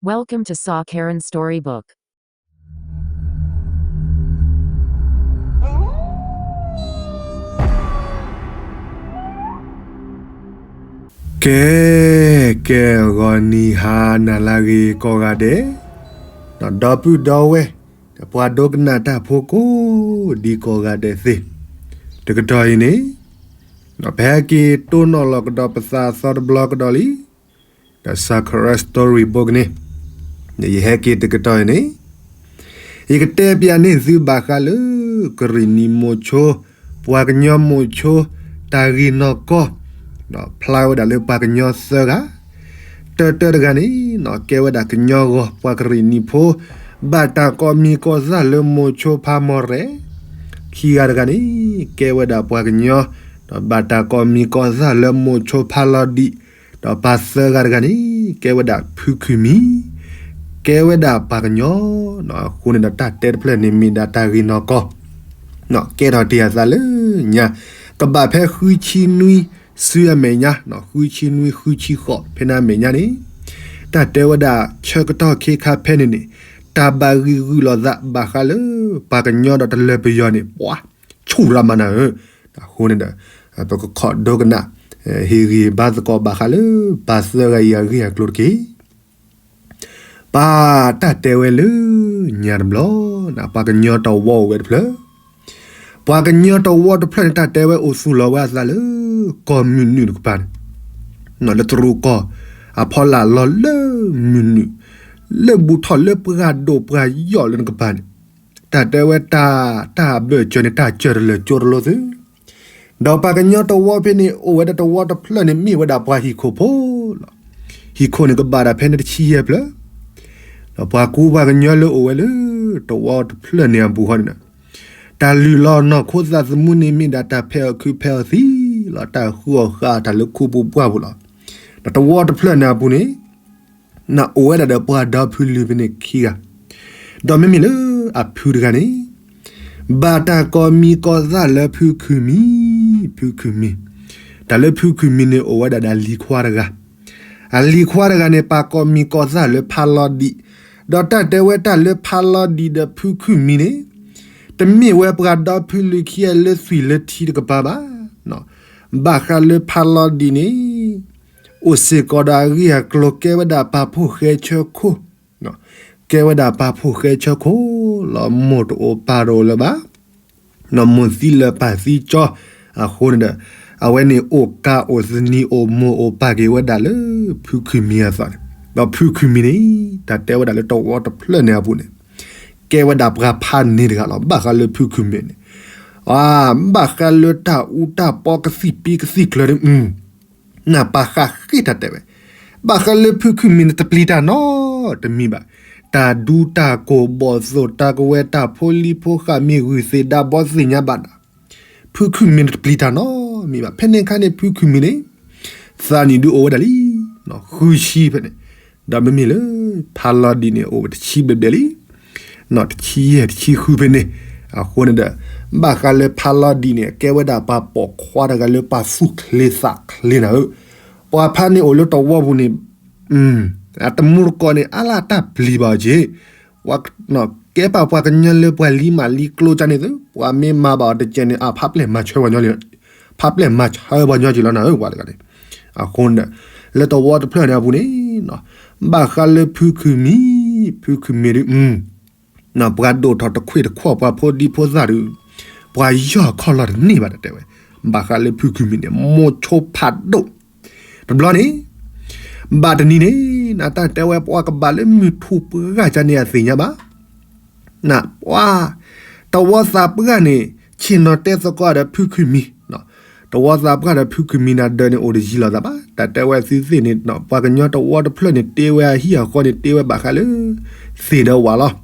Welcome to Sa Karen Storybook. ကဲ ကဲ ဂီၤနံၤဟါနၤလၢအဂ့ၤကိးဂၤဒဲး, ဒီပုၢ်ဒီဝဲၢ် ပှၤဒိကနၣ်တၢ်ဖိကိးဒံကိးဂၤဒဲးသ့ၣ်, တကတီၢ်အံၤန့ၣ် ပဟဲက့ၤတိၢ်နီၣ်လီၤကဒီးပသးအသီတဘျီကဒီးလံ, ဒီး Sa Karen Storybook န့ၣ် ယဟဲက့ၤတကတီၢ်အံၤန့ၣ် ယကတဲပျးန့ၢ်သုဘၣ်ဃးလၢ ကရံၣ်နံၤမိၤဆိ, ပှၤကညီမိၤဆိ တၢ်ဂ့ၢ်နီၢ်ကီၢ်, ဖျါဝဲဒၣ်လၢပှၤကညီသၢဂၤ, တၢတၢတဂၤန့ၣ် ကဲဝဲဒၣ်ကညီဂီၤ ပှၤကရံၣ်နံၤဖိ, ဘၣ်တၢ်ကိးမံၤကိးသၣ်လၢမိၤဆိဖးမီၢ်ရဲၣ်, ခံဂၤတဂၤန့ၣ် ကဲဝဲဒၣ်ပှၤကညီ, ဒီးဘၣ်တၢ်ကိးမံၤကိးသၣ်လၢမိၤဆိဖးလီၤဒံး, ဒီးပှၤသၢဂၤတဂၤန့ၣ် ကဲဝဲဒၣ်ဖုခုၣ်မံၤ, ကဲဝဲဒၣ်ပှၤကညီ, အဃိန့ၣ်ဒီးတၢ်တဲတဖျၢၣ်န့ၣ်မ့ၢ်ဒၣ်တၢ်ဂ့ၢ်နီၢ်ကီၢ်, ကဲထီၣ်တ့ၢ်အသးလၢညါ, ကဘၣ်ဖဲဃုဆံနွံဆူအမဲာ်ညါ, ဃုဆံနွံဃုဆံဃိး ဖဲန့ၣ်အမဲာ်ညါန့ၣ်, တၢ်တဲဝဲဒၣ်ဆၢကတီၢ်ခ့ခါဖဲန့ၣ်န့ၣ်, တၢ်ဘၣ်ဂံာ်ဂုာ်လိာ်သးဘၣ်ဃးလၢ ပှၤကညီဒီးတလၢၤပယီၤန့ၣ် ပှၤဆူၣ်ရၤမးနၤဧၢ, အဃိန့ၣ်ဒီး ပကခိးဒိကနၣ် ဟ့ၣ်ဂံၢ်ဘါသကိးဘၣ်ဃးလၢ ပှၤသၢဂၤအံၤအဂ့ၢ်အကျိၤတက့ၢ်. ပၢ်တၢ်တဲဝဲလၢညါတဘျီ, ပှၤကညီတဝီအိၣ်ဝဲတဖျၢၣ်, ပှၤကညီတဝီတဖျၢၣ်န့ၣ် တၢ်တဲဝဲအိၣ်သူၣ်လီၤဝဲအသးလၢ ကီၢ်မုၢ်နုာ်တကပၤန့ၣ်, လၢတရူးကီၢ်အဖီလာ်လီၤလၢမုၢ်နုာ်, လၢဘူးထီၣ်လၢပှၤဒိၣ်ပှၤယီၣ်လၢနကပၤန့ၣ်, တၢ်တဲဝဲတၢ်, တၢ်ဘၢၣ်စၢၤန့ၣ် တၢ်စၢၤတလၢာ်ကၠိတလိသု, ဒီးပှၤကညီတဝီဖဲန့ၣ် အိၣ်ဝဲဒၣ်တဝီတဖျၢၣ်န့ၣ် မ့ၢ်ဝဲဒၣ်ပှၤဟံၣ်ခိၣ်ဖိလီၤ. ဟံၣ်ခိၣ်န့ၣ်ကဘၣ်ဒၣ်ဖဲန့ၣ်တဆံယဲၢ်ဖျၢၣ်, ဒီးပှၤကူပှၤကညီလၢအိၣ်ဝဲလၢ တဝီတဖျၢၣ်န့ၣ်အပူၤဃီန့ၣ်ဒီး, တၢ်လုၢ်လီၤနီၢ်ခိသးသမူန့ၣ်မ့ၢ်ဒၣ်တၢ်ဖဲးအီၣ်ခုဖဲးအီၣ်သံလီၤ. တၢ်ဃုအီၣ်ဃုအီတၢ်လၢခူပူၤပှၢ်ပူၤလီၤ. ဒီးတဝီတဖျၢၣ်န့ၣ်အပူၤန့ၣ် နအိၣ်ဝဲဒၣ်ဒီးပှၤဒီဖုလုၢ်ဖဲန့ၣ်ခံဂၤ, ဒီးမ့မ့ၢ်လၢအဖုတဂၤန့ၣ် ဘၣ်တၢ်ကိးမံၤကိးသၣ်လၢဖုခုၣ်မံၤ, ဖုခုၣ်မံၤ, တၢ်လၢဖုခုၣ်မံၤန့ၣ် အိၣ်ဝဲဒၣ်ဒီးအလံၤခွါတဂၤ, အလံၤခွါတဂၤန့ၣ် ပာ်ကိးမံၤကိးသၣ်လၢဖးလီၤဒံး, ဒီးတၢ်တဲဝဲတၢ်လၢဖးလီၤဒံးဒီးဖုခုၣ်မံၤန့ၣ် တမ့ၢ်ဝဲပှၤဒီဖုလုၢ်ခံဂၤလၢသွံၣ်လၢထံတကပၤဘၣ်. ဘၣ်ဃးလၢဖးလီၤဒံးန့ၣ် အိၣ်စ့ၢ်ကီးဒီးအဂ့ၢ်အကျိၤ ကဲဝဲဒၣ်ပာ်ဖှိၣ်ဃဲဆၢခိၣ်, ကဲဝဲဒၣ်ပာ်ဖှိၣ်ဃဲဆၢခိၣ်လီၤ. မိၢ်တအိၣ်ပၢ်တအိၣ်လၢၤဘၣ်, မိၢ်သံလၢၤပၢ်သံကၠီ, အဃိန့ၣ်ဒီး အဝဲန့ၣ်အိၣ်ကးအိၣ်သနံးအိၣ်မိၢ်အိၣ်ပၢ်က့ၤဝဲဒၣ်လၢဖုခုၣ်မံၤအသိးန့ၣ်, ဒီးဖုခုၣ်မံၤန့ၣ် တၢ်တဲဝဲဒၣ်လၢတဝီတဖျၢၣ်န့ၣ်အပူၤန့ၣ် ကဲဝဲဒၣ်ပှၤဖးန့ၢ်တဂၤလီၤ. ဘၣ်ဃးလၢဖုခုၣ်မံၤန့ၣ်, ဘၣ်ဃးလၢတၢ်အူတၢ်ပီကသံၣ်ပံကသံၣ်ကျၢၤန့ၣ် နပာ်ဃာ်ဃ့ၢ်တၢ်တဲဝဲ, ဘၣ်ဃးလၢဖုခုၣ်မံၤန့ၣ် တပျံၤတၢ်နီတမံၤဘၣ်. တၢ်ဒူတၢ်ကိၢ်ဘီၣ်သိၣ် တၢ်ကဝဲၤတၢ်ဖိလံၤဖိဃၣ်မ့ၢ်ဂုၢ်သ့ၣ်ဒါဘီသ့ၣ်ညါဘၣ်ဒီး ဖုခုၣ်မံၤန့ၣ်တပျံၤတၢ်နီတမံၤဘၣ်. ဖဲန့ၣ်အခါန့ၣ် ဖုခုၣ်မံၤန့ၣ် သးနံၣ်ဒုးအိၣ်ဝဲဒၣ်လံ ဃုဆံဖဲန့ၣ်, ဒီးမ့မ့ၢ်လၢ ဖးလီၤဒံးန့ၣ် အိၣ်ဝဲတဆံဘျဲၣ်ဘျဲၣ်လံ တဆံယဲၢ်တဆံဃုဖဲန့ၣ်, အဃိန့ၣ်ဒီး ဘၣ်ဃးလၢဖးလီၤဒံးန့ၣ် ကဲဝဲဒၣ်ပှၤပိာ်ခွါတဂၤလၢပှၤသူၣ်ချ့သးချ့နၤဧၢ, ပှၤဖးန့ၢ်အိၣ်လၢတဝီပူၤန့ၣ် အတမူတကိးန့ၣ် အါလၢတၢ်ပျံၤဘၣ်က့ၤ, ကဲပာ်ပှၤကညီလၢပှၤလံၤမးလံၤကျိၤကန့ၣ်သု ပှၤမ့ၢ်မၤဘၣ်အီၤတကဲးန့ၣ် အဖးပျဲၢ်မၤဆၢဝဲညီလီၤ, ဖးပျဲၢ်မၤဆၢဝဲညီက့ၤလီၤနၤဧၢ ပှၤတဂၤန့ၣ်, အဃိန့ၣ်ဒီး လၢတဝီတဖျၢၣ်န့ၣ်အပူၤန့ၣ် ဘၣ်ဃးလၢဖုခုၣ်မံၤ, ဖုခုၣ်မံၤဒုး ပှၤဒိၣ်ထီၣ်တခွ့ၣ်တခွီၣ်ပှၤဖိဒံဖိသၣ်ဒုး ပှၤယီၢ်ခီၣ်လီၤတန့ၢ်ဘၣ်တဲဝဲ, ဘၣ်ဃးလၢဖုခုၣ်မံၤန့ၣ် မိၤဆိဖးဒိၣ်, တဘျီန့ၣ် ဘၣ်တနံၤန့ၣ် နတၢ်တဲဝဲပှၤကဘၣ်လၢမုၢ်ထူၣ်ပှၢ်ကန့ၣ်အသ့ၣ်ညါဘၣ် နပှၤ တဝီသးပှၢ်န့ၣ် ဆ့ၣ်နီၤတဲသကိးဒီးဖုခုၣ်မံၤ, တဝီသးပှၢ်ဒီးဖုခုၣ်မံၤနၤဒၢးန့ၣ် အိၣ်တယံၤလိာ်သးဘၣ်. တၢ်တဲဝဲသုသ့ၣ်န့ၣ် ပှၤကညီတဝီတဖျၢၣ်န့ၣ် တ့ဝဲအဟံၣ်အဃီန့ၣ် တ့ဝဲဘၣ်ဃးလၢ သ့ၣ်ဒီးဝၣ်လီ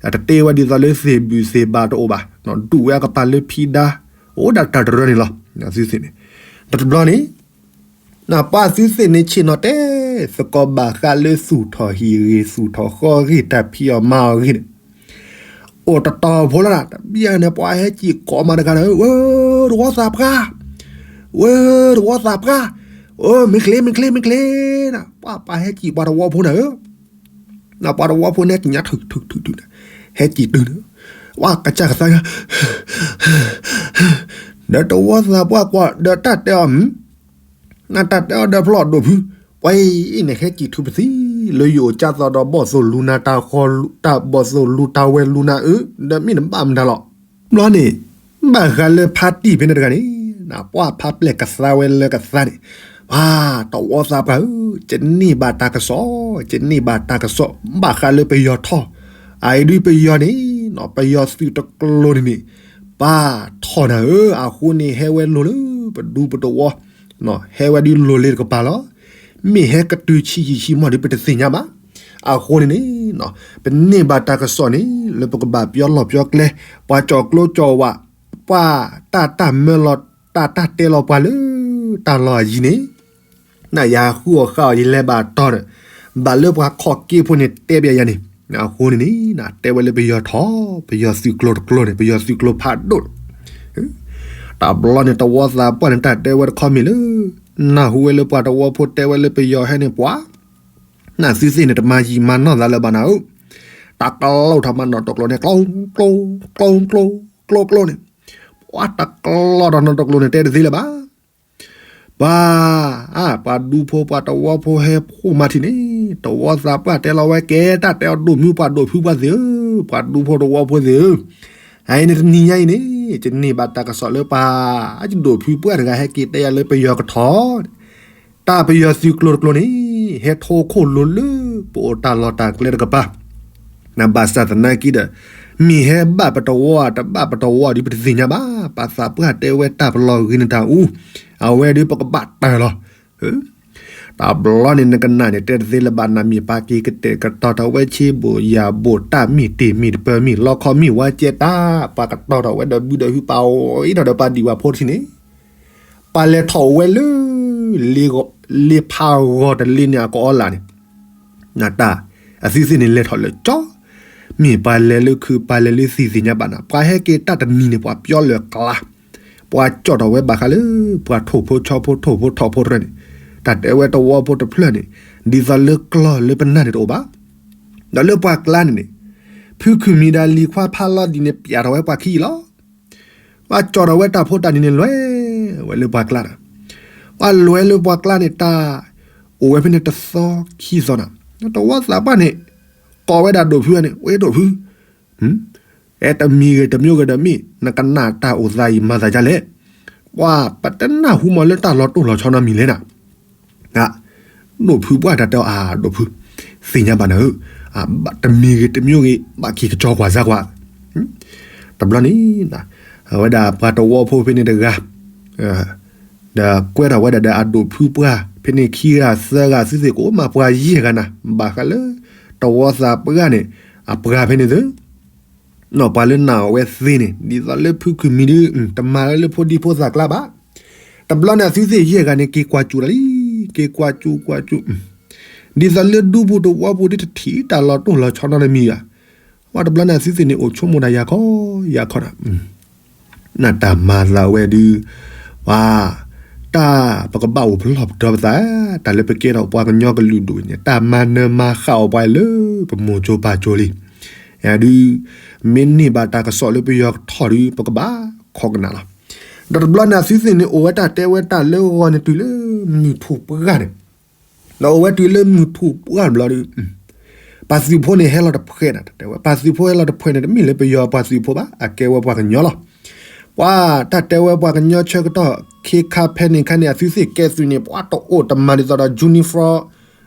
ၤ. တတ့ဝဲဒ်သိးလၢသ့ၣ်ဘူၣ်သ့ၣ်ဘါတအိၣ်ဘၣ်, ဒူၣ်ဝဲအကပၤလၢဖံဒါ, အိၣ်ဒၣ်တၢ်တရၢန့ၣ်လီၤ. သုသ့ၣ်န့ၣ် တဘျီန့ၣ် နပှၤသုသ့ၣ်န့ၣ် ဆ့ၣ်နီၤတဲသကိးဘၣ်ဃးလၢသူၣ်ထီၣ်ဟံၣ်ဂ့ၤ သူၣ်ထီၣ်ဃီဂ့ၤ တၢ်ဖံးအီၣ်မၤအီၣ်ဂ့ၤန့ၣ် အိၣ်တတီၤဖိလီၤ. တဘျီန့ၣ် ပှၤဟဲစံၣ်ကိးမးတဂၤန့ၣ် ဝဲတဝီသးပှၢ်, ဝဲတဝီသးပှၢ်, အိ မ့ၢ်ချ့ မ့ၢ်ချ့ မ့ၢ်ချ့, ပှၤပှၤဟဲစံၣ်ပှၤတဝီဖိန့ၣ်ဧၢ ပှၤတဝီဖိန့ၣ် ဟဲက့ၤညါထုးထုးထုးထုးန့ၣ်, ဟဲက့ၤတုၤန့ၣ်, ဝဲကစၢ်ကသါ, ဒီးတဝီသးပှၢ်ကွၢ်ဒီးတၢ်တဲအီၤ, နတၢ်တဲအီၤဒီးဖျီၣ်ဒိၣ်ဖု, ပှၤအံၤန့ၣ် ဟဲက့ၤထုးပသံ, လၢယအိၣ်ကၢ်သီဒီးဘီၣ်သိၣ်လူၤနၤတၢ်ဃီ, တၢ်ဘီၣ်သိၣ်လူၤတၢ်ဝဲလူၤနၤအၢ, ဒီးမ့ၢ်နဘၣ်မတၤလီၤ. ဘျီန့ၣ်, ဘၣ်ဃးလၢဖါတံၢ်ဖဲန့ၣ်တဂၤန့ၣ်, ပှၤဖါပျဲၢ်ကသါဝဲလၢကသါန့ၣ်, ပှၤတဝီသးပှၢ်ဧၢ, ယန့ၢ်ဘၣ်တၢ်ကစီၣ်, ယန့ၢ်ဘၣ်တၢ်ကစီၣ်, ဘၣ်ဃးလၢပယီၤထီၣ်, အအံၤဒုးပယီၤန့ၣ်, ပယီၤသုးတကျိၤန့ၣ်န့ၣ်, ပှၤထီၣ်နၤဧၢ, အဃိန့ၣ်ဟဲဝဲလိၤလၢပဒူပတဝီ, ဟဲဝဲဒုးလိၤလ့တကပၤလီၤ. မ့ၢ်ဟဲကတုၤဆံးယံာ်ဆံးမီၢ်ဒုးပတသ့ၣ်ညါဘၣ်. အဃိန့ၣ်န့ၣ်, ပန့ၢ်ဘၣ်တၢ်ကစီၣ်န့ၣ် လၢပကဘၣ်ပျီလီၢ်ပျီကျဲ, ပှၤကၠီၤကျိကၠီၤဝး, ပှၤတၢ်တၢ်မၢလီၤ, တၢ်တၢ်တဲလီၤပှၤလၢတၢ်လီၢ်အယံၤန့ၣ်, နယဃုအီၣ်ဃုအီၣ်ယလဲၤဘၣ်တီၢ်ဒီး, ဘၣ်လၢပှၤခီၣ်က့ဖိန့ၣ်တဲဘၣ်ယၤန့ၣ်, အဃိန့ၣ်န့ၣ်, တဲဝဲလၢပယီၤထီၣ်, ပယီၤသုးကျိၤတကျိၤန့ၣ်, ပယီၤသုးကျိၤဖးဒိၣ် တဘျီန့ၣ်တဝီသးပှၢ်န့ၣ် တၢ်တဲဝဲတခီမ့ၢ်လၢ, နၢ်ဟူဝဲလၢပှၤတဝီဖိတဲဝဲလၢပယီၤဟဲန့ၣ်ပှၤ, နသုသ့ၣ်န့ၣ်တမၤယံာ်မၤနီၢ်သးလၢၤဘၣ်နၤဧၢ, တၢ်ကလီထီၣ်မၤနီၣ်တကျိၤန့ၣ် ကျိ ကျိ ကျိ ကျိ ကျိ ကျိန့ၣ်, ပှၤတၢ်ကလီထီၣ်နီၣ်တကျိၤန့ၣ် တဲတသ့လၢၤဘၣ်. ပှၤ, ပှၤဒူဖိပှၤတဝီဖိဟဲဖှိၣ်မၤထံၣ်န့ၣ်, တဝီသးပှၢ်တဲလီၤဝဲကဲတၢ်တဲအီၤဒိၣ်မုၢ်ပှၤဒိၣ်ဖုပှၢ်သ့ၣ်ဧၢ, ပှၤဒူဖိတဝီဖိသ့ၣ်ဧၢ, အအံၤန့ၣ်တနံၤညါအံၤန့ၣ်, ယန့ၢ်ဘၣ်တၢ်ကစီၣ်လၢပှၤ, အဒိၣ်ဖုပှၢ်တဂၤဟဲက့ၤတဲယၤလၢပယီၤကထီၣ် တၢ်ပယီၤသုးကျိၤတကျိၤန့ၣ်, ဟဲထိခိၣ်လိၤလၢပအိၣ်တၢ်လီၢ်တၢ်ကျဲတကပၤ, နဘၣ်ဆၣ်သနာ်က့ဒီး, မ့ၢ်ဟဲဘၣ်ပတဝီဧါ တဘၣ်ပတဝီဧါဒ်ပတသ့ၣ်ညါဘၣ်, ပှၤသးပှၢ်တဲဝဲတၢ်ပလီၢ်ဂ့ၤန့ၣ်တၢ်အူ, အဝဲဒ်ပကဘၣ်တၢၢ်လီၤ. တဘျီန့ၣ်နကနၣ်န့ၣ် တဲတသ့လၢၤဘၣ်နၤ မ့ၢ်ပှၤက့ၤကတဲာ်ကတီၤထီၣ်ဝဲဆ့ဘိၣ်ယၤဘိၣ် တၢ်မ့ၢ်တ့ၢ်မ့ၢ်တပၢၤမ့ၢ်လီခီမ့ၢ်ဝါကဲတၢ် ပှၤကတီၤထီၣ်ဝဲဒီးဘုဒီးဟု ပှၤအိၣ်အံၤထီၣ်ဒီးပှၤဒံၣ်ပှၤဖိတထံၣ်န့ၣ်, ပှၤလဲၤထီၣ်ဝဲလၢ လ့ဖးဂီၤတလ့န့ၣ် အကအီလၢ်န့ၣ်, နတၢ်, အသုသ့ၣ်န့ၣ်လဲၤထီၣ်လၢကၠီ, မ့ၢ်ပှၤလဲၤလၢခုးပှၤလဲၤလၢသံၣ်သ့ၣ်ညါဘၣ်နၤ ပှၤဟဲက့ၤတၢ်တနံၤန့ၣ် ပှၤပျီလၢၤကျါ, ပှၤကၠီၣ်ထီၣ်ဝဲဘၣ်ဃးလၢ ပှၤထိၣ်ဖိဆီဖိထိၣ်ဖိထီၣ်ဖိတဖၣ်န့ၣ်, တၢ်တဲဝဲတဝီဖိတဖျၢၣ်န့ၣ်, ဒ်သိးလၢကျီၢ်လၢပနၢ်န့ၣ်တအိၣ်ဘၣ်. ဒီးလၢပှၤကျါန့ၣ်န့ၣ်, ဖုခုၣ်မံၤဒီးလံၤခွါဖးလီၤဒ်န့ၣ် ပျးထီၣ်ဝဲပှၤခံအံၤလီၤ. ပှၤကၠီၣ်ထီၣ်ဝဲတၢ်ဖိတၢ်နံၤန့ၣ် လဲၤဝဲလၢပှၤကျါဒီး, ပှၤလဲၤလၢပှၤကျါန့ၣ် တၢ်အိၣ်ဝဲဖဲန့ၣ်တသီခံသီနၤ, တဝီသးပှၢ်န့ၣ်, ကိးဝဲဒၣ်ဒိၣ်ဖုန့ၣ် ဝဲဒိၣ်ဖု အဲတမံၤဂ့ၤတမံၤဂ့ၤဒီးမ့ၢ် နကနၣ်တၢ်အိၣ်သးအံၤမၤသးဒ်လဲၣ်, ပှၤပတနၢ်ဟူမးလၢတၢ်လီၤတိၢ်လီၤဆီနီတမံၤလဲၣ်နၤ, ဒိၣ်ဖုပှၢ်တၢ်တဲအီၤအါဒိၣ်ဖု, သ့ၣ်ညါဘၣ်နၤဧၢ, တမံၤဂ့ၤတမံၤဂ့ၤ ဘၣ်က့ၤကကၠီကွၢ်စၢ်ကွၢ်, တဘျီန့ၣ်, အဝဲဒၣ်ပှၤတဝီဖိဖဲန့ၣ်တဂၤ ဒီးကွဲထီၣ်ဝဲဒၣ်ဒီးအဒိၣ်ဖုပှၢ် ဖဲန့ၣ်ခံဂၤသၢဂၤသုသ့ၣ်ကအိၣ်မးပှၤယဲၢ်ဂၤနၤ ဘၣ်ဃးလၢ တဝီသးပှၢ်န့ၣ် အပှၤဖဲန့ၣ်သု, ပှၤလၢနာ်အီၤဝဲသ့န့ၣ် ဒ်သိးလၢဖုခုၣ်မံၤဒု တမၤလၢလၢဖိဒံဖိသၣ်ကျါဘၣ်, တဘျီန့ၣ်အသုသ့ၣ်ယဲၢ်ဂၤန့ၣ် က့ၤကွၢ်စူၣ်တၢ်လံ, က့ၤကွၢ်စူၣ်ကွၢ်စူၣ်, ဒ်သိးလၢဒူပူၤတဝီပူၤဒ်တထံၣ်တၢ်လီၤတိၢ်လီၤဆီနီတမံၤဘၣ်, ပှၤတဘျီန့ၣ်အသုသ့ၣ်န့ၣ်အိၣ်ဆိကမိၣ်တၢ်ယၤခီယၤခီနၤ နတၢ်မၤသးဝဲဒုး, ပှၤ, တၢ်ပကဘၣ်အိၣ်ပလီၢ်ပဒီပသး, တၢ်လၢပကဲထီၣ်ပှၤကညီကလုာ်ဒူၣ်န့ၣ် တၢ်မၤနၢၤမၤဃၣ်အီၤပှၤလၢပမိၢ်ကၠိပၢ်ကၠိလံ, ယဒုး, မ့ၢ်န့ၢ်ဘၣ်တၢ်ကစီၣ်လၢပယီၤကထီၣ်ဒုး ပကဘၣ်ခိးကနၣ်လီၤ, ဒီးတဘျီန့ၣ်အသုသ့ၣ်န့ၣ်အိၣ်ဝဲတၢ်တဲဝဲတၢ်လၢဂီၤန့ၣ်တုၤလၢမုၢ်ထူၣ်ပှၢ်န့ၣ် ဒီးအိၣ်ဝဲတုၤလၢမုၢ်ထူၣ်ပှၢ်တဘျီဒီး, ပှၤသုးဖိန့ၣ်ဟဲလီၤတဖှဲးနၤ တတဲဝဲ ပှၤသုးဖိဟဲလီၤတဖှဲးန့ၣ် တမ့ၢ်လၢပယီၤပှၤသုးဖိဘၣ် အကဲဝဲပှၤကညီလီၤ, ပှၤတၢ်တဲဝဲပှၤကညီဆၢကတီၢ် ခ့ခါဖဲန့ၣ်ခါန့ၣ် အသုသ့ၣ်ကဲသုးန့ၣ် ပှၤတအိၣ်တမၤဒ်သိးဒီး uniform,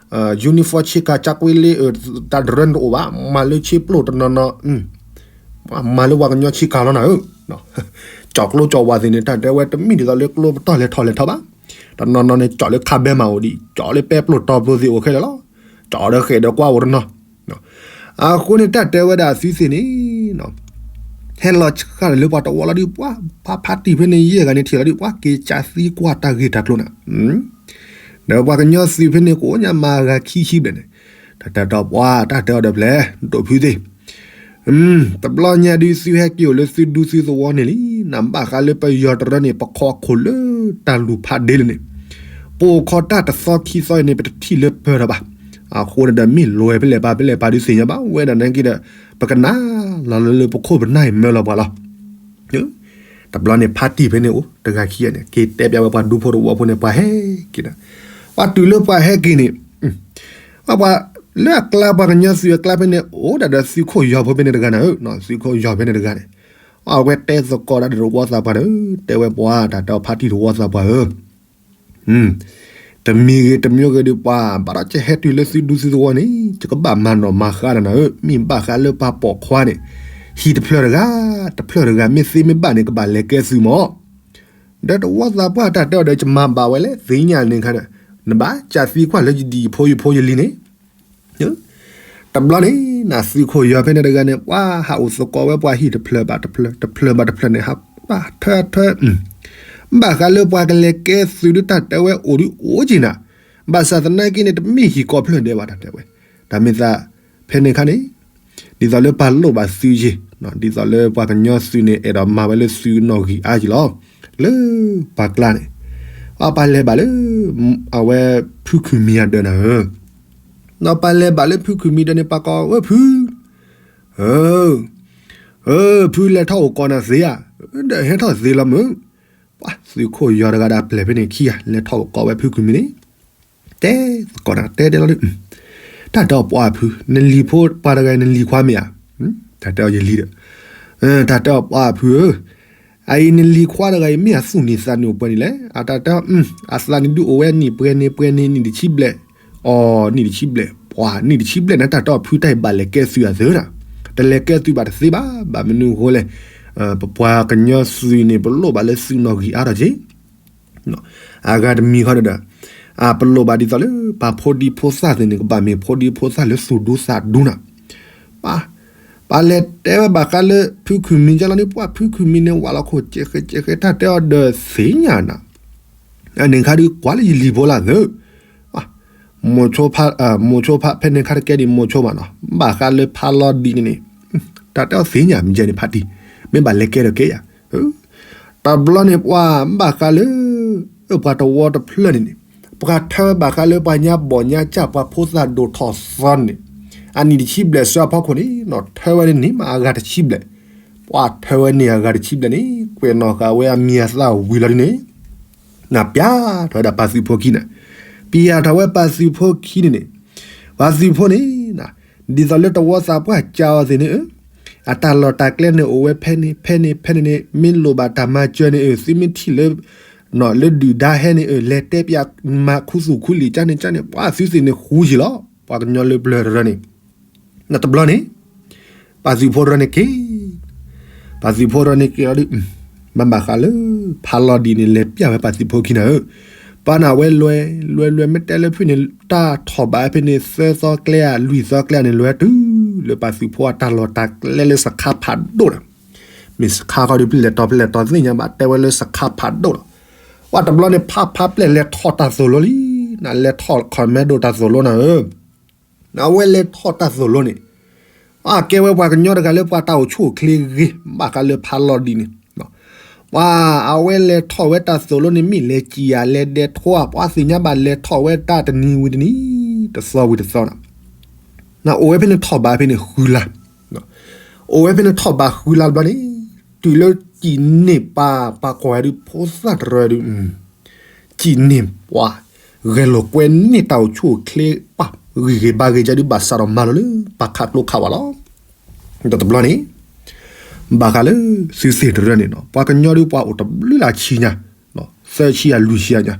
uniform ဆ့ကၤ ကၠါကွ့လ့ တၢ်တရၢန့ၣ်တအိၣ်ဘၣ် မၤလၢဆ့ပျိၢ်တနီၤနီၤ မၤလၢပှၤကညီဆ့ကၤလီၤနၤဧၢ, ကၠီၣ်ကျိကၠီၣ်ဝါသ့ၣ်န့ၣ် တၢ်တဲဝဲတမ့ၢ်ဒ်သိးလၢကျိပတီၢ်လဲၤထီၣ်လဲၤထီဘၣ်, တနီၤနီၤန့ၣ် ကၠီၣ်လၢခါဘဲမးအိၣ်ဒံး ကၠီၣ်လၢပဲပျိၢ်တီပျိၢ်သ့ၣ်အိၣ်ခဲလၢာ်လီၤ, ကၠီၣ်ဒီးဃဲၣ်ဒီးကွါအိၣ်တနီၤ, အဃိန့ၣ်တၢ်တဲဝဲဒၣ်အသုသ့ၣ်န့ၣ် ဟဲလီၤဆှၣ်လၢပှၤတဝီလီၤဒုး ပှၤဖါဖါတံၢ်ဖဲန့ၣ်ယဲၢ်ဂၤန့ၣ်ထံၣ်လီၤဒုး ပှၤက့ၤကးသံကွၢ်တၢ်ဂ့ၢ်တၢ်ကျိၤနၤ, ဒီးပှၤကညီသုးဖဲန့ၣ် ကိးညါမၤဂၤခံဆံဘျဲၣ်န့ၣ်, တၢ်တဲဒီးပှၤ တၢ်တဲအီၤဒီးဖျဲၣ် ဒိၣ်ဖုသ့ၣ်, တဘျီညါဒုးသုဟဲက့ၤအိၣ်လၢသုဒူသုသဝီန့ၣ်လံ, နဘၣ်ဃးလၢပယီၤတရၢန့ၣ် ပခီခိၣ်လၢတၢ်လူၤဖးဒ့လၢန့ၣ်, ပအိၣ်ခိးတၢ်တသီခံသီအံၤန့ၣ် ပတထံၣ်လၢပၢၢ်ထီၣ်ဘၣ်, အဃိန့ၣ်ဒီးမ့ၢ်လွဲၢ်ဖဲလဲၣ်ပၤဖဲလဲၣ်ပၤဒုးသ့ၣ်ညါဘၣ်ဝဲဒၣ်နာ်က့ဒီး ပကနၣ်လီၤလၢလၢပခိၣ်ပနၢ်အံၤမၢလီၤပှၤလီၤ. တဘျီန့ၣ် ဖါတံၢ်ဖဲန့ၣ်အိၣ် တဂၤခံဂၤန့ၣ် က့ၤတဲပျးဝဲပှၤဒူဖိတဝီဖိန့ၣ် ပှၤဟဲက့ၤဒီး ပှၤတုၤလၢပှၤဟဲက့ၤန့ၣ် ပှၤလၢအကျါ ပှၤကညီသုးအကျါဖဲန့ၣ် အိၣ်ဒၣ်ဒီးသုးခိၣ်ယီၤဖိဖဲန့ၣ်တဂၤနၤဧၢ, သုးခိၣ်ယီၤဖဲန့ၣ်တဂၤန့ၣ် အဝဲတဲသကိးဒၣ်ဒီးတဝီသးပှၢ်ဒီး တဲဝဲပှၤ တၢ်တဲအီၤဖါတံၢ်တဝီသးပှၢ်ဧၢ တမံၤဂ့ၤတမံၤဂ့ၤဒီးပှၤ ဘၣ်ဒီးကဟဲတုၤလၢသုဒူသုသဝီန့ၣ် ယကဘၣ်မၤနီၣ်မၤဃါနၤနၤဧၢ, မ့ၢ်ဘၣ်ဃးလၢပှၤပိာ်ခွါန့ၣ် ဟံၣ်တဖျၢၣ်တဂၤ တဖျၢၣ်တဂၤ မ့ၢ်သ့မ့ၢ်ဘၣ်န့ၣ် ကဘၣ်လဲၤကဲသုးမး ဒီးတဝီသးပှၢ်တၢ်တဲအီၤဒီး ယမၤဘၣ်ဝဲလဲၣ် သ့ၣ်ညါန့ၣ်ခါဒီး နဘၣ်ကးသံကွၢ်လၢယဒံၣ်ယဖိယဖိယလံၤန့ၣ် တဘျီန့ၣ် နသုးခိၣ်ယီၤဖဲန့ၣ်တဂၤန့ၣ် ပှၤဟးအိၣ်သကိးဝဲပှၤဟံၣ်တဖျၢၣ်ဘၣ်တဖျၢၣ် တဖျၢၣ်ဘၣ်တဖျၢၣ်န့ၣ် ဟးပှၤထၢထၢ ဘၣ်ဃးလၢပှၤကလဲၤကဲသုးဒုးတၢ်တဲဝဲအိၣ်ဒုးအိၣ်က့ၤနၤ, ဘၣ်ဆၣ်သနာ်က့န့ၣ် တမ့ၢ်ဟံၣ်ကိးဖျၢၣ်ဒဲးဘၣ်တၢ်တဲဝဲ, တၢ်မ့ၢ်သး ဖဲန့ၣ်ခါန့ၣ် ဒ်သိးလၢပှၤလိၣ်ဘၣ်သုယ့ၤ, ဒ်သိးလၢပှၤကညီသုးန့ၣ် အဲၣ်ဒိးမၤဝဲလၢသုနီၣ်ဂံၢ်အါယ့ၤလီၤ, လၢပှၤကျါန့ၣ်, အပှၤလဲၤဘၣ်လၢ အဝဲဖုခုၣ်မံၤအဒၢးနၤဧၢ ဒီးပှၤလဲၤဘၣ်လၢဖုခုၣ်မံၤဒၢးန့ၣ် ပှၤကိးဝဲဖု, ဖုလဲၤထီၣ်အိၣ်ကိးနၤသ့ဧါ, ဒီးဟဲထီၣ်သ့လီၤမုၢ်, ပှၤသုးခိၣ်ယီၤတဂၤဒီးပျဲၢ်ဖဲန့ၣ်ခံဂၤ လဲၤထီၣ်အိၣ်ကိးဝဲဖုခုၣ်မံၤန့ၣ်, တဲသကိးနၤ တဲတဲလီၤဒုး, တၢ်တဲအီၤပှၤဖု နလံၤဖိပှၤတဂၤအံၤ နလံၤခွါမ့ၢ်ဧါ, တၢ်တဲအီၤယလံၤဒီး, တၢ်တဲအီၤပှၤဖုဧၢ အအံၤနလံၤခွါတဂၤအံၤ မ့ၢ်အသူၣ်နံၤသးနံၤအိၣ်ပှဲၤနံၤလဲၣ်, အတၢ်တဲအီၤ အသးနံၤဒုးအိၣ်ဝဲနံၣ်ပှဲၤန့ၣ်ပှဲၤန့ၣ် နံၣ်တဆံဘျဲၣ်, အီၤ နံၣ်တဆံဘျဲၣ်, ပှၤနံၣ်တဆံဘျဲၣ်န့ၣ် တၢ်တဲအီၤဖုတၢ်အံၤဘၣ်လဲၤကဲသုးအသးနၤ, တလဲၤကဲသုးဘၣ်တသ့ဘၣ်, ဘၣ်မနုၤအဃိလဲၣ်, ပပှၤကညီသုးန့ၣ် ပလိၣ်ဘၣ်လၢသုးနီၣ်ဂံၢ်အါထီၣ်က့ၤ အဂၤတမံၤဃီဒီး, ပလိၣ်ဘၣ်ဒ်သိးလၢပှၤဖိဒံဖိသၣ်သ့ၣ်န့ၣ် ကဘၣ်မ့ၢ်ဖိဒံဖိသၣ်လၢသူၣ်ဒူသးဒူနၤ, ပှၤလဲၤတဲဝဲဘၣ်ဃးလၢဖုခုၣ်မံၤကလီၤန့ၣ် ပှၤဖုခုၣ်မံၤန့ၣ် ဝးလီၤခိၣ်ကဲးဃဲးကဲးဃဲး တၢ်တဲအီၤဒီးသ့ၣ်ညါနၤ, အန့ၣ်ခါဒုးကွၢ်လၢယလံၤဖိလၢသၢ မိၤဆိဖး မိၤဆိဖးဖဲန့ၣ်ခါတကဲဒံးမိၤဆိဘၣ်နီၤ ဘၣ်ဃးလၢဖးလီၤဒံးန့ၣ်န့ၣ်, တၢ်တဲအီၤသ့ၣ်ညါမ့ၢ်ကဲန့ၣ်ဖးတံၢ်, မ့ၢ်ဘၣ်လဲၤကဲဒီးကဲယၤ, တဘျီန့ၣ်ပှၤဘၣ်ဃးလၢ ပှၤတဝီတဖျၢၣ်န့ၣ်န့ၣ်, ပှၤထၢဝဲဘၣ်ဃးလၢပှၤညါဘီၣ်ညါကၢ် ပှၤဖိသၣ်ဒိၣ်ထီၣ်သီန့ၣ်, အနံၣ်တဆံဘျဲၣ်ဆှၢအဖီခိၣ်န့ၣ်နီၤ ထၢဝဲန့ၣ်န့ၣ်မ့ၢ်အဂၤတဆံဘျဲၣ်, ပှၤထၢဝဲန့ၣ်အဂၤတဆံဘျဲၣ်န့ၣ် ကွဲးနီၣ်ဃာ်ဝဲအမံၤအသၣ်ဝံၤလီၤဒ်န့ၣ် နပျဲထီၣ်ဝဲဒၣ်ပှၤသုးဖိခံန့ၣ်, ပျဲထီၣ်ဝဲပှၤသုးဖိခံန့ၣ်န့ၣ်, ပှၤသုးဖိန့ၣ်, ဒ်သိးလၢတဝီသးပှၢ်ကၢအီၤသ့ၣ်န့ၣ်ဧၢ, အတၢ်လီၢ်တၢ်ကျဲန့ၣ်အိၣ်ဝဲဖဲန့ၣ် ဖဲန့ၣ် ဖဲန့ၣ်န့ၣ် မ့ၢ်လိၣ်ဘၣ်တၢ်မၤစၢၤန့ၣ်ဧၢ, သုမ့ၢ်ထံၣ်လၢ လၢဒုၣ်ဒါဟဲန့ၣ်ဧၢ, လဲၤတဲပျးမၤခူသူၣ်ခူလံာ်ကန့ၣ်ကန့ၣ် ပှၤသုးသ့ၣ်န့ၣ်ဃူယ့ၤလီၤ, ပှၤကညီလၢပျၢၤတရၢန့ၣ် တဘျီန့ၣ်, ပှၤသုးဖိတရၢန့ၣ်က့ၤ, ပှၤသုးဖိတရၢန့ၣ်က့ၤအီၤဒုး, ဘၣ်ဘၣ်ဃးလၢ ဖးလီၤဒံးန့ၣ် လဲၤပျးဝဲပှၤသုးဖိခံနၤဧၢ, ပှၤန့ၣ်ဝဲလွဲ လွဲလွဲမ့ၢ်တဲလၢဖုန့ၣ် တၢ်ထီၣ်ဘးဖဲန့ၣ် သၢသီကျဲဧါ လွံၢ်သီကျဲဧါန့ၣ် လွဲတုၤလၢပှၤသုးဖိအတၢ်လီၢ်တၢ်ကျဲလၢစခါဖးဒိၣ်လီၤ, မ့ၢ်စခါဃီဒုး ပျဲၢ်လဲၤတီၤ ပျဲၢ်လဲၤတီၤသ့ၣ်ညါဘၣ် တဲဝဲလၢစခါဖးဒိၣ်လီၤ, ပှၤတဘျီန့ၣ် ဖးဖးပျဲၢ်လဲၤထီၣ်တၢ်သိၣ်လိလံ, နလဲၤထီၣ် commando တၢ်သိၣ်လိနၤဧၢ အဝဲလဲၤထီၣ်တၢ်သိၣ်လိန့ၣ်, အကဲဝဲပှၤကညီတဂၤလၢပှၤတၢ်အိၣ်ဆူၣ်အိၣ်ချ့ဂ့ၤ ဘၣ်ဃးလၢဖးလီၤဒံးန့ၣ်, ပှၤအဝဲလဲၤထီၣ်ဝဲတၢ်သိၣ်လိန့ၣ် မ့ၢ်လဲၤစံၣ်ယၤလဲၤဒဲးထီၣ်ဧါ ပှၤသ့ၣ်ညါဘၣ်လဲၤထီၣ်ဝဲတၢ်တနံၤဝံၤတနံၤ, တသီဝံၤတသီနၤ, နအိၣ်ဝဲဖဲန့ၣ်ထီၣ်ဘးဖဲန့ၣ်ဃုလါ, အိၣ်ဝဲဖဲန့ၣ်ထီၣ်ဘးဃုလါတဘျီန့ၣ်, တုၤလၢစံၣ်န့ၢ်ပှၤ ပှၤကိးဝဲဒုး ဖိသၣ်တရၢဒုး စံၣ်န့ၢ်ပှၤ ဂဲၤလိာ်ကွဲန့ၢ်တၢ်အိၣ်ဆူၣ်အိၣ်ချ့ပှၤ ဂံၢ်ဂ့ၤဘါဂ့ၤကဒုး ဘၣ်စးထီၣ်မၤလိလၢပှၤခးကျိခးဝးလီၤ. ဒီးတဘျီန့ၣ် ဘၣ်ဃးလၢသုးသ့ၣ်တရၢန့ၣ်နီၤ ပှၤကညီဒုးပှၤအိၣ်တဘျုးလၢဆံညါ, သၢဆံယၤလွံၢ်ဆံယၤညါ,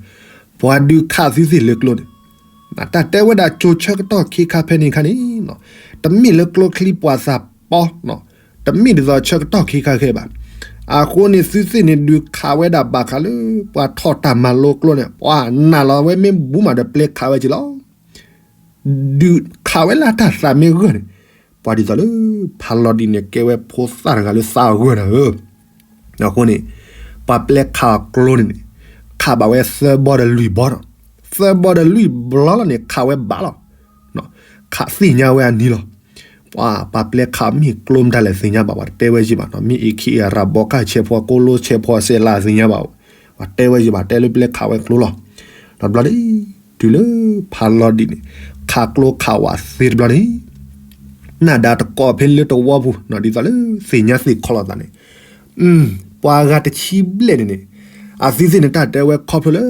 ပှၤဒုးခးသုးသ့ၣ်လၢကျိန့ၣ် တၢ်တဲဝဲဒၣ်ကၠိဆၢကတီၢ်ခ့ခါဖဲန့ၣ်ခါန့ၣ်, တမ့ၢ်လၢကျိချံပှၤသးပီ, တမ့ၢ်ဒ်သိးဆၢကတီၢ်ခ့ခါခဲဘၣ်. အဃိန့ၣ်သုးသ့ၣ်န့ၣ်ဒုးခးဝဲဒၣ်ဘၣ်ဃးလၢ ပှၤထီၣ်တၢ်မၤလိကျိန့ၣ် ပှၤနာ်လီၤဝဲမ့ၢ်ဘူးမးဒီးပျဲခးဝဲက့ၤလီၤ. ဒုးခးဝဲလၢတၢ်သးမ့ၢ်ဂၢၢ်န့ၣ်, ပှၤဒ်သိးလၢ ဖးလီၤဒံးန့ၣ် ကဲဝဲဖိသၣ်တဂၤလၢသးအဂၢၢ်နၤဧၢ. အဃိန့ၣ် ပှၤပျဲခးကျိန့ၣ်န့ၣ် ခးဘၣ်ဝဲသၢဘီဒီးလွံၢ်ဘီဒီး, သၢဘီဒီးလွံၢ်ဘီလီၤန့ၣ် ခးဝဲဘၣ်လီၤ. ခးသ့ၣ်ညါဝဲအနံၤလီၤ. ပှၤ ပှၤပျဲခးမ့ၢ်ကျိမတၤလဲၣ်သ့ၣ်ညါဘၣ် ပှၤတတဲဝဲယံၤဘၣ်နီၤ, မ့ၢ် AK အရၤဘီကၢ်ဆဲးဖီ ကိလိဆဲးဖီစဲးလးသ့ၣ်ညါဘၣ်, ပှၤတဲဝဲယံၤဘၣ် တဲလၢပျဲခးဝဲကျိလီၤ. ဒီးဘျီဒ် တုၤလၢဖးလီၤဒံးန့ၣ် ခးကျိခးဝးသ့တဘျီန့ၣ် နၢ်ဒါတကိးဖဲန့ၣ်လၢတဝီပူၤ ဒ်သိးလၢသ့ၣ်ညါသ့ၣ်ခီလိာ်သးန့ၣ် ပှၤဂၤတဆံဘျဲၣ်န့ၣ်န့ၣ် အသုသ့ၣ်န့ၣ် တၢ်တဲဝဲခီဖျိလၢ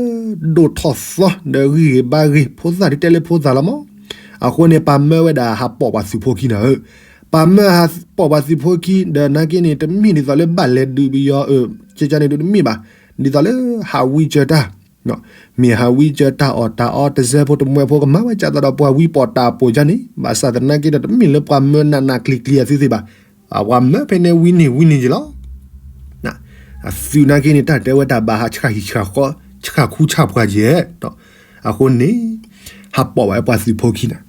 ဒိၣ်ထီၣ်သီ ဒီးဂံၢ်ဂ့ၤဘါဂ့ၤ ဖိသၣ်ဒုးတဲလၢဖိသၣ်လီၤမး. အဃိန့ၣ် ပှၤမၢဝဲဒၣ်ဟးပိာ်ပှၤသုးဖိခံနၤဧၢ, ပှၤမၢဟးပိာ်ပှၤသုးဖိခံ ဒီးနာ်က့န့ၣ် တမ့ၢ်ဒ်သိးလၢဘၣ်လဲၤဒုးပယီၤ ကကန့ၣ်ဒုးတမ့ၢ်ဘၣ်, ဒ်သိးလၢဟးဝံစၢၤတၢ် မ့ၢ်ဟးဝံစၢၤတၢ်အီၣ်တၢ်အီ တစဲးဖိတမှဲဖိ ကမၤဝဲကၢ်သးဒီးပှၤဝံပီၣ်တၢ်ပိာ်ကန့ၣ် ဘၣ်ဆၣ်သနာ်က့ဒီး တမ့ၢ်လၢပှၤမၢနးနးကျံၤကျံၤအသုသ့ၣ်ဘၣ်. ပှၤမၢဖဲန့ၣ်ဝံန့ၢ်ဝံန့ၢ်ယ့ၣ်လီၤ. အသုနာ်က့န့ၣ် တၢ်တဲဝဲတၢ်ဘၣ်ဟးဆှၣ်ဟံၣ်ဆှၣ်ဃီ ဆှၣ်ခူဆှၣ်ပှၤယဲၢ်, အဃိန့ၣ် ဟးပိာ်ဘၣ်ဝဲပှၤသုးဖိခံနၤ,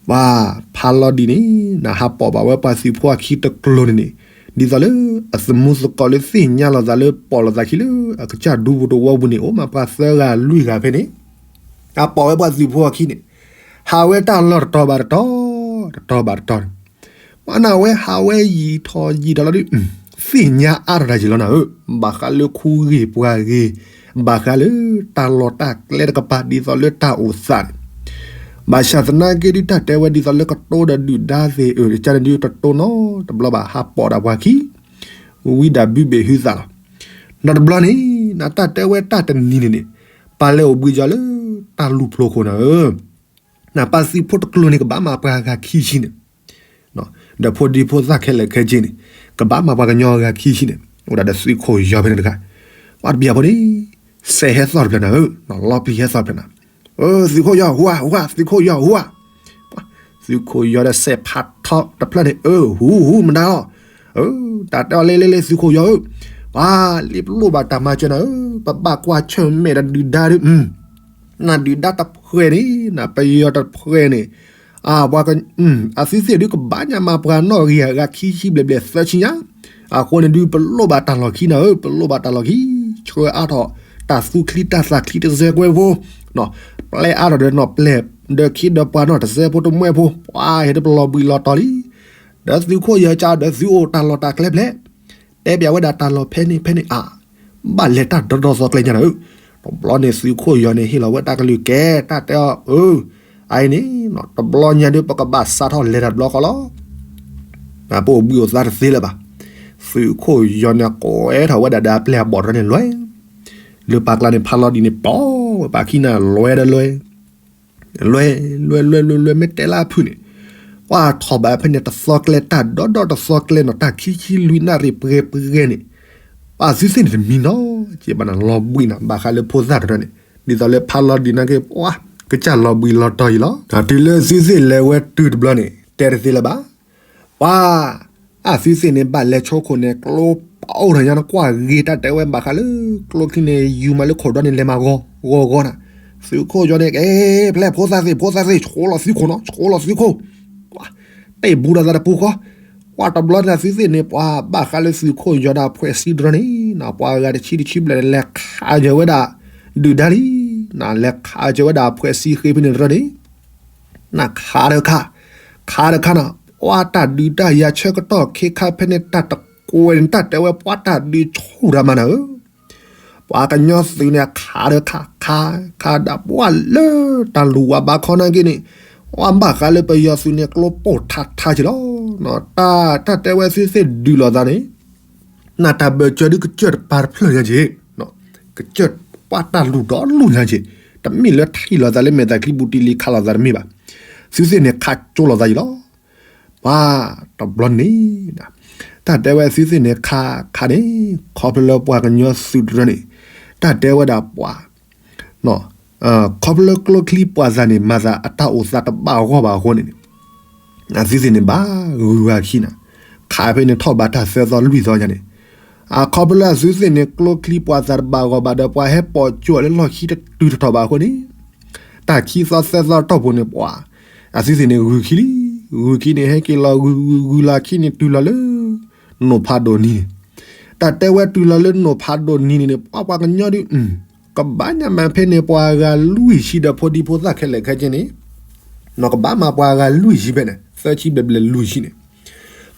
ပှၤဖးလီၤဒံးန့ၣ် နဟးပိာ်ဘၣ်ဝဲပှၤသုးဖိအခံတကျိၤန့ၣ်န့ၣ် ဒ်သိးလၢအသမူသကိးလၢသ့ၣ်ညါလိာ်သးလၢပိာ်လိာ်သးခံလၢအကစၢ်ဒူပူၤတဝီပူၤန့ၣ် အိၣ်မးပှၤသၢဂၤလွံၢ်ဂၤဖဲန့ၣ် အပိာ်ဝဲပှၤသုးဖိအခံန့ၣ် ဟးဝဲတၢ်လီၢ်တတီၤဘၣ်တတီၤ, တတီၤဘၣ်တတီၤန့ၣ် ပှၤနၢ်ဝဲဟးဝဲယံာ်ထီၣ်ယံာ်ထီၣ်လီၤဒုး သ့ၣ်ညါအါထီၣ်တၢ်ယံာ်လီၤနၤဧၢ, ဘၣ်ဃးလၢခူဂ့ၤပှၤဂ့ၤ, ဘၣ်ဃးလၢတၢ်လီၢ်တၢ်ကျဲတကပၤ ဒ်သိးလၢတၢ်အိၣ်သးန့ၣ်, ဘၣ်ဆၣ်သနာ်က့ဒုး တၢ်တဲဝဲဒ်သိးလၢကတိၤဒီးဒုၣ်ဒါသ့ၣ် အၢ ကကန့ၣ်ဒုးတတိၤနီတဘျီဘၣ် ဟးပိာ်ဒၣ်ပှၤခံ ဝံဒၣ်ဘုဘ့ၣ်ဟုသးလီၤ. ဒီးတဘျီန့ၣ် နတၢ်တဲဝဲတၢ်တနံၤန့ၣ်န့ၣ် ပှၤလဲၤအိၣ်ဘှံးကီၤလၢ တၢ်လူၢ်ဖျိခိၣ်နၤဧၢ, နပှၤသုးဖိတကျိၤန့ၣ် ကဘၣ်မၤပှၤဂၤခံဆံန့ၣ်, ဒီးဖိဒံဖိသၣ်ခဲလၢာ်ခဲဆ့န့ၣ် ကဘၣ်မၤပှၤကညီဂၤခံဆံန့ၣ် အိၣ်ဒၣ်ဒီးသုးခိၣ်ယီၤဖဲန့ၣ်တဂၤ, ပှၤတဘျီဖိန့ၣ် စဲးဟဲသီၣ်တဖျၢၣ်နၤဧၢ, လီၤပျံၤဟဲသီၣ်တဖျၢၣ်နၤ, သုးခိၣ်ယီၤဟူဧါ ဟူဧါ သုးခိၣ်ယီၤဟူဧါ, သုးခိၣ်ယီၤဒီးစဲးဖးထီတဖျၢၣ်န့ၣ် အၢ ဟူဟူမတၤလီၤ, တၢ်တဲအီၤလ့လ့လ့ သုးခိၣ်ယီၤဧၢ, ပှၤလံပလိၣ်ဘၣ်တၢ်မၤစၢၤနၤဧၢ, ပဘၣ်ကွၢ်ဆၢၣ်မဲာ်ဒီးဒုၣ်ဒါဒုး နဒုၣ်ဒါတဖှဲးန့ၣ် နပယီၤတဖှဲးန့ၣ်, အပှၤ အသုသ့ၣ်ဒုးကဘၣ်ညါမၤပှၤနီၣ်ဂံၢ်အဂၤခံဆံဘျဲၣ်ဘျဲၣ်သၢဆံညါ, အဃိန့ၣ်ဒုး ပလိၣ်ဘၣ်တၢ်လီၢ်ခံနၤဧၢ, ပလိၣ်ဘၣ်တၢ်လီၢ်ခံ, ဆှၢအါထီၣ်တၢ်သူချံတၢ်သၣ်ချံတစဲးကွဲးဖိ, ပျဲအါထီၣ်ဒီးနီၢ်ပျဲၢ်, ဒီးခံဒီးပှၤနီၢ်တစဲးဖိတမှဲဖိ, ပှၤဟဲဒုးပလီၤဘှံးလီၤတီၤလံ, ဒီးသုးခိၣ်ယီၤကဒီးသုအိၣ်တၢ်လီၢ်တၢ်ကျဲဖျဲး တဲပျးဝဲဒၣ်တၢ်လီၢ်ဖဲန့ၣ်ဖဲန့ၣ်အါ, ဘၣ်လဲၤတၢ်ဒီဒီသီကျဲညါနၤဧၢ, တဘျီန့ၣ်သုးခိၣ်ယီၤန့ၣ် ဟ့ၣ်လီၤဝဲတၢ်ကလုၢ်ကဲ တၢ်တဲအီၤ အၢ, အအံၤန့ၣ် တဘျီညါဒုး ပကဘၣ်စးထီၣ်လဲၤတၢ်တဘျီဃီလီၤ, ပအိၣ်ဘှံးအိၣ်သါတသ့လၢၤဘၣ်, သုးခိၣ်ယီၤန့ၣ်ကွဲးထီၣ်ဝဲဒၣ်ဒီးအပျဲၢ်အဘီၣ်တဖၣ်န့ၣ်လွဲ, လၢပာ်ကျါန့ၣ် ဖးလီၤဒံးန့ၣ် ပိာ်ဝဲပှၤခံနၤ လွဲဒီးလွဲ လွဲ လွဲ လွဲ လွဲ လွဲ မ့ၢ်တဲလၢအဖုၣ်န့ၣ်, ပှၤထီၣ်ဘၣ်ဖဲန့ၣ် တသီကျဲ တၢ်ဒီဒီတသီကျဲနီၤ တၢ်ခံဆံလွံၢ်နၣ်ရံၣ်ပှဲၤပှဲၤန့ၣ်, ပှၤသုသ့ၣ်န့ၣ်တမံၤနီၤ က့ဘၣ်နၤလီၤဘှံးနၤ ဘၣ်ဃးလၢဖိသၣ်တရၢန့ၣ်, ဒ်သိးလၢဖးလီၤဒံးနာ်က့ ပှၤကစၢ်လီၤဘှံးလီၤတီၤအံၤလီၤ. တုၤလၢသုသ့ၣ်လဲၤဝဲတုၤတဘျီန့ၣ် တဲတသ့လၢၤဘၣ် ပှၤ အသုသ့ၣ်န့ၣ် ဘၣ်လဲၤဆိခိၣ်န့ၣ် ကျိပအိၣ်ထီၣ်ညါ နကွၢ်ဂ့ၤတၢ်တဲဝဲ ဘၣ်ဃးလၢကျိချံန့ၣ် ယူၤမးလၢခိၣ်ဒီန့ၣ် လဲၤမးဂီၤဂီၤဂီၤနၤ, သုးခိၣ်ယီၤန့ၣ် ကဲ ဖျဲၣ်ဖိသၣ်သ့ၣ် ဖိသၣ်သ့ၣ် ဆိလီၤသုခိၣ်နီၤ ဆိလီၤသုခိၣ်, တ့ၢ်ဘူးဒီးသးတပူၤဃီ, ကွၢ်တဘျီန့ၣ် သုသ့ၣ်န့ၣ် ပှၤဘၣ်ဃးလၢသုးခိၣ်ယီၤဒီးအဖှဲးစံတရၢန့ၣ် ပှၤဂၤတဆံတဆံဘျဲၣ်န့ၣ် လဲၤခးစၢၤဝဲဒၣ် ဒုၣ်ဒါလံ, လဲၤခးစၢၤဝဲဒၣ်အဖှဲးစံဃ့ဖဲန့ၣ်တရၢန့ၣ် နခးတခါ, ခးတခါနၤ, ပှၤတၢ်ဒုးတၢ်ယၤဆၢကတီၢ်ခဲခါဖဲန့ၣ် တၢ်တကွဲးန့ၣ် တၢ်တဲဝဲ ပှၤတၢ်ဒုးဆူၣ်တၢ်မၤနၤဧၢ, ပှၤကညီသုးန့ၣ် ခးတခါ ခး ခးဒၣ်ပှၤလၢတၢ်လူၢ်ဝၤဘးခီနာ်က့န့ၣ်, ပှၤဘၣ်ဃးလၢပယီၤသုးန့ၣ် ကျိပိၢ်ထးထးက့ၤလီၤ, တၢ် တၢ်တဲဝဲသုသ့ၣ်ဒုးလိာ်သးန့ၣ် နတၢ်ဘၢၣ်စၢၤဒုးကစၢၢ်တပၤတဖျၢၣ်ညါက့ၤ, ကစၢၢ်ပှၤတၢ်လူၢ်ဒီလူၢ်ညါက့ၤ, တမ့ၢ်လၢထံၣ်လိာ်သးလၢမဲာ်သးချံပူၤတံၢ်လံခးလိာ်သးတမ့ၢ်ဘၣ်, သုသ့ၣ်န့ၣ်ခးကၠိလိာ်သးယံၤလီၤ. ပှၤတဘျီန့ၣ် တၢ်တဲဝဲသုသ့ၣ်န့ၣ်ခးခးန့ၣ် ခီဖျိလၢပှၤကညီသုးတရၢန့ၣ် တၢ်တဲဝဲဒၣ်ပှၤ ခီဖျိလၢကျိချံပှၤသးန့ၣ် မၤသးအတၢ်အိၣ်သးတဘၣ်အဂီၢ်ဘၣ်အဃိန့ၣ် အသုသ့ၣ်န့ၣ်ဘၣ်ဂုၤဂၤခံနၤ, ခးဖဲန့ၣ်ထီၣ်ဘးတၢ်သၢသီလွံၢ်သီညါန့ၣ်, အခီဖျိလၢအသုသ့ၣ်န့ၣ် ကျိချံပှၤသးတဘၣ်အဂီၢ်ဘၣ်ဒီး ပှၤဟဲပိာ်ကၠိအီၤလၢလီၢ်ခံတတုၤတထီၣ်ဘၣ်အဃိန့ၣ် တၢ်ခံသီသၢသီတီၢ်ပူၤန့ၣ် ပှၤ အသုသ့ၣ်န့ၣ်ဂုၤခံလံ, ဂုၤခံန့ၣ် ဟဲက့ၤလီၤဂုၤဂုၤဂုၤလီၤခံန့ၣ် တုၤလီၤလၢ နိၣ်ဖးဒိၣ်နံၤန့ၣ်, တၢ်တဲဝဲတုၤလီၤလၢနိၣ်ဖးဒိၣ်နံၤန့ၣ်န့ၣ် ပှၤပှၤကညီဒုး ကဘၣ်ညါမၤဖဲန့ၣ် ပှၤဂၤလွံၢ်ဆံဒီးဖိဒံဖိသၣ်ခဲလၢာ်ခဲဆ့န့ၣ်, နီၢ်ကဘၣ်မၤပှၤဂၤလွံၢ်ဆံဖဲန့ၣ် သၢဆံဘျဲၣ်ဘျဲၣ်လွံၢ်ဆံန့ၣ်,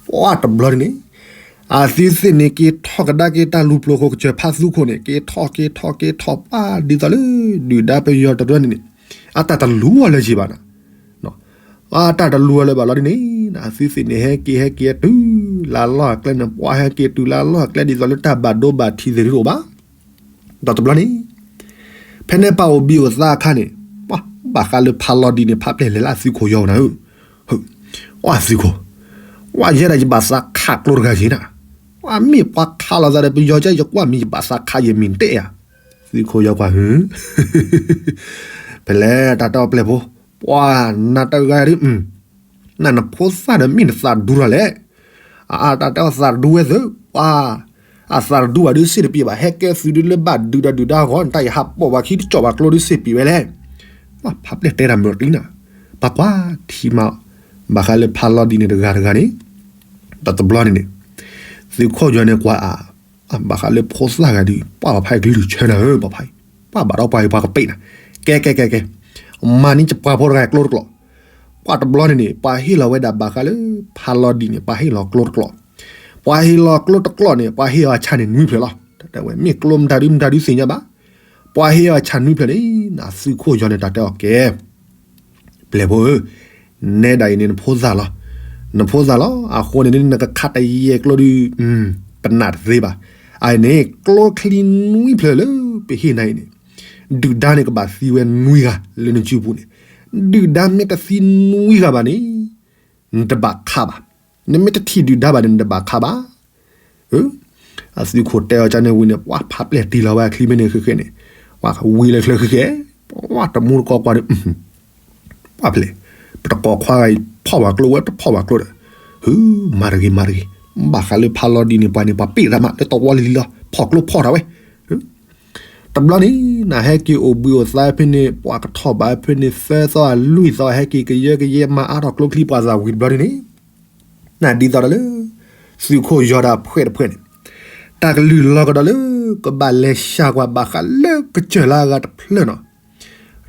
ပှၤတဘျီန့ၣ်န့ၣ်, အသုသ့ၣ်န့ၣ် က့ၤထီၣ်ကဒါက့ၤတၢ်လူၢ်ပျိၤခိၣ်ကစၢၢ်ဖးသူခိၣ်န့ၣ် က့ၤထီၣ်က့ၤထီၣ်က့ၤထီၣ်ပှၤဒ်သိးလၢ ဒုၣ်ဒါပယီၤတရၢန့ၣ်န့ၣ်, အတၢ်တလူၤအီၤလၢၤဘၣ်နၤ, အတၢ်တလူၤအီၤလၢၤဘၣ်လီၤဒ်န့ၣ် အသုသ့ၣ်န့ၣ် ဟဲက့ၤဟဲက့ၤတုၤလၢအလီၢ်အကျဲန့ၣ် ပှၤဟဲက့ၤတုၤလၢအလီၢ်အကျဲ ဒ်သိးလၢတၢ်ဘၣ်ဒိဘၣ်ထံးသ့ၣ်တအိၣ်ဘၣ်. ဒီးတဘျီန့ၣ် ဖဲန့ၣ်ပၢ်အိၣ်ဘှံးအိၣ်သါအခါန့ၣ် ဘၣ်ဃးလၢဖးလီၤဒံးန့ၣ် ဖးပျဲၢ်လဲၤလၢအသုးခိၣ်ယီၤနၤဧၢ, အသုးခိၣ်, ဝဲယဲဒၣ်ယဘၣ်သးခးကျိတဂၤယ့ၤနၤ, ဝဲမ့ၢ်ပှၤခးလိာ်သးဒီးပယီၤကဲ ယကွၢ်မံၤယဘၣ်သးခးယဲမံၤတဲဧါ, သုးခိၣ်ယီၤကွၢ်ဟု ဖဲလဲၣ်တၢ်တဲအီၤပျဲၢ်ဖိ, ပှၤနၤတဂၤဒ် နနဖိသၣ်ဒီးမ့ၢ်နသးဒူထီၣ်လဲၣ်, အတၢ်တဲအီၤသးဒူဝဲသ့ၣ် ပှၤ အသးတဒူဘၣ်ဒုးစ့ၣ်တပံးဘၣ် ဟဲကဲသုးဒုလၢဘၣ်ဒုးဒီးဒုၣ်ဒါအဂီၢ် နတၢ်ယဟးပိာ်ပှၤခံတကၠီၣ်ဘၣ်ကျိဒုးစ့ၣ်ပံးဝဲလဲၣ်, ပှၤဖးပျဲၢ်တဲတၢ်မုၢ်တံၢ်နၤ, ပှၤကွၢ်ထံမး, ဘၣ်ဃးလၢဖးလီၤဒံးန့ၣ်တဂၤတဂၤန့ၣ်, ဒီးတဘျီန့ၣ်န့ၣ်, သုးခိၣ်ယီၤန့ၣ်ကွၢ်အါ ဘၣ်ဃးလၢဖိသၣ်ဂၤဒုး ပှၤပဖးကလုၢ်ဆၢနၤဧၢ ပဖး, ပှၤဘၣ်ဒီးပှၤအံၤပှၤကပ့းနၤ, ကဲကဲကဲကဲ, မၤန့ၢ်ယပှၤဖိတဂၤကျိတကျိာ်, ပှၤတဘျီန့ၣ်န့ၣ် ပှၤဟ့ၣ်လီၤဝဲဒၣ်ဘၣ်ဃးလၢ ဖးလီၤဒံးန့ၣ် ပှၤဟ့ၣ်လီၤကျိတကျိာ်, ပှၤဟ့ၣ်လီၤကျိတကျိာ်န့ၣ် ပှၤဟ့ၣ်အီၤဆၣ်န့ၣ်နွံဖျၢၣ်လီၤ, တၢ်တဲဝဲမ့ၢ်ကျိမတၤဒုမတၤဒုသ့ၣ်ညါဘၣ်, ပှၤဟ့ၣ်အီၤဆၣ်နွံဖျၢၣ်န့ၣ် နသုးခိၣ်ယီၤန့ၣ် တၢ်တဲအီၤကဲ ပျဲၢ်ဖိဧၢ, နဲဒၣ်အံၤန့ၣ်နဖိသၣ်လီၤ, နဖိသၣ်လီၤ အဃိန့ၣ် နကခးတယဲၢ်ကျိဒုး ပနာ်တသ့ဘၣ်, အန့ၣ် ကျိချံနွံဖျၢၣ်လၢပဟ့ၣ်နၤအံၤန့ၣ်, ဒုၣ်ဒါန့ၣ်ကဘၣ်သံဝဲနွံဂၤလၢနစုပူၤန့ၣ်, ဒုၣ်ဒါမ့ၢ်တသံနွံဂၤဘၣ်န့ၣ် နတဘၣ်ခးဘၣ်, နမ့ၢ်တထံၣ်ဒုၣ်ဒါဘၣ်န့ၣ် နတဘၣ်ခးဘၣ် အသုးခိၣ်တဲအီၤကန့ၣ်ဝံၤန့ၣ် ပှၤဖးပျဲၢ်တံၢ်လီၤဝဲအချံမ့ၢ်န့ၣ်ဃဲဃဲန့ၣ်, ပှၤဝံၤလၢချၢဃဲဃဲ, ပှၤတမူတကိးကွၢ်ဒီး, ပှၤဖျဲၣ်, ပတကိးခွါဂၤအံၤ ဖီၣ်ပှၤကျိဝဲတဖီၣ်ပှၤကျိဒီး, ဟု, မၤတဂ့ၤမၤတဂ့ၤ, ဘၣ်ဃးလၢဖးလီၤဒံးန့ၣ် ပှၤန့ၣ် ပှၤပ့ၢ်တၢ်မး လၢတဝီလံၤလံၤလီၤ ဖီၣ်ကျိဖီၣ်တၢ်ဝဲ တဘျီန့ၣ် နဟဲက့ၤအိၣ်ဘှံးအိၣ်သါဖဲန့ၣ် ပှၤကထီၣ်ဘးဖဲန့ၣ် သၢသီအလွံၢ်သီ ဟဲက့ၤကယၢကယဲ မၤအါထီၣ်ကျိချံပှၤသးဝံၤတဘျီန့ၣ်န့ၣ်, နဒ်သိးဒီးလၢ သုးခိၣ်ယီၤဒီးအဖှဲးတဖှဲးန့ၣ် တၢ်ကလုၢ်လီၤကဒီးလၢ ကဘၣ်လဲၤစှၤကွၢ်ဘၣ်ဃးလၢကစၢၢ်လၢအဂၤတဖျၢၣ်နီၤ.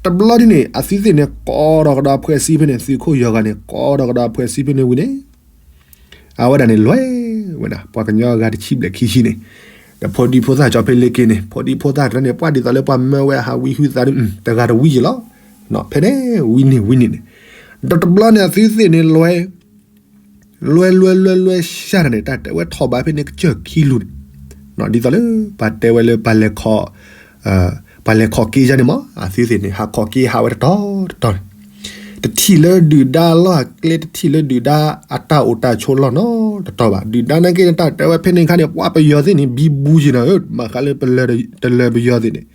တဘျီဒ်န့ၣ် အသုသ့ၣ်န့ၣ် ကိးထီၣ်ကဒီးအဖှဲးဆံဖဲန့ၣ် သုးခိၣ်ယီၤဂၤန့ၣ် ကိးထီၣ်ကဒီးအဖှဲးဆံဖဲန့ၣ်ဝံၤန့ၣ် အဝဲဒၣ်န့ၣ်လဲၤဝဲဒၣ် ပှၤကညီအဂၤတဆံဘျဲၣ်ခံဆံန့ၣ်, ဒီးဖိဒံဖိသၣ်ကၠီဖဲလ့က့ၤန့ၣ် ဖိဒံဖိသၣ်တဖၣ်န့ၣ် ပှၤဒ်သိးလၢပှၤမၢဝဲအဟးဝံဟုသးဒီး တဂၤတဝံယံၤလီၤ. ဖဲန့ၣ်ဝံၤန့ၣ်ဝံၤန့ၣ်န့ၣ်, ဒီးတဘျီန့ၣ်အသုသ့ၣ်န့ၣ်လဲၤ လဲၤလဲၤလဲၤလဲၤစှၤတၢ်န့ၣ် တၢ်တဲဝဲထီၣ်ဘးဖဲန့ၣ်ကစၢၢ်ခံလူၤန့ၣ်, ဒ်သိးလၢ ပှၤတဲဝဲလၢ ပှၤလဲၤခီၣ်က့ယါန့ၣ်မး အသုသ့ၣ်န့ၣ် ဟးခီၣ်က့ဟးဝဲတတီၤတတီၤန့ၣ်, တထံၣ်လၢဒုၣ်ဒါအလီၢ်အကျဲ တထံၣ်လၢဒုၣ်ဒါအတၢ်အိၣ်တၢ်ဆိးလီၢ်နီတတီၤဘၣ်. ဒုၣ်ဒါနာ်က့န့ၣ် တၢ်တဲဝဲဖဲန့ၣ်အခါန့ၣ် ပှၤပယီၤသ့ၣ်န့ၣ် ဘံဘူယံၤနၤဧၢ, ဘၣ်ဃးလၢပလၢၢ်တလၢၢ်ပယီၤသ့ၣ်န့ၣ်,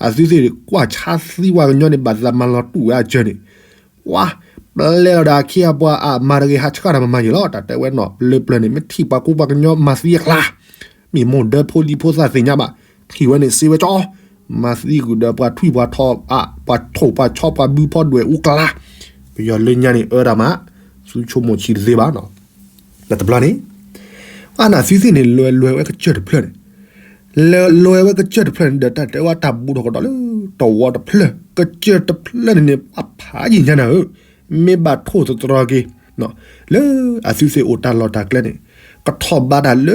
အသုသ့ၣ်ကွၢ်ဆါသံပှၤကညီန့ၣ် ဘၣ်သးမၤလီၤတူာ်ဝဲအစၢၤန့ၣ် ပှၤပျဲလီၤဒၣ်အခ့အပှၤအါ မၤတဂ့ၤ ဟးဆှၣ်တၢ်မၤမၤယံၤလီၤ. တၢ်တဲဝဲနီၢ်ပျၢၤပျၢၤန့ၣ် မ့ၢ်ထံၣ်ပှၤကူပှၤကညီမၤသံအကျါ, မ့ၢ်မိၢ်ဒၢဖိလံၤဖိသၣ်သ့ၣ်ညါဘၣ်, ထံၣ်ဝဲန့ၣ်စ့ဝဲကၠီ, မၤသံကွံာ်ဒီးပှၤထွံၣ်ပှၤထိးအါ ပှၤထိၣ်ပှၤဆီပှၤဘုဖီဒွဲၣ်အူကျါ, ပယီၤလၢညါန့ၣ်အၢတၢ်မး, သုဆိကမိၣ်ဆံးတသ့ဘၣ်နီၤ. လၢတဘျီန့ၣ် အါန့ၣ်သုသ့ၣ်န့ၣ် လဲၤလဲၤဝဲကစၢၢ်တဖျၢၣ်န့ၣ်, လဲၤလဲၤဝဲကစၢၢ်တဖျၢၣ်န့ၣ်ဒီး တၢ်တဲဝဲတၢ်ဘူးထီၣ်ကဒီးလၢ တဝီတဖျၢၣ် ကစၢၢ်တဖျၢၣ်န့ၣ်န့ၣ် အဖးယံၤညါနၤဧၢ, မ့ၢ်ဘၣ်ထိၣ်သတြီၤက့ၤ လၢအသုသ့ၣ်အိၣ်တၢ်လီၢ်တၢ်ကျဲန့ၣ် ကထီၣ်ဘးတၢ်လၢ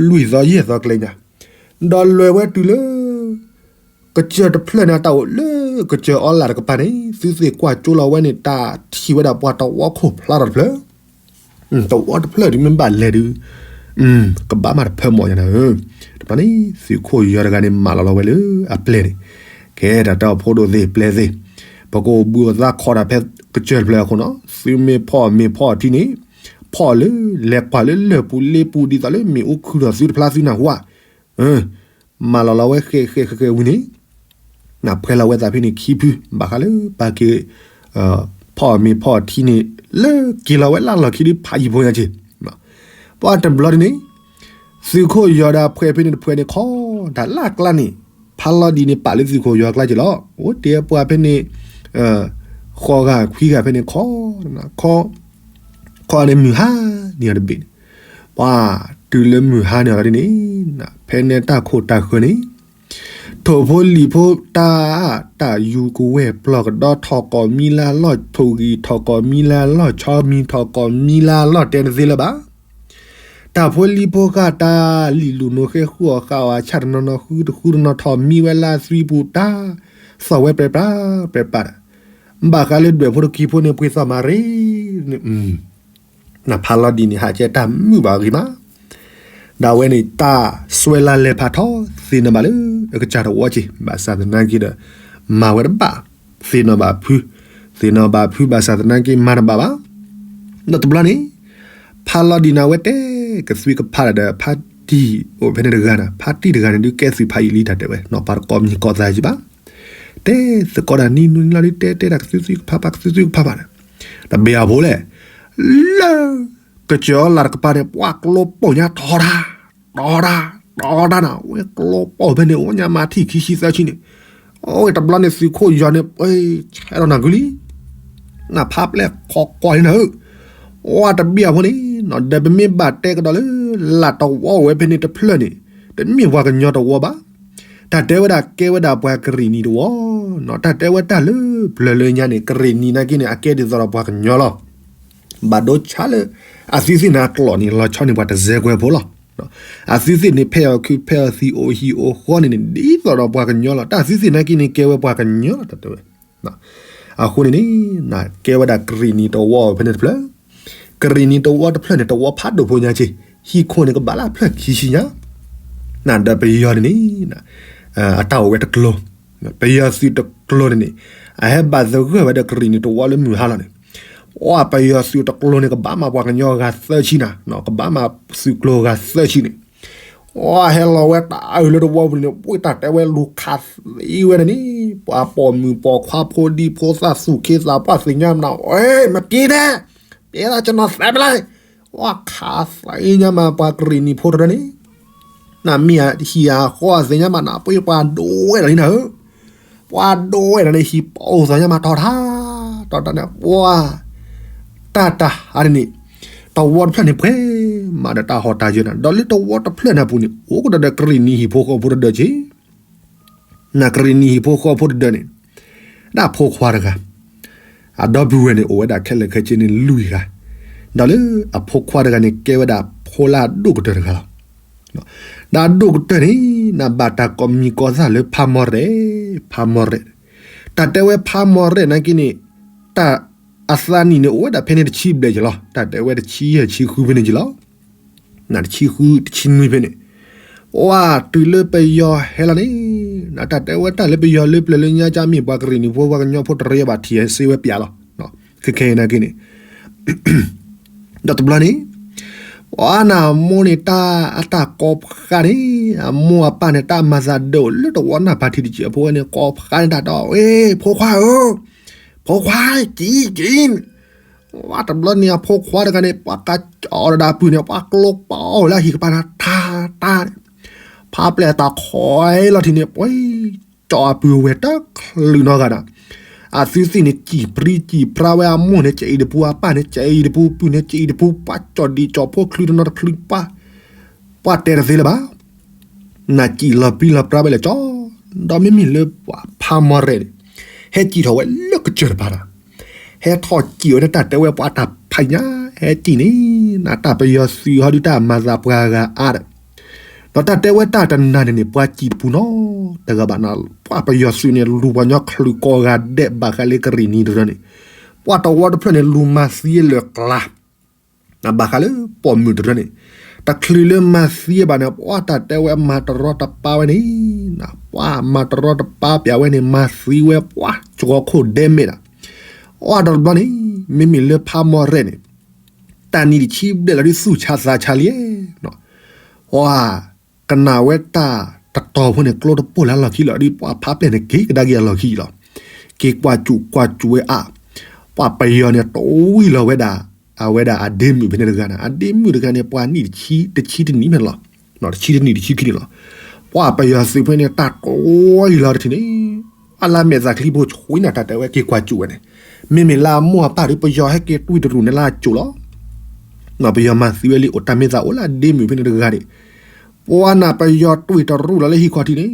လွံၢ်သီယဲၢ်သီကျဲညါ, ဒီးလဲၤဝဲတုၤလၢ ကစၢၢ်တဖျၢၣ်န့ၣ် တၢ်အိၣ်လၢကစၢၢ်အီလၢ်တကပၤန့ၣ် သုသ့ၣ်ကွၢ်ကၠိလီၤဝဲန့ၣ် တၢ်ထံၣ်ဝဲဒၣ်ပှၤတဝီခိၣ်ဖျါထီၣ်တဖျၢၣ်, တဝီတဖျၢၣ်ဒုးမ့ၢ်ဘၣ်လဲၤဒုး ကဘၣ်မးတဖၢမီၢ်ညါနၤဧၢ. တဘျီန့ၣ် သုးခိၣ်ယီၤတဂၤန့ၣ် မၢလီၤလီၤဝဲလၢအပျဲၢ်န့ၣ်, ကဲတၢ်တဲအီၤဖိဒိၣ်သ့ၣ်ပျဲၢ်သ့ၣ်, ပကအိၣ်ဘှံးအိၣ်သါခီဒၣ်ဖဲကစၢၢ်တဖျၢၣ်အဃိနီၤ, သုမ့ၢ်ဖီၣ်မ့ၢ်ဖီၣ်ထံန့ၣ်, ဖီၣ်လၢလဲၤကွၢ်လၢလၢၢ်ပူၤလ့ပူၤဒ်သိးလၢမ့ၣ်အူခုထီၣ်သုတဖျါသုနၢ်ဟူဧါ မၢလီၤလီၤဝဲဃဲဃဲဃဲဃဲဝံၤန့ၣ်, နၢ်ဖှဲလီၤဝဲသးဖဲန့ၣ်ခံဖု ဘၣ်ဃးလၢပာ်က့ၤ ဖီၣ်မ့ၢ်ဖီၣ်ထံန့ၣ် လၢက့ၤလီၤဝဲလၢလီၢ်ခံဒုးဖးယံၤဖိညါက့ၤ, ပှၤတဘျီဒ်န့ၣ် သုးခိၣ်ယီၤဒီးအဖှဲးဖဲန့ၣ်တဖှဲးန့ၣ်ခီ တၢ်လၢအကျါန့ၣ် ဖးလီၤဒ်န့ၣ် ပာ်လၢသုးခိၣ်ယီၤအကျါက့ၤလီၤ. အိၣ်တဲပှၤဖဲန့ၣ် ဃိးဂၤခွံဂၤဖဲန့ၣ်ခီ ခီန့ၣ်မုၢ်ဟါန့ၢ်အီၤတဘ့ၣ်န့ၣ်, ပှၤတုၤလၢမုၢ်ဟါန့ၢ်အီၤလီၤဒ်န့ၣ်, ဖဲန့ၣ်တၢ်ခိၣ်တၢ်ဃၢၤန့ၣ်, ထိၣ်ဖိလံၤဖိတၢ် တၢ်ယူၤကဝဲၢ်ပျီၢ်ကဒီထီၣ်ကိးမံလၢအလီၢ် ထိၣ်ဂံၢ်ထီၣ်ကိးမံလၢအလီၢ် ဆီမံထီၣ်ကိးမံလၢအလီၢ်တဲတသ့လၢၤဘၣ်. တၢ်ဖိလံၤဖိဃၣ်တၢ် လံာ်လူၤနိၤဃဲဃုအီၣ်ဃာ်အီၣ်အဆၣ်တနီၤနီၤ ဃုတဃုတနီၤထီၣ်မံဝဲလၢအသွံပူၤတၢ် သီၣ်ဝဲပြဲပြးပြဲပြးဒီး ဘၣ်ဃးလၢဒွဲၣ်ဖိတကံဖိန့ၣ် ပှ့ၤသီၣ်မၤရ့န့ၣ်, နဖးလီၤဒ်န့ၣ် ဟးကဲတၢ်မုာ်ဘၣ်ဂ့ၤမး, ဒ်ဝဲန့ၣ် တၢ်စွဲလၢလဲၤဖးထီသ့ၣ်နီၣ်ဘၣ်လၢအကစၢ်တဝီက့ၤ ဘၣ်ဆၣ်သနာ်က့ဒီး မၤဝဲတဘၣ်, သ့ၣ်နီၣ်ဘၣ်ဖု, သ့ၣ်နီၣ်ဘၣ်ဖုဘၣ်ဆၣ်သနာ်က့မၤတဘၣ်ဘၣ်. ဒီးတဘျီန့ၣ် ဖးလီၤဒ်န့ၣ် အဝဲတဲကသွံကဖးဒီး ဖါတံၢ်အိၣ်ဖဲန့ၣ်တဂၤန့ၣ်, ဖါတံၢ်တဂၤန့ၣ်ဒုးကဲသုးဖးယံာ်လံ တၢ်တဲဝဲနီၤ, ပှၤတကိးမံၤကိးသးယံာ်ဘၣ်, တဲသကိးတၢ်နံၤနွံနံၤလီၤဒုး တဲတဲဒၣ်ကသွံသွံကဖးဖး ကသွံသွံကဖးဖးန့ၣ်, တဘ့ၣ်အဖိလဲၣ်, လၢ ကစၢၢ်အီလၢ်တကပၤန့ၣ် ပှၤကျိပိာ်ညါထီဒါ, ထီဒါ, ထီဒါနၤ, ဝဲကျိပိာ်ဖဲန့ၣ် အိၣ်ညါမးထံၣ်ခံဆံသၢဆံန့ၣ်, အိၣ်တဘျီန့ၣ် သုးခိၣ်ယီၤန့ၣ် ပှ့ၤဆဲးထီၣ်နၤကွံာ်လံ, နဖးပျဲၢ်ခီကွၢ်လံနၤဧၢ, ဝဲတဘ့ၣ်အဖိန့ၣ်နီၤ, ဒီးပမ့ၢ်ဘၣ်တဲကဒီးလၢ လၢ်တဝီအိၣ်ဝဲဖဲန့ၣ်တဖျၢၣ်န့ၣ် တမ့ၢ်ပှၤကညီတဝီဘၣ်, တၢ်တဲဝဲဒၣ်ကဲဝဲဒၣ်ပှၤကရံၣ်နံၤတဝီနီၤ, တၢ်တဲဝဲတၢ်လၢပျၢၤလၢညါန့ၣ် ကရံၣ်နံၤနာ်က့န့ၣ် အကဲဒ်သိးဒီးပှၤကညီလီၤ. ဘၣ်ဒိဆါလၢ အသုသ့ၣ်န့ၣ်အကျိာ်န့ၣ် လီၤဆီန့ၢ်ပှၤတစဲးကွဲးဖိလီၤ. အသုသ့ၣ်န့ၣ် ဖဲအီၤခု ဖဲအီၤသံးအိၣ်ဟံၣ်အိၣ်ဃီန့ၣ်န့ၣ် ဒ်သိးဒီးပှၤကညီလီၤ. တၢ်သုသ့ၣ်နာ်က့န့ၣ် ကဲဝဲပှၤကညီလီၤ တၢ်တဲဝဲ. အဃိန့ၣ်န့ၣ် ကဲဝဲဒၣ်ကရံၣ်နံၤတဝီဖဲန့ၣ်တဖျၢၣ်, ကရံၣ်နံၤတဝီတဖျၢၣ်န့ၣ် တဝီဖးဒိၣ်ဖိညါက့, ဟံၣ်ခိၣ်န့ၣ်ကဘၣ်လၢဖျၢၣ်ခံဆံညါ, ဒီးပယီၤန့ၣ်န့ၣ် အတၢ်အိၣ်ဝဲတကျိၤ, ပယီၤသုးတကျိၤန့ၣ်န့ၣ် အဟဲဘၣ်သဂၢၢ်ဝဲဒီးကရံၣ်နံၤတဝီလၢမုၢ်ဟါလီၤန့ၣ်, ပှၤပယီၤသုးတကျိၤန့ၣ် ကဘၣ်မၤပှၤကညီဂၤသၢဆံနၤ, ကဘၣ်မၤသုးကျိၤဂၤသၢဆံန့ၣ်, ပှၤဟဲလီၤဝဲတၢ်အုၣ်လၢတဝီပူၤန့ၣ် ပှ့ၤတၢ်တဲဝဲလူၤခးသံဝဲဒၣ်န့ၣ်, ပှၤပိာ်မုၣ်ပိာ်ခွါဖိဒံဖိသၣ်သူၣ်က့သးပှၢ်သ့ၣ်ညါမနုၤ, မတ့ဒဲး, တဲဒၣ်ကနီၤသးပလၢ်, ပှၤခးသံညါမးပှၤကရံၣ်နံၤဖိတရၢန့ၣ် နမ့ၢ်ဟံၣ်အဃီသ့ၣ်ညါမးနၤ ပှ့ၤပှၤဒိဝဲဒၣ်လံနၤဧၢ, ပှၤဒိဝဲဒၣ်န့ၣ် ဟံၣ်ပိာ်သးညါမးထီၣ်ထါ, ထီၣ်ထါန့ၣ် ပှၤ တၢ်တဟါန့ၣ်န့ၣ် တဝီတဖျၢၣ်န့ၣ်ပှဲၤမးဒီးတၢ်ဟီၣ်တၢ်ယၢၤနၤ, ဒီးလၢတဝီတဖျၢၣ်န့ၣ်အပူၤန့ၣ် အိၣ်ကဒီးဒီးကရံၣ်နံၤဟံၣ်ဖိဃီဖိတဒၢက့ၤ နကရံၣ်နံၤဟံၣ်ဖိဃီဖိတဒၢန့ၣ် ဒၣ်ဖိခွါတဂၤ, အဒီပုၢ်ဝဲၢ်န့ၣ် အိၣ်ဝဲဒၣ်ခဲလၢာ်ခဲဆ့န့ၣ်လွံၢ်ဂၤ, ဒီးလၢအဖိခွါတဂၤန့ၣ် ကဲဝဲဒၣ်ဖိလၢအဒိၣ်ကတၢၢ်တဂၤလီၤ. ဒီးအဒိၣ်ကတၢၢ်န့ၣ် နဘၣ်တၢ်ကိးမံၤကိးသၣ်လၢဖးမီၢ်ရဲၣ်, ဖးမီၢ်ရဲၣ်, တၢ်တဲဝဲဖးမီၢ်ရဲၣ်နာ်က့န့ၣ် တၢ်အသးနံၣ်န့ၣ် အိၣ်ဝဲဒၣ်ဖဲန့ၣ်တဆံဘျဲၣ်က့ၤလီၤ. တၢ်တဲဝဲတဆံယဲၢ်ဆံဃုဖဲန့ၣ်က့ၤလီၤ. နတဆံဃုတဆံနွံဖဲန့ၣ်, ပှၤတုၤလၢပယီၤဟဲလီၤန့ၣ်, နတၢ်တဲဝဲတၢ်လၢပယီၤလၢပျၢၤလၢညါကမ့ၢ်ပှၤကရံၣ်နံၤဖိပှၤကညီဖိတရၢဘၣ်ထံၣ်စ့ဝဲပျးလီၤ. ခဲခဲအံၤနာ်က့န့ၣ် ဒီးတဘျီန့ၣ် ပှၤနၤအမိၢ်န့ၣ်တၢ်အတၢ်ကိးဖှါန့ၣ်, အမိၢ်အပၢ်န့ၣ် တၢ်မၤသးဒိၣ်လၢတဝီနၢ်ဖးထံတစဲးဖိဝဲန့ၣ် ကိးဖှါန့ၣ်တၢ်ဒီး ဝ့ၢ် ဖိခွါဧၢ, ဖိခွါ ကံကံ, ဝဲတဘျီန့ၣ်အဖိခွါတဂၤန့ၣ် ပှၤကကၠီဒီးဒၣ်ပုၢ်န့ၣ် ပှၤကျိပီအီၤလၢအဟံၣ်ကပၤနၤ တၢ်တၢ်န့ၣ်, ဖးပျဲၢ်တၢ်ခီလီၤထံးန့ၣ် ပှၤ ကၠီအပုၢ်ဝဲၢ်တချုးနီတဂၤဒီး အသုသ့ၣ်န့ၣ် စံၣ်ပြံစံၣ်ပြါဝဲအမိၢ်န့ၣ် ကအံၤတပူၤ အပၢ်န့ၣ် ကအံၤတပူၤ ပုၢ်န့ၣ် ကအံၤတပူၤ ပှၤကၠီၣ်ဒံးကၠီၣ်ဖိချုးတနီၤတချုး ပှၤတဲတသ့လၢၤဘၣ်. နစံၣ်လီၤပြံလီၤပြါဝဲလဲၣ်ကၠီ, ဒီးမ့မ့ၢ်လၢပှၤဖးမီၢ်ရဲၣ်န့ၣ် ဟဲစံၣ်ထီၣ်ဝဲလၢကစၢၢ်တပၤဒီး ဟဲထီၣ်စံၣ်ဝဲန့ၣ် တၢ်တဲဝဲပှၤတၢ်ဖးညါ ဟဲစံၣ်န့ၣ် နတၢ်ပယီၤသုးဟီဒုတၢ်မၤသးပှၤဂၤအါဒီး ဒီးတၢ်တဲဝဲတၢ်တနၤန့ၣ်န့ၣ် ပှၤစံၣ်တပူၤနီတဂၤဘၣ်နၤ, ပှၤပယီၤသုးန့ၣ် လူၤပှၤကညီချုးကိးဂၤဒဲး ဘၣ်ဃးလၢကရံၣ်နံၤတရၢန့ၣ်, ပှၤတဝီတဖျၢၣ်န့ၣ် လူၤမၤသံလၢာ်ကျါ, ဘၣ်ဃးလၢပိာ်မုၣ်တရၢန့ၣ်, တချုးလၢမၤသံဘၣ်န့ၣ် ပှၤတၢ်တဲဝဲမၤတရီတပါဝဲန့ၣ်, ပှၤမၤတရီတပါပျးဝဲန့ၣ် မၤသံဝဲပှၤစှီၤခိၣ်ဒဲမဲာ်ဒီး, အီၤတဘျီန့ၣ် မ့မ့ၢ်လၢဖးမီၢ်ရဲၣ်န့ၣ် တၢ်နံၣ်တဆံဘျဲၣ်လီၤဒုးသူၣ်ဆါသးဆါလံ, ပှၤ ကနၣ်ဝဲတၢ်တတီၤဖိန့ၣ် ကျိတပိၢ်လၢအလီၢ်ခံလီၤဒုး ပှၤဖးပျဲၢ်န့ၣ် က့ၤကဒါက့ၤအလီၢ်ခံလီၤ. က့ၤကွၢ်စူၣ်ကွၢ်စူၣ်ဝဲအါ, ပှၤပယီၤန့ၣ် တဝံၤလီၤဝဲဒၣ် အဝဲဒၣ်အဒ့မုၣ်ဖဲန့ၣ်တဂၤန့ၣ် အဒ့မုၣ်တဂၤန့ၣ် ပှၤနံၣ်တဆံ တဆံတနံၣ်ဖဲန့ၣ်လီၤ. တဆံတနံၣ်တဆံခံန့ၣ်လီၤ. ပှၤပယီၤသုးဖဲန့ၣ် တၢ်တဝံၤလီၤတထံၣ်န့ၣ် အလၢမဲာ်သးချံဖိဆှံနၤ တၢ်တဲဝဲက့ၤကွၢ်စူၣ်ဝဲန့ၣ်, မ့မ့ၢ်လၢအမိၢ်အပၢ်ဒုး ပယီၤဟဲက့ၤတွံၢ်တရူးန့ၣ်လၢအစိၤလီၤ. ပယီၤမၤသံဝဲလံ အိၣ်တၢ်မ့ၢ်သးအိၣ်လၢအဒ့မုၣ်ဖဲန့ၣ်တဂၤန့ၣ်, ပှၤနၤပယီၤတွံၢ်တရူးလီၤလၢ ဟံၣ်ခီၣ်ထံးန့ၣ်,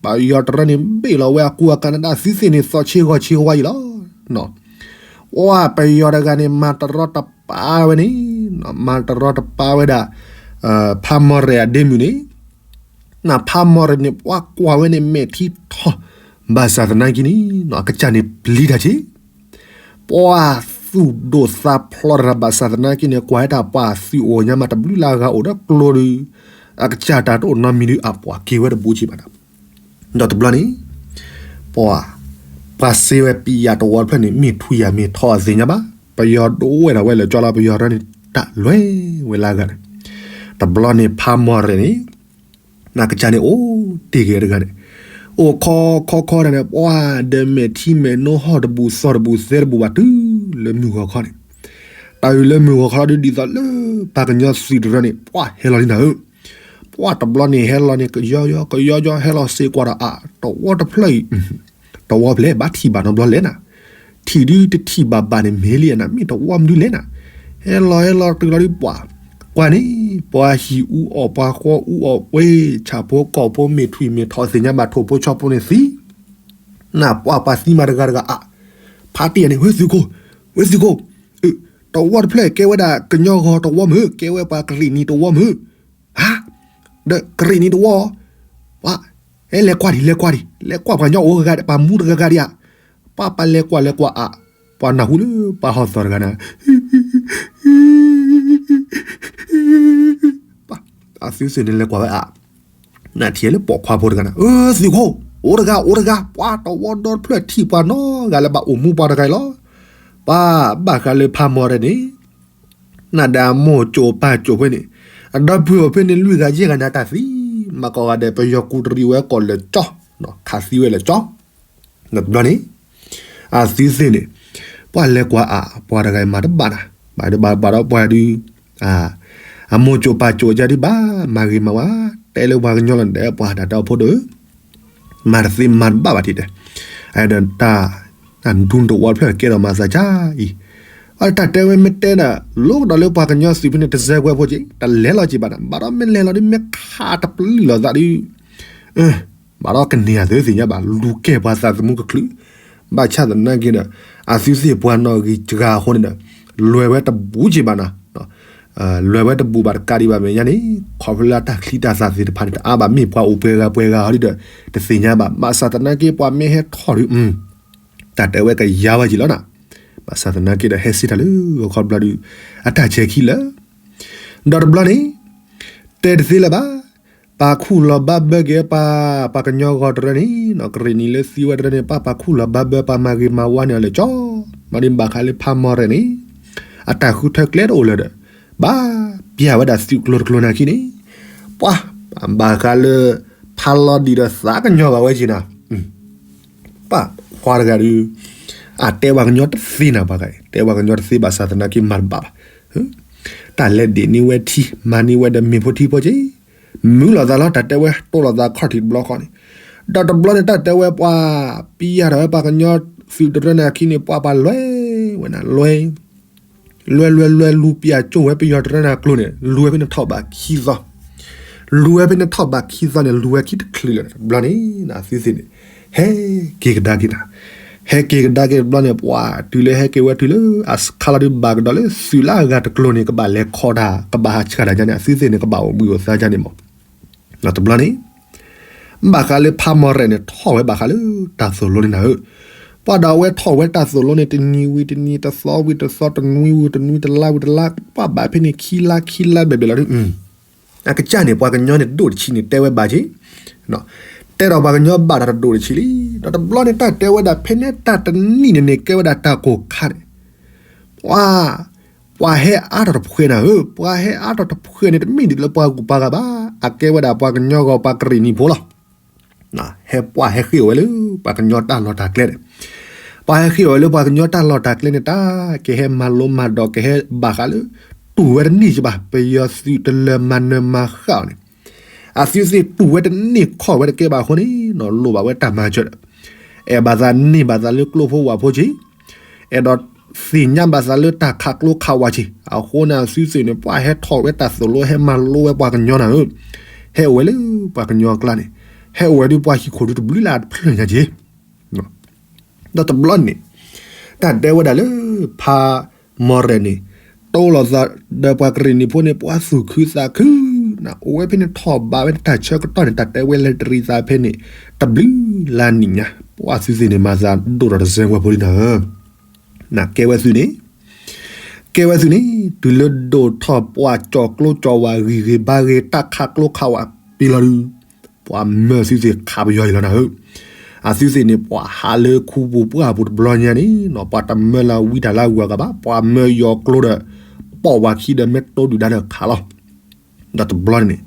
ပယီၤတရၢန့ၣ် ဘ့ၣ်လီၤဝဲအကူအကၤန့ၣ် တၢ်သုသ့ၣ်န့ၣ် သီၣ်ဆ့ဂီၤဆ့ဝါအံၤလီၤ. ပှၤပယီၤတဂၤန့ၣ် မၤတရီတပါဝဲန့ၣ်, မၤတရီတပါဝဲဒၣ် ဖးမီၢ်ရဲၣ်အဒ့မုၣ်န့ၣ်, နဖးမီၢ်ရဲၣ်န့ၣ် ပှၤကွၢ်ဝဲန့ၣ် မဲာ်ထံထီၣ်, ဘၣ်ဆၣ်သနာ်က့န့ၣ် အကစၢ်န့ၣ်ပျံၤတၢ်ဆ့ ပှၤသူၣ်ဒိၣ်သးဖျိးတရၢ်ဘၣ်ဆၣ်သနာ်က့န့ၣ် ကွၢ်ဟဲတၢ်ပှၤသုးအိၣ်ညါမးတဘျုးလၢအဂၤအိၣ်ဒီးကျိဒုး အကစၢ်တၢ်တအိၣ်နီတမံၤဒုး အပှၤက့ၤဝဲတဘူးက့ဘၣ်နီၤ. ဒီးတဘျီန့ၣ် ပှၤ ပှၤစ့ဝဲပံယၣ်တဝီတဖျၢၣ်န့ၣ် မ့ၢ်ထွံၣ်ယၤမ့ၢ်ထီၣ်အသ့ၣ်ညါဘၣ်. ပယီၤဒိဝဲဒၣ်ဝဲလၢာ်ကၠီလီၤ ပယီၤတရၢန့ၣ် တၢ်လွဲဝဲလၢအဂၤန့ၣ် တဘျီန့ၣ်ဖးမီၢ်ရဲၣ်န့ၣ် နကစၢ်န့ၣ်အိၣ်တ့ၢ်က့ၤတဂၤန့ၣ် အိၣ်ခီခီခီဒၣ်န့ၣ် ပှၤဒီးမဲာ်ထံမဲာ်နိဟီၣ်တဘူး သီၣ်တဘူးသဲတဘူးဘၣ်တုၤလၢမုၢ်ဂီၤခီန့ၣ် တၢ်အုၣ်လၢမုၢ်ဂီၤခီဒုးဒ်သိးလၢ ပှၤကညီသုးတရၢန့ၣ် ပှၤဟဲလီၤလံနၤဧၢ. ပှၤတဘျီန့ၣ်ဟဲလီၤန့ၣ် ကယီယီကယီယီ ဟဲလီၤစ့ၢ်ကီးဒီးအတဝီတဖျၢၣ်အံၤ တဝီဖျဲၣ်ဘၣ်ထံၣ်ဘၣ်နီတဘျီလဲၣ်နၤ. ထံၣ်ဒုတထံၣ်ဘၣ်ဘၣ်န့ၣ် မ့ၢ်လံနၤ မ့ၢ်တဝီမနုၤလဲၣ်နၤ. ဟဲလီၤဟဲလီၤတုၤလီၤဒုးပှၤ ကွၢ်န့ၣ် ပှၤဟံၣ်အူအီၣ် ပှၤဃီအူအီၣ် ဝဲဆၣ်ဖိကီၢ်ဖိ မ့ၢ်ထွံၣ်မ့ၢ်ထီၣ်သ့ၣ်ညါဘၣ် ထိၣ်ဖိဆီဖိန့ၣ်သံ နပှၤပှၤသံမးတဂၤတဂၤအါ ဖါတံၢ်န့ၣ် ဝဲသုးခိၣ် ဝဲသုးခိၣ် တဝီတဖျၢၣ်ကဲဝဲဒၣ်ကညီဂီၤတဝီမုၢ် ကဲဝဲပှၤကရံၣ်နံၤတဝီမုၢ် ဧါ ဒီးကရံၣ်နံၤတဝီ ပှၤ ဟဲလဲၤကွၢ်ဒံး လဲၤကွၢ်ဒံး လဲၤကွၢ်ပှၤကညီအိၣ်ဂၤဂၤ ပှၤမူတဂၤဂၤဒံးဧါ ပှၤပလဲၤကွၢ်လဲၤကွၢ်အါ ပှၤနၢ်ဟူလၢပှၤဟီၣ်သီတဂၤန့ၣ် ပှၤ အသုးသ့ၣ်န့ၣ်လဲၤကွၢ်ဝဲအါ နထံၣ်လၢပိာ်ခွါဖိတဂၤန့ၣ် အၢ သုးခိၣ် အိၣ်တဂၤ အိၣ်တဂၤ ပှၤတဝီဒီတဖျၢၣ်ထံၣ်ပှၤနီတဂၤလၢဘၣ်အိၣ်မူပှၤတဂၤအံၤလီၤ. ပှၤဘၣ်ဃးလၢဖးမီၢ်ရဲၣ်န့ၣ် နဒၣ်မိၢ်ကၠိၣ်ပၢ်ကၠိၣ်ဖဲန့ၣ် အဒီပုၢ်ဝဲၢ်ဖဲန့ၣ် လွံၢ်ဂၤယဲၢ်ဂၤန့ၣ် အတၢ်သံ မၤကီးဂၤဒဲး ပယီၤကူတရံးဝဲကီးလၢာ်ကၠီ ခးသံဝဲလၢာ်ကၠီ တဘျီန့ၣ် အသုးသ့ၣ်န့ၣ် ပှၤလဲၤကွၢ်အါ ပှၤတဂၤမၤတဘၣ်နၤ ဘၣ်ဒီးဘၣ်ဒီးပှၤဒုး အမိၢ်ကၠိၣ်ပၢ်ကၠိၣ်ယါဒုးဘၣ် မၤဂ့ၤမၤဝါ တဲလၢပှၤကညီလီၤန့ၣ် ပှၤတၢ်တဲအဖိဒိၣ် မၤတသ့မၤတဘၣ်ဘၣ်ထံၣ်တဲ အဲၣ်ဒိးတၢ် အဒူတဝီတဖျၢၣ်ကဲထီၣ်မၤသးကါအံၤ အတၢ်တဲဝဲမ့ၢ်တဲဒၣ် လိကဒီးလၢပှၤကညီသုးဖဲန့ၣ် တစဲးကွဲးဖိက့ၤ တလဲၤလီၤက့ၤဘၣ်နၤ ဘၣ်ဒီးမ့ၢ်လဲၤလီၤဒုး မ့ၢ်ခးတပျုၢ်လိာ်သးဒုး ဘၣ်ဒီးကန့ၢ်အသုးသ့ၣ်ညါဘၣ် လူၤကဲပှၤသးသမူကချုး ဘၣ်ဆၣ်သနာ်က့ဒီး အသုးသ့ၣ်ပှၤနီၣ်ဂံၢ်စှၤအဃိန့ၣ်ဒီး လွဲၤဝဲတဘူးက့ၤဘၣ်နၤ လွဲၤဝဲတဘူးဘၣ်တကးဒံးဘၣ်မဲာ်ညါန့ၣ် ခီဖျိလၢအတၢ်ချံတၢ်သၣ်သ့ၣ်တဖၣ်န့ၣ် တအါဘၣ် မ့ၢ်ပှၤအိၣ်ပှဲၤဂၤပှဲၤဂၤဟီဒုဒီး တသ့ၣ်ညါဘၣ် ဘၣ်ဆၣ်သနာ်က့ပှၤမ့ၢ်ဟဲထီၣ်ဒုး တၢ်တဲဝဲကယါဝဲက့ၤလီၤနၤ ဘၣ်ဆၣ်သနာ်က့ဒီးဟဲစံးတၢ်လၢဂီၤခီတဘျီဒုး အတၢ်ဆဲးခံလၢာ် ဒီးတဘျီန့ၣ် တဲတသ့လၢၤဘၣ် ပာ်ခူၣ်လီၤဘၣ်ဘၢက့ၤပှၤ ပှၤကညီဂီၤတရၢန့ၣ် နီၢ်ကရံၣ်နံၤလၢသံဝဲတရၢန့ၣ် ပာ်ပာ်ခူၣ်လီၤဘၣ်ဘၢပှၤမၤဂ့ၤမၤဝါန့ၣ်အီၤလၢာ်ကၠီ မၤဒ်ဘၣ်ဃးလၢဖးမီၢ်ရဲၣ်န့ၣ် အတၢ်ဃုထၢကျဲတအိၣ်လၢၤဒီး ဘၣ်ပျၢ်ဝဲဒၣ်သုးကျိၤတကျိၤနာ်က့န့ၣ် ပှၤ ဘၣ်ဃးလၢ ဖးလီၤဒံးဒီးသးကညီၤဘၣ်ဝဲက့ၤနၤ ပှၤခွါတဂၤဒုး အတဲပှၤကညီတသ့နၤပှၤဂၤ တဲပှၤကညီတသ့ဘၣ်ဆၣ်သနာ်က့မၤတဘၣ်ဘၣ် တၢ်လဲၤဒ့ၣ်န့ၢ်ဝဲထံ မၤန့ၢ်ဝဲဒီးမ့ၢ်ဖိထံဖိက့ၤ မုာ်လိာ်သးလီၤ တၢ်တဲဝဲတိၢ်လိာ်သးခီၣ်ထံးတဘျီဃီန့ၣ် ဒီးတဘျီန့ၣ်တၢ်တဲဝဲပှၤ ပံယၢ်ထီၣ်ဝဲပှၤကညီသုးတရၢန့ၣ်အခံန့ၣ် ပှၤပှၤလွဲဝဲနၤလွဲ လွဲလွဲလွဲလူၤပျၢ်ကၠိၣ်ဝဲပယီၤတရၢန့ၣ်အကျိၤန့ၣ် လူၤဝဲဖဲန့ၣ်ထီၣ်ဘးခံသီ လူၤဝဲဖဲန့ၣ်ထီၣ်ဘးခံသီန့ၣ် လူၤဝဲခံတချုးလၢာ်တဘျီန့ၣ် သုသ့ၣ်န့ၣ် ဟဲက့ၤကဒါက့ၤနၤ ဟဲက့ၤကဒါက့ၤတဘျီန့ၣ် ပှၤတုၤလၢဟဲက့ၤဝဲတုၤလၢအခါလီၤဒုးဘၣ်ကဒီးလၢသုးလၢအဂၤတကျိၤန့ၣ် ကဘၣ်လဲၤခီတၢ် ကဘၣ်ဟးဆှၣ်တၢ်ယါန့ၣ် အသုသ့ၣ်န့ၣ် ကဘၣ်အိၣ်ဘှံးအိၣ်သါယါန့ၣ်မး တဘျီန့ၣ် ဘၣ်ဃးလၢဖးမီၢ်ရဲၣ်န့ၣ် ထီၣ်ဝဲဘၣ်ဃးလၢတၢ်သိၣ်လိန့ၣ်နၤဧၢ, ပှၤဒီးအဝဲထီၣ်ဝဲတၢ်သိၣ်လိန့ၣ် တနံၤဝံၤတနံၤ တသီဝံၤတသီ တနွံဝံၤတနွံ တလါဝံၤတလါ ပှၤဘၣ်ဖဲန့ၣ်ခံလါခံလါဘျဲၣ်ဘျဲၣ်လီၤဒုး အကစၢ်န့ၣ် ပှၤကညီန့ၣ်ဒိၣ်တဆံးန့ၣ် တဲဝဲဘၣ်က့ၤ, တဲဒီးပှၤကညီဘၣ်ဒီးတဒိၣ်တဆံးလံ, ဒီးတဘျီန့ၣ်တၢ်တဲဝဲဒၣ်ဖဲန့ၣ်တၢ်တနံၣ်န့ၣ်န့ၣ် ကဲဝဲဒၣ်တၢ်ကိၢ်ခါန့ၣ်, ပှၤ ပှၤဟဲအါထီၣ်တဖှဲးနၤဧၢ, ပှၤဟဲအါထီၣ်တဖှဲးန့ၣ် တမ့ၢ်ဒ်သိးလၢပှၤဂုၤပှၤဂၤဘၣ်, အကဲဝဲဒၣ်ပှၤကညီဂီၤပှၤကရံၣ်နံၤဖိလီၤ. ဟဲပှၤဟဲဃ့ၢ်အီၤဝဲလၢ ပှၤကညီတၢ်လီၢ်တၢ်ကျဲန့ၣ်, ပှၤဟဲဃ့ၢ်အီၤဝဲလၢပှၤကညီတၢ်လီၢ်တၢ်ကျဲန့ၣ် တၢ်ကဟဲမၤလိမၤဒိးကဟဲဘၣ်ဃးလၢ တူၢ်ဝဲတန့ၢ်ကဘၣ်, ပယီၤသုးတလၢၤမၤနၢၤမၤဃၣ်အီၤန့ၣ် အသုသ့ၣ်တူၢ်ဝဲတန့ၢ်ခီၣ်ဝဲတကဲဘၣ်အဃိန့ၣ် လိၣ်ဘၣ်ဝဲတၢ်မၤစၢၤဒီး အဲၣ်ဘၣ်သးန့ၢ်ဘၣ်သးလၢကျိဖိဝၣ်ဖိက့ၤ, အဲၣ်ဒိးသ့ၣ်ညါဘၣ်သးလၢတၢ်ခးကျိခးဝၣ်က့ၤ, အဃိန့ၣ် အသုသ့ၣ်န့ၣ် ပှၤဟဲထီၣ်ဝဲတၢ်သိၣ်လိ ဟဲမၤလိဝဲပှၤကညီနၤဧၢ, ဟဲအိၣ်ဝဲလၢပှၤကညီအကျါန့ၣ်, ဟဲအိၣ်ဝဲဒ်ပှၤဟံၣ်ခိၣ်ဒုတဘျုးလၢ်တဖျၢၣ်ညါက့ၤ ဒီးတဘျီန့ၣ် တၢ်တဲဝဲဒၣ်လၢ ဖးမီၢ်ရဲၣ်န့ၣ် တိၢ်လိာ်သးဒီးပှၤကရံၣ်နံၤဖိန့ၣ် ပှၤသူၣ်ခုသးခု, အိၣ်ဝဲဖဲန့ၣ်ထီၣ်ဘးဝဲတၢ်ဆၢကတီၢ်န့ၣ် တၢ်တဲဝဲလဲၤတရံးသးဖဲန့ၣ် တဘျုးလၢ်နံၣ်ညါ, ပှၤသုသ့ၣ်န့ၣ် မၤသးဒိၣ်ဒီးတစဲးဝဲဖိလံနၤဧၢ ကဲဝဲသုန့ၣ် ကဲဝဲသုန့ၣ် တုၤလၢဒိၣ်ထီၣ်ပှၤကၠီၤကျိကၠီၤဝါဂံၢ်ဂ့ၤဘါဂ့ၤ တၢ်ခးကျိခးဝါပ့ၤလီၤဒုး ပှၤမၢသုသ့ၣ်ခးပယီၤအံၤလီၤနၤဧၢ. အသုသ့ၣ်န့ၣ် ပှၤဟးလၢခူပူၤပှၢ်ပူၤတဘျီညါန့ၣ်နီၤ ပှၤတမၢလၢဝံတၢ်လၢအဂၤကဘၣ် ပှၤမၢယီၤကျိဒီး ပိာ်ဝဲခံဒီးမ့ၢ်တိဒုၣ်ဒါဒီးခးလီၤ. ဒီးတဘျီန့ၣ်န့ၣ်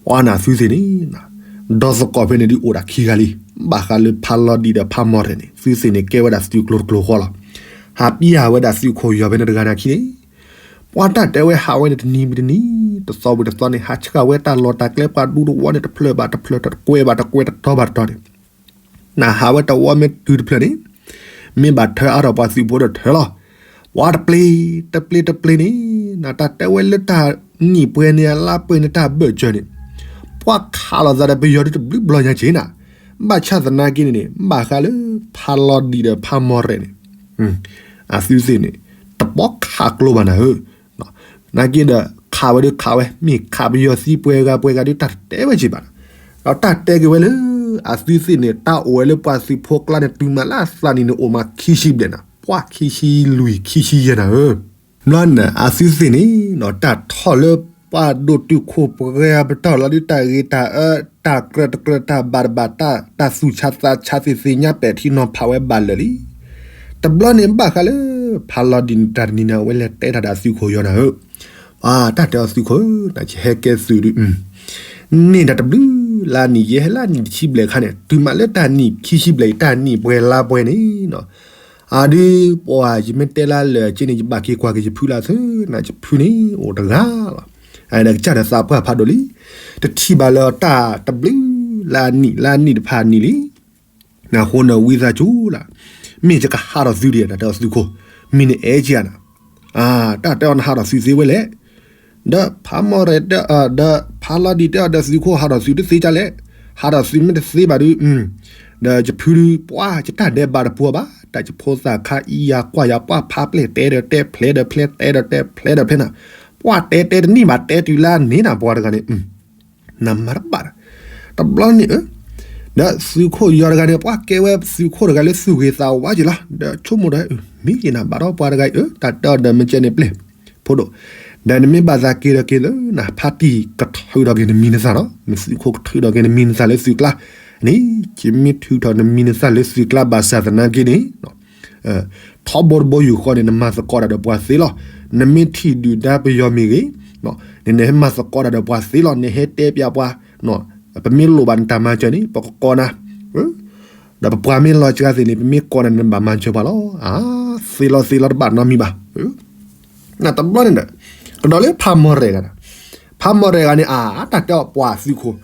ပှၤနၤသုသ့ၣ်န့ၣ် ဒီသကိးဖဲန့ၣ်ဒုးအိၣ်ဒၣ်ခံဂၤလံ. ဘၣ်ဃးလၢဖးလီၤဒံးဒီးဖးမီၢ်ရဲၣ်န့ၣ် သုသ့ၣ်န့ၣ်ကဲဝဲဒၣ်သုကျိတကျိဃီလီၤ. ဟးပျၢ်ဝဲဒၣ်သုးခိၣ်ယီၤဖဲန့ၣ်တဂၤန့ၣ်အခံန့ၣ် ပှၤတၢ်တဲဝဲဟးဝဲန့ၣ်တနံၤဝံၤတနံၤ တသီဝံၤတသီန့ၣ် ဟးဆှၣ်ဝဲတၢ်လီၢ်တၢ်ကျဲ ပှၤဒူတဝီန့ၣ် တဖျၢၣ်ဘၣ်တဖျၢၣ် တကွဲးဘၣ်တကွဲး တတီၤဘၣ်တတီၤန့ၣ် နဟးဝဲတဝီမ့ၢ်တုၤတဖျၢၣ်န့ၣ် မ့ၢ်ဘၣ်ထၢအါထီၣ်ပှၤသုးဖိဒီးထၢလီၤ. ပှၤတပျ့ၤ တပျ့ၤတပျ့ၤန့ၣ် နတၢ်တဲဝဲလၢတၢ်နံၣ်ပှဲၤန့ၣ် အလါပှဲၤန့ၣ် တၢ်ဘၢၣ်စၢၤန့ၣ် ပှၤခးလိာ်သးဒီးပယီၤဒုးတဘျုးဘျီညါက့ၤနၤ. ဘၣ်ဆၣ်သနာ်က့န့ၣ်န့ၣ် ဘၣ်ဃးလၢဖးလီၤဒံးဒီးဖးမီၢ်ရဲၣ်န့ၣ် အသုသ့ၣ်န့ၣ် တပိာ်ခးကျိဘၣ်နၤဧၢ. နာ်က့ဒီး ခးဝဲဒုးခးဝဲ မ့ၢ်ခးပယီၤသံပှဲၤဂၤပှဲၤဂၤဒုး တၢ်တတဲဝဲက့ၤဘၣ်. ဒီးတၢ်တဲက့ၤဝဲလၢ အသုသ့ၣ်န့ၣ် တၢ်အိၣ်ဝဲလၢပှၤသုးဖိကျါန့ၣ် တုၤမးလၢအသးနံၣ်န့ၣ် အိၣ်မးခံဆံဘျဲၣ်နၤ ပှၤခံဆံလွံၢ်ခံဆံယဲၢ်နၤဧၢ. ဘျီန့ၣ် အသုသ့ၣ်န့ၣ်နီၤ တၢ်ထီၣ်လၢပှၤဒိၣ်တုာ်ခိၣ်ပှဲၤပတီၢ်လီၤဒုး တၢ်ဂ့ၤတၢ်အၢ တၢ်ကြၢးတကြၢး တၢ်ဘၣ်တဘၣ် တၢ်သူၣ်ဆါသးဆါသ့ၣ်သ့ၣ်ညါပဲာ်ထံနီၤဖးဝဲဘၣ်လၢာ်လံ. တဘျီန့ၣ် ဘၣ်ဃးလၢ ဖးလီၤဒံးန့ၣ် တၢ်တနံၤန့ၣ် အဝဲလဲၤတဲတၢ်ဒီးသုးခိၣ်ယီၤနၤဧၢ, တၢ်တဲအီၤသုးခိၣ်ဧၢ, နကဟဲကဲသုးဒုး န့ၢ်ဒၣ်တဘျုးလါနံၣ် ယဲဟဲလါနံၣ်တဆံဘျဲၣ်အခါန့ၣ် တုၤမးလၢတၢ်နံၣ်ခံဆံဘျဲၣ်အံၤ တၢ်နံၣ်ပှဲၤလါပှဲၤန့ၣ် အဒုးပှၤယမ့ၢ်တဲလၢလၢာ်က့န့ၣ် ယဘၣ်က့ၤကွၢ်က့ၤယဖုလၢသုး နယဖုန့ၣ်အိၣ်တဂၤလီၤ. အကစၢ်ဒီးသးပှၢ်ဖးဒိၣ်လံ, တထံၣ်ဘၣ်လၢတၢ်တဘျုးလါနံၣ် လါနံၣ်တဖၣ်နံၣ်လံ. အဃိန့ၣ်ဝံသးစူၤလၢ မ့ၢ်ယကဟးထီၣ်သုဒံး တၢ်တဲအီၤသုးခိၣ်, မ့ၢ်နအဲၣ်က့ၤဧါနၤ, တၢ်တဲအီၤနဟးထီၣ်သုးသ့ဝဲလဲၣ်. ဒီးဖးမီၢ်ရဲၣ်တဲ ဒီးဖးလီၤဒံးတဲအီၤဒီးသုးခိၣ်ဟးထီၣ်သုးတသ့ကလဲၣ်, ဟးထီၣ်သုးမ့ၢ်တသ့ဘၣ်ဒုး ဒီးယဖုဒုး ပှၤယတၢ်ဒဲးဘးတပူၤဘၣ်, တၢ်ယဖိသၣ်ခါအံၤယၤကွၢ်ယၤ ပှၤဖးပျဲၢ်တဲဒီးတဲ ဖျဲးဒီးဖျဲး တဲဒီးတဲ ဖျဲးဒီးဖျဲးနၤ, ပှၤတဲတဲတနံၣ်ဘၣ်တဲတုၤလၢန့ၣ်နၤ ပှၤတဂၤန့ၣ် နမၤတဘၣ်ဒီး တဘျီန့ၣ်ဧၢ, ဒီးသုးခိၣ်ယီၤတဂၤန့ၣ် ပှၤကဲဝဲသုးခိၣ်တဂၤလၢသူၣ်ဂ့ၤသးဝါက့ၤလီၤ. ဒီးဆိကမိၣ်ဒီး မ့ၢ်ယနၤဘၣ်ဒီးပှၤတဂၤအံၤဧၢ, တၢ်တဲအီၤဒီးမ့ၢ်ကဲန့ၣ်ပျဲၢ် ဖိဒိၣ်, ဒီးနမ့ၢ်ဘၣ်သးက့ၤဒီးက့ၤလၢနၤ ဖါတံၢ်ကထုးထီၣ်က့ၤနမံၤနသၣ်နီၤ, နသုးခိၣ်ကထုးထီၣ်က့ၤနမံၤနသၣ်လၢသုးကျါန့ၣ်, ယမ့ၢ်ထုးထီၣ်နမံၤနသၣ်လၢသုးကျါဘၣ်ဆၣ်သနာ်က့န့ၣ် ထီဘိတဘိယူၢ်ဃီန့ၣ် နမၤသကိးတၢ်ဒီးပှၤသ့လီၤ. နမ့ၢ်ထံၣ်ဒုၣ်ဒါပယီၤမ့ၢ်ဂ့ၤ, နဟဲမၤသကိးတၢ်ဒီးပှၤသ့လီၤ. နဟဲတဲပျးပှၤ, ပမ့ၢ်လိၣ်ဘၣ်နတၢ်မၤစၢၤန့ၣ် ပကကိးနၤ, ဒီးပပှၤမ့ၢ်လီၤစှၤသ့ၣ်န့ၣ် ပမ့ၢ်ကိးနၤန့ၣ် နဘၣ်မၤစၢၤပှၤလီၤ. အါ, သ့လီၤသ့လီၤတဘၣ်နီတမံၤဘၣ်. တဘျီန့ၣ်ဒီး ကဒီးလၢဖးမီၢ်ရဲၣ်ဂၤ, ဖးမီၢ်ရဲၣ်ဂၤန့ၣ် အါ, တၢ်တဲအီၤပှၤသုးခိၣ်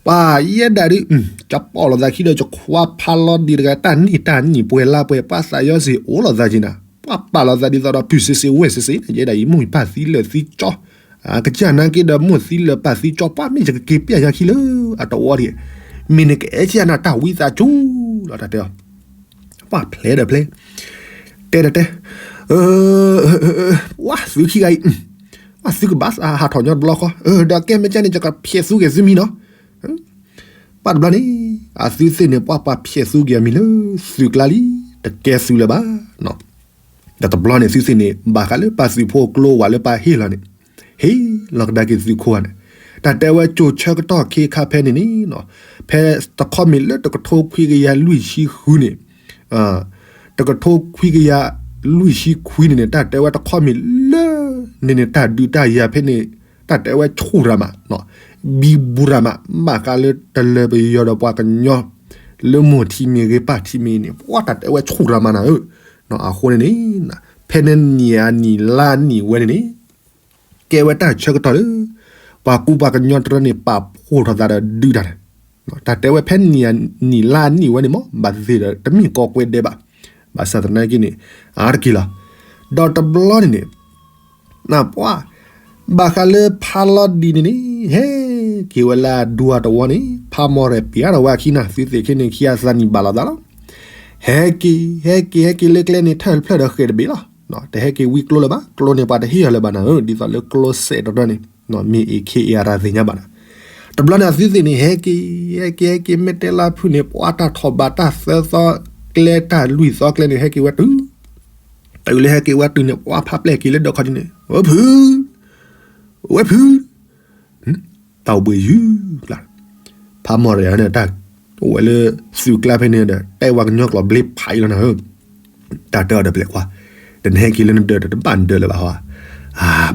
ပှၤယဲဒၣ်ဒုး ကပီၣ်လိာ်သးခံဒီး ကခွါဖးလီၤဒံးတဂၤ တၢ်နံၣ်တၢ်နံၣ်ပှဲၤလါပှဲၤ ပှၤသးယီၤစ့ၢ်အိၣ်လိာ်သးက့ၤနၤ, ပှၤပာ်လိာ်သးဒ်သိးဒီး ပုၢ်စ့စ့ဝဲၢ်စ့စ့ ယဲဒၣ်ယမိၢ်ယပၢ်သံလၢာ်သံကၠီ, ကစၢ်နာ်က့ဒီးမိၢ်သံလၢာ်ပၢ်သံကၠီ ပှၤမ့ၢ်ယကက့ၤပျဲယၤခံလၢအတဝီဒံး, မ့ၢ်နကအဲၣ်က့ၤနၤတၢ်ဝံသးစူၤလီၤ တၢ်တဲအီၤ ပှၤဖျဲးဒီးဖျဲး, တဲဒီးတဲ, ဝဲသုးခံဂၤအံၤ, ဝဲသုးကဘၣ်ဟးထီၣ်ညီတဘျီဃီ, ဒီးကဲမ့ၢ်ကဲန့ၣ် ယကဖျဲးသူက့ၤသုမံၤနီၤ. ပှၤတဘျီန့ၣ် အသုသ့ၣ်န့ၣ် ပှၤပှၤဖျဲးသူက့ၤအမံၤလၢသုးကျါလံ, တကဲသုးလၢၤဘၣ်. ဒီးတဘျီန့ၣ်သုသ့ၣ်န့ၣ် ဘၣ်ဃးလၢပှၤသုးဖိကျိဝဲလၢပှၤဟ့ၣ်လီၤန့ၣ်, ဟ့ၣ်လီၤကဒါက့ၤသုးခိၣ်ဧါန့ၣ်, တၢ်တဲဝဲကၠိဆၢကတီၢ်ခ့ခါဖဲန့ၣ်န့ၣ်, ဖဲတခီမ့ၢ်လၢတကထိခွံကယၤလွံၢ်ဆံဃုန့ၣ်, တကထိခွံကယၤလွံၢ်ဆံခွံန့ၣ်န့ၣ် တၢ်တဲဝဲတခီမ့ၢ်လၢန့ၣ်န့ၣ် တၢ်ဒုးတၢ်ယၤဖဲန့ၣ် တၢ်တဲဝဲဆူၣ်ရၤမး, ဘံဘူရၤမး, ဘၣ်ဃးလၢတလၢပယီၤဒီးပှၤကညီ လၢမိၢ်ထံမ့ၢ်ဂ့ၤ ပၢ်ထံမ့ၢ်ဂ့ၤန့ၣ် ပှၤတၢ်တဲဝဲဆူၣ်ရၤမးနၤဧၢ. အဃိန့ၣ်န့ၣ် ဖဲန့ၣ်နံၣ်အနံၣ်လါနံၣ်ဝဲန့ၣ်န့ၣ် ကဲဝဲတၢ်ဆၢကတီၢ်လၢ ပှၤကူပှၤကညီတရၢန့ၣ် ပာ်ဖှိၣ်ထီၣ်သးဒီးဒုးတၢ်န့ၣ်, တၢ်တဲဝဲဖဲနံၣ်အနံၣ်လါနံၣ်ဝဲန့ၣ်မ့ၢ် ဘၣ်သ့ၣ်ဒီးတမ့ၢ်ကီးကွဲးဒဲးဘၣ်. ဘၣ်ဆၣ်သနာ်က့န့ၣ် အါတက့ၢ်လီၤ. ဒီးတဘျီန့ၣ်န့ၣ် နပှၤ ဘၣ်ဃးလၢဖးလီၤဒံးန့ၣ်န့ၣ် ဟဲက့ၤဝဲလၢအဒူအတဝီန့ၣ် ဖးမီၢ်ရဲၣ်ပျဲထီၣ်ဝဲအခံနၤ သုသ့ၣ်ခ့န့ၣ် ခံအသးနံၣ်ဘၣ်လိာ်သးလီၤ. ဟဲက့ၤ ဟဲက့ၤ ဟဲက့ၤလၢကျဲန့ၣ် ထၢၣ်တဖျၢၣ်ဒီးဃဲၤတဘ့ၣ်လီၤ. တဟဲက့ၤဝံကျိလၢၤဘၣ်, ကျိန့ၣ်ပှၤတဟ့ၣ်အီၤလၢၤဘၣ်နၤဧၢ, ဒ်သိးလၢကျိစဲးတရၢန့ၣ် မ့ၢ်အ့ၣ်ခ့အ့ၣ်အရၣ်သ့ၣ်ညါဘၣ်နၤ. တဘျီန့ၣ်အသုသ့ၣ်န့ၣ် ဟဲက့ၤ ဟဲက့ၤ ဟဲက့ၤ မ့ၢ်တဲလါဖုၣ်န့ၣ် ပှၤတၢ်ထီၣ်ဘးတၢ်သၢသီကျဲ တၢ်လွံၢ်သီကျဲန့ၣ် ဟဲက့ၤဝဲတုၤ တုၤလၢဟဲက့ၤဝဲတုၤန့ၣ် ပှၤဖးပျဲၢ်က့ၤလၢဒၢးခီဒ်န့ၣ် ဝဲဖု, ဝဲဖု, တၢ်အိၣ်ဘှံးယုၤကျါ, ဖးမီၢ်ရ့ၣ်န့ၣ် တၢ်, အိၣ်ဝဲလၢသုးကျါဖဲန့ၣ်ဒီး တဲဝဲကညီကျိာ်ဘျ့ဖးအံၤလီၤနၤဧၢ, တၢ်တဲအီၤဒီးပျဲၢ်ခွါ, ဒီးနဟဲက့ၤလၢနဒၢးဒီးတဘၣ်နဒၢးလၢၤဘၣ်ဟီ,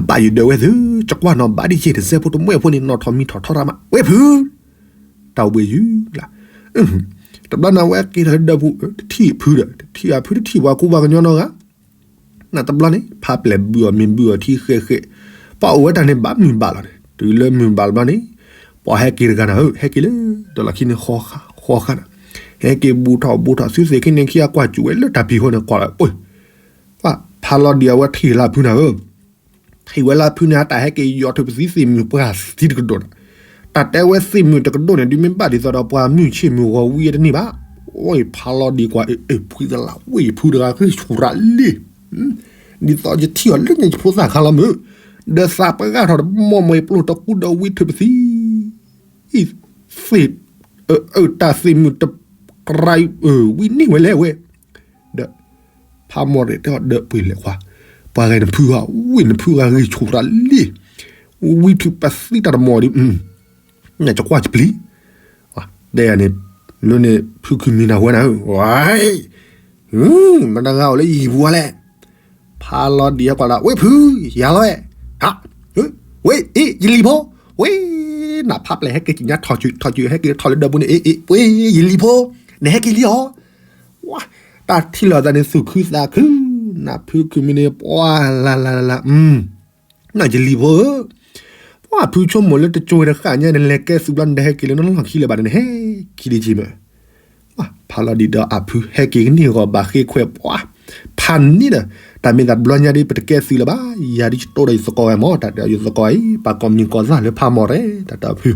ဘၣ်ယဒၢးဝဲသု, ကကွၢ်နီၤဘၣ်ဒ်ယဲၢ်တစဲးဖိတမှဲၣ်ဖိန့ၣ် နီၣ်ထီၣ်မံထီၣ်ထီတၢ်မး ဝဲဖု တၢ်အိၣ်ဘှံးယုၤကျါ, တဘျီန့ၣ်ဝဲက့ၤထီၣ်လၢဒၢးပူၤ တထံၣ်ဖုဒီး တထံၣ်အဖုတထံၣ်ပှၤကူပှၤကညီနီတဂၤ, နတဘျီန့ၣ် ဖးပျဲၢ်ဘုၣ်အီၤမ့ၢ်ဘုၣ်အီၤထံဃဲးဃဲး, ပှၤအိၣ်ဝဲတၢ်န့ၣ်ဘၣ်မုာ်ဘၣ်လီၤန့ၣ် တုၤလၢမုာ်ဘၣ်တဘျီန့ၣ်, ပှၤဟဲက့ၤတဂၤနၤဧၢ ဟဲက့ၤလၢ ဒီးလီၢ်ခံန့ၣ် ဃီဃါနၤ, ဟဲက့ၤဘူးထီၣ်ဘူးထီၣ် သုသ့ၣ်ခံန့ၣ်ခံဂၤကွၢ်စူၢ်ဝဲလၢတၢ်ဖံးဃီန့ၣ် ကွၢ်လီၤပှ့ၤ, ပှၤဖးလီၤဒံးအဝဲထံၣ်လၢဖုနၤဧၢ ထံၣ်ဝဲလၢဖုန့ၣ် အတၢ်ဟဲက့ၤယီၤထုးပသံသ့ၣ်မုၢ်ပှၢ်သံတကဒိၣ်န့ၣ်, တၢ်တဲဝဲသ့ၣ်မုၢ်တကဒိၣ်န့ၣ် ဒုးမ့ၢ်ဘၣ်ဒ်သိးဒီးပှၤမုၢ်ဆ့ၣ်မုၢ်ဂီၤဝံၤတန့ၢ်ဘၣ်, အိၣ်ဖးလီၤဒံးကွၢ် အ့ၣ် ဖုသလး ဝ့ၢ်ဖုတဂၤဃ့ၢ်ဆူၣ်ရးလံ, ဒ်သိးယထံၣ်အီၤလၢညါယဖိသၣ်ခါလီၤမုၢ်, ဒီးသးပှၢ်ဂၤထီၣ်တမီၢ်မီၢ် ယပျိၢ်တကူဒီးဝံထုးပသံ အံၤ, သ့ၣ်, အတၢ်သ့ၣ်မုၢ်တကြၢး ဝံန့ၢ်ဝဲလဲၣ်ဝဲ, ဒီး, ဖးမီၢ်ရ့ၣ်တဲအီၤဒီးပှ့ၤလဲၤခွါ, ပှၤဂၤနဖုဧါ ဝ့ၢ်နဖုဂၤဂ့ၤဆူၣ်ရၤလံ, ဝံထုးပသံတၢ်တမီၢ်ဒီး, နကကွၢ်ကပျံၤ, တဲယၤန့ၣ်, လၢန့ၣ်ဖုခုၣ်မံၤနၢ်ဟူဝဲနၤဧၢ, ဝဲ မတဂၤအိၣ်လၢယံၤပူၤလဲၣ်, ဖးလီၤဒံးဟဲကွၢ်လၢ ဝ့ၢ်ဖု, ယၤလီၤဝဲ, ဝ့ၢ်အ့ၣ် ယလံၤဖိ, ဝ့ၢ်, နဖးပျဲၢ်ဟဲက့ၤကညးထီၣ်စုးထီၣ်စုး ဟဲက့ၤထီၣ်လၢဒၢးပူၤန့ၣ် အ့ၣ်အ့ၣ် ဝ့ၢ်ယလံၤဖိ, နဟဲက့ၤလံအီၤ, ဝါ, တၢ်ထံၣ်လိာ်သးန့ၣ်သူၣ်ခုသးခု, နဖုခုၣ်မံၤန့ၣ် ပှၤလၢလၢလၢလၢ နယလံၤဖိဧၢ, ပှၤဖုဆိကမိၣ်လၢတကၠိဝဲတဃၣ်ညါန့ၣ် လဲၤကဲသုးဘျီန့ၣ် ဟဲက့ၤလၢနလီၢ်ခံလၢၤဘၣ်န့ၣ် ဟဲက့ၤဒ်က့ၤမး, ဖးလီၤဒံးဒီးအဖုဟဲက့ၤကန့ၢ်ဂီၤဘၣ်ဃ့ခွဲးပှၤ, ဖးန့ၣ်ဒီး, တၢ်မ့ၢ်သးတဘျီညါဒီး ပတကဲသုးလၢၤဘၣ်, ယၤဒ်ယတိၢ်ဒီးယသကိးဝဲမၢ် တၢ်တဲအီၤယသကိးအံၤ ပှၤကိးမံၤကိးသၣ်လၢဖးမီၢ်ရ့ၣ် တၢ်တဲအီၤဖု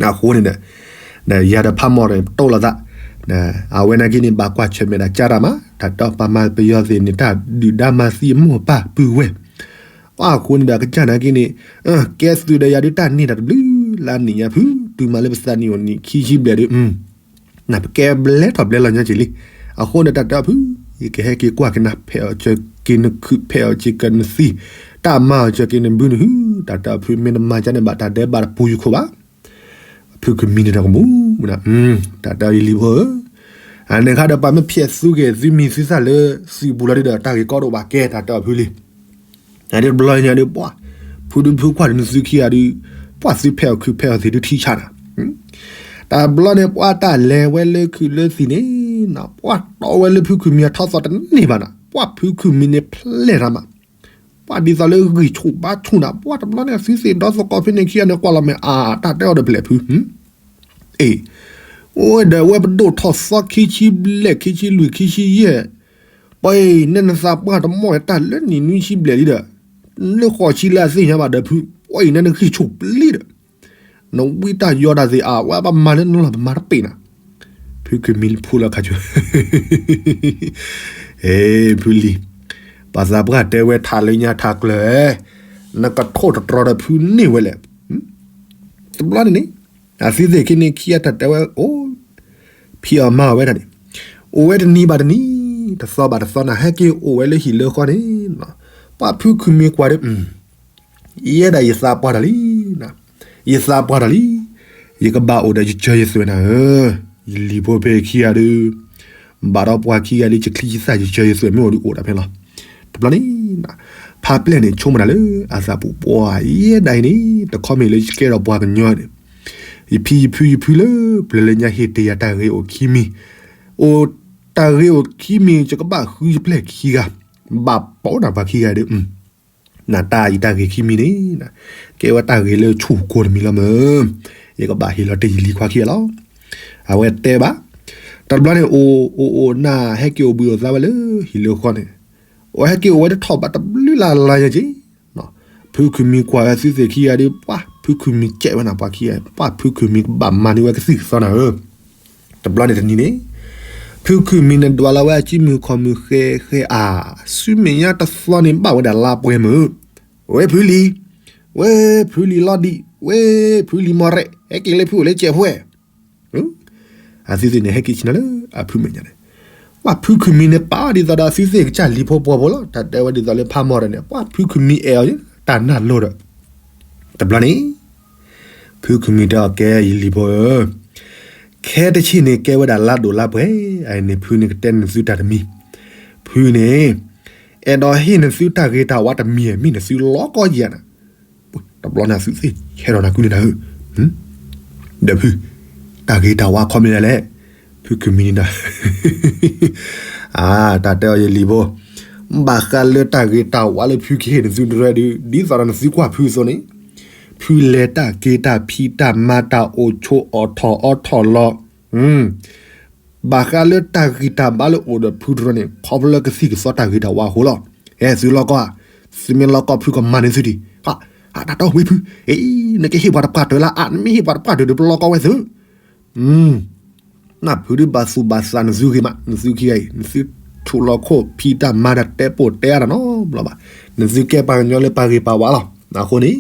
အဃိန့ၣ်ဒီး, ဒီးယၤဒီးဖးမီၢ်ရ့ၣ်တိၢ်လိာ်သး, အဝဲနာ်က့န့ၣ် ဘၣ်ကွၢ်ဆၢၣ်မဲာ်ဒီးကၢ်တၢ်မး တၢ်တဲအီၤပှၤမၤပယီၤသ့ၣ်န့ၣ် တၢ်ဒုၣ်ဒါမၤသံအမိၢ်အပၢ်ပုၢ်ဝဲၢ်, အဃိန့ၣ်ဒီးကစၢ်နာ်က့န့ၣ်, ကဲသုးဒီးယၤဒုးတၢ်န့ၢ်တၢ်တဘျုးလၢအနံၣ်ညါဖု, တုၤမၤလၢပသးနံၣ်အိၣ်နံၣ်ခံဆံဘျဲၣ်ဒီး, နပကဲဘျဲထီၣ်ဘျဲလီၤညါက့ၤလံ, အဃိန့ၣ်တၢ်တဲအီၤဖု, ယကဟဲက့ၤကွၢ်က့ၤနၤ ဖဲးအီၣ်စၢၤက့ၤနခုၣ် ဖဲးအီၣ်စၢၤက့ၤနသံ, တၢ်မၤအီၣ်စၢၤက့ၤနဘုနဟု, တၢ်တဲအီၤဖု မ့ၢ်နမၤကန့ၣ်ဘၣ်တၢ်ဒဲးဘးတပူၤယခိၣ်ဘၣ် ဖုခုၣ်မံၤန့ၣ်တၢ်ကမူၣ်, တၢ်တဲအီၤယလံၤဖိဧၢ, အန့ၣ်ခါဒီးပှၤမ့ၢ်ဖျဲးသုဂ့ၤသုမံၤသုသၣ်လၢသုးပူၤလီၤဒုဒီး တၢ်ဂ့ၢ်ကီဒိၣ်ဘၣ်ကဲ တၢ်တဲအီၤဖုလံ, အဒ်တဘျီညါဒီးပှၤ, ဖုဒုဖုကွၢ်ဒီးနသုခံဂၤဒီး, ပှၤသုဖဲးအီၣ်ခုၣ်ဖဲးအီၣ်သံးဒုထံဆါနၤ တဘျီန့ၣ် ပှၤတၢ်လဲၤဝဲလၢခုၣ်လၢသံးန့ၣ်, ပှၤတီဝဲလၢဖုခုၣ်မံၤအထီသီတန့ၢ်ဘၣ်နၤ, ပှၤဖုခုၣ်မံၤန့ၣ်ဖျဲးတၢ်မး, ပှၤဒ်သိးလၢဂံၢ်ဆူၣ်ဘါဆူၣ်နၤ, ပှၤတဘျီန့ၣ် သုသ့ၣ်ဒီသကိးဖဲန့ၣ်ခံဂၤန့ၣ် ကွၢ်လီၤမဲာ်အါ တၢ်တဲအီၤဒီးဖျဲးဖု, အ့ၣ်, အိၣ်ဒီးဝဲပဒိၣ်ထီၣ်သီခံဆံဘျဲၣ် ခံဆံလွံၢ် ခံဆံယဲၢ်, ပှၤအံၤ နဲနသးပှၢ်တမီၢ်တၢ်လၢနံၣ်နွံဆံဘျဲၣ်လံဒီး, လၢဃိးဆံလၢအသ့ၣ်ညါဘၣ်ဒီးဖု, ပှၤအံၤနဲနဂံၢ်ဆူၣ်ပျံၤဒီး နဝံတၢ်ယီတၢ်သ့ၣ်အါ ဝဲပမၤလၢနလီၢ်ပမၤတပ့ၢ်နၤ, ဖုခုၣ်မံၤဖိလီၤခါဆူၣ်, အ့ ဖုလံၤ, ပှၤသးပှၢ်တဲဝဲထးလၢညါထးကျၢၤ, နကထိၣ်တတြီဒီးဖုန့ၢ်ဝဲလဲၣ်, တဘျီန့ၣ်န့ၣ်, အသုသ့ၣ်ခံန့ၣ်ခံဂၤတၢ်တဲဝဲအိၣ်, ဖံးအီၣ်မၤအီၣ်ဝဲဒၣ်န့ၣ်, အိၣ်ဝဲတနံၤဘၣ်တနံၤ, တသီဘၣ်တသီနၤ ဟဲက့ၤအိၣ်ဝဲလၢဟံၣ်လၢဃီန့ၣ်, ပှၤဖုခုၣ်မံၤကွၢ်ဒီး ယဲဒၣ်ယသးပှၢ်တၢ်လံ, ယသးပှၢ်တၢ်လံ, ယကဘၣ်အိၣ်ဒီးယစၢၤယသွဲၣ်နၤဧၢ, ယလံၤဖိဖဲခံဂၤဒီး, ဘၣ်ဒီးပှၤခံဂၤလံ ယချံယသၣ်ယစၢၤယသွဲၣ် မ့ၢ်အိၣ်ဒီးအိၣ်တၢ်ဖဲလီၤ, တဘျီန့ၣ်, ဖးပျဲၢ်န့ၣ် ဆိကမိၣ်တၢ်လၢအသးပူၤပှၢ်ယဲဒၣ်အံၤန့ၣ် တခီမ့ၢ်လၢယကဲထီၣ်ပှၤကညီန့ၣ်, ယဖံယဖုယဖုလၢ ပျၢၤလၢညါဟ့ၣ်တ့ၢ်ယၤတၢ်ဂ့ၤအိၣ်ခံမံၤ, အိၣ်တၢ်ဂ့ၤအိၣ်ခံမံၤ ယကဘၣ်ဃုယပျဲၢ်ခံဂၤ, ဘၣ်ပိာ်နၤပှၤခံဂၤဒီး နတၢ်အံၤတၢ်ဂ့ၤခံမံၤန့ၣ်, ကဲဝဲတၢ်ဂ့ၤလၢဆူၣ်ကိာ်တမံၤလီၤမၢ်, ယကဘၣ်ဟ့ၣ်လီၤတ့ၢ်ယလံၤခွါခံဂၤလီၤ, အဝဲတဲဘၣ်, တဘျီန့ၣ်အိၣ်အိၣ်အိၣ်နၢ်ဟဲက့ၤအိၣ်ဘှံးအိၣ်သါဝဲလၢဟံၣ်လၢဃီန့ၣ်, အိၣ်ဟဲက့ၤအိၣ်ဝဲတထီၣ်ဘၣ်တဘျုးလၢ်လၢ်ယဲက့ၤ ဖုခုၣ်မံၤကွၢ်ဝဲသုသ့ၣ်ခံဂၤဒီး ပှၤဖုခုၣ်မံၤကဲးဝဲနၤပှၤခံဂၤ, ပှၤဖုခုၣ်မံၤကဘၣ်မၤန့ၢ်ဝဲကသံၣ်ကသီနၤဧၢ, တဘျီန့ၣ်တနံၤန့ၣ်, ဖုခုၣ်မံၤန့ၣ်ဒွးလီၤဝဲအစုမုၢ်ခီၣ်မုၢ်ဃဲဃဲအါ, ဆူမဲာ်ညါတသီန့ၣ်ဘၣ်ဝဲဒၣ်လါပှဲၤမုၢ်, ဝဲဖုလံၤ, ဝဲဖုလံၤလီၤဒံး, ဝဲဖုလံၤမီၢ်ရဲး, ဟဲက့ၤလၢဖုအိၣ်လၢကဲးဖဲ အသုသ့ၣ်န့ၣ် ဟဲက့ၤဆ့ၣ်နီၤလၢအဖုမဲာ်ညါန့ၣ်, ပှၤဖုခုမံန့ၣ် ပာ်ဒ်သိးဒီးသုသ့ၣ်ကစၢ်လံၤဖိပှီၤဖိလီၤ. တၢ်တဲဝဲဒ်သိးလၢဖးမီၢ်တၢ်န့ၣ် ပှၤဖုခုမံအဲၣ်အီၤ တၢ်နၢ်လိၤဒီး တဘျီန့ၣ် ဖုခုမံတဲအီၤ ကဲယလံၤဖိဧၢ, ခဲတဆံးန့ၣ်ကဲဝဲဒၣ်လါဒိၣ်လါပှဲၤ, အန့ၣ်ဖုန့ၣ်ကတဲနသုတၢ်တမံၤ, ဖုန့ၣ် အဲၣ်ဒိးဟ့ၣ်နသုတၢ်ဂ့ၤတၢ်ဝါတမံၤ မ့ၢ်နသုလီကီယဲၢ်နၤ တဘျီန့ၣ်သုသ့ၣ်ဆဲးထီၣ်နၤကုန့ၣ်နၤဧၢ, ဒီးဖု တၢ်ဂ့ၤတၢ်ဝါခီမ့ၢ်ဒ်လဲၣ်, ဖုခုမံန့ၣ်ဒီး အတၢ်တဲအီၤယလံၤဖိ, ဘၣ်ဃးလၢတၢ်ဂ့ၤတၢ်ဝါလၢဖုကဟ့ၣ်နသုတရၢဒုး ဒ်သိးဒီးနသုကွၢ်ဖုအသိးန့ၣ်, ဖုလဲၤတၢ်က့ၤတၢ်ဖံးတၢ်မၤတၢ်အိၣ်ဆိးအီၣ်ထီၣ်အီထီၣ်လီၤ ဘၣ်ဃးလၢတၢ်ဂံၢ်တၢ်ဘါလၢအိၣ်ဒီးဖုတရၢန့ၣ် ခီဖျိလၢကသံၣ်ကသီတၢ်ဂ့ၤတၢ်ဝါအဃိလီၤ. အဲ သုလီကီဧါ, သုမ့ၢ်လီကီဖုကမၤန့ၢ်သုဒံး, တၢ်တီဝံၤဖု, အ့ နကဟ့ၣ်ပှၤတပှၢ်တၢၢ်လၢအါ, နမ့ၢ်ဟ့ၣ်ပှၤတပှၢ်တၢၢ်ဒီးပလီကီဝဲသု, နဖုဒုးဘၣ်သူၣ်ဘၣ်သးနသုဂ့ၤမး နသုခံဂၤအံၤ နသုထူးလီၤခိၣ်ဖံးတၢ်မၤတၢ်တဲပိာ်တဲအါတၢ်နီတဘျီဘၣ်, နသုကဲပှၤကညီလၢပှၤဂ့ၤပှၤဝါလီၤ. အဃိန့ၣ်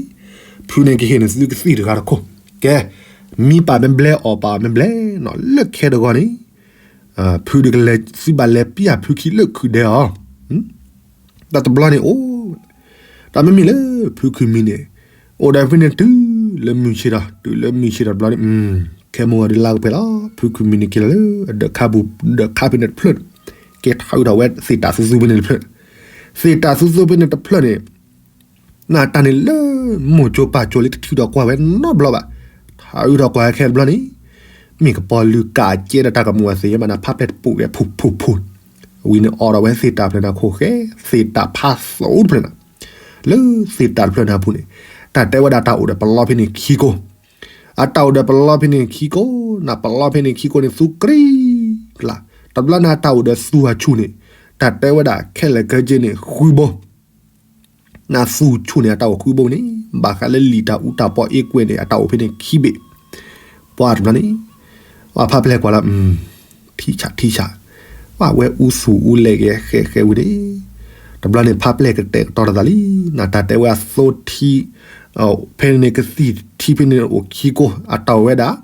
ဖုန့ၣ်ကဟ့ၣ်နသုကသံၣ်တဂၤတခိၣ်, ကဲ မံပာ်မ့ၢ်ဘျဲအီၣ်ပာ်မ့ၢ်ဘျဲနီၤ လၢခဲတဂီၤန့ၣ် ဖုဒုးကလဲၤ သုဘၣ်လဲၤပျၢ်ဖုခံလၢခုၣ်ဒဲအီၤ တၢ်တဘျီန့ၣ်အိၣ်, တၢ်မ့မ့ၢ်လၢ ဖုခုမံန့ၣ် အိၣ်ဒီးဖဲန့ၣ်တုၤလၢမုၢ်ဆ့ၣ်ထီၣ် တုၤလၢမုၢ်ဆ့ၣ်ထီၣ်တဘျီန့ၣ် ခဲမုၢ်ဂီၤဒုးလါကပှဲၤလီၤ. ဖုခုမံန့ၣ်က့ၤလီၤလၢ အဒၢးခါပူၤ ဒၢးခါဖဲန့ၣ်တဖျၢၣ်န့ၣ် ကဲထးအုးထီၣ်ဝဲသ့ၣ်တၢ်သူသူဖဲန့ၣ်တဖျၢၣ်, သ့ၣ်တၢ်သူသူဖဲန့ၣ်တဖျၢၣ်န့ၣ် နတၢ်န့ၣ်လၢ မိၢ်ကၠိပၢ်ကၠိလၢတထံၣ်ဒီးကွၢ်ဝဲနီတဘျီဘၣ်, ထးအုးထီၣ်ကွၢ်ဝဲခဲတဘျီန့ၣ် မ့ၢ်ကပီၤလုၢ်ကၢ်အကဲဒီးတၢ်ကမူၤအသ့ၣ်ညါဘၣ်နၤ ဖးပျဲၢ်တပူၤကဲဖူဖူဖူ, ဝံၤန့ၣ်အိးထီၣ်ဝဲသ့ၣ်တၢ်ဖျၢၣ်န့ၣ်အခိၣ်ဃဲ, သ့ၣ်တၢ်ဖးသိတဖျၢၣ်န့ၣ်, လၢသ့ၣ်တၢ်တဖျၢၣ်န့ၣ်အပူၤန့ၣ် တၢ်တဲဝဲဒၣ်တၢ်အိၣ်ဒီးပလီဖဲန့ၣ်ခံကိၢ်, အတၢ်အိၣ်ဒီးပလီဖဲန့ၣ်ခံကိၢ်, နပလီဖဲန့ၣ်ခံကိၢ်န့ၣ်သူကရံၣ်ကျါ, တဘျီန့ၣ်အတၢ်အိၣ်ဒီးသူအဆူၣ်န့ၣ် တၢ်တဲဝဲဒၣ်ခဲလၢာ်ခဲဆ့န့ၣ်ဃုဘိ နသူဆူၣ်န့ၣ် အတၢ်အိၣ်ဃုဘိန့ၣ် ဘၣ်ဃးလၢလံာ်တၢ်အူတၢ်ပီအ့ကွဲးန့ၣ် အတၢ်အိၣ်ဖဲန့ၣ်ခံဘ့ၣ်, ပှၤတဘျီန့ၣ် ပှၤဖးပျဲၢ်ကွၢ်လီၤ ထံဆးထံဆး, ပှၤဝဲအူသူၣ်အူလဲၢ်ကဲဃဲဃဲဝံၤန့ၣ်, တဘျီန့ၣ်ဖးပျဲၢ်ကတဲာ်ကတီၤတသးလံ, နတၢ်တဲဝဲအသိထံ, ဖဲန့ၣ်ကသံၣ်ထံဖဲန့ၣ်အိၣ်ခံကိၢ် အတၢ်အိၣ်ဝဲဒၣ်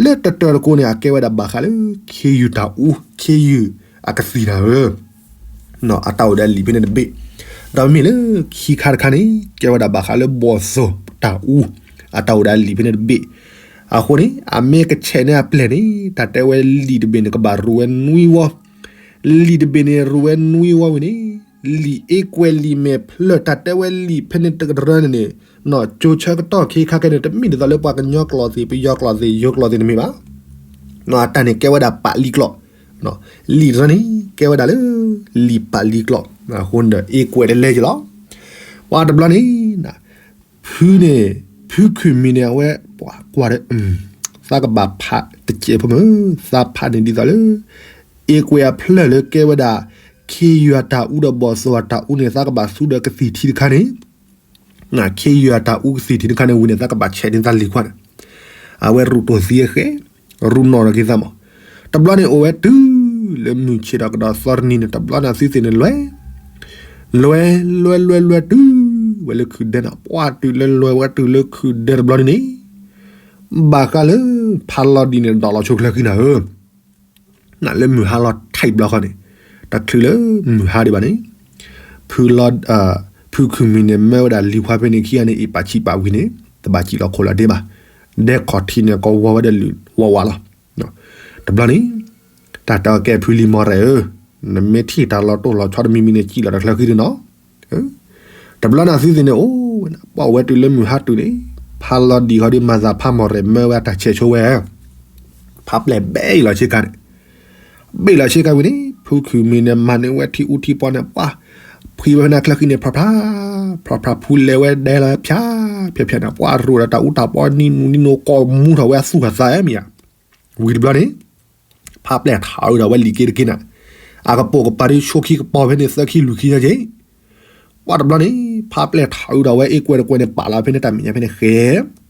လၢတတၢၢ်တကိးန့ၣ် အကဲဝဲဒၣ်ဘၣ်ဃးလၢ ခ့ယုၢ်တၢ်အူ ခ့ယုၢ်အကသံၣ်နၤဧၢ, အတၢ်အိၣ်ဒီးအလံာ်ဖဲန့ၣ်တဘ့ၣ်, ဒီးမ့မ့ၢ်လၢခံခါတခါန့ၣ် ကဲဝဲဒၣ်ဘၣ်ဃးလၢဘီၣ်သိၣ်တၢ်အူ အတၢ်အိၣ်ဒီးအလံာ်ဖဲန့ၣ်တဘ့ၣ်, အဃိန့ၣ် အမ့ၢ်ကဆဲးန့ၢ်အပျဲၢ်န့ၣ် တၢ်တဲဝဲလံာ်တဘ့ၣ်န့ၣ် ကဘၣ်ရူၤဝဲနွံဝီ လံာ်တဘ့ၣ်န့ၣ်ရူၤဝဲနွံဝီဝံၤန့ၣ်, လံာ်အ့ကွဲးလံာ်မဲာ်ဖျၢၣ် တၢ်တဲဝဲလံာ်ဖဲန့ၣ်တကရၢန့ၣ်န့ၣ်, ကၠိဆၢကတီၢ်ခ့ခါခဲန့ၣ် တမ့ၢ်ဒ်သိးလၢပှၤကညီကျိာ်သ့ၣ် ပယီၤကျိာ်သ့ၣ် ယိၤကျိာ်သ့ၣ်န့ၣ်မ့ၢ်ဘၣ်, အတၢ်န့ၣ်ကဲဝဲဒၣ်ပာ်လံကျိာ်, လံာ်တရၢန့ၣ် ကဲဝဲဒၣ်လၢ လံာ်ပာ်လံကျိာ်, အဃိန့ၣ်ဒီး အ့ကွဲးတလဲက့ၤလီၤ, ပှၤတဘျီန့ၣ် ဖုန့ၣ် ဖုခုၣ်မံၤန့ၣ် အဝဲပှၤကွၢ်ဒီး သးကဘၣ်ဖးတစဲးဖိမုၢ် သးဖးန့ၣ်ဒ်သိးလၢ အ့ကွဲးအဖျၢၣ်လၢကဲဝဲဒၣ် ခ့ယုၢ်အတၢ်အူဒီးဘီၣ်သိၣ်အတၢ်အူန့ၣ် သးကဘၣ်သူဒီးကသံၣ်ထံတခါန့ၣ်, ခ့ယုၢ်အတၢ်အူကသံၣ်ထံတခါန့ၣ်ဝံၤန့ၣ် သးကဘၣ်ဆဲးန့ၢ်သးလံၤခွါန့ၣ်, အဝဲရူၢ်တိၢ်သံအဃဲ, ရူၢ်နီၣ်ထီၣ်က့ၤသးမး, တဘျီန့ၣ်အိၣ်ဝဲတုၤ လၢမုၢ်ဆ့ၣ်ထီၣ်ကဒီးသီတနံၤန့ၣ် တဘျီန့ၣ်အသုသ့ၣ်န့ၣ်လွဲ လွဲ လွဲ လွဲ လွဲတုၤဝဲလၢခုၣ်ဒဲနီၤ, ပှၤတုၤလၢလွဲဝဲတုၤလၢခုၣ်ဒဲတဘျီန့ၣ်န့ၣ်, ဘၣ်ဃးလၢ ဖးလီၤဒံးန့ၣ် ဒိးလီၤဆိချၢဃံနၤဧၢ, နလၢမုၢ်ဟါလီၤထါအံၤဘျီဃီန့ၣ်, တချုးလၢမုၢ်ဟါဒံးဘၣ်န့ၣ်, ဖုလီၤ, ဖုခုၣ်မံၤန့ၣ် မၢဝဲဒၣ်လံၤခွါဖဲန့ၣ်ခံဂၤန့ၣ် အ့ၣ်ပာ်ဆံးပာ်ဝံၤန့ၣ် တဘၣ်စံၣ်လီၤခိၣ်လီၤဒ့ဘၣ်, ဒဲခီၣ်ထံးန့ၣ် ကဝီၤဝဲဒၣ်လုၢ်ဝးဝးလီၤ, တဘျီန့ၣ် တၢ်တဲအီၤကဲဖုလံၤမီၢ်ရဲၣ်ဧၢ, နမ့ၢ်ထံၣ်တၢ်လီၤတိၢ်လီၤဆီတမံၤမံၤန့ၣ် စံၣ်လီၤတချုးဃံဒုနီၤ, တဘျီန့ၣ်အသုသ့ၣ်န့ၣ်အိၣ်ဝဲဒၣ် ပှၤဝဲတုၤလၢမုၢ်ဟါတုၤန့ၣ်, ဖးလီၤဒံးဃီဒီးမၤသးဖးမီၢ်ရဲၣ်မၢဝဲအတၢ်ဆဲးဆိဝဲ, ဖးပျဲၢ်ဘဲအံၤလီၤဆ့ကၤန့ၣ်, ဘ့ၣ်လီၤဆ့ကၤဝံၤန့ၣ် ဖုခုၣ်မံၤန့ၣ် မၤန့ၢ်ဝဲထံအူထံပီန့ၣ် ပှၤ ဖှံဝဲဖဲန့ၣ်ချၢဃံန့ၣ် ဖျီဖျါ, ဖျီဖျါဖုလဲၤဝဲဒဲလီၤဖၠါ, ဖၠါဖၠါန့ၣ် ပှၤရူၢ်ဒီးတၢ်အူတၢ်ပီနံၤနူနံၤနူကိးမူထီၣ်ဝဲအသူၣ်အသးမ့ၢ်ဧါ, ဝံၤတဘျီန့ၣ် ဖးပျဲၢ်ထးအုးဒီးဝဲလံာ်က့တက့ၢ်နၤ, အကပိာ်ကပၤဒ်ဆိခံကပီၤဖဲန့ၣ် သၢခံလွံၢ်ခံညါက့ၢ် ပှၤတဘျီန့ၣ် ဖးပျဲၢ်ထးအုးဒီးဝဲအ့ကွဲးတကွဲးန့ၣ် ပာ်လီၤဖဲန့ၣ်တၢ်မဲာ်ညါဖဲန့ၣ်ဃဲ,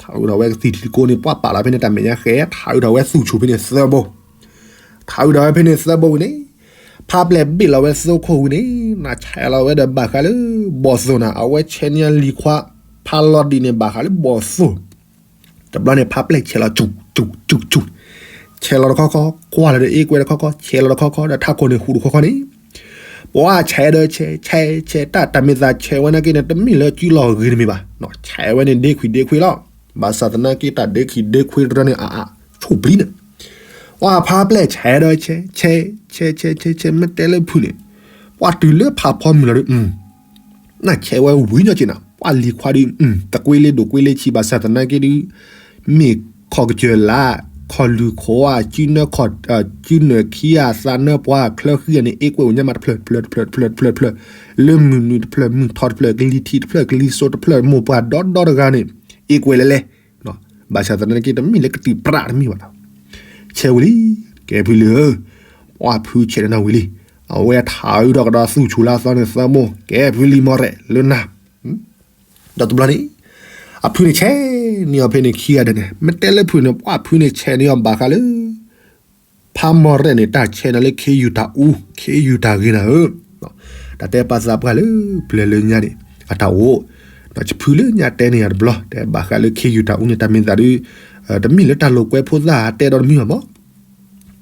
ထးအုးဒီးဝဲကသံၣ်ထံတကိန့ၣ် ပှၤပာ်လီၤဖဲန့ၣ်တၢ်မဲာ်ညါဃဲ, ထးအုးဒီးဝဲသူၣ်ဆူၣ်ဖဲန့ၣ်သၢဘိ, ထးအုးဒီးဝဲဖဲန့ၣ်သၢဘိဝံၤန့ၣ်, ဖးပျဲၢ်ဘ့ၣ်လီၤဝဲသိခိၣ်ဝံၤန့ၣ် နဆဲးလီၤဝဲဒီးဘၣ်ဃးလၢ ဘီၣ်သိၣ်နၤ အဝဲဆဲးန့ၢ်လံၤခွါ ဖးလီၤဒံးန့ၣ် ဘၣ်ဃးလၢဘီၣ်သိၣ် တဘျီန့ၣ် ဖးပျဲၢ်ဆဲးလီၤ စူၣ် စူၣ် စူၣ် စူၣ်, ဆ ဆဲးလီၤတခီခီ, ကွၢ်လီၤဒီးအ့ကွဲတခီခီ, ဆဲးလီၤတခီခီ, ဒီးထးခိၣ်န့ၣ်ဟူးတခီခီန့ၣ်, ပှၤဆဲးဒီးဆဲး, ဆဲး, ဆဲး, တၢ်တၢ်မ့ၢ်သးဆဲးဝဲနာ်က့န့ၣ် တမ့ၢ်လၢစုလီၤဂ့ၤတမ့ၢ်ဘၣ်, ဆဲးဝဲန့ၣ်ဒ့ခွံဒ့ခွံလီၤ. ဘၣ်ဆၣ်သနာ်က့တၢ်ဒ့ခွံဒ့ခွံတရၢန့ၣ် အအါ, ဆိၣ်ပျံၤန့ၣ်, ပှၤဖါပျဲၢ်ဆဲးဒီးဆဲး, ဆဲး, ဆဲး, ဆဲး, ဆဲး, ဆဲး, မ့ၢ်တဲလၢဖုန့ၣ်, ပှၤတုၤလၢဖးဖီမုၢ်လီၤဒီး နဆဲးဝဲဝံၤညီက့နၤ, ပှၤလံၤခွါဒီး တကွ့လၢဒိၣ်ကွ့လၢဆံး ဘၣ်ဆၣ်သနာ်က့ဒီး မ့ၢ်ခီၣ်ကစၢၢ်လါ, ခီၣ်လုၢ်ခိၣ်ဧါ, စုနၢခီၣ်, စုနၢခံဧါ, သးနၢပှၤချၢဃံဧါန့ၣ် အ့ကွဲအိၣ်ညါမးတဖျၢၣ်တဖျၢၣ်တဖျၢၣ်တဖျၢၣ်တဖျၢၣ်, လၢမုၢ်နုာ်တဖျၢၣ်, မုၢ်ထီၣ်တဖျၢၣ်, ကလံၤထံးတဖျၢၣ်, ကလံၤစိးတဖျၢၣ်, မိၢ်ပှၢ်ဒီဒီတဂၤန့ၣ် အ့ကွဲလဲၤလဲၤ ဘၣ်ဆၣ်သနာ်က့ တမ့ၢ်လၢကတုၤပြးတမ့ၢ်ဘၣ်လီၤ. ဆဲးဝံၤလံ, ကဲဖုလံဧၢ, ပှၤဖုဆဲးဒီးနၤဝံၤလံ, အဝဲထးအုးထီၣ်ကဒီးသူၣ်ဆူၣ်လါသီန့ၣ်သၢမိၢ်, ကဲဖုလံမီၢ်ရဲၣ်လၢနၤ, ဒီးတဘျီန့ၣ် အဖုန့ၣ်ဆဲးန့ၢ်အီၤဖဲန့ၣ်ခံဂၤဒဲးန့ၣ်, မ့ၢ်တဲလၢဖုန့ၣ် ပှၤဖုန့ၣ်ဆဲးန့ၢ်အီၤဘၣ်ဃးလၢ ဖးမီၢ်ရဲၣ်န့ၣ် တၢ်ဆဲးန့ၢ်လၢခ့ယုၢ်တၢ်အူ, ခ့ယုၢ်တၢ်ဂ့ၤနၤဧၢ, တၢ်တဲပာ်သးပှၢ်လၢပျၢၤလၢညါန့ၣ် အတၢ်အိၣ်, ဒီးဖုလၢညါတဲန့ၢ်ယၤတဘျီ တဲဘၣ်ဃးလၢခ့ယုၢ်တၢ်အူန့ၣ် တၢ်မ့ၢ်သးဒီး တမ့ၢ်လၢတၢ်လိာ်ကွဲဖိသၣ်တဲဒီးတမ့ၢ်ဘၣ်မး,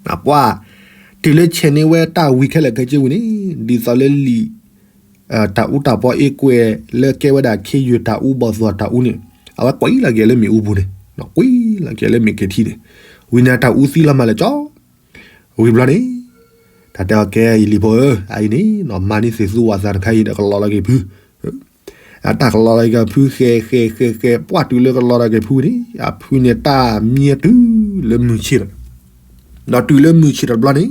ပှၤ တုၤလၢဆဲးန့ၢ်ဝဲတၢ်ဝံၤခဲလၢာ်ခဲဆ့ဝံၤန့ၣ် ဒ်သိးလၢလံာ် တၢ်အူတၢ်ပီအ့ကွဲလၢကဲဝဲဒၣ်ခ့ယုၢ်တၢ်အူဘီၣ်သိၣ်တၢ်အူန့ၣ် အဝဲကွံာ်လီၤက့ၤလၢမ့ၣ်အူပူၤန့ၣ်, ကွံာ်လီၤက့ၤလၢမ့ၣ်က့ၤထံန့ၣ်, ဝံၤန့ၣ်တၢ်အူသံလီၤမးလၢာ်ကၠီ, ဝံၤဘျီန့ၣ် တၢ်တဲအီၤကဲယလံၤဖိဧၢ, အအံၤန့ၣ် မၤန့ၢ်သ့ၣ်သူဝၤသးတခါအံၤဒီးကလီလီၤက့ၤဖု အတၢ်ကလီလီၤက့ၤဖု ဃဲးဃဲးဃဲးဃဲး ပှၢ်တုၤလၢကလီလီၤက့ၤဖုန့ၣ် အဖုန့ၣ်တၢ်မံတုၤလၢမုၢ်ဆ့ၣ်လီၤ, ဒီးတုၤလၢမုၢ်ဆ့ၣ်တဘျီန့ၣ်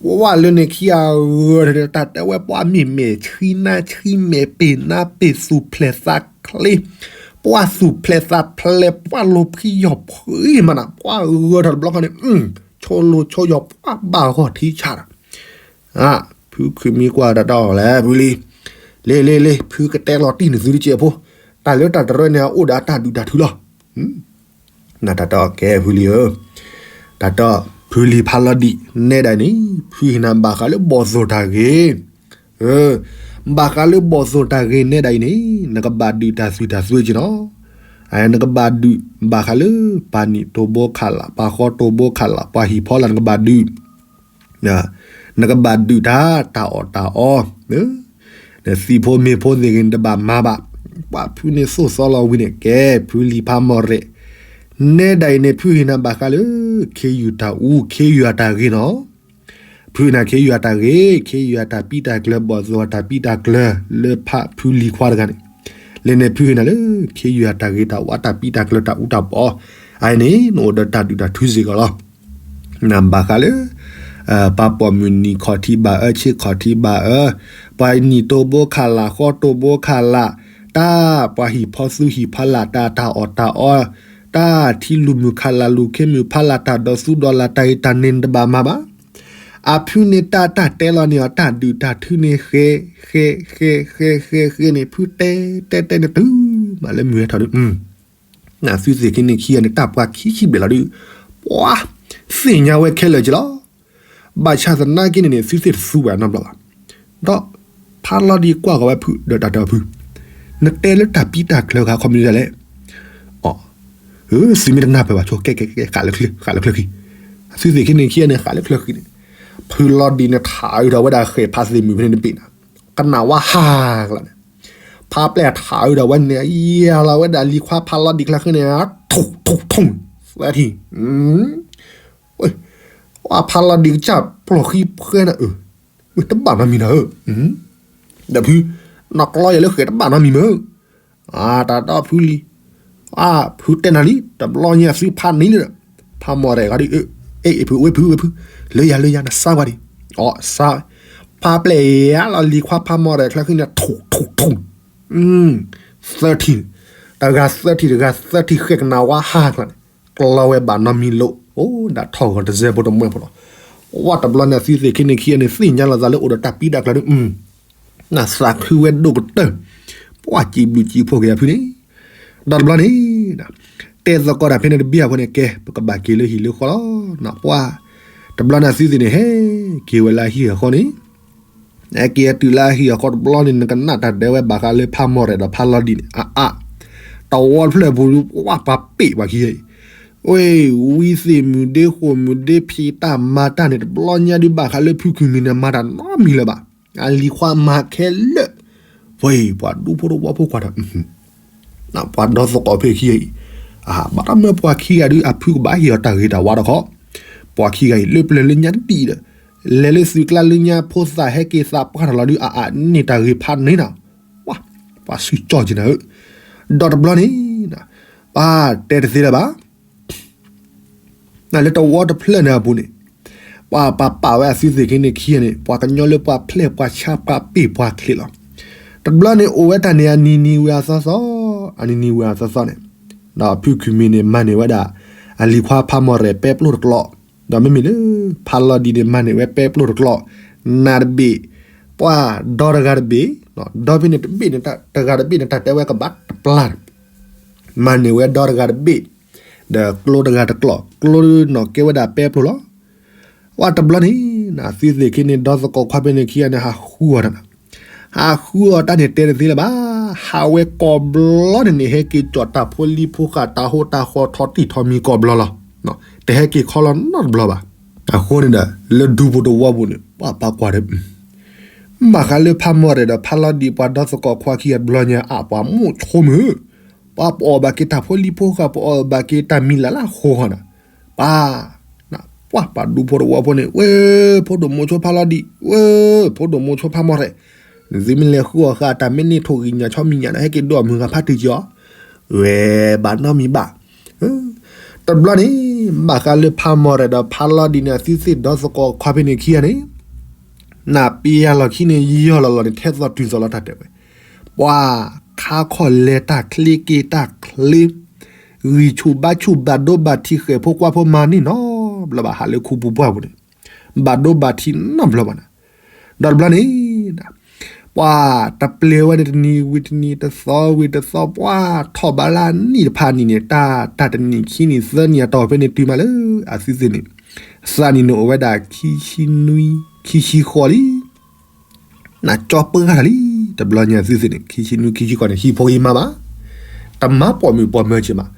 ပှၤလၢန့ၣ်ခံဂၤဂၤန့ၣ် တၢ်တဲဝဲပှၤမ့ၢ်မဲာ်ဆှံနါဆှံ မဲာ်ပ့ၢ်နါပ့ၢ် သူၣ်ဖျဲးသးချ့, ပှၤသူၣ်ဖျဲးသးဖျဲး ပှၤလိၤဖှံယီၤဖှံမးနၤ ပှၤဂၢၢ်ထီၣ်တဘျီဃီန့ၣ် ဆိလိၤဆိယီၤ ပှၤဘၣ်ဂီၢ်ထံဆးဒီး ဖုခုးမံကွၢ်တၢ်ဒီးလဲၣ်ဖုလံ, လ့လ့လ့ ဖုကတဲလီၤတံၢ်နသုတကဲးဖိ, တၢ်လၢတၢ်တရၢန့ၣ် အအိၣ်ဒီးအတၢ်ဒုၣ်တၢ်ထုလီၤ. နတၢ်တီကဲဖုလံဧၢ, တၢ်တီ ဖုလံၤဖးလီၤဒံး နဲဒၣ်အံၤန့ၣ် ဖုဟ့ၣ်နၤဘၣ်ဃးလၢဘီၣ်သိၣ်တၢ်ဂ့ၤ, ဘၣ်ဃးလၢဘီၣ်သိၣ်တၢ်ဂ့ၤနဲဒၣ်အံၤန့ၣ် နကဘၣ်ဒုးတၢ်သွံၣ်တၢ်သွဲက့ၤနီၤ, နကဘၣ်ဒုးဘၣ်ဃးလၢ ပှၤနံၣ်တိၢ်ဘိခးလး ပှၤဃီတိၢ်ဘိခးလး ပှၤဟံၣ်ဖီလာ် နကဘၣ်ဒုး နကဘၣ်ဒုးတၢ် တၢ်အီၣ်တၢ်အီ, နသံၣ်ဖိမ့ၢ်ဖိသ့ၣ်ဂ့ၤ နတဘၣ်မၤဘၣ်. ပှၤဖုန့ၣ်သိၣ်သီလီၤဝံၤန့ၣ် ကဲဖုလံၤဖးမီၢ်ရဲၣ်, နဲဒၣ်အံၤန့ၣ် ဖုဟ့ၣ်နၤဘၣ်ဃးလၢ ခ့ယုၢ်တၢ်အူ ခ့ယုၢ်အတၢ်ဂ့ၤနီၤ. ဖုဟ့ၣ်နၤခ့ယုၢ်အတၢ်ဂ့ၤ ခ့ယုၢ်အတၢ်ပံးတၢ်ကျၢၤ ဘီၣ်သိၣ်အတၢ်ပံးတၢ်ကျၢၤ လၢဖးဖုလံၤခွါတဂၤန့ၣ်, လဲၤန့ၣ်ဖုဟ့ၣ်နၤလၢ ခ့ယုၢ်အတၢ်ဂ့ၤတၢ်ဝါတၢ်ပံးတၢ်ကျၢၤတၢ်အူတၢ်ပီ, အအံၤန့ၣ် နအိၣ်ဒီးတၢ်ဒုးတၢ်ထုစ့ၢ်ကီးလီၤ. နဘၣ်ဃးလၢ ပှၤပိာ်မုၣ်နံၣ်ခီၣ်ထံးဘၣ်အၢ ဆ့ခီၣ်ထံးဘၣ်အၢ, ပှၤနံၣ်တိၢ်ဘိခးလး ဃီတိၢ်ဘိခးလး, တၢ် ပှၤဟံၣ်ဖီသူဟံၣ်ဖီလာ် တၢ်တၢ်အီၣ်တၢ်အီ, တၢ်ထံလုၢ်မုၢ်ခးလး လုၢ်ခ့မုၢ်ဖးလး တၢ်ဒီးသူဒီးလး တၢ်အံၤတၢ်န့ၣ် နတဘၣ်မၤဘၣ်. အဖုန့ၣ်တၢ်တၢ်တဲလီၤန့ၢ်အီၤ တၢ်ဒုးတၢ်ထုန့ၣ် ဃဲ ဃဲ ဃဲ ဃဲ ဃဲ ဃဲန့ၣ် ဖုတဲ တဲ တဲန့ၣ်တုၤမးလၢမုၢ်ဟဲထီၣ်ဒီး နသုသ့ၣ်ခံန့ၣ်ခံဂၤန့ၣ် တၢ်ပှၤခံဆံဘျဲၣ်လီၤဒုး, ပှၤသ့ၣ်ညါဝဲခဲလၢာ်က့ၤလီၤ. ဘၣ်ဆၣ်သနာ်က့န့ၣ်န့ၣ် သုသ့ၣ်တသူဘၣ်နီတဘျီဘၣ်. ဒီးဖးလီၤဒံးကွၢ်ဃီၤဝဲဖု ဒီးတၢ်တဲအီၤဖု, နတဲလၢတၢ်ပံးတၢ်ကျၢၤဂၤခီမနုၤလဲၣ်. အၢ သုမ့ၢ်တနၢ်ပၢၢ်ဘၣ်ဆိ ကဲ ကဲ ကဲ ဃးလၢချၢ ဃးလၢချၢခံ, သုသ့ၣ်ခံန့ၣ်ခံဂၤန့ၣ် ဃးလၢချၢခံန့ၣ်, ဖုလီၤဒံးန့ၣ် ထးအုးဒီးဝဲဒၣ်ဃဲၤဖးသ့ၣ်မုၢ်ဖဲန့ၣ်တဘ့ၣ်နၤ, ကနၣ်ဝါဟးကျါန့ၣ်, ဖးပျဲၢ်ထးအုးဒီးဝဲန့ၣ် ယၤလီၤဝဲဒၣ်လံၤခွါဖးလီၤဒံးချၢဃံန့ၣ် ထိၣ် ထိၣ် ထိၣ် သၢထံၣ်, ဝဲဖးလီၤဒံးကစၢ်ပျီၢ်ဃံဖှဲနၤအၢ, တဘၣ်နီတမံၤနၤဧၢ, ဒီးဖု နီၢ်ကျီယၤလၢဃဲၤတဘၣ်နီတမံၤမၢ်, တၢ်တီဖုလံၤ, ဖုတဲနၤလံ တဘျီညါသုဖးန့ၣ်လံဒီး, ဖးမီၢ်ရဲၣ်ဂီၤဒံး, အ့ ဖု ဝဲဖု ဝဲဖု, လၢယၤလၢယၤ နစါဝဲဒံး, အီ စါ, ဖးပျဲၢ်ယၤလီၤလံၤခွါဖးမီၢ်ရဲၣ်ချၢဃံန့ၣ် ထိၣ် ထိၣ် ထိၣ် သၢထံၣ်, တဂၤသၢထံၣ် တဂၤသၢထံၣ် ဃဲၤကနၣ်ဝါဟးကျါန့ၣ်, ကျီဝဲဘၣ်နီတမံၤလိာ်, အိၣ်ဒၣ်ထီၣ်ဂီၤတစဲးဖိတမှဲဖိလီၤ. ဝဲတဘျီန့ၣ် သုသ့ၣ်ခံန့ၣ်ခံဂၤန့ၣ် သ့ၣ်ညါလီၤသးလၢအိၣ်ဒီးတၢ်ပံးတၢ်ကျၢၤန့ၣ်, နသးခုဝဲဒိၣ်ကတၢၢ်, ပှၤစံးဘျုးစံးဖှိၣ်က့ၤအဖုန့ၣ်, ဒီးတဘျီန့ၣ် တဲသကိးတၢ်ဖဲန့ၣ်တဘျီအဃိန့ၣ် ကဲ ပကဘၣ်က့ၤလၢဟံၣ်လၢဃီလီၤ. ပှၤ တဘျီန့ၣ်သုသ့ၣ်န့ၣ် ဟဲက့ၤဝဲလၢဟံၣ်အဃီန့ၣ် ဟဲက့ၤတုၤလၢဟံၣ်အဃီတဘျီန့ၣ် နကနၣ်တၢ်ဒဲးဝဲဘၣ်ဃးလၢဖးမီၢ်ရဲၣ်ဒီးဖးလီၤဒံးန့ၣ် အါအါ, တဝီတဖျၢၣ်ပူၤ ပှၤပှၤပ့ၢ်ပှၤခံဂၤအံၤ, ဝ့ၢ် ဝံသ့ၣ်မုၣ်ဒ့ဃိၣ်မုၣ်ဒ့ဖံးတၢ်မၤတၢ်န့ၣ် တဘျီညါဒုးဘၣ်ဃးလၢဖုခုၣ်မံၤန့ၣ် မၤတၢ်နီတမံၤလၢၤဘၣ်. အလံၤခွါမၤခဲလၢာ်. ဝ့ၢ် ပှၤဒူဖိတဝီဖိကွၢ်ဒီး ပှၤဒီသကိးဖဲခံဂၤအံၤ, ဘၣ်တၢ်မၢပှၤခံဂၤဒုး အဖုကဘၣ်ဟ့ၣ်အီၤတၢ်ဂ့ၤတၢ်ဝါတခီ, ပှၤခံဂၤအံၤ လၢပျၢၤလၢညါတဘ့ၣ်ဒီး လဲၤလၢသုးကျါလၢညါ ဖိသၣ်ဟဲက့ၤသးပှၢ်ထီၣ်လီၤဒုး အအန့ၢ်တၢ်ဂ့ၤဖးန့ၢ်နီၤ. ပှၤစုကၠီၣ်က့ၤနၤဧၢ, ဒီးတဘျီန့ၣ် ပတဲတသ့လၢၤဘၣ်. လၢတဝီတဖျၢၣ်န့ၣ်အပူၤန့ၣ် ပှၤပာ်ပာ်ဝဲအသုသ့ၣ်ခ့န့ၣ်ခံဂၤန့ၣ် ပှၤကညီလၢပှၤဖျဲၣ်ပှၤဆါပှၤပ့ၢ်ပှၤချ့လီၤ. တဘျီန့ၣ် အိၣ်ဝဲတၢ်န့ၣ် အနံၤနံၤဝံၤအသီသီ, အနံၤနံၤဝံၤအသီသီန့ၣ် ဒီးဖုခုၣ်မံၤန့ၣ် မၤန့ၢ်ဝဲဒၣ် အလံၤခွါဖးမီၢ်ရဲၣ်ပဲပျိၢ်တကျိာ်, ဒီးမ့မ့ၢ်လၢ ဖးလီၤဒံးန့ၣ် မၤန့ၢ်ဝဲပဲပျိၢ်တကျိာ်, နးတဘ့ၣ်, ပှၤဒီတဂၤတဘ့ၣ်, ဒီဖဲန့ၣ်တဘ့ၣ်န့ၣ် တဂၤတဘ့ၣ်န့ၣ် တၢ်တဲဝဲကဘၣ်တပျၢ်န့ၣ် မၤန့ၢ်ဝဲဒီတဂၤတဘ့ၣ်, ဒီးကျိတဂၤတကျိာ်, ကျိနီၣ်ကဲဝဲဒၣ်ပဲပျိၢ်လီၤ. ပှၤတဘျီန့ၣ် သုသ့ၣ်ခ့န့ၣ် ဒီသကိးခွါဖဲန့ၣ်ခံဂၤန့ၣ် ဟးဃုအီၤတၢ်, ဟးဃုအီၤတၢ်န့ၣ် တဲတသ့လၢၤဘၣ်. ဟးဝဲကိးဘျီန့ၣ်န့ၣ် ဟဲက့ၤကၠီၣ်တၢ်ဖိလံၤဖိဃာ် တၢ်ဟိတၢ်ဃီထီတံၢ်ထီမံၤကိးဘျီလီၤ. တဟဲက့ၤခီလီၤနီတဘျီဘၣ်. အဃိန့ၣ်ဒီး လၢဒူဖိတဝီပူၤန့ၣ် ပှၤပာ်ကွၢ်ဒီး ဘၣ်ဃးလၢဖးမီၢ်ရဲၣ်ဒီးဖးလီၤဒံး ပှၤဒီသကိးခွါခံဂၤတဘျီညါ အပှၤမိၣ်ဆိမုၢ်, ပှၤပအီၣ်ဘၣ်က့ၤတၢ်ဖိလံၤဖိဃာ် ပအီၣ်ဘၣ်က့ၤတၢ်မံၤလၢ်လၢ်ဃိဃီန့ၣ်, ပှၤ ပှၤပှၤဒူဖိတဝီဖိန့ၣ် ဝဲ ဖိဒိၣ်မိၤဆိဖးလီၤဒံး, ဝဲ ဖိဒိၣ်မိၤဆိဖးမီၢ်ရဲၣ်, နသုမ့ၢ်လဲၤဃုအီၣ်ဃာ် တၢ်မ့ၢ်န့ၢ်ထိၣ်ဂံၢ်ညၣ်ဆီမံၤညၣ်ဒီး ဟဲက့ၤဒိးမုၢ်ဂၤဖးတုၤကီး, ဝဲ ဘၣ်နီတမံၤဘၣ်. တဘျီန့ၣ် ဘၣ်ဃးလၢဖးမီၢ်ရဲၣ်ဒီးဖးလီၤဒံးန့ၣ် အသုသ့ၣ်ဒီသကိးခွါဖဲန့ၣ်ခံဂၤန့ၣ် နၢ်ပ့ၤယၤလီၢ်ခံန့ၣ် ယီၢ်လီၤလီၢ်န့ၣ် ထဲသိးတုၤသိးလီၤတၢ်တဲဝဲ, ပှၤခါခီၣ်လဲၤတၢ်ချ့က့ၤတၢ်ချ့, ဂံၢ်ဆူၣ်ဘါဆူၣ်ဘၣ်ဒိဘၣ်ထံးဃဲၣ်ဖိကွၢ်ဖိမၤန့ၢ်နီတဘျီဘၣ် ဟးလၢခူပူၤပှၢ်ပူၤန့ၣ်, ဘၣ်ဒိဘၣ်ထံးနီတဘျီဘၣ်န့ၣ်, ဒီးတဘျီန့ၣ် ပှၤတပျဲၤဝဲန့ၣ်တနံၤဝံၤတနံၤ တသီဝံၤတသီ ပှၤထီၣ်ဘးလၢနံၣ်တဖၣ်နံၣ်န့ၣ် တၢ်တၢ်တနံၣ်ခံနံၣ်သၢနံၣ်အတီၢ်ဖဲန့ၣ်တုၤမးလၢ အသုသ့ၣ်န့ၣ် သးနံၣ်န့ၣ်အိၣ်ဝဲဒၣ်ခံဆံနွံ ခံဆံဃိးလံ. နကၠီပှၢ်တၢ်လံ, တဘျီညါသုသ့ၣ်န့ၣ် ခံဆံနွံ ခံဆံဃိးန့ၣ် ဟံၣ်ဖိဃီမါဘၣ်, တမၤပိာ်မုၣ်ပိာ်မၢၤက့ၤမး,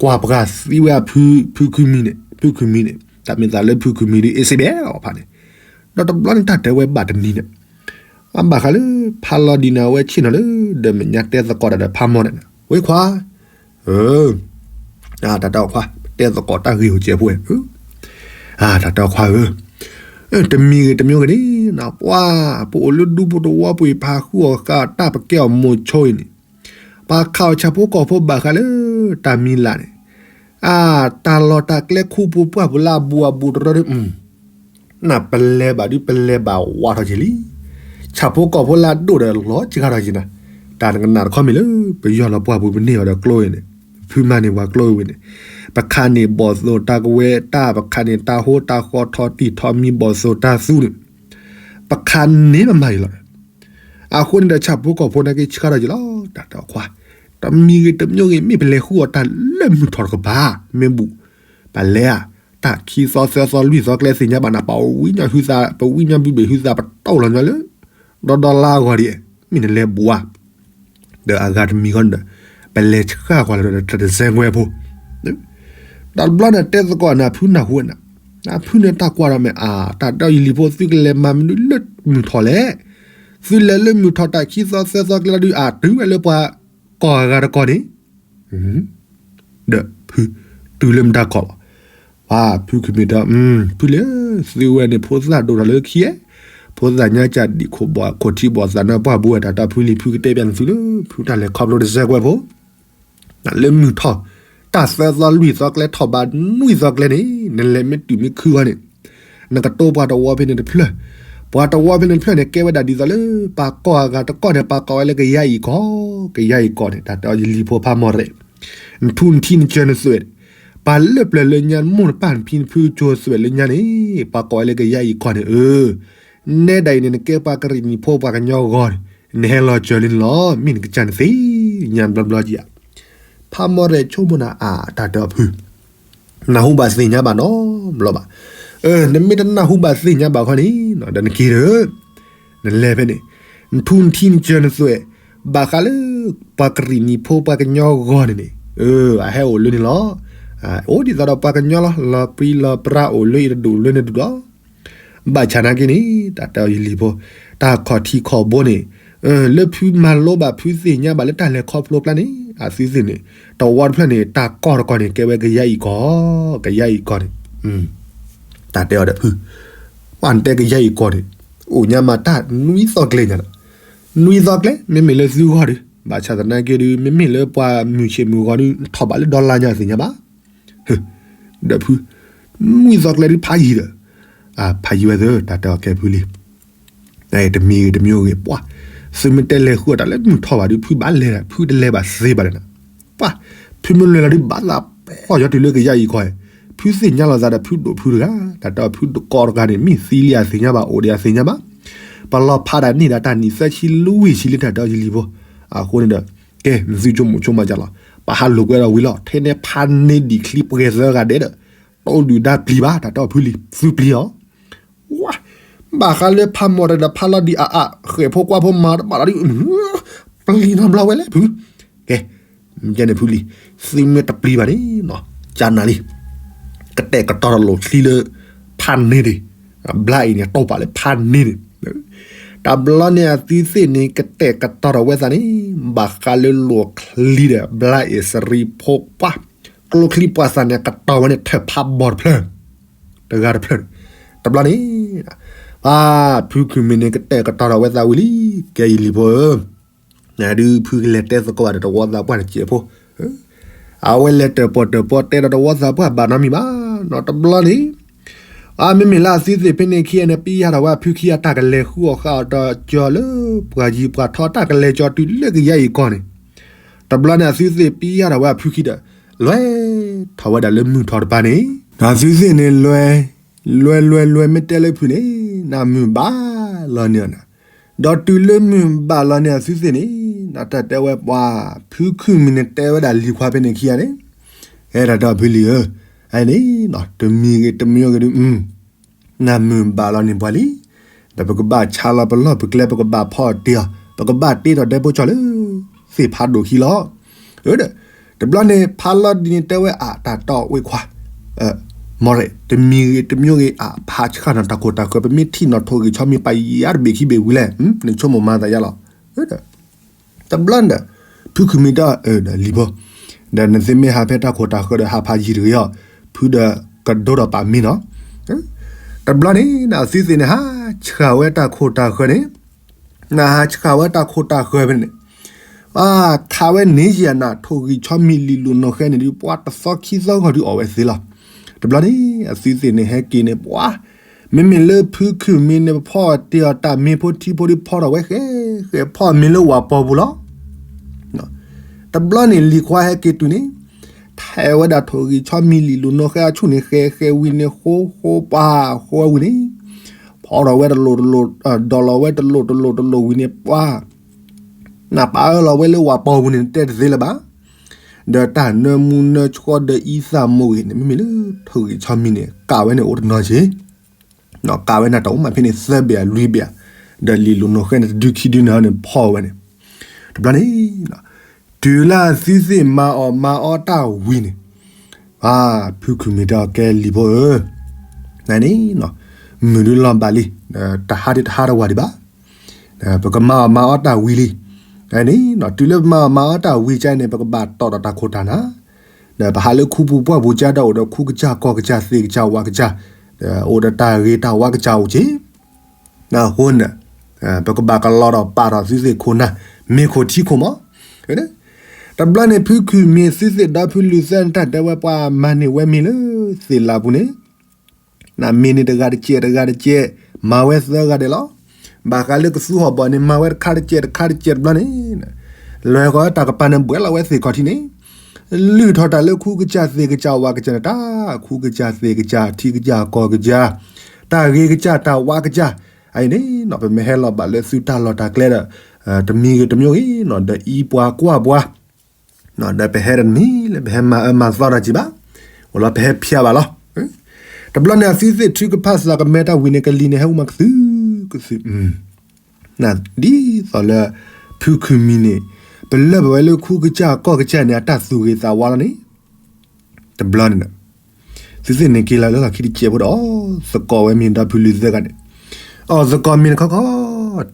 ကွၢ်ပှၤသံဝဲအဖု ဖုခုမံၤန့ၣ် ဖုခုမံၤန့ၣ် တၢ်မ့ၢ်သးလၢဖုခုမံၤဒ်အ့စ့ဘဲအီၤဖးန့ၣ်, ဒီးတဘျီန့ၣ်တၢ်တဲဝဲဘၣ်တနံၤန့ၣ် အဘၣ်ဃးလၢ ဖးလီၤဒံးန့ၣ် အဝဲဆ့ၣ်နီၤလၢ ဒီးမဲာ်ညါတဲသကိးတၢ်ဒီးဖးမီၢ်န့ၣ် ဝဲခွါ, တၢ်တဲအီၤခွါ တဲသကိးတၢ်ဂ့ၢ်ဟိၣ်စဲးဖိဝဲ, တၢ်တဲအီၤခွါဧၢ, တမံၤဂ့ၤတမံၤဂ့ၤန့ၣ် ပှၤ ပအိၣ်လၢဒူဖိတဝီပူၤအံၤ ပဟးဃုအီၣ်ဃာ်တၢ်ပကဲအီၤမိၤဆိအံၤန့ၣ်, ပှၤခးအီၣ်ဆၣ်ဖိကီၢ်ဖိဘၣ်ဃးလၢ တၢ်မံၤလၢ်န့ၣ်, အတၢ်လီၢ်တၢ်ကျဲခူပူၤပှၢ်ပူၤလၢအဘူးအဘူးတရၢဒ် နပလဲၤဘၣ်ဒုး ပလဲၤဘၣ်ဝးထီၣ်က့ၤလံ. ဆၣ်ဖိကီၢ်ဖိလၢအဒိၣ်ဒီးလီၤစှၤထီၣ်က့ၤနၤ, တၢ်နကနၣ်တခီမ့ၢ်လၢ ပယီၤလီၤပှၢ်ပူၤပန့ၢ်အီၤဒီးကျိဝဲန့ၣ်, ဖုမၤန့ၢ်ပှၤကျိဝဲန့ၣ်, ပခးန့ၢ်ဘီၣ်သိၣ်တၢ်ကဝဲၤတၢ်, ပခးန့ၢ်တၢ်ဟိတၢ်ဃီထီတံၢ်ထီမံၤဘီၣ်သိၣ်တၢ်သူန့ၣ်, ပခးန့ၢ်မမၤအံၤလီၤ. အဃိန့ၣ်ဒီးဆၣ်ဖိကီၢ်ဖိန့ၣ်က့ၤဆှၢထီၣ်က့ၤလီၤ. တၢ်တဲအီၤခွါ, တမံၤဂ့ၤတမံၤဂ့ၤ မ့ၢ်ပလဲၤဃုအီၣ်တၢ်လၢမုၢ်ထီၣ်တကပၤ, မ့ၢ်ဘူး, ပလဲၤဧါ, တၢ်ခံသီသၢသီလွံၢ်သီကျဲသ့ၣ်ညါဘၣ်နၤ ပဝံညီဟုသး ပဝံညီဘုဘ့ၣ်ဟုသး ပတီၢ်လီၤညီလၢ ဒီဒီလါအဂီၢ်ဒ်, မ့ၢ်နလဲၤဘူးဧါ, ဒီးအဂၤတမံၤဃီန့ၣ်ဒီး ပလဲၤဆှၢကွၢ်လီၤဒီးတစဲးကွဲဖိ ဒီးတဘျီန့ၣ်တဲသကိးန့ၣ် အဖုနၢ်ဟူဝဲန့ၣ်, အဖုန့ၣ်တၢ်ကွၢ်ဒီးမ့ၢ်အါ တၢ်ဒီးယလံၤဖိသုကလဲၤမၤမနုၤလၢမုၢ်ထီၣ်လဲၣ်, သုလဲၤလၢမုၢ်ထီၣ်တၢ်ခံသီသၢသီကျဲလီၤဒုး အတုၤဝဲလၢပှၤကီၢ်အဂၤတကီၢ်န့ၣ်, ဒီးဖု တုၤလၢမတၤကီၢ်ဘၣ်, ပှၤဖုကမ့ၢ်ဒီး ဖုလၢ သုဝဲန့ၣ် ဖိသၣ်ဒိၣ်ထီၣ်လၢခံအဲ, ဖိသၣ်ညါကၢ်ဒံးခိၣ်ဘီၣ်ခိၣ်ထံဘီၣ်သးနါပှၢ်ဘိဝဲတၢ် တၢ်ဖုလံၤဖုကတဲဘၣ်နသုလၢ ဖုတၢ်လဲၤခီဖျိတစဲးကွဲဖိ လၢမုၢ်ထီၣ် တၢ်သၢသီလွံၢ်သီကျဲထီၣ်ဘးနွံသီကျဲန့ၣ် နလဲၤမ့ၢ်တုၤမ့ၢ်ခုဃီန့ၣ် နကတိၤပှၤတဝီဖဲန့ၣ်တဖျၢၣ်, ပှၤတဝီဖဲန့ၣ်တဖျၢၣ်န့ၣ် ကဲဝဲဒၣ်ဒ်သိးလၢ ပှၤကီၢ်အဂၤတကီၢ်န့ၣ် ပှၤကိးဝဲလၢကယၤအံၤကီၢ်, ကယၤအံၤကီၢ်န့ၣ် တၢ်တဲအီၤယလံၤဖိဖးမီၢ်ရဲၣ်, နထူနထံနစၢၤနသွဲၣ်, ပှၤလၢပျၢၤလၢညါ နမိၢ်နပၢ်နဖံနဖုကၠိသွဲၣ်လၢညါန့ၣ် ပှၤကိးဝဲလၢကယၤအံၤကီၢ်န့ၣ်ဧၢ, နဲဒၣ်အံၤန့ၣ် နကဲပှၤကရံၣ်နံၤဖိပှၤကညီဂီၢ်န့ၣ် နဟဲလီၤစၢၤလံန့ၣ်လီၤ, မ့ၢ်နကစၢ်နသ့ၣ်ညါဘျီဘျီကဧါ. ဖးမီၢ်ရဲၣ်ဆိကမိၣ်နၤအါ တၢ်တဲအီၤဖု နၢ်ဟူဘၣ်သ့ၣ်ညါဘၣ်နီတဘျီဘၣ်. နမ့ၢ်တနၢ်ဟူဘၣ်သ့ၣ်ညါဘၣ်ခီန့ၣ် ဒီးနက့ၤဒီး နလဲၤဖဲန့ၣ် နထူနထံနစၢၤနသွဲၣ် ဘၣ်ဃးလၢ ပှၤကရံၣ်နံၤဖိပှၤကညီဂီၢ်န့ၣ်န့ၣ် အဟဲအိၣ်လၢန့ၣ်လီၤ. အိၣ်ဒ်သိးဒီးပှၤကညီလီၤ, လီၤပြံလီၤပြါအိၣ်လၢအံၤတဒူၣ်လၢန့ၣ်တဒူၣ်ဒီး ဘၣ်ဆၣ်နာ်က့န့ၣ် တၢ်တဲအီၤယလံၤဖိ, တၢ်ခီၣ်ထံးခီၣ်ဘိန့ၣ် လၢဖုမၤလိဘၣ်ဖုသ့ၣ်ညါဘၣ်လၢတၢ်လဲၤခီဖျိကျါန့ၣ် အသုသ့ၣ်န့ၣ် တဝီတဖျၢၣ်န့ၣ် တၢ်ကီၢ်တကီၢ်န့ၣ် ကဲဝဲကယၤအံၤကီၢ်, ကယၤအံၤကီၢ်န့ၣ် တၢ်တဲအီၤဒီးဖု, ပှၤနတဲကယၤအံၤကီၢ်န့ၣ် အိၣ်ညါမးတၢ်နွံသီကျဲညါလီၤ. နွံသီကျဲ မ့မ့ၢ်လၢသုဂီၢ်ဒီး ဘၣ်ဆၣ်သနာ်က့ဒီး မ့မ့ၢ်လၢပှၤမုၢ်ဆ့ၣ်မုၢ်ဂီၤဒီး ထီၣ်ဘးလၢဒီလါညါသ့ၣ်ညါဘၣ်. ဒီးဖု, နွံသီကျဲဒုးဖးယံၤဒီး, ဖးယံၤဝဲသ့ၣ် တၢ်တဲအီၤကဲဖုလံ. တမံၤဂ့ၤတမံၤဂ့ၤ ပှၤ, သုမ့ၢ်တဲလဲၤဃုအီၣ်တၢ်လၢမုၢ်ထီၣ်ဘးဒီး ဖုဘၣ်လဲၤ, ဖုတလဲၤဘၣ်သ့ဘၣ်လၢၤနၤ. ပှၤ, ဖုမ့ၢ်လဲၤလီၤဒုးဘၣ်သးဖီၣ်ယီၤတုၤလၢကယၤအံၤကီၢ်, ဖုသ့ၣ်ညါလီၤသးဒီးဖုဒိၣ်ဖုတဂၤ, တၢ်တဲအီၤဖုဒိၣ်ကီၢ်တဂၤန့ၣ် မ့ၢ်သံလံအသ့ၣ်ညါဘၣ် အိၣ်ဒံးအသ့ၣ်ညါဘၣ်. ပလီၤဖးဒၣ်န့ၢ်ဒၣ်တၢ်နံၣ်သၢဆံလွံၢ်ဆံလံ တၢ်တဲအီၤယလံၤဖိ. အဃိန့ၣ်ဒီး ကဲ နသုဆိကမိၣ်ဆိကမးကလီၤ. ပဟးလိာ်ကွဲဒီးဝံၤလီၤ ထဲန့ၣ်ဖးန့ၢ်ဒံးချံပှဲၤသၢဂၤဒဲးဒီး တအိၣ်ဒုၣ်ဒါပျံၤဘၣ် တၢ်တဲအီၤဖုလံၤ သုပျံၤအီၤ. ဝါ, ဘၣ်ဃးလၢဖးမီၢ်တဒီးဖးလီၤဒံးအါအါ ဃဲၣ်ဖိကွၢ်ဖိမၤတဘၣ်လီၤဒံး ပျံၤနီတဘျီဝဲလဲၣ်ဖု. ကဲ, မ့ၢ်ကဲန့ၣ်ဖုလံၤ, သုမ့ၢ်တပျံၤဘၣ်န့ၣ်နီၤ, ကနၤလံ, ကတဲာ်ကတီၤတၢ်လိာ်ချံလၢ ဖးန့ၢ်ဒံး, ဘျါအံၤန့ၣ် တိာ်ပာ်လၢဖးန့ၢ်ဒံး. တဘျီန့ၣ်အသုသ့ၣ်န့ၣ် ကတဲာ်ကတီၤထီၣ်ဝဲသးန့ၣ် ဘၣ်ဃးလၢလိာ်ချံဒီး ဘျါအံၤစရံဖိပှၢ်, ကျိချံပှၤသးန့ၣ် ကတီၤဝဲန့ၣ် ထၢၣ်ဖးဘီၣ်တဖျၢၣ်, တဂၤတဖျၢၣ်, တဘျီန့ၣ် ပှၤဖုခုၣ်မံၤန့ၣ် ကတဲာ်ကတီၤထီၣ်ဝဲသးဝံၤလံ, ကဲယလံၤဖိဧၢ, နဒုးဖုကလဲၤတဲသကိးဘၣ်ဒီးတဝီသးပှၢ်တစဲးဖိ, အဝဲလဲၤတၢၣ်ပီၣ်တၢၣ်ပီတဲဒီးတဝီသးပှၢ်ဘၣ်နီတမံၤဘၣ်, နီတဘျီန့ၣ် အမ့မ့ၢ်လၢအသုသ့ၣ်ဖဲန့ၣ်ခံဂၤန့ၣ် ပံယါထီၣ်ဝဲအဖုခံဂၤတၢ်ကလဲၤဃုအီၣ်ဃုအီတကၠီၤလၢ ပှၤယံၤပှၤထီတၢ်ကလဲၤကၠီၤတုၤလၢကယၤအံၤကီၢ်န့ၣ်, တဘျီန့ၣ်အသုသ့ၣ်ပံယါထီၣ်ဝဲအဖုခံဒီး လဲၤထီၣ်ဝဲဒၣ်လၢမုၢ်ထီၣ်တပၤန့ၣ်, အသုသ့ၣ်န့ၣ်လဲၤ, လဲၤလဲၤလဲၤမ့ၢ်တဲလၢဖုန့ၣ်, နမုၢ်ဘၣ်လီၤန့ၣ်အီၤနၤ, ဒီးတုၤလၢမုၢ်ဘၣ်လီၤန့ၣ်အသုသ့ၣ်န့ၣ်, နတၢ်တဲဝဲပှၤ, ဖုခုၣ်မံၤန့ၣ်တဲဝဲဒၣ်လံၤခွါဖဲန့ၣ်ခံဂၤန့ၣ်, အဲၣ်ဒိးတဲဖုလံၤဧၢ, အဲန့ၣ်, တမံၤဂ့ၤတမံၤဂ့ၤဒုး နမုၢ်ဘၣ်လီၤန့ၣ်ပှၤလံ, ဒီးပကဘၣ်ဆါလီၤပလီၢ်ပကျဲ ပကဘၣ်ဖီၣ်တ့ၢ်အီၤ ပကဘၣ်တ့ထီၣ်ဒဲဖိကၠီလၢ သ့ၣ်ဖးဒိၣ်ခံလီၤ. ဒီး, တဘျီန့ၣ်ဖးလီၤဒ်န့ၣ်တဲဝဲအတၢ်တီအီၣ်ဝ့ၢ်ခွါ, မီၢ်ရဲၣ် တမံၤဂ့ၤတမံၤဂ့ၤအဖးဆှၣ်နီၤတၢ်ခိၣ်တၢ်ဃၢၤ ပမ့ၢ်ထံၣ်နီၣ်ထိၣ်ဂံၢ်ဆီမံၤပယါတဘ့ၣ်ခံဘ့ၣ်ဝံၤလဲၣ်, နဆိကမိၣ်မၤသးယါလီၤ. တဘျီန့ၣ်ဒီး, ဖုခုၣ်မံၤတၢ်အၢၣ်ဒီးလံၤဖိ, ဒီးနသုမ့ၢ်ဟးဖဲတၢ်ခိၣ်တၢ်ဃၢၤဒီးဟးဖးယံၤတဂ့ၤအီၤ, ဖုဒီးကဒိဒီးပာ်မ့ၢ်နီၤ, တဘျီန့ၣ် အသုသ့ၣ်န့ၣ်ဟးဆှၣ်ဝဲတၢ်ခိၣ်တၢ်ဃၢၤန့ၣ်, နဟးဆှၣ်ဝဲတၢ်ခိၣ်တၢ်ဃၢၤဖဲန့ၣ်, ခးဝဲန့ၣ်ယံၤအနၢ်ထိၣ်ဂံၢ်ဆီမံၤလံာ်လိာ်နီၢ်ဃဲန့ၣ်ဒုး ပှၤတသီခံသီဂီၢ်ဒုးအီၣ်ဝဲသ့လီၤ. တဘျီန့ၣ် အသုသ့ၣ်န့ၣ်ဟဲက့ၤန့ၣ်ပှၤ မ့မ့ၢ်လၢဖုခုၣ်မံၤန့ၣ် ပဖီၣ်တ့ၢ်အီၤတၢ်မ့ၤဖိထံဖိဒုးဖီထီၣ်ဝဲဃဲ, ဃဲဖီၣ်မ့ၤလၢဝၣ်ပီၤပူၤလီၤ. တဘျီန့ၣ်လံၤခွါဟဲက့ၤတုၤန့ၣ်, ထဲဝဲဒၣ်ထိၣ်ဂံၢ်ဆီမံၤလံာ်လိာ်နီၢ်ဃဲအဆူၣ်န့ၣ် ဃဲဃဲဝံၤန့ၣ်ဃိဃိပှၤဃိဝဲဝံၤန့ၣ်, ဖီထီၣ်ဝဲတလိၣ်တလိၣ်, ဒီးလီၤဝဲတလိၣ်တလိၣ်တလိၣ်ဝံၤန့ၣ်ပှၤ နပာ်အၢလီၤဝဲလၢဝၣ်ပီၤပူၤန့ၣ် တဲတသ့လၢၤဘၣ်. ဒီးတၢ်နၢမူနၢဆှီဒီးအံသၣ်မူဂ့ၤန့ၣ် မ့မ့ၢ်လၢထိၣ်ဂံၢ်ဆီမံၤန့ၣ် ကးဝဲန့ၣ်အိၣ်တနီၤက့ၤ, ကးဝဲန့ၣ်တအိၣ်မးဖဲန့ၣ်သၢဘ့ၣ်ဧါလွံၢ်ဘ့ၣ်ဧါ, ဒီးလံာ်လိာ်နီၢ်ဃဲန့ၣ် တဒုခံဒုန့ၣ်န့ၣ် ဖီၣ်ဝဲန့ၣ်, တဘျီန့ၣ် တုၤလၢအသုသ့ၣ်မၤအီၣ်မၤအီတၢ်ဝံၤန့ၣ်, ဖုခုၣ်မံၤတၢ်ကဲလံၤဖိဧၢ, န့ၣ်, မုၢ်ဒုလီၤဘၣ်လံ, တဟါဒံးတဟါတဝာ်ဒံးဘၣ်, ပကမၤအီၣ်မၤအီတၢ်ဝံၤလံ, န့ၣ်, တုၤလၢပမၤအီၣ်မၤအီတၢ်ဝံၤကါန့ၣ် ပကဘၣ်တီၣ်ဒီးတၢ်ခိၣ်တၢ်နၢ်, ဒီးပဟးလၢခူပူၤပှၢ်ပူၤကါဒီးအိၣ်ဒီးခူကစၢ်ကီၢ်ကစၢ်သ့ၣ်ကစၢ်ဝၣ်ကစၢ်, အိၣ်ဒီးတၢ်ဂ့ၤတၢ်ဝါကစၢ်အိၣ်က့ၤ အဃိန့ၣ်, ပကဘၣ်ကလီဒီးပာ်ထီၣ်သုသ့ၣ်ခိၣ်နၢ် မ့ၢ်ခိၣ်ထံခိၣ်မး, တဘျီန့ၣ် ဖုခုၣ်မံၤသုသ့ၣ်ဒီဖုလုၢ်သၢန့ၣ် တၢ်တဲဝဲပှၤမၤန့ၢ်ဝဲမ့ၤလၢသ့ၣ်လးပူၤန့ၣ်, နမ့ၢ်န့ၣ်တဂၤတကဲးတဂၤတကဲး, မၤဝဲသၢဂၤဒဲးလီၤ. ဘၣ်ဃးလၢကသူဟီၣ်ဘီၣ်န့ၣ် မၤဝဲတခါတကဲးတခါတကဲးတဘျီန့ၣ်, လွဲၢ်ဃီတၢ်ကပၤန့ၣ်ဘှဲးလီၤဝဲသ့ၣ်ခီၣ်ထံးန့ၣ် လုၢ်ထီၣ်တၢ်လၢခူကစၢ်သ့ၣ်ကစၢ်ဝၣ်ကစၢ်န့ၣ် တၢ်ခူကစၢ်သ့ၣ်ကစၢ်ထံကစၢ်ကီၢ်ကစၢ်, တၢ်ဂ့ၤကစၢ်တၢ်ဝါကစၢ်, အအံၤန့ၣ်နီၤ ပမ့ၢ်ဟဲလီၤဘၣ်လၢသုတၢ်လီၢ်တၢ်ကျဲဒီး, တမံၤဂ့ၤတမံၤဂ့ၤနီၤ ဒီးအံပှၤကွၢ်ပှၤ, ဒီးပဟဲတမံၤလၢပဟဲမၤအၢမၤသီတၢ်ကံဘၣ်, အိၣ်လီၤပဟဲဖျါဘၣ်လီၤ. တဘျီန့ၣ်အသုသ့ၣ်ထုကဖၣ်သးကမဲတၢ်ဝံၤန့ၣ် ကလံၤန့ၣ်ဟဲအိၣ်မးကသု, ကသု ဒ်သိးလၢ ဖုခုၣ်မံၤန့ၣ် ပလၢပဝဲလၢခူကစၢ်ကီၢ်ကစၢ်န့ၣ် အတၢ်သူၣ်ဂ့ၤသးဝါလီၤန့ၣ်, တဘျီန့ၣ်ဒီး သုသ့ၣ်န့ၣ်က့ၤလီၤလၢလီၢ်ခံတစဲးဖိဒီး အီၣ်သကိးဝဲမ့ၤဒီးဖုလံၤသၢဂၤန့ၣ်, အီၣ်သကိးမ့ၤတခီခီ,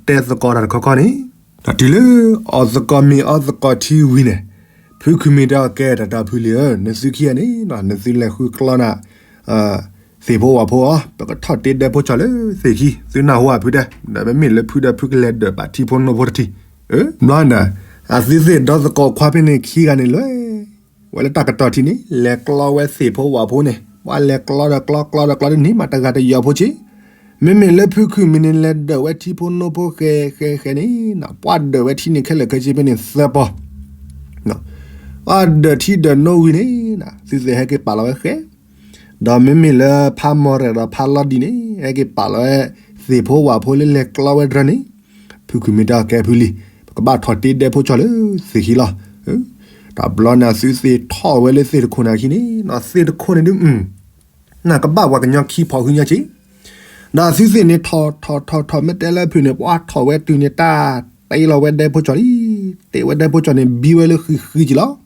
တဲသကိးတၢ်တခီခီန့ၣ်, ဒီးတုၤလၢအီၣ်သကိးမ့ၤအီသကိးထံဝံၤန့ၣ်, ဖုခုမ့ၤတဲအီၤ ကဲ တၢ်တီဖုလံၤဧၢ, နသုခံဂၤန့ၣ် နသုလဲၤဃုကျီနၤ သ့ၣ်ဖိဝၣ်ဖိအီၤ, ပကထီၣ်တ့ဒဲဖိကၠီၤလၢသ့ၣ်ခံ, သုနၢ်ဟူဧါဖုတဲ, ဒီးမ့မ့ၢ်လၢဖုဒီးဖုကလဲၤဒၢးဘၣ်ထံဖိနိဖိတထံၣ်, ဘျီန့ၣ်ဒီး အသုသ့ၣ်ဒီသကိးခွါဖဲန့ၣ်ခံဂၤန့ၣ်လဲၤ ဝဲလၢတၢ်ကတီၢ်ထံန့ၣ် လဲၤကျီဝဲသ့ၣ်ဖိဝၣ်ဖိန့ၣ်, ပှၤလဲၤကျီဒီးကျီ ကျီဒီးကျီဒ်န့ၣ်မး တဂၤတယီၤဖိဆ့, မ့မ့ၢ်လၢဖုခုမ့ၤန့ၣ် လဲၤဒၢးဝဲထံဖိနိဖိဃဲဃဲဃဲန့ၣ်, ပှၤဒၢးဝဲထံန့ၣ်ခဲလၢာ်ခဲဆ့ဖဲန့ၣ်သၢပီၤ, ပှၤဒၢးထံဒၢးနိဝံၤန့ၣ်, သုသ့ၣ်ဟဲက့ၤပာ်လီၤဝဲဃဲ, ဒီးမ့မ့ၢ်လၢဖးမီၤရဲၣ်ဒီးဖးလီဒံန့ၣ် ဟဲက့ၤပာ်လီၤဝဲသ့ၣ်ဖိဝၣ်ဖိလၢလဲၤကျီဝဲတြၢန့ၣ်, ဖုခုမ့ၤတဲအီၤ ကဲဖုလံၤ, ပကဘၣ်ထီၣ်တ့ဒဲဖိကၠီၤလၢသ့ၣ်ခံလီၤ. တဘျီန့ၣ် အသုသ့ၣ်ထီၣ်ဝဲလၢသ့ၣ်တခိၣ်န့ၣ်အခံန့ၣ်, သ့ၣ်တခိၣ်န့ၣ်ဒုး နကဘၣ်ပှၤကညီခံဖီၣ်ဃုညါဆ့, ဒီးအသုသ့ၣ်န့ၣ်ထီၣ်ထီၣ်ထီၣ်ထီၣ် မ့ၢ်တဲလၢဖုန့ၣ် ပှၤထီၣ်ဝဲတုၤန့ၣ် တၢ်တ့လီၤဝဲဒဲဖိကၠီၤလံ, တ့ဝဲဒဲဖိကၠီၤန့ၣ် ဘံဝဲလၢဃံဃံက့ၤလီၤ.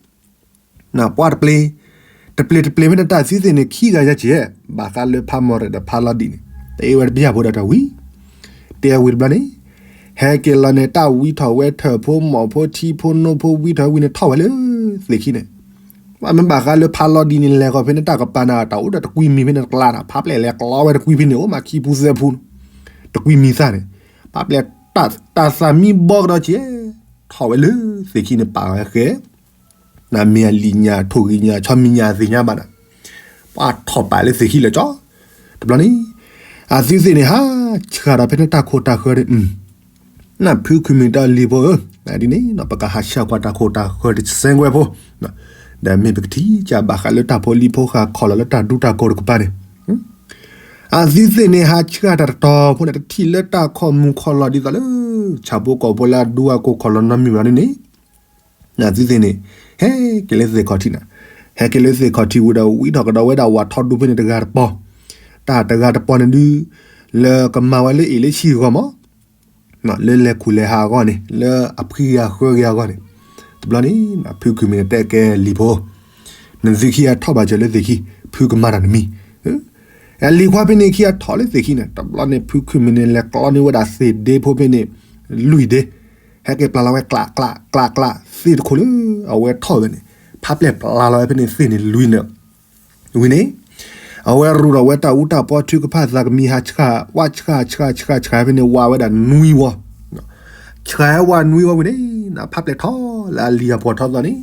ပှၤတပျ့ၤ, တပျ့ၤတပျ့ၤဖဲန့ၣ် တၢ်သုသ့ၣ်န့ၣ် ခံဂၤယါက့ၤ, ဘၣ်ဃးလၢဖးမီၤရဲၣ်ဒီးဖးလီဒံန့ၣ် တ့ဝဲတပျၢ်ဖိဒီးတၢ်ဝံၤ, တ့ဝံၤတဘျီန့ၣ်, ဟဲက့ၤလီၤန့ၣ် တၢ်ဝံထီၣ်ဝဲထၢၣ်ဖိမီၣ်ဖိထံဖိနိဖိဝံထီၣ်ဝံန့ၣ် ထီၣ်ဝဲလၢသ့ၣ်ခံန့ၣ်, ပှၤမ့ၢ်ဘၣ်ဃးလၢဖးလီဒံန့ၣ် လဲၤဃီၤဖဲန့ၣ် တၢ်ကပၤန့ၣ် တၢ်အိၣ်ဒီးတကွံမံၤဖဲန့ၣ်တကျါန့ၣ် ဖးပျဲၢ်လဲၤကျီဝဲတကွံဖဲန့ၣ် အိၣ်မးခံပူသၢပူ တကွံမံၤသၣ်န့ၣ်, ပှၤပျဲၢ် တၢ်သးမံဘီကဒီးက့ၤ, ထီၣ်ဝဲလၢသ့ၣ်ခံန့ၣ် ပာ်ဝဲဃဲ, နမ့ၢ်အလံာ်ညါထိၣ်ဂံၢ်ညါဆီမံၤညါသ့ၣ်ညါဘၣ်ဒီး, ပှၤထီၣ်ပာ်လၢသ့ၣ်ခံလၢာ်ကၠီ, တဘျီန့ၣ်, အသုသ့ၣ်န့ၣ် ဟးဆှၣ်ဒီးဖဲန့ၣ်တၢ်ခိၣ်တၢ်ဃၢၤန့ၣ်, နဖုခုမ့ၤတဲလံၤဖိဧၢ, ဒ်န့ၣ် ပကဟးဆှၣ်ကွၢ်တၢ်ခိၣ်တၢ်ဃၢၤတစဲးဝဲဖိ, ဒီးမ့ၢ်ပကထံၣ်ကဘၣ်ဃးလၢတၢ်ဖိလံၤဖိဃာ်ခီၣ်လီၤလၢတၢ်ဒူတၢ်ကိၤတကပၤန့ၣ် အသုသ့ၣ်န့ၣ် ဟးဆှၣ်တၢ်တတီၤဖိန့ၣ် တထံၣ်လၢတၢ်ခိၣ်မူၤခိၣ်လီၤဒ်သိးလၢ ဆၣ်ဖိကီၢ်ဖိလၢအဒူအကိၢ်ခီၣ်လီၤနီတမံၤဘၣ်န့ၣ်, အသုသ့ၣ်န့ၣ် ဟဲက့ၤလၢသ့ၣ်ခီၣ်ထံးန့ၣ်, ဟဲက့ၤလၢသ့ၣ်ခီၣ်ထံးဝံၤဒီး ဝံထီၣ်ကဒီးဝဲဒၣ်ဝၣ်ထီဒူဖဲန့ၣ်တဂၤတပီၤ, တၢ်တဂၤတပီၤန့ၣ်ဒုး လၢကမၤဝဲလၢအ့ၣ်လၢဆံဂီၢ်မး လၢလဲၤခူၣ်လဲၤဟးအဂီၢ်န့ၣ် လၢအဖှံဂၤဃၢဂၤအဂီၢ်န့ၣ်, တဘျီန့ၣ် ဖုခုမ့ၢ်န့ၣ်တဲကဲလံၤဖိ, နသုခံဂၤထီၣ်ဘၣ်စၢၤလၢသ့ၣ်ခံ, ဖုကမၤတၢ်တမံၤ, အလံၤခွါဖဲန့ၣ်ခံဂၤထီၣ်လၢသ့ၣ်ခံန့ၣ် တဘျီန့ၣ် ဖုခုမ့ၢ်န့ၣ် လဲၤကျီန့ၢ်ဝဲဒၣ်သ့ၣ်ဒ့ဖိဖဲန့ၣ် လွံၢ်ဒ့, ဟဲက့ၤပျၢ်လီၤဝဲကျးကျးကျးကျး သ့ၣ်တခိၣ်လၢအဝဲထီၣ်ဝဲန့ၣ် ဖးပျဲၢ်ပျၢ်လီၤဝဲဖဲန့ၣ်သ့ၣ်န့ၣ်လွံၢ်န့ၣ် ဝံၤန့ၣ် အဝဲရူးထီၣ်ဝဲတၢ်အူတၢ်ပီထုကဖၣ်သးကမံၤ ဟးဆှၣ်ဝဲဆှၣ်ဆှၣ်ဆှၣ်ဆှၣ်ဖဲန့ၣ် ဝါဝဲဒၣ်နွံဝီ, ဆှၣ်ဝဲနွံဝီဝံၤန့ၣ် ဖးပျဲၢ်ထီၣ်လၢအလံၤအပှၤထီၣ်သီန့ၣ်,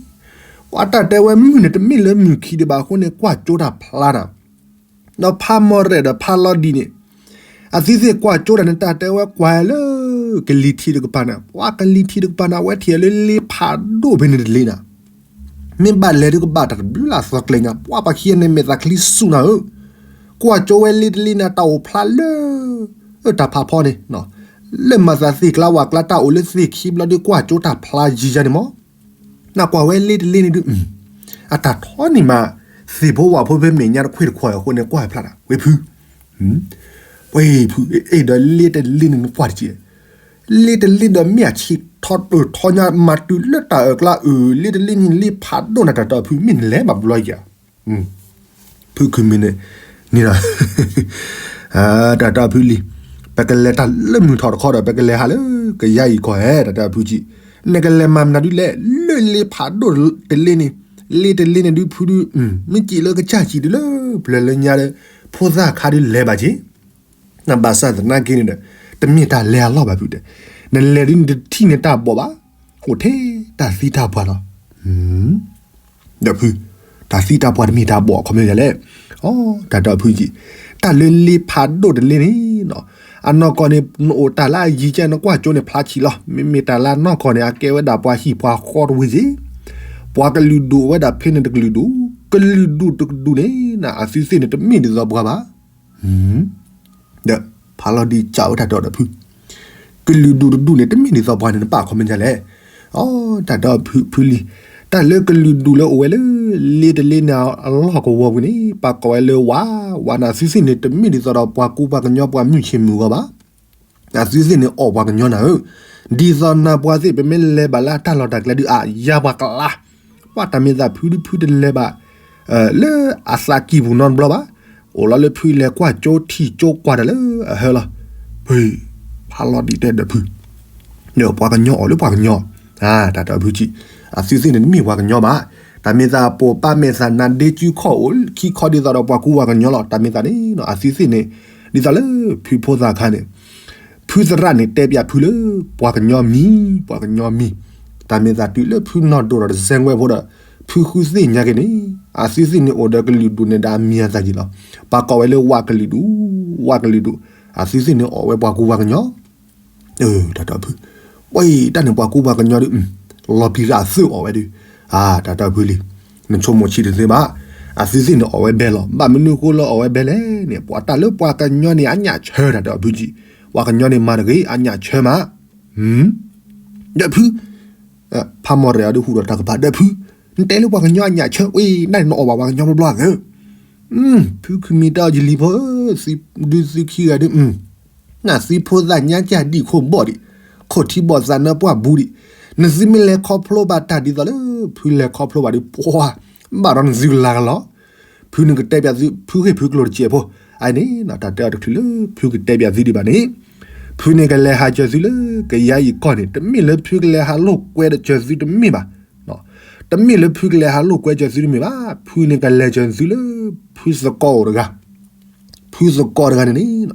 ပှၤတၢ်တဲဝဲမုၢ်န့ၣ် တမ့ၢ်လၢမုၢ်ခံဒံးဘၣ်အဃိန့ၣ် ကွၢ်ကၠိတၢ်ဖျါတၢ် ဒီးဖးမီၤရဲၣ်ဒီးဖးလီဒံးန့ၣ် အသုသ့ၣ်ကွၢ်ကၠိတၢ်န့ၣ် တၢ်တဲဝဲကွၢ်လၢ ကလံၤထံးတကပၤန့ၣ် ပှၤကလံၤထံးတကပၤန့ၣ် အဝဲထံၣ်လၢလ့ဖးဒိၣ်ဖဲန့ၣ်တလ့န့ၣ်, မ့ၢ်ဘၣ်လဲၤဒုးကဘၣ်တၢ်တဘျုးလၢအသီကျဲညါ ပှၤပှၤခံဂၤန့ၣ်မဲာ်သးချံစူၢ်နၤဧၢ, ကွၢ်ကၠိဝဲလ့တလ့န့ၣ် တၢ်အိၣ်ဖျါလၢ တၢ်ဖးဖီန့ၣ်, လၢမၤသးသ့ၣ်ကျါဝၣ်ကျါတၢ်အိၣ်လၢသ့ၣ်ခံဘျီဒုးကွၢ်ကၠိတၢ်ဖျါယံၤယၤန့ၣ်မး နကွၢ်ဝဲလ့တလ့န့ၣ်ဒုး အတၢ်ထီန့ၢ်မး သ့ၣ်ဖိဝၣ်ဖိဖဲမဲာ်ညါတခွ့ၣ်တခွီၣ်အဃိန့ၣ် ကွၢ်ဖျါတၢ် ဝဲဖု, ဝဲဖု, အဲၣ်ဒိးလ့တလ့န့ၣ်နကွၢ်တက့ၢ်, လ့တလ့ဒီးမ့ၢ်အဆံးထီထီညါမၤတုၤလၢတၢ်အၢၣ်ကျါအၢၣ် လ့တလ့န့ၣ်လ့ဖးဒိၣ်နၤ တၢ်တီဖု မ့ၢ်နလဲၤဘၣ်ဘျီယၤ ဖုခုမ့ၢ်န့ၣ်, န့ၣ်ဒီး, တၢ်တီဖုလံၤ, ပကလဲၤတၢ်လၢမုၢ်ထီၣ်တခီဒီး ပကလဲၤဟးလၢကယါအံၤကီၢ်ဧဲ တၢ်တီဖုကံ, နကလဲၤမၤမနုၤဒုးလဲၣ် လၢလ့ဖးဒိၣ်တလ့န့ၣ်, လ့တလ့န့ၣ်ဒုးဖုဒုး, မ့ၢ်စံးလၢကစၢ်စံးဒုးလၢ ပျၢၤလၢညါဒီး, ဖိသၣ်ခါဒုးလဲၤဘၣ်က့ၤ နဘၣ်ဆၣ်သနာ်က့န့ၣ်ဒီး, တမ့ၢ်တၢ်လဲၤအလီၢ်ဘၣ်ဖုတဲ, နလဲၤဒုးနတထံၣ်န့ၢ်တၢ်ဘီၣ်ဘၣ်, အိၣ်ထဲတၢ်သံတၢ်ပှၢ်လီၤ. ဒီးဖု, တၢ်သံတၢ်ပှၢ်တမ့ၢ်တၢ်ဘီၣ်အခီပညီလဲၣ်. အိ, တၢ်ဒီးဖုကံ, တၢ်လၢလ့ဖးဒိၣ်တလ့န့ၣ်, အနီၢ်ကီၢ်န့ၣ် နအိၣ်တၢ်လၢအယံၤကဲ နကွၢ်ကၠိန့ၣ်ဖျါဆံးလီၤ. မ့မ့ၢ်တၢ်လၢအနီၢ်ကီၢ်န့ၣ် အကဲဝဲဒၣ်ပှၤဟံၣ်ပှၤဃီတဝ့ၤက့, ပှၤကလုာ်ဒူၣ်ဝဲဒၣ်ဖဲန့ၣ်တကလုာ်ဒူၣ်, ကလုာ်ဒူၣ်တကဒူၣ်န့ၣ် အသုသ့ၣ်န့ၣ် တမ့ၢ်ဒ်သိးပှၤဘၣ်. ဒီးဖးလီၤဒ်စံးဝဲတၢ်ဒီးဖု, ကလုာ်ဒူၣ်တဒူၣ်န့ၣ် တမ့ၢ်ဒ်သိးပှၤန့ၣ် နပာ်ခီပညီလဲၣ်. အိ, တၢ်ဒီးဖုလံၤ, တၢ်လၢကလုာ်ဒူၣ်လၢအိၣ်ဝဲလၢ လ့တလ့န့ၣ်အလီၢ်ကဝီၤပူၤန့ၣ် ပှၤကိးဝဲလၢဝါ, ဝါန့ၣ် အသုသ့ၣ်န့ၣ် တမ့ၢ်ဒ်သိးဒီးပှၤကူပှၤကညီ ပှၤမုၢ်ဆ့ၣ်မုၢ်ဂီၤဘၣ်. အသုသ့ၣ်န့ၣ် အိၣ်ပှၤကညီနၤဧၢ, ဒ်သိးနၤပှၤသ့ၣ် ပမ့ၢ်လဲၤဘၣ်လၢအတၢ်လီၢ်တၢ်ကျဲဒုး အါယါပှၤကလါ, ပှၤတၢ်မ့ၢ်သးဖုဒုးဖုတလဲၤဘၣ်, လၢအသးကံၢ်ပူၤနီတဘျီဘၣ်. အိၣ်လီၤလၢဖုလဲၤကွၢ်ကၠိထံၣ်ကၠိကွၢ်တၢ်လၢအဟၢလီၤ. ဖု ဖးလီၤဒံးတဲဒီးဖု ဒီးပှၤကညီအီၤလၢပှၤကညီ, တၢ်တဲအီၤဖုကံၢ်, အသုသ့ၣ်န့ၣ်တမ့ၢ်ပှၤကညီဘၣ်. တၢ်မ့ၢ်သးပိာ်ပၢ်မဲာ်သးနါဒ့ကုခီၣ်အိၣ်ခံခီဒ်သိးဒီးပှၤကူပှၤကညီလီၤ. တၢ်မ့ၢ်သးန့ၣ် အသုသ့ၣ်န့ၣ် ဒ်သိးလၢဖုဖိသၣ်ခါန့ၣ် ဖုသရၣ်န့ၣ်တဲပၠးဖုလၢ ပှၤကညီမံၤ, ပှၤကညီမံၤ. တၢ်မ့ၢ်သးတုၤလၢဖုနီၢ်ဒိၣ်ဒီးတစဲးကွဲးဖိဒီး ဖုဃုသ့ၣ်ညါက့ၤန့ၣ် အသုသ့ၣ်န့ၣ်အိၣ်ဒီးကလုာ်ဒူၣ်န့ၣ်ဒီးအမံၤအသၣ်က့ၤလီၤ. ပှၤကိးဝဲလၢဝးကလုာ်ဒူၣ်, ဝးကလုာ်ဒူၣ်, အသုသ့ၣ်န့ၣ်အိၣ်ဝဲပှၤကူပှၤကညီ တၢ်တဲအီၤဖု, ပှၤအံၤတၢ်န့ၣ်ပှၤကူပှၤကညီဒုး လီၤပံၤရၣ်အသုအိၣ်ဝဲဒုး, တၢ်တဲအီၤဖုလံ, နဆိကမိၣ်ဆံးတသ့ဘၣ်. အသုသ့ၣ်န့ၣ်အိၣ်ဝဲဘဲလီၤ. ဘၣ်မနုၤဃိလၢအိၣ်ဝဲဘဲလဲၣ်န့ၣ် ပှၤတၢ်လၢပှၤကညီန့ၣ် အညၣ်ဆၢတၢ်တဲအီၤဖုကံၢ်, ပှၤကညီန့ၣ်မၤတဂ့ၤ အညၣ်ဆၢမး, ဒီးဖု ဖးမီၢ်ရဲၣ်အီၤဒုးဟူးဒီးတၢ်ကပၤဒီးဖု, နတဲလၢပှၤကညီအညၣ်ဆၢ ဝဲနနအီၣ်ဘၣ်ပှၤကညီဘျီဘျီသၢ ဖုခူမံၤတဲအီၤယလံၤဖိဧၢ, ဒုးသုခံဂၤဒုး, နသုဖိသၣ်ညါကၢ်ဒံၣ်ခိၣ်ဘီၣ်ဒံး, ခိၣ်ထံဘီၣ်သးနၢပှၢ်ဘူးဒံး, နသုမ့ၢ်လဲၤခီဖျိဘၣ်တၢ်ဒ်သိးလၢ ဖုလဲၤခီဖျိဘၣ်ဒုး ပှၤ ဘၣ်ဒီးနသုကလၤကလီၤ. ဖုန့ၣ်ကတဲပၠးသု ဖုဂ့ၢ်ဖုကျိၤတစဲးဖိ, အန့ၣ် တၢ်တဲအီၤတချုးလၢ ဖုကတဲပၠးသုဒံးဘၣ်န့ၣ်, ဖုန့ၣ်ကလဲၤဟးစၢၤသုလၢ ကယၤအံၤကီၢ်န့ၣ် တမ့ၢ်လၢဖုကလဲၤဟးလိာ်ကွဲဒီးစၢၤသုတမ့ၢ်ဘၣ် တမ့ၢ်လၢဖုကလဲၤဟးလိာ်ကွဲစၢၤသုတမ့ၢ်ဘၣ်, ဖုန့ၣ်ကလဲၤစၢၤသုလၢ ဖုသကိးအိၣ်တဂၤ, ဖုသကိးတဂၤန့ၣ်န့ၣ်,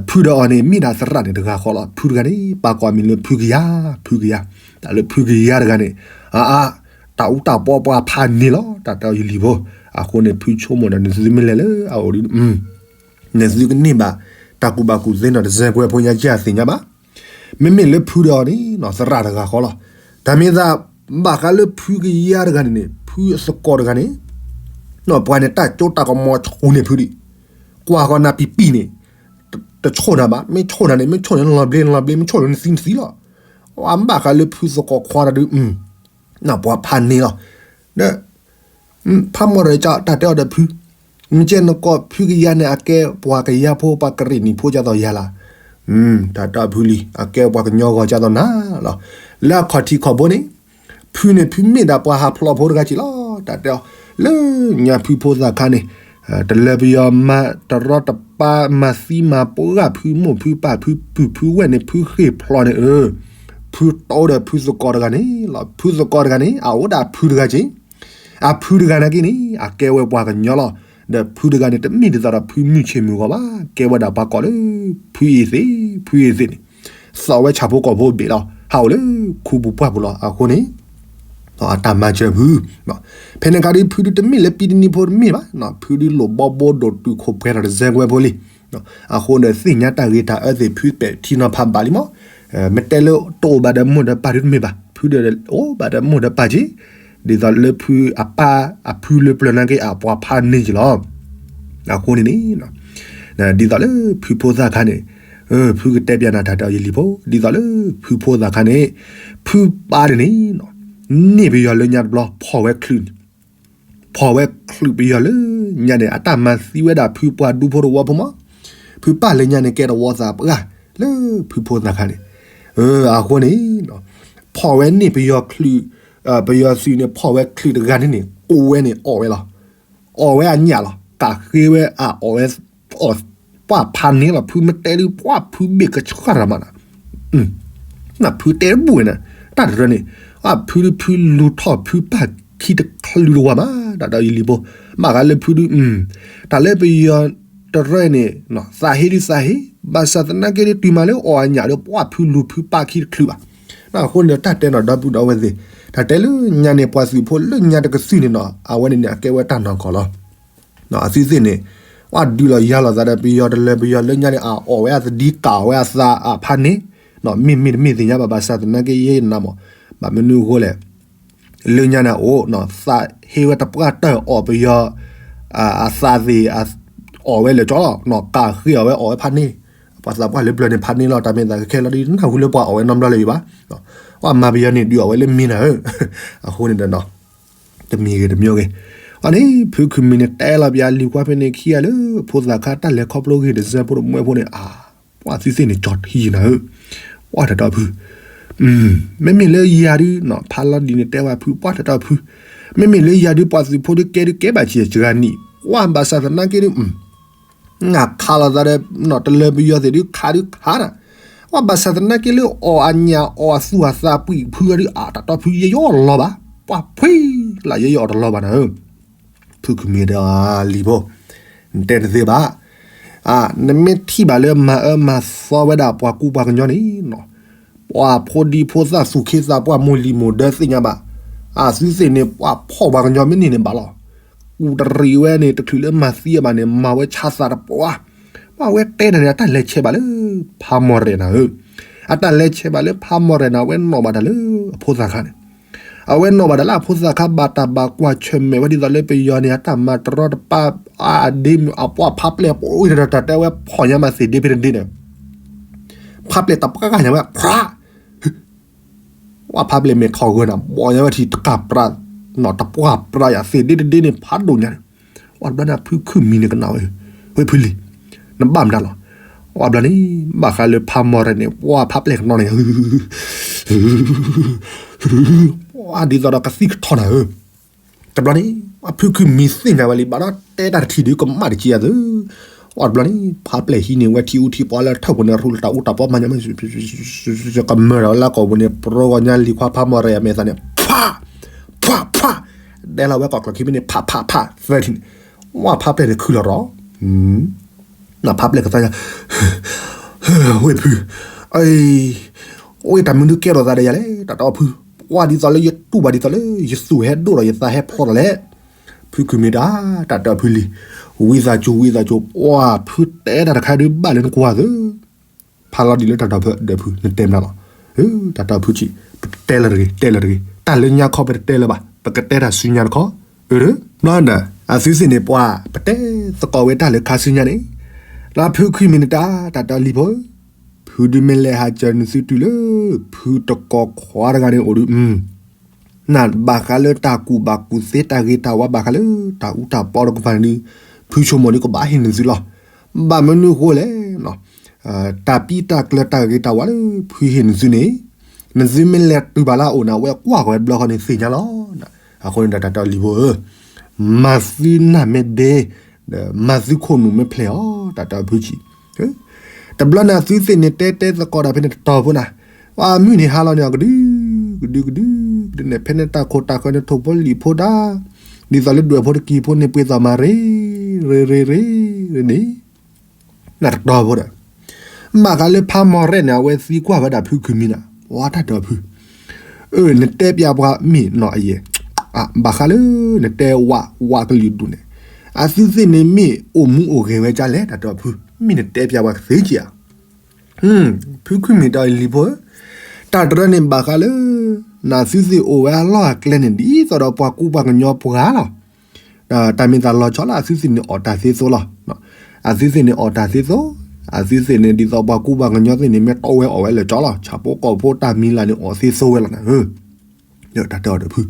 ဖုဒီးအီၤန့ၣ် မ့ၢ်ဒၣ်သရၣ်န့ၣ်တဂၤဃီလီၤ. ဖုတဂၤန့ၣ် ပာ်ကွၢ်မံၤလၢဖုကယၤ, ဖုကယၤ, တၢ်လၢဖုကယၤတဂၤန့ၣ်, အါအါ, တၢ်အူတၢ်ပီပှၤဖးန့ၢ်လီၤ တၢ်တဲအီၤယလံၤဖိ, အဃိန့ၣ် ဖုဆိကမိၣ်ဒီးနသုမ့ၢ်လဲၤလၢအအိၣ်ဒုး နသုကန့ၢ်ဘၣ် တၢ်ကူၣ်ဘၣ်ကူၣ်သ့နီၤ တစဲးကွဲးဖိညါကၢ်သ့ၣ်ညါဘၣ်. မ့မ့ၢ်လၢဖုဒီးအီၤန့ၣ် သရၣ်တဂၤဃီလီၤ. တၢ်မ့ၢ်သး ဘၣ်ဃးလၢဖုကယၤတဂၤန့ၣ်န့ၣ် ဖုသကိးတဂၤန့ၣ် ပှၤန့ၣ်တၢ်ကၠိတၢ်ကမီၤဆူၣ်န့ၢ်ဖုဒံး, ကွၢ်ဃီနၤပံၤပံၤန့ၣ် တဆိၣ်နၤဘၣ်, မ့ၢ်ဆိၣ်နၤန့ၣ် မ့ၢ်ဆိၣ်န့ၣ်လီၤဘျ့လီၤဘျ့ မ့ၢ်ဆိၣ်န့ၣ်နသံနသံလီၤ. အဘၣ်ဃးလၢဖုသကိးခွါတဒု ပှၤဖးန့ၢ်လီၤ. ဒီး ဖးမီၢ်ဒီးကတၢ်တဲအီၤဒီးဖု, မ့ၢ်ကဲနကိးဖုကယၤန့ၣ် အကဲပှၤကယၤဖိပှၤကရ့ၣ်နံၣ်ဖိဒ်သိးယၤလီၤ. တၢ်တဲအီၤဖုလံ, အကဲပှၤကညီဂီၤဒ်သိးနၤလီၤ. လၢအခီၣ်ထံးခီၣ်ဘိန့ၣ် ဖုန့ၣ်ဖုမ့ၢ်ဒၣ်ပှၤဟးဖျိးဖိတဂၤက့ၤလီၤ. တၢ်တဲအီၤ လၢညါဖုဖိသၣ်ခါန့ၣ် တလၢပယီၤမၤတရီတပါမၤသံမၤပှၢ်ဖုမိၢ်ဖုပၢ်ဖုပုၢ်ဖုဝဲၢ်န့ၣ် ဖုဃ့ၢ်ဖျိးန့ၣ် အၢ ဖုတီဒီးဖုသကိးတဂၤန့ၣ်လီၤ. ဖုသကိးတဂၤန့ၣ် အအိၣ်ဒၣ်ဖုတဂၤက့ၤ, အဖုတဂၤနာ်က့န့ၣ် အကဲဝဲပှၤကညီလီၤ. ဒီးဖုတဂၤန့ၣ် တမ့ၢ်ဒ်သိးဒီးဖုမုၢ်ဆ့ၣ်မုၢ်ဂီၤဘၣ်, ကဲဝဲဒၣ်ပှၤကိးလၢ ဖုအ့သ့ၣ်, ဖုအ့သ့ၣ်န့ၣ် သီၣ်ဝဲဆၣ်ဖိကီၢ်ဖိဘ့ၣ်လီၤ. ဟးအိၣ်လၢခူပူၤပှၢ်ပူၤလီၤ. အဃိန့ၣ် အတၢ်မၤစၢၤဖု ဖဲန့ၣ်အခါဒုး ဖုဒုးတမ့ၢ်လၢပံတနံၤဖိတမ့ၢ်ဘၣ်, ဖုဒုးလိၣ်ဘီဘိဒိၣ်တုာ်ခိၣ်ပှဲၤဒီးတစဲးကွဲးဖိလံ. အဃိဒီးသ့ၣ်ညါတၢ်ဂ့ၤတၢ်အၢသ့ၣ် ဖုပဲာ်ထံနီၤဖးဘၣ်လံမး. မ့ၢ်တဲလၢတအိၣ်ဘၣ်ဒီးမိၢ်ဒီးပၢ်ဒုးတမ့ၢ်ဘၣ်, ဖုဒီးအိၣ်ဘၣ်ဒီးမိၢ်ဒီးပၢ်က့ၤ, ဒ်သိးလၢဖုအပၢ်အဖုလၢပျၢၤနာ်က့ အပှၤဖးန့ၢ်က့ၤလီၤ. အဃိန့ၣ်န့ၣ် ဒ်သိးလၢဖုဖိသၣ်ခါန့ၣ်, ဖုကတဲပၠးနၤတၢ်တဲအီၤယလံၤဖိ, ဒ်သိးလၢဖုဖိသၣ်ခါန့ၣ်, ဖုပၢ်န့ၣ်န့ၣ်, န့ၢ်ပယီၤလၢညါတဘျီ ဖီၣ်ဝဲချုးန့ၣ်, ဖီၣ်ဝဲချုးပယီၤလၢညါန့ၣ် အတၢ်မၤသံဝဲဒၣ်ဖုပှၤဒူဖိတဝီဖိမး, ဖုပၢ်လၢညါန့ၣ် ကဲတဝီသးပှၢ်လၢဖုဖိသၣ်ခါန့ၣ်, အဃိန့ၣ် ဖီၣ်ဝဲန့ၢ်ပယီၤချုး, ပယီၤသုးန့ၣ် ဖီၣ်ဝဲချုးတဂၤန့ၣ်န့ၣ် ကိးဝဲန့ၣ်အီၣ်ဝဲလီၤ. အီၣ်ဝဲအညၣ်လီၤ. ကးဃ့ဝဲအအီၣ်ဝဲ, ပှၤဖးန့ၢ်လီၤ. ဖုမ့ၢ်တဲဒုး ပှၤဖုဘ့ၣ်ကဆှၣ်တၢ်မးနၤ, နဖုတဲတဘူၣ်ဝဲန့ၣ်, တၢ်တရၢန့ၣ်, အဖုဒုးဖုလူၤထီၣ်ဖုပၢ်ခံတချုးတဝီမး, တၢ်ဒီးယလံၤဖိ, ဘၣ်ဃးလၢဖုဒုး, တၢ်လၢပယီၤတရၢန့ၣ်, သးဟ့ဒုးသးဟ့, ဘၣ်ဆၣ်သနာ်က့ဒုးတုၤမးလၢအီၣ်အညၣ်ဒီး ပှၤဖုလူၤဖုပၢ်ခံတချုးဘၣ်. အဃိန့ၣ်ဒီးတၢ်တဲနီၤဒီပုၢ်ဒီဝဲၢ်သ့ၣ်, တၢ်တဲလၢညါန့ၣ် ပှၤသုးဖိလၢညါတကသုၣ်န့ၣ်နီၤ အဝဲန့ၣ်န့ၣ် အကဲဝဲတၢ်နီၢ်ကီၢ်လီၤ. အသုသ့ၣ်န့ၣ်, ပှၤဒုးလီၤယၤလိာ်သးဒီးပယီၤတလၢပယီၤလၢညါန့ၣ် အအီၣ်ဝဲအသဒံကးအီၣ်ဝဲအသးအဖးန့ၣ်, မ့ၢ်မ့ၢ်တမ့ၢ်သ့ၣ်ညါဘၣ် ဘၣ်ဆၣ်သနာ်က့ယဲယနးမး, ဘၣ်မနုၤအဃိလဲၣ် လၢညါန့ၣ်အိၣ်, သးဟ့ဝဲတပှၢ်တၢၢ်အီၣ်ပယီၤ, အသးသ့ၣ်, အီၣ်ဝဲလၢာ်ကၠီလီၤ, ကးဃ့အီၣ်ဝဲအီၣ်ဝဲဖးန့ၣ်, ပှၤသးပှၢ်လၢပျၢၤန့ၣ်ဖးန့ၣ်လီၤ. တၢ်မ့ၢ်သးခဲလီၤဒ်နၢ်ဟူလၢပှၤအီၣ်ဝဲနီတဘျီလၢၤဘၣ်, ပှၤမၤပယီၤန့ၣ်ဒုးအီၣ်ဝဲလၢမ့ၤနၤဧၢ, အဃိန့ၣ်ဒီး တမံၤဂ့ၤတမံၤဂ့ၤ, အန့ၣ် ဖုခူမံၤန့ၣ် တဲလီၤပယီၤလံၤကွၢ်ဖဲန့ၣ်ခံဂၤလၢ ဖိသၣ်ခါတၢ်လဲၤခီဖျိဂ့ၢ်တစဲးဖိတမှဲဖိန့ၣ်, ပှၤသုသ့ၣ်န့ၣ် ကၠီထံနၤဧၢ, ပှၤတၢ်တီဖု, မ့မ့ၢ်လၢယၤဒုး ဖးလီၤဒ်န့ၣ် တဲဝဲဖု ပှၤတၢ်တီဖု, မ့မ့ၢ်လၢယၤဒုးပှၤသုးဖိဒုးကဲဒုးကဲဘၣ်ဆံးစှၤနံၣ်, ပှၤဘၣ်ဆၣ်သနာ်က့ဒုး နခးလိာ်သးဒီး နီၢ်တလၢပယီၤသ့ၣ်ဒုးခးဒုးခးနၤ, ပှၤဘၣ်ဆၣ်သနာ်က့လၢအီၣ်အညၣ်အီၣ်အသူၣ်အသးပှံၢ်ဖုအဒုး အတၢ်တီဖုယဲယီၢ်လီၤဘၣ်, ပှၤဖှံလၢယဲယီၢ်အီၣ်တလီၤဘၣ်နၤဧၢ, ဖုခုမ့ၢ်ဒီးလံၤဖိ, နတဲတသ့ဘၣ်, နမ့ၢ်ထံၣ်ဘၣ်လၢမၤအၢမၤသီဝဲဒၣ်ပှၤကူပှၤကညီန့ၣ် ပှၤဖိဒံဖိသၣ်သူၣ်က့သးပှၢ်မိၢ်လံၤမိၢ်ဒၢသ့ၣ်ညါဘၣ်, အသုသ့ၣ်န့ၣ် ပှၤဖီၣ်ပှၤကညီမ့ၢ်န့ၢ်န့ၣ်ဘၣ်လီၤ. ကူတရံးဝဲန့ၣ် တချုးလၢမၤသံအဘၣ်န့ၣ် မၤဝဲဆါသးတပှၢ်, ပှၤဝဲတဲတၢ်န့ၣ် အတၢ်လဲၤဆဲးဘၣ်လၢ ဖးမီၢ်ရဲၣ်နၤဧၢ, အတၢ်လဲၤဆဲးဘၣ်လၢဖးမီၢ်ရဲၣ်န့ၣ် အဝဲနီၣ်ဘၣ်တၢ်လၢအဖိသၣ်ခါန့ၣ် အဝဲနီၣ်ဘၣ်တၢ်လၢအဖိသၣ်ခါ ဘၣ်တၢ်ဘၣ်ကွၢ်ဆၢၣ်မဲာ်ဝဲဒ်သိးလၢပယီၤန့ၣ် အတၢ်မၤတရီတပါ အဒ့မုၣ်အပှၢ်ဖးပျဲၢ်ပအိၣ်တၢ်တၢ်တဲဝဲဖီၣ်ညါမးသ့ၣ်ဒ့ဖဲတဒ့န့ၣ်, ဖးပျဲၢ်တပှၢ်ညါဝဲ ဖး ဝဲဖးပျဲၢ်မ့ၢ်ထီၣ်ဂၢၢ်န့ၣ် ဘီၣ်ညါဝဲထံတကၢ်ပြး, နီၢ်တပှၢ်ပြးယၤသ့ၣ်ဒ့တဒ့န့ၣ် ဖးဒိၣ်ညါန့ၣ်, ဝဲတဘျီန့ၣ် ဖုခုမံၤန့ၣ်ကနၣ်ဝဲ, ဝဲဖုလံၤ, နဘၣ်မတၤလီၤ, ဝဲဘျီန့ၣ် ဘၣ်ဃးလၢဖးမီၢ်ရဲၣ်န့ၣ် ဝဲဖးပျဲၢ်ကနီၤန့ၣ် ဝဲဒ်သိးဒီးကသံၣ်ကထီနၤဧၢ, တဘျီန့ၣ် ဝဲဖုခုမံၤသ့ၣ်ညါဝဲလံ ဘၣ်ဒီးတဲတၢ်တထံၣ်ဒုးကမၣ်တက့ၢ်အသိး, ဝဲတဘျီန့ၣ် ဖးပျဲၢ်ဟံးန့ၢ်ဝဲထံအူထံပှၤလၢထၢၣ်ပူၤန့ၣ် ရူလၢတၢ်အူတၢ်ပီမၤညါ ကမၢၢ်ဒီးလၢကီၢ်ပူၤန့ၣ် ပြီဂီၤညါလံၤခွါဖးမီၢ်ရဲၣ်အမဲာ်သးန့ၣ် ဖး ဖး ဖး ဒဲလီၤဝဲကီၢ်ကျီၢ်ခံဖဲန့ၣ် ဖး ဖး ဖး သၢထံၣ်န့ၣ်, ဝဲဖးပျဲၢ်န့ၣ်ခုလီၤရီၤ ဖးပျဲၢ်ကသါညါ, ဝဲဖု, ဝဲတၢ်မနုၤကဲထီၣ်သးဒီးယၤလဲၣ် တၢ်တီဖု, ပှၤဒ်သိးလၢယတူၢ်ဘၣ်ဒ်သိးလၢယသူၣ်ဟဲဒိၣ်ဒီးယသးဟဲဖျိးဒီးလဲၣ်, ဖုခုမ့ၢ်တၢ်, တၢ်တီဖုလံၤ, ဝံသးစူၤ ဝံသးစူၤ ပှၤဖုတဲတၢ်တခါဒုးဘၣ်လၢနကွၢ်သၢ ဖးလီၤဒံးလၢတၢ်တီဖုဒီးဖု နတဲမတၤလီၤ, တၢ်တီဖုဆံး, ပတဲလၢတဂ့ၤ တဲလၢတဂ့ၤ တၢ်လၢညါခီပတတဲလၢၤဘၣ် ပကတဲတၢ်ဆူညါတခီ, အၢ, ဘျီဒီး အသုသ့ၣ်န့ၣ်ပှၤ ပတဲသကိးဝဲတၢ်လၢခါဆူညါန့ၣ်, လၢဖုခုမ့ၢ်နတၢ် တၢ်တီလံၤဖိ, ဖုဒုးမ့ၢ်လဲၤဟးစၢၤနသုတုၤလၢ ဖုတကိးခွါတဂၤန့ၣ်အိၣ်ဒုး နဘၣ်ဃးလၢတၢ်ကူၣ်ဘၣ်ကူၣ်သ့တၢ်ဂ့ၤတၢ်ဝါဘၣ်ဃးလၢ တၢ်အူတၢ်ပီတကပၤန့ၣ်ဒုး, ဖုဆိကမိၣ်ဒုးကဘၣ်ဟ့ၣ်နသုလီၤ. ဘၣ်မနုၤဃိလဲၣ်, တၢ်ပံတၢ်ကျၢၤတၢ်ဂ့ၤတၢ်ဝါလၢဖုဟ့ၣ်နသုန့ၣ်, နသုမ့ၢ်လဲၤတုၤဘၣ်လၢအအိၣ်န့ၣ် အဝဲကွၢ်ဃီၤဝဲတဘျီဃီန့ၣ်သ့ၣ်ညါလီၤ. အဃိန့ၣ်ဒီးတၢ်တီလံၤဖိဧၢ, မၤသုနၢ်မ့ၢ်ဒ့, ဒီးမၤသုခိၣ်နူာ်မ့ၢ်ဖျဲးအီၤ တၢ်တီဖုဆံး တဘျီန့ၣ်အသုသ့ၣ်န့ၣ် တဲတဲသကိးတၢ်ဖဲန့ၣ်တတီၤဖိနၤ, ပှၤမုၢ်န့ၣ်ဟါလီၤန့ၣ် အကဒု, ကဒု, ကဒု, ကဒုန့ၣ် ဖဲန့ၣ်တၢ်ခိၣ်တၢ်ဃၢၤန့ၣ် ထိၣ်ဖိလံာ်ဖိဒၣ်, ဒ်သိးလၢဒွဲၣ်ဖိတကံၤဖိန့ၣ် ပှ့ၤသီၣ်မၤရ့, ရ့, ရ့, ရ့, ရ့န့ၣ်, နတတီၤဖိဒီး, ဘၣ်ဃးလၢဖးမီၢ်ရဲၣ်န့ၣ် အဝဲသံကွၢ်ဝဲဒၣ်ဖုခုမံၤနၤ, ပှၤတၢ်တီဖု အၢ နတဲပျးပှၤမ့ၢ်နီၢ်အယဲၢ်, ဘၣ်ဃးလၢ နတဲဝး ဝးကလုာ်ဒူၣ်န့ၣ်, အသုသ့ၣ်န့ၣ်မ့ၢ်အိၣ်မူအိၣ်ဂဲၤဝဲဒ်လဲၣ် တၢ်တီဖု, မ့ၢ်နတဲပျးပှၤကသ့က့ၤဧါ. ဖုခုမ့ၢ်ဒီးလံၤဖိဧၢ, တၢ်တရၢန့ၣ်ဘၣ်ဃးလၢ နသုသ့ၣ်အိၣ်ဝဲအလီၢ်အကျဲန့ၣ် ဒ်သိးဒီးပှၤကူပှၤကညီပှၤလီၤ. တၢ်မ့ၢ်သးလီၤဆီလၢအသုသ့ၣ်န့ၣ်အီၣ်တၢ်သ့သိလီၤ. အသုသ့ၣ်န့ၣ်အီၣ်တၢ်သ့သိ, အသုသ့ၣ်န့ၣ်ဒ်သိးပှၤကူပှၤကညီသ့ၣ်န့ၣ် မ့ၢ်တီဝဲအီၣ်ဝဲလၢာ်ကၠီလီၤ. ဆၣ်ဖိကီၢ်ဖိတၢ်မံၤလၢ်န့ၣ်အီၣ်သ့သိဝဲလီၤနၤဧၢ, တၢ်တီဖု,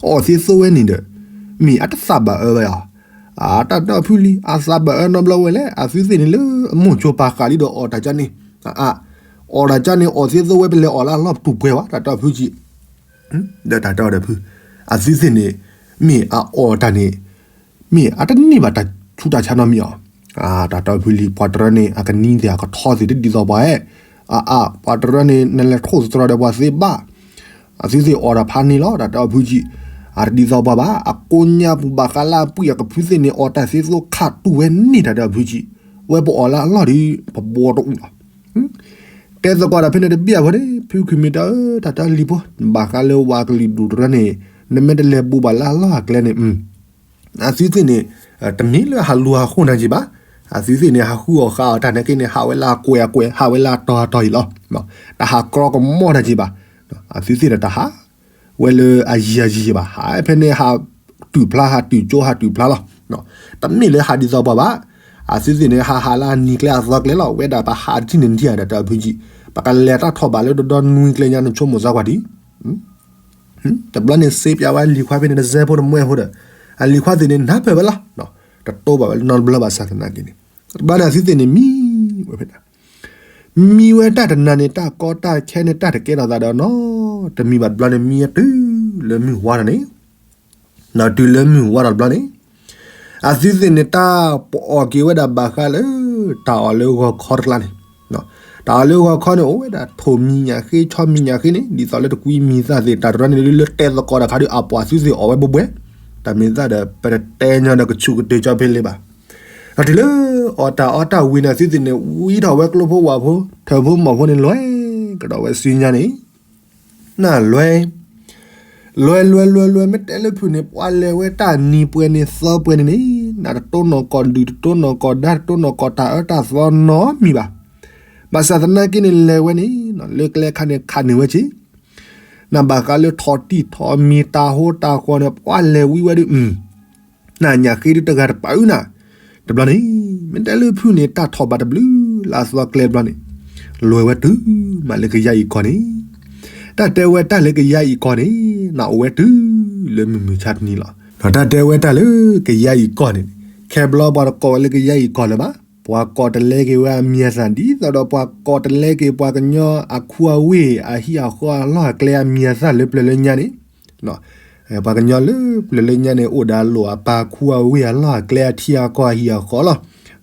အီၣ်သ့သိဝဲန့ၣ်ဒီး မ့ၢ်အတသးဘၣ်အၢဝဲဧါ. အတၢ်တီဖုလံၤ အသးဘၣ်အၢနီတဘျီဝဲလဲၣ်, အသုသ့ၣ်န့ၣ်လၢအမိၢ်ကၠိၤပာ်ဃာ်လံဒီးအီၣ်တၢ်ကၠီန့ၣ်, အ အ အီၣ်တၢ်ကၠီန့ၣ် အီၣ်သ့သိဝဲပလဲၤအီၣ်လၢအလီၢ်ပတူၢ်ပှဲၤဘၣ် တၢ်တီဖုကံ, ဒီးတၢ်တီဒီးဖု, အသုသ့ၣ်န့ၣ် မ့ၢ်အအီၣ်တၢ်န့ၣ် မ့ၢ်အတန့ၢ်ဘၣ်တၢ်ဆူးတၢ်ဆါနီတမံၤဧါ. တၢ်တီဖုလံၤ ပှၤတရၢန့ၣ် အကနံၤသ့ၣ်အကထီသ့ၣ်တဒ်သိးပှၤဧၢ, အအ ပှၤတရၢန့ၣ် နလဲၤထိၣ်သတြီၤဒီးပှၤသ့ဘၣ် အသုသ့ၣ်အီၣ်တၢ်ဖးန့ၣ်လီၤ တၢ်တီဖုကံ, အတဒ်သိးပှၤဘၣ် အကိးညါပူၤဘၣ်ဃးလၢအပှံၢ်အကဖုသ့ၣ်န့ၣ် အီၣ်တၢ်သ့သိခးတူၢ်ဝဲန့ၢ် တၢ်တီဖုကံ, ဝဲပအီၣ်လၢအလီၢ်ဒီး ပဘီတအူလီၤ. တဲသကိးတၢ်ဖဲန့ၣ်တဘၣ်ဖိန့ၣ် ဖုခုမ့ၢ်တၢ်ဧၢ တၢ်တီလံၤဖိ, ဘၣ်ဃးလၢဝးကလုာ်ဒူၣ်တရၢန့ၣ် နမ့ၢ်တလဲၤဘူးဘၣ်လၢအလီၢ်အကျဲန့ၣ် အသုသ့ၣ်န့ၣ် တမ့ၢ်လၢဟးလူၤဟးဃိနၤက့ၤဘၣ်, အသုသ့ၣ်န့ၣ် ဟးဃုအီၣ်ဃုအီတၢ်န့ၣ်က့န့ၣ် ဟးဝဲလၢအကွဲးအကွဲး ဟးဝဲလၢအတီၤအတီၤအံၤလီၤ. တဟးကြီကမီၣ်တၢ်က့ၤဘၣ်, အသုသ့ၣ်န့ၣ်တဟးဝဲလၢအယံၤအယံၤဘၣ်, ဟးဖဲန့ၣ်ဟးတုၤဖျါ ဟးတုၤကၠိ ဟးတုၤဖျါလီၤ. တမ့ၢ်လၢဟးဒ်သိးပှၤဘၣ်, အသုသ့ၣ်န့ၣ် ဟးဟးလၢအနံၤကျဲအသီကျဲလီၤ, ဝဲဒၣ်ပဟးတထံၣ်န့ၣ်တထံၣ်ဧါ တၢ်တီဖုကံ, ပကလဲၤတၢ်ထီၣ်ဘးလၢဒီဒီနွံကျဲညါ နဆိကမိၣ်စၢ်ကွၢ်ဒံး တဘျီန့ၣ်စ့ပၠးဝဲလံၤခွါဖဲန့ၣ် တစဲဖိတမှဲဖိဒီး အလံၤခွါသ့ၣ်န့ၣ် နၢ်ပၢၢ်ဝဲလီၤ. တတိၢ်ဘၣ်ဝဲလၢနီတဘျီဘၣ်ဆၣ်သနာ်က့န့ၣ်, တဘျီန့ၣ်အသုသ့ၣ်န့ၣ်မံဝဲဖဲန့ၣ်, မံဝဲတၢ်တနၤန့ၣ် တၢ်ကီတၢ်ခဲန့ၣ် တၢ်တကဲထီၣ်သးဒီးနီတမံၤဘၣ်. တဘျီန့ၣ်မံဝဲတုၤလၢမုၢ်ဝါထီၣ်န့ၣ် ဒီးတုၤလၢမုၢ်ဝါထီၣ်တဘျီန့ၣ် အသုသ့ၣ်န့ၣ် တၢ်ပအီၣ်က့ၤဝဲဒၣ်ဘၣ်ဃးလၢ တၢ်အီၣ်လၢဂီၤခီတကျါန့ၣ်, တၢ်အီၣ်လၢဂီၤခီန့ၣ် အိၣ်ဝဲဒၣ်ထိၣ်မံၤညၣ်ဃ့ ဆီမံၤညၣ်ဃ့န့ၣ် ဒ်သိးလၢတကွံမံၤသၣ်သ့ၣ် တၢ်တရၢန့ၣ် လၢတဲသကိးတၢ်ခါဒီး အပှၤသုသ့ၣ်အီၣ်ဝဲဘှဲဘှဲ, တၢ်မ့ၢ်သၣ်ဒီး ပတတဲညီဒီးကဆူးကတ့ၢ်ကၠီဖဲလဲၣ်ဘၣ်. ဒီးတုၤလၢ အီၣ်တၢ်အီတၢ်ဝံၤန့ၣ် အသုသ့ၣ်န့ၣ် ဝံထီၣ်ဝဲကျိဖိဝၣ်ဖိ ထၢၣ်ဖိမီၢ်ဖိန့ၣ် လဲၤကဒီးဝဲစုညါန့ၣ် နလွဲ လွဲလွဲလွဲလွဲ မ့ၢ်တဲလၢဖုၣ်န့ၣ် ပှၤလဲၤဝဲတၢ်နံၤပှဲၤန့ၣ်သီပှဲၤန့ၣ်န့ၣ် နတတိၢ်နီၣ်ကီၢ်ဒုၣ် တတိၢ်နီၣ်ကီၢ်ဒါ တတိၢ်နီၣ်ကီၢ်တၢ်အၢတၢ်သီနီတမံၤဘၣ်. ဘၣ်ဆၣ်သနာ်က့န့ၣ် လဲၤဝဲန့ၣ် လၢကျဲခါန့ၣ်ခးန့ၢ်ဝဲက့ၤ နဘၣ်ဃးလၢထိၣ်တံၢ်ထိၣ်မံၤတၢ်ဟိတၢ်ဃီန့ၣ် ပှၤလဲၤဝံဝဲဒုး နညၣ်ဃ့ဒုးတဂၤတပာ်အုးနၤ, တဘျီန့ၣ် မ့ၢ်တဲလၢဖုၣ်န့ၣ် တၢ်ထီၣ်ဘးတဘျုးလၢအသီကျဲတဘျီန့ၣ် လဲၤဝဲတုၤမးလၢကယၤအံၤကီၢ်န့ၣ်, တၢ်တဲဝဲတၢ်လၢကယၤအံၤကီၢ်န့ၣ် နအိၣ်ဝဲတုၤလၢမုၢ်မုၢ်ဆါတနံၤလီၤ. ဒီးတၢ်တဲဝဲတၢ်လၢကယၤအံၤကီၢ်န့ၣ် ခဲဘျီပှၤတကိးဝဲလၢကယၤအံၤကီၢ်လၢၤဘၣ်, ပှၤကိးတလဲက့ၤဝဲအမံၤအသၣ် ဒ်သိးဒီးပှၤကိးတလဲက့ၤပှၤကညီအခူအဝ့ၢ်အဟံၣ်အဃီအလီၢ်အကျဲအမံၤအသၣ်လၢပျၢၤလၢညါန့ၣ် ပှၤကညီလၢပျၢၤလၢညါန့ၣ် အိၣ်ဒီးအလိၣ်အပၤခူအဝ့ၢ်အလီၢ်အကျဲအထံအကီၢ်အဟံၣ်အဃီလီၤ.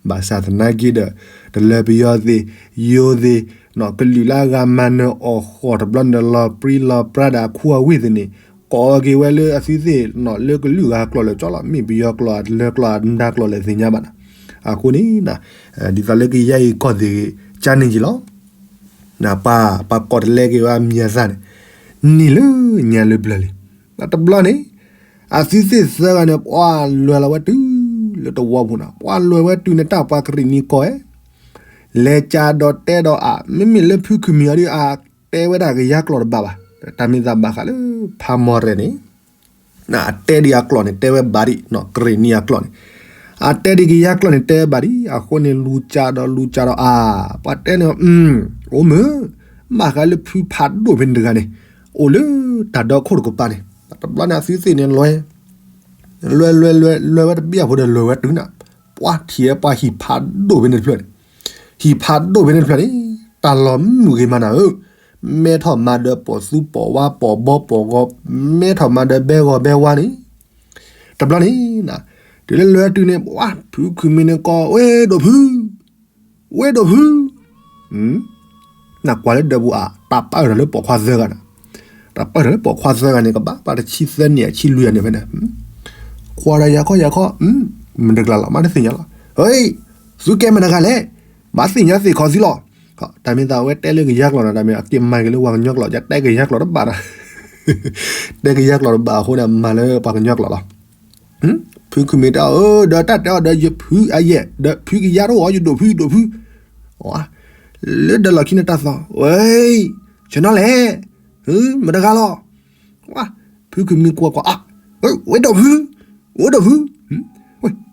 ဘၣ်ဆၣ်သနာ်က့ဒီး တလၢပယီၤသ့ၣ် ယိၤသ့ၣ် ကလုာ်လၢအဂၤမၤနၢၤအီၣ်ဃီၣ်တဘျီန့ၣ်ဒီး လီၤပြံလီၤပြါဒီးအခူအဝ့ၢ်သ့ၣ်န့ၣ် ကိးက့ၤဝဲလၢအသုသ့ၣ် လၢကလုာ်ဂၤကျိာ်လၢာ်ကၠီလီၤ. မ့ၢ်ပယီၤကျိာ်အတလၢကျိာ်အမဒါကျိာ်လဲၣ်သ့ၣ်ညါဘၣ်နီၤ. အဃိန့ၣ် ဒ်သိးလၢကယၤအံၤကီၢ်သ့ၣ်ဂ့ၤ ကန့ၣ်က့ၤလီၤ. ပှၤကိးတလဲက့ၤဝဲအမံၤအသၣ်န့ၣ် နံၤလၢညါလၢပျၢၤလံ. တဘျီန့ၣ် အသုသ့ၣ်သၢဂၤန့ၣ် ပှၤလဲၤလီၤဝဲတုၤလၢတဝီပူၤနီၤ. ပှၤလဲၤဝဲတုၤန့ၣ် တၢ်ပှၤကရံၣ်နံၤကီၢ်ဧဲ လဲၤကဒီးတဲဒီးအ မ့မ့ၢ်လၢဖုခုမံၤအီၤဒီး အတဲဝဲဒၣ်ကယၤကျိာ်တဘၣ်ဘၣ်. တၢ်မ့ၢ်သးဘၣ်ဃးလၢဖးမီၢ်ရဲၣ်န့ၣ် အတဲဒံးအကျိာ်န့ၣ် တဲဝဲဘၣ်ဒံး ကရံၣ်နံၤအကျိာ်န့ၣ် အတဲဒံးကယၤကျိာ်န့ၣ် တဲဘၣ်ဒံး. အဃိန့ၣ် လူၤကဒီးလူၤကဒီးအါ ပှၤတဲန့ၣ် အိၣ်မုၢ် ဘၣ်ဃးလၢဖုဖးဒိၣ်ဖဲန့ၣ်တဂၤန့ၣ် အိၣ်လၢတၢ်ဒီခိၣ်တကပၤန့ၣ် တဘျီန့ၣ် အသုသ့ၣ်န့ၣ် လဲၤ လဲၤလဲၤလဲၤလဲၤဝဲတဘ့ၣ်အဖိဒီး လဲၤဝဲတုၤန့ၣ် ပှၤထံၣ်ဝဲပှၤဟံၣ်ဖးဒိၣ်ဖဲန့ၣ်တဖျၢၣ်န့ၣ် ဟံၣ်ဖးဒိၣ်ဖဲန့ၣ်တဖျၢၣ်န့ၣ် တၢ်လီၤမုၢ်ဂ့ၤမးနၤဧၢ, မဲထီၣ်မၤဒီးပိာ်သူပိာ်ဝါပိာ်ဘီပိာ်ဂီၤ, မဲထီၣ်မၤဒီးဘဲဂီၤဘဲဝါန့ၣ် တဘျီန့ၣ် တုၤလၢလဲၤတုၤန့ၣ် ပှၤဖုခုမံၤန့ၣ်ကိး ဝဲဒိၣ်ဖု ဝဲဒိၣ်ဖု နကွၢ်လၢဒၢးပူၤအါ တၢ်ပာ်အၢၣ်ထီၣ်လၢပိာ်ခွါသၢဂၤန့ၣ်, တၢ်ပာ်အၢၣ်ထီၣ်လၢပိာ်ခွါသၢဂၤန့ၣ် ကဘၣ်ပှၤတဆံသၢနံၣ်အဆံလွံၢ်ဂၤန့ၣ်ဖဲန့ၣ်, ကွၢ်ဒီးယၤခီယၤခီ, မတၤတကျါလီၤ မ့ၢ်တသ့ၣ်ညါလီၤ, ဟ့ၣ် သုကဲမတၤတဂၤလဲၣ်, ဘၣ်သ့ၣ်ညါသ့ၣ်ခီသံလီၤ, တၢ်မ့ၢ်သးဝဲတဲလၢကယၤကျိာ်န့ၣ် တၢ်မ့ၢ်အက့ၤမၤက့ၤလၢပှၤကညီကျိာ် ယတဲကယၤကျိာ်တဘၣ်ဒီး တဲကယၤကျိာ်တဘၣ်အဃိန့ၣ် မၤလၢပှၤကညီကျိာ်လီၤ. ဖုခုမံၤတဲအီၤ ဒီးတၢ်တဲအီၤဒီးယဖုအယဲၢ် ဒီးဖုကယၤတအိၣ် ယဒိၣ်ဖု ယဒိၣ်ဖု, လၢဒီးလီၢ်ခံန့ၣ်တၢ်သီၣ် ဝဲ ဆ့ၣ်နီၤလဲၣ်, မတၤတဂၤလီၤ, ဖုခုမံၤကွၢ်ကွၢ်အါ, ဝဲဒိၣ်ဖု, ဝဲဒိၣ်ဖု,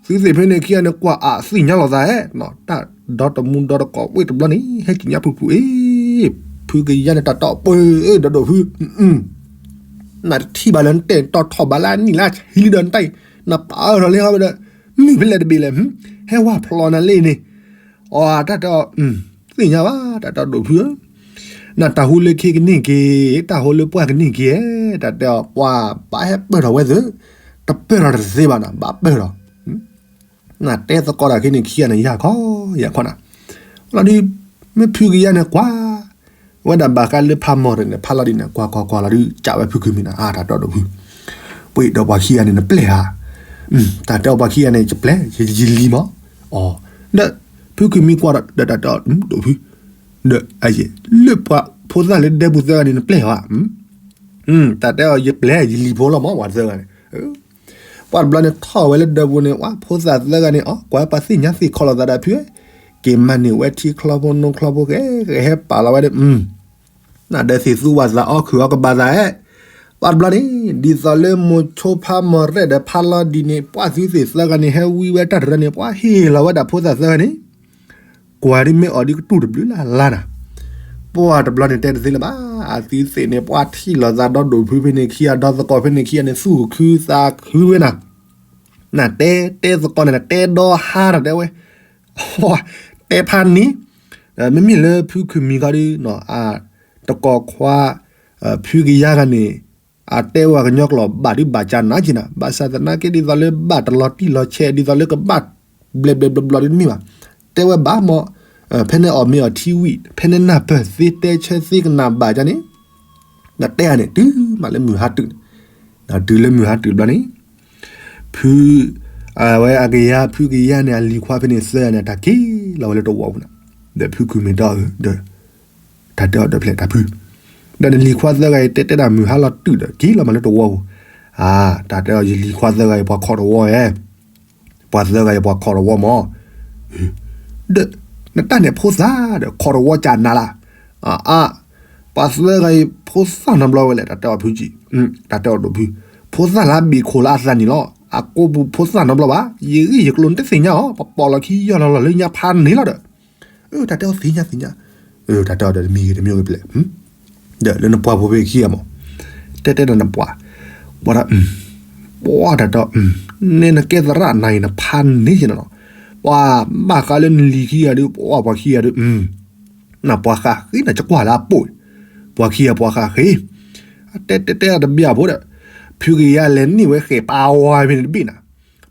သုသ့ၣ်ဖဲန့ၣ်ခံဂၤန့ၣ် ကွၢ်အါသ့ၣ်ညါလိာ်သးဧဲ, တၢ်ဒီတမူဒီတကိးဝ့ၢ်တဘျီန့ၣ် ဟဲက့ၤညါဖုဖုအ့ၣ်, ဖုကယၤန့ၣ်တၢ်တီပှ့ၤအ့ၣ် ဒီးဒိၣ်ဖု နတထံၣ်ဘၣ်လၢနတဲာ်တီထီၣ်ဘၣ်လၢအနံၣ်လၢ ဆံလံဒီးနတၢ်အံၤ နပာ်အၢၣ်ထီၣ်လၢဟီဒီး မုၢ်ဖဲလဲၣ်တဘ့ၣ်လဲၣ်, ဟဲဝါဖျိးနၤလံန့ၣ်, အတၢ်တဲအီၤ, သ့ၣ်ညါဘၣ် တၢ်တဲအီၤဒိၣ်ဖုဧၢ, နတၢ်ဟူလၢခ့ကန့ၢ်က့ၤ, တၢ်ဟူလၢပှၢ်ကန့ၢ်က့ၤ, တၢ်တဲအီၤ ပှၤဘၣ်ဟဲပၢၢ်ထီၣ်ဝဲသ့, တပၢၢ်ထီၣ်တသ့ဘၣ်နီၤ ဘၣ်ပၢၢ်ထီၣ် နတဲသကိးတၢ်ခဲန့ၣ်ခံဂၤန့ၣ် ယၢ်ခီယၢ်ခီနၤ, လီၤဒုး, မ့ၢ်ဖုကယၤန့ၣ်ကွၢ်, ဝဲဒၣ်ဘၣ်ဃးလၢဖးမီၢ်တန့ၣ် ဖးလီၤဒ်န့ၣ် ကွၢ်ကွၢ်ကွၢ်လီၤဒုး ကးဝဲဖုခုမံၤနၤ အါတၢ်တီဒိၣ်ဖု, ပှ့ၤဒီးပှၤခံဂၤန့ၣ် နပျဲၢ်ဧါ, တၢ်တဲအီၤပှၤခံဂၤန့ၣ် ယပျဲၢ် ယလံၤမး, အီၤ, ဒီးဖုခုမံၤကွၢ်ဒီးတၢ်တဲအီၤဒိၣ်ဖု, ဒီးအယဲၢ် လၢပှၤဖိသၣ်လၢဒဲပူၤသၢဂၤန့ၣ် နပျဲၢ်ဧါ, တၢ်တဲအီၤယပျဲၢ် ယလံၤဖိလီၤမး ပှၤသၢဂၤန့ၣ် ပှၤတဘျီန့ၣ်ထီၣ်ဝဲလၢဒၢးပူၤန့ၣ် ပှၤဖိသၣ်သၢဂၤန့ၣ် အီၤ ကွၢ်ပှၤသ့ၣ်ညါသ့ၣ်ခီလိာ်သးဒီးဖု, က့ၤမၤန့ၢ်ဝဲထံချီဖိနိချီဖိ ကဟဲပာ်လီၤဝဲဒီး, နဒၢးသ့ၣ်သူဝဲသးအီၣ်ခုၣ်အီၣ်ကဘၣ်သးဧဲ, ပှၤတဘျီန့ၣ် ဒ်သိးလၢမိၤဆိဖးမီၤရဲၣ်ဒီးဖးလီၤဒ်န့ၣ် ပှၤသုသ့ၣ်သၢဂၤန့ၣ် ဟဲဝံဝဲတၢ်တရၢန့ၣ် ပှၤဟ့ၣ်လီၤဝဲဒၣ်ဖိသၣ်သၢဂၤန့ၣ် ကွၢ်ဒ်မ့ၢ်အီၤဒ်ကတူၢ်တဘျုးလၢ်လၢ်နၤ, ပှၤတဘျီန့ၣ်တဲတသ့လၢၤဘၣ်, အသုသ့ၣ်န့ၣ် ပှၤထံၣ်လိာ်သးဒီဒိၣ်ဖုဖဲန့ၣ်ခံဂၤ ဒီသကိးဖဲန့ၣ်ခံဂၤန့ၣ် သူၣ်ခုသးခုဝဲနၤ, နတဲတဲသကိးန့ၣ် နတဲဒီဟါတၢ်တဲဝဲ, တဲဖးန့ၣ်, မ့မ့ၢ်လၢဖုခုမံၤခီဒီး တကိးခွါ ဖုကယၤဂၤန့ၣ် အတဲဝဲကညီကျိာ်ဘၣ်ဒုးဘၣ်ကနၤက့ၤနၤ, ဘၣ်ဆၣ်သနာ်က့ဒ်သိးလၢဘၣ်တလီၤတံၢ်လီၤဆဲး ဒ်သိးလၢကဘၣ်ဘျဲးဘျဲးဘျီဘျီဒုးတမ့ၢ်ဘၣ်. တဲဝဲဘၣ်မ့ၢ် ဖဲန့ၣ်အီၣ်မ့ၤအီထံဝံၤ ဖဲန့ၣ်နၢ်ပၢၢ်သ့တဲဆၢသ့ကနၣ်ဘၣ်ကန့ၣ်, နတဲဧါန့ၣ် တုၤမးလၢမုၢ်ဟါတုၤန့ၣ်, တုၤလၢမုၢ်ဟါတုၤဘျီန့ၣ် ဖု အဝဲအကယၤဖုကယၤန့ၣ် အလံၤခွါဖဲန့ၣ်သၢဂၤန့ၣ် တၢ်က့ၤလီၤဝဲလၢတဝီပူၤန့ၣ်, ဒီးဖုခူၣ်မ့ၢ်တဲအီၤဒီး တၢ်တဲအီၤဒီးဖျဲၣ်တၢ်ဖု, ဒီးနလံၤခွါသၢဂၤအံၤ တဲတဲဒၣ်မုၢ်ဟါလီၤတုၤဒီး က့ၤလီၤမးလၢတဝီပူၤ, အါ တၢ်တဲအီၤ ယလံၤခွါသၢဂၤအံၤ ပှၤခိးတဝီဧါ, ပှၤသၢဂၤအံၤ ပှၤခိးတဝီမး ဒီး နတၢ်န့ၣ်ဖိသၣ်ဒီး ခိးတဝီကနၤလၢ်, အါ ပှၤသၢဂၤအံၤ ဖိသၣ်နီတဘျီဝဲလဲၣ် တၢ်တဲအီၤဖုကံ, တၢ်တဲအီၤဒိၣ်ဖု, ဖိသၣ်လၢအဘ့ၣ်ခိၣ်လၢအသးနံၣ်လီၤ, အကိးပူၤဖိသၣ်နီတဘျီဘၣ်, ယဂ့ၢ်ယကျိၤနတသ့ၣ်ညါအီၤ, ပပိာ်လီၤခံယီၢ်လီၤလီၤလၢညါဖးန့ၣ်လီၤဒီး, တၢ်တဲအီၤသ့ၣ်ညါသ့ၣ်ညါ, တၢ်တဲအီၤဒီးတမံၤဂ့ၤတမံၤဂ့ၤဖဲလဲၣ် ဒီးလၢနပှၤဖိဖဲခံဂၤမး, တဲတဲဒၣ်နပှၤ, ပှၤဒီး, ပှၤတၢ်တဲအီၤ, နဲနကဲသရၣ်နၤအံၤ နဖးန့ၢ်က့ၤနၤလီၤ, ပှၤဘၣ်ဃးလၢနလံၤခံဂၤဒုး ပှၤပှၤခံဂၤဒုး, နပှၤဃးဃ့နၤ ကကွၢ်လၢအပိာ်, ပှၤခံဂၤပှၤဃးဃ့, တဲတဲတဲတဘျီဖိဒီး, ဖုကယၤလဲၤန့ၢ်ဝဲဃဲၤပာ်ဝါဖဲန့ၣ်တဘ့ၣ်နၤ,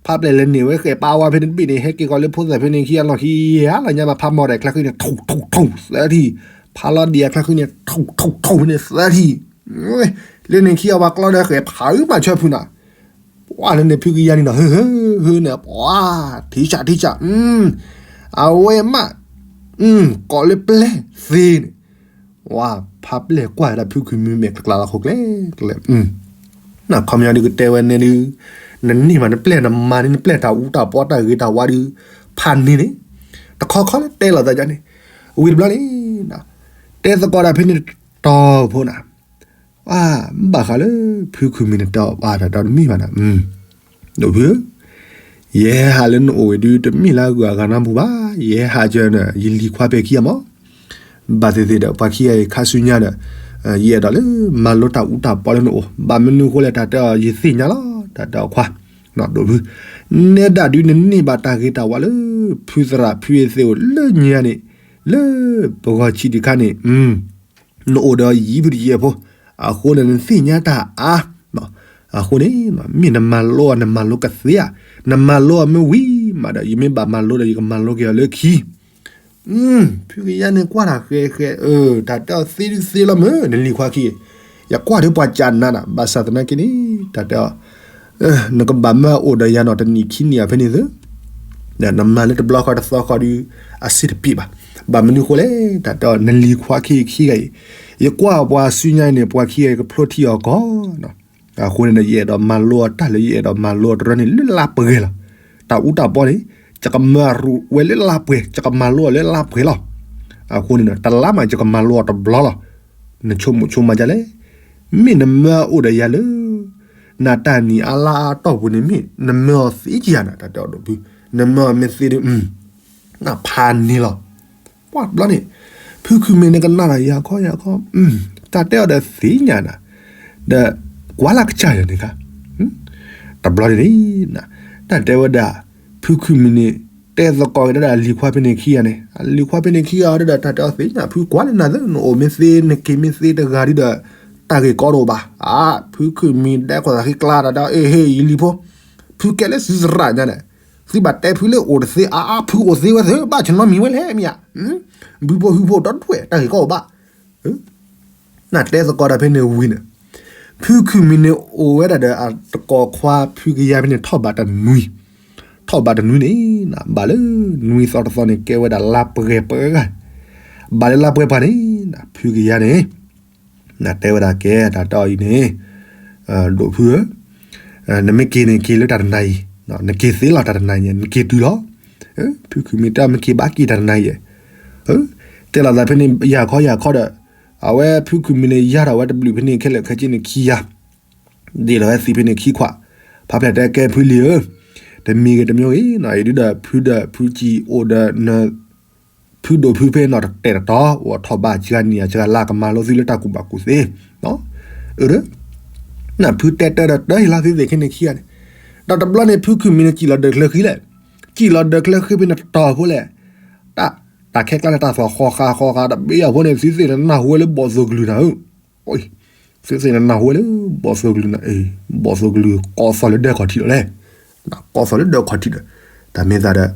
ဖးပျဲၢ်လဲၤန့ၢ်ဝဲဃဲၤပာ်ဝါဖဲန့ၣ်တဘ့ၣ်န့ၣ် ဟဲက့ၤဃီၤလၢဖိသၣ်ဖဲန့ၣ်ခံဂၤလီၢ်ခံဂၤလီၤညါမး ဖးမီၢ်ဒီးချါဃုန့ၣ် ထူၣ်ထူၣ်ထူၣ်သၢထံၣ်, ဖးလီၤဒံးအချါဃုန့ၣ် ထူၣ်ထူၣ်ထူၣ်ဖဲန့ၣ်သၢထံၣ်, လၢန့ၣ်ခံဂၤပှၤကျီဒီးဃဲၤဖးအုးမးဆၢဖုနၤ, ပှၤလၢန့ၣ်ဖုကယၤန့ၣ်ဒီး ဟၢဟၢဟၢန့ၣ် ပှၤ ထံၣ်ဆးထံၣ်ဆး, အဝဲမး ကိးလၢပျဲၢ်သ့န့ၣ်, ဝဲဖးပျဲၢ်ကွၢ်ဝဲဒၣ်ဖုခူၣ်မံၤမဲာ်ကျၢ်ကျၢ်လီၤခိၣ်ကျဲကျဲ, နခီပညီဒုးကတဲဝဲန့ၣ်ဒုး, နန့ၢ်မးနပျဲၢ်နမၤန့ၢ် နပျဲၢ်တၢ်အူတၢ်ပီတၢ်ဂ့ၤတၢ်ဝါဒုး, ဖးန့ၢ်န့ၣ်, တခီခီလၢတဲလီၤသးန့ၣ်, ဝံၤတဘျီန့ၣ်, တဲသကိးတၢ်ဖဲန့ၣ်တတီၤဖိနၤ, ဘၣ်ဃးလၢ ဖုခူၣ်မံၤန့ၣ်တတီၤဘၣ်တၢ်တမံၤဘၣ်နၤ, ဒိၣ်ဖုဧၢ, ယဟဲဟးလၢနအိၣ်ဝဲဒုး တမ့ၢ်လၢအဂုၤအဂၤနၢ်ပူၤဘၣ်, ယဟဲဟးကၢန့ၣ် ယလံၤခွါပဲာ်ခံဂၤမး, ဘၣ်သ့ၣ်သ့ၣ်ဒီး ပှၤခံဂၤအံၤခါဆူညါဒီး, ယအဲၣ်ဒိးလၢမၤလိတၢ်အူတၢ်ပီလၢနအိၣ်, ဘၣ်မနုၤဃိလဲၣ် တၢ်တဲအီၤယသ့ၣ်ညါလီၤ, တၢ်တဲအီၤခွါ, ဒိၣ်ဖု, နဲဒၣ်ဒုးနန့ၢ်ဘၣ်တၢ်ဂ့ၤတၢ်ဝါလၢ ဖုသရၣ်ဖုအသ့ၣ်အိၣ်လၢညါန့ၣ်, လၢပဂီၤဆံးတခါန့ၣ်, နအိၣ်ဒီးယံၤဖုတယဲၢ်ဖိ, အဃိန့ၣ် နသ့ၣ်ညါတၢ်အါ, အဃိန့ၣ်, မ့ၢ်နမၤလိအီၤ နမၤလိကသ့ဧါ, နမၤလိအီၤမ့ၢ်ဝံၤမးဒီး ယမ့ၢ်ဘၣ်မၤလိဒီး ယကမၤလိက့ၤအီၤလၢခံ, ဖုကယၤန့ၣ်ကွၢ်တၢ်ဃဲဃဲ, တၢ်တဲအီၤသ့ဒုးသ့လီၤမ့ၢ် နလံၤခွါခံ, ယကွၢ်ဒီးပှၤကနၤနၤ, ဘၣ်ဆၣ်သနာ်က့န့ၣ် တၢ်တဲအီၤ နကဘၣ်မၢအအိၣ်ဒီးယၤနီၣ်တနံၣ်ခံနံၣ်အဖဲန့ၣ်သု, ဒီးနမၤလၢတဘျီဃီတသီဃီဒီး အဆ့တပ့ၤဘၣ်, ဘၣ်မနုၤဃိလဲၣ်, တၢ်တဲအီၤ နလံၤခွါခံခံဂၤအံၤ, ယကွၢ်ပှၤဆူညါအံၤန့ၣ် ပှၤခံဂၤအံၤကဖျိထံအီၤကီး, အဃိန့ၣ်ဒီး ယအဲၣ်ဒိးမၤလိအီၤတၢ်လၢယအဲၣ်ဒိးမၤလိအီၤတရၢန့ၣ် လၢလါပှဲၤလီၤ, တၢ်အူတၢ်ပီန့ၣ် ယကမၤရူးဝဲလၢလါပှဲၤ, ယကမၤလိအီၤလၢလါပှဲၤလီၤ, အဃိန့ၣ်ဒီး တလါမး ယကမၤလိအီၤတဘျီလီၤ, နဆိကမိၣ်ဆိကမးဒ်လဲၣ်, မ့ၢ်နမၢအအိၣ်ဒီးယၤလၢ နတၢ်နံၣ်အါလါအါတီၢ်ပူၤန့ၣ် မ့ၢ်နမၢအီၤသ့ကယၤနၤ, တၢ်တဲအီၤဒိၣ်ဖု, နမၢအီၤမ့ၢ်သ့ဒီး, နဖးန့ၢ်လီၤ, ပှၤတဘျီန့ၣ်, ဖုခူၣ်မံၤန့ၣ်ကနၣ်ဒီးယၤခီယၤခီ, တၢ်တဲအီၤဒီးသ့ၣ်ညါနၤ, ဒီးကွၢ်လၢကစၢ်ယွၤန့ၣ်ခါ, တဘျီန့ၣ်, တၢ်တဲဝဲဒၣ်, ဖုခူၣ်မံၤန့ၣ် တဲသကိးက့ၤဒၣ်အလံၤခွါဖဲန့ၣ်ခံဂၤန့ၣ်, အလံၤခွါဖဲန့ၣ်ခံဂၤအီၤဒီး တၢ်တဲအီၤသ့ၣ်ညါ ဖုကွၢ်လၢနၤသ့ နအိၣ်မ့ၢ်သ့ နက့ၤမ့ၢ်သ့တဂၤဒီး တၢ်ဂ့ၢ်ကီတအိၣ်ဘၣ်, အါ ဖုခူၣ်မံၤဒဲးခိၣ်သးဃံကျါတၢ်ဒီး အ့ဟ့ၣ် ယလံၤဖိ, ဖုကဲလၢသုသရၣ်ညါန့ၣ်, သုဘၣ်တဲဖုလၢအိၣ်တသ့ အါအါ ဖုအိၣ်သ့ဝဲသ့ ဘၣ်ဆၢနီတမံၤဝဲလဲၣ်မ့ၢ်ဧါ, ဘုဖိဟုဖိဒီတဖှဲး တၢ်ဂ့ၢ်ကီအိၣ်ဘၣ် နတဲသကိးတၢ်ဖဲန့ၣ်ဝံၤန့ၣ်, ဖုခူၣ်မံၤန့ၣ်အိၣ်ဝဲဒၣ်ဒီးအတကိးခွါဖုကယၤဖဲန့ၣ် ထီၣ်ဘးတနွံ, ထီၣ်ဘးတနွံန့ၣ်, ဘၣ်လၢနွံသီတသီန့ၣ် ကဲဝဲဒၣ်လါပှဲၤပှဲၤ, ဘၣ်လၢလါပှဲၤပှဲၤန့ၣ်, ဖုကယၤန့ၣ် နတဲဝဲဒၣ်ကဲ တၢ်တဲအီၤအံၤန့ၣ်, ဒိၣ်ဖုဧၢ, နမ့ၢ်က့ၤန့ၣ်က့ၤလၢတၢ်တနၤအံၤ, နက့ၤသ့လီၤတၢ်တနၤအံၤန့ၣ် နက့ၤတုၤလီၤ, ဖုခူၣ်မံၤတဲမ့ၢ်က့ၤဘၣ်က့ၤတၢ်တနၤအံၤ, တဲလီၤသးဖဲန့ၣ် ယၤခီယၤခီဒီး, အဝဲဖုခူၣ်မံၤန့ၣ် ယၤထီၣ်ဝဲတဘျုးဖဲန့ၣ် ခဲလၢာ်ခဲဆ့န့ၣ်ခံယၤ, ဒ်လီၤဝဲသံဖဲန့ၣ်ခံခွး, ဖးဖျဲၣ်တဲကဲဖုလံၤဧၢ, တမံၤဂ့ၤတမံၤဂ့ၤနီၤ အံၤဒုဒီးဖုဒီးဖုကံအိၣ်ဒီးန ဖုဒိၣ်ဖုဖဲနီၤတတဲာ်တတီၤ အိၣ်ထီၣ်ဘးစှၤနံၣ်အစှၤလါ ကမၤလိသုလၢတၢ်ကူၣ်ဘၣ်ကူၣ်သ့, အၢ, နဖုတဲတၢ်ဒီးတၢ်ဟ့ၣ်လီၤသုသ့ၣ်ခဲန့ၣ်ခံဂၤန့ၣ်, ဒီးတဘျီန့ၣ် ဖုခူၣ်မံၤန့ၣ်စံၣ်လီၤဒၢးချၢဃံလဲၣ်, စံၣ်လီၤဒၢးချၢဃံဖဲန့ၣ်တတီၤဖိလဲၣ်, တၢ်, တၢ်ခဲကျါန့ၣ် တၢ်သီၣ်ဃီဃာ်ဃီဃာ် တဘ့ၣ်အဖိန့ၣ် သုသ့ၣ်န့ၣ်နၢ်ဟူဝဲလၢဘီၣ်သိၣ်ကလုၢ်နၤဧၢ, အိ, သုသ့ၣ်နနၢ်ဟူဝဲလၢ ဘီၣ်သိၣ်ကလုၢ်န့ၣ်, ဘီၣ်သိၣ်ကလုၢ်ကိးသီၣ်လၢဒၢခီၣ်ထံးလီၤလဲၣ်. ကိးသီၣ်လၢဒၢခီၣ်ထံးဒီး, တၢ်မ့ၢ်သးဒီး,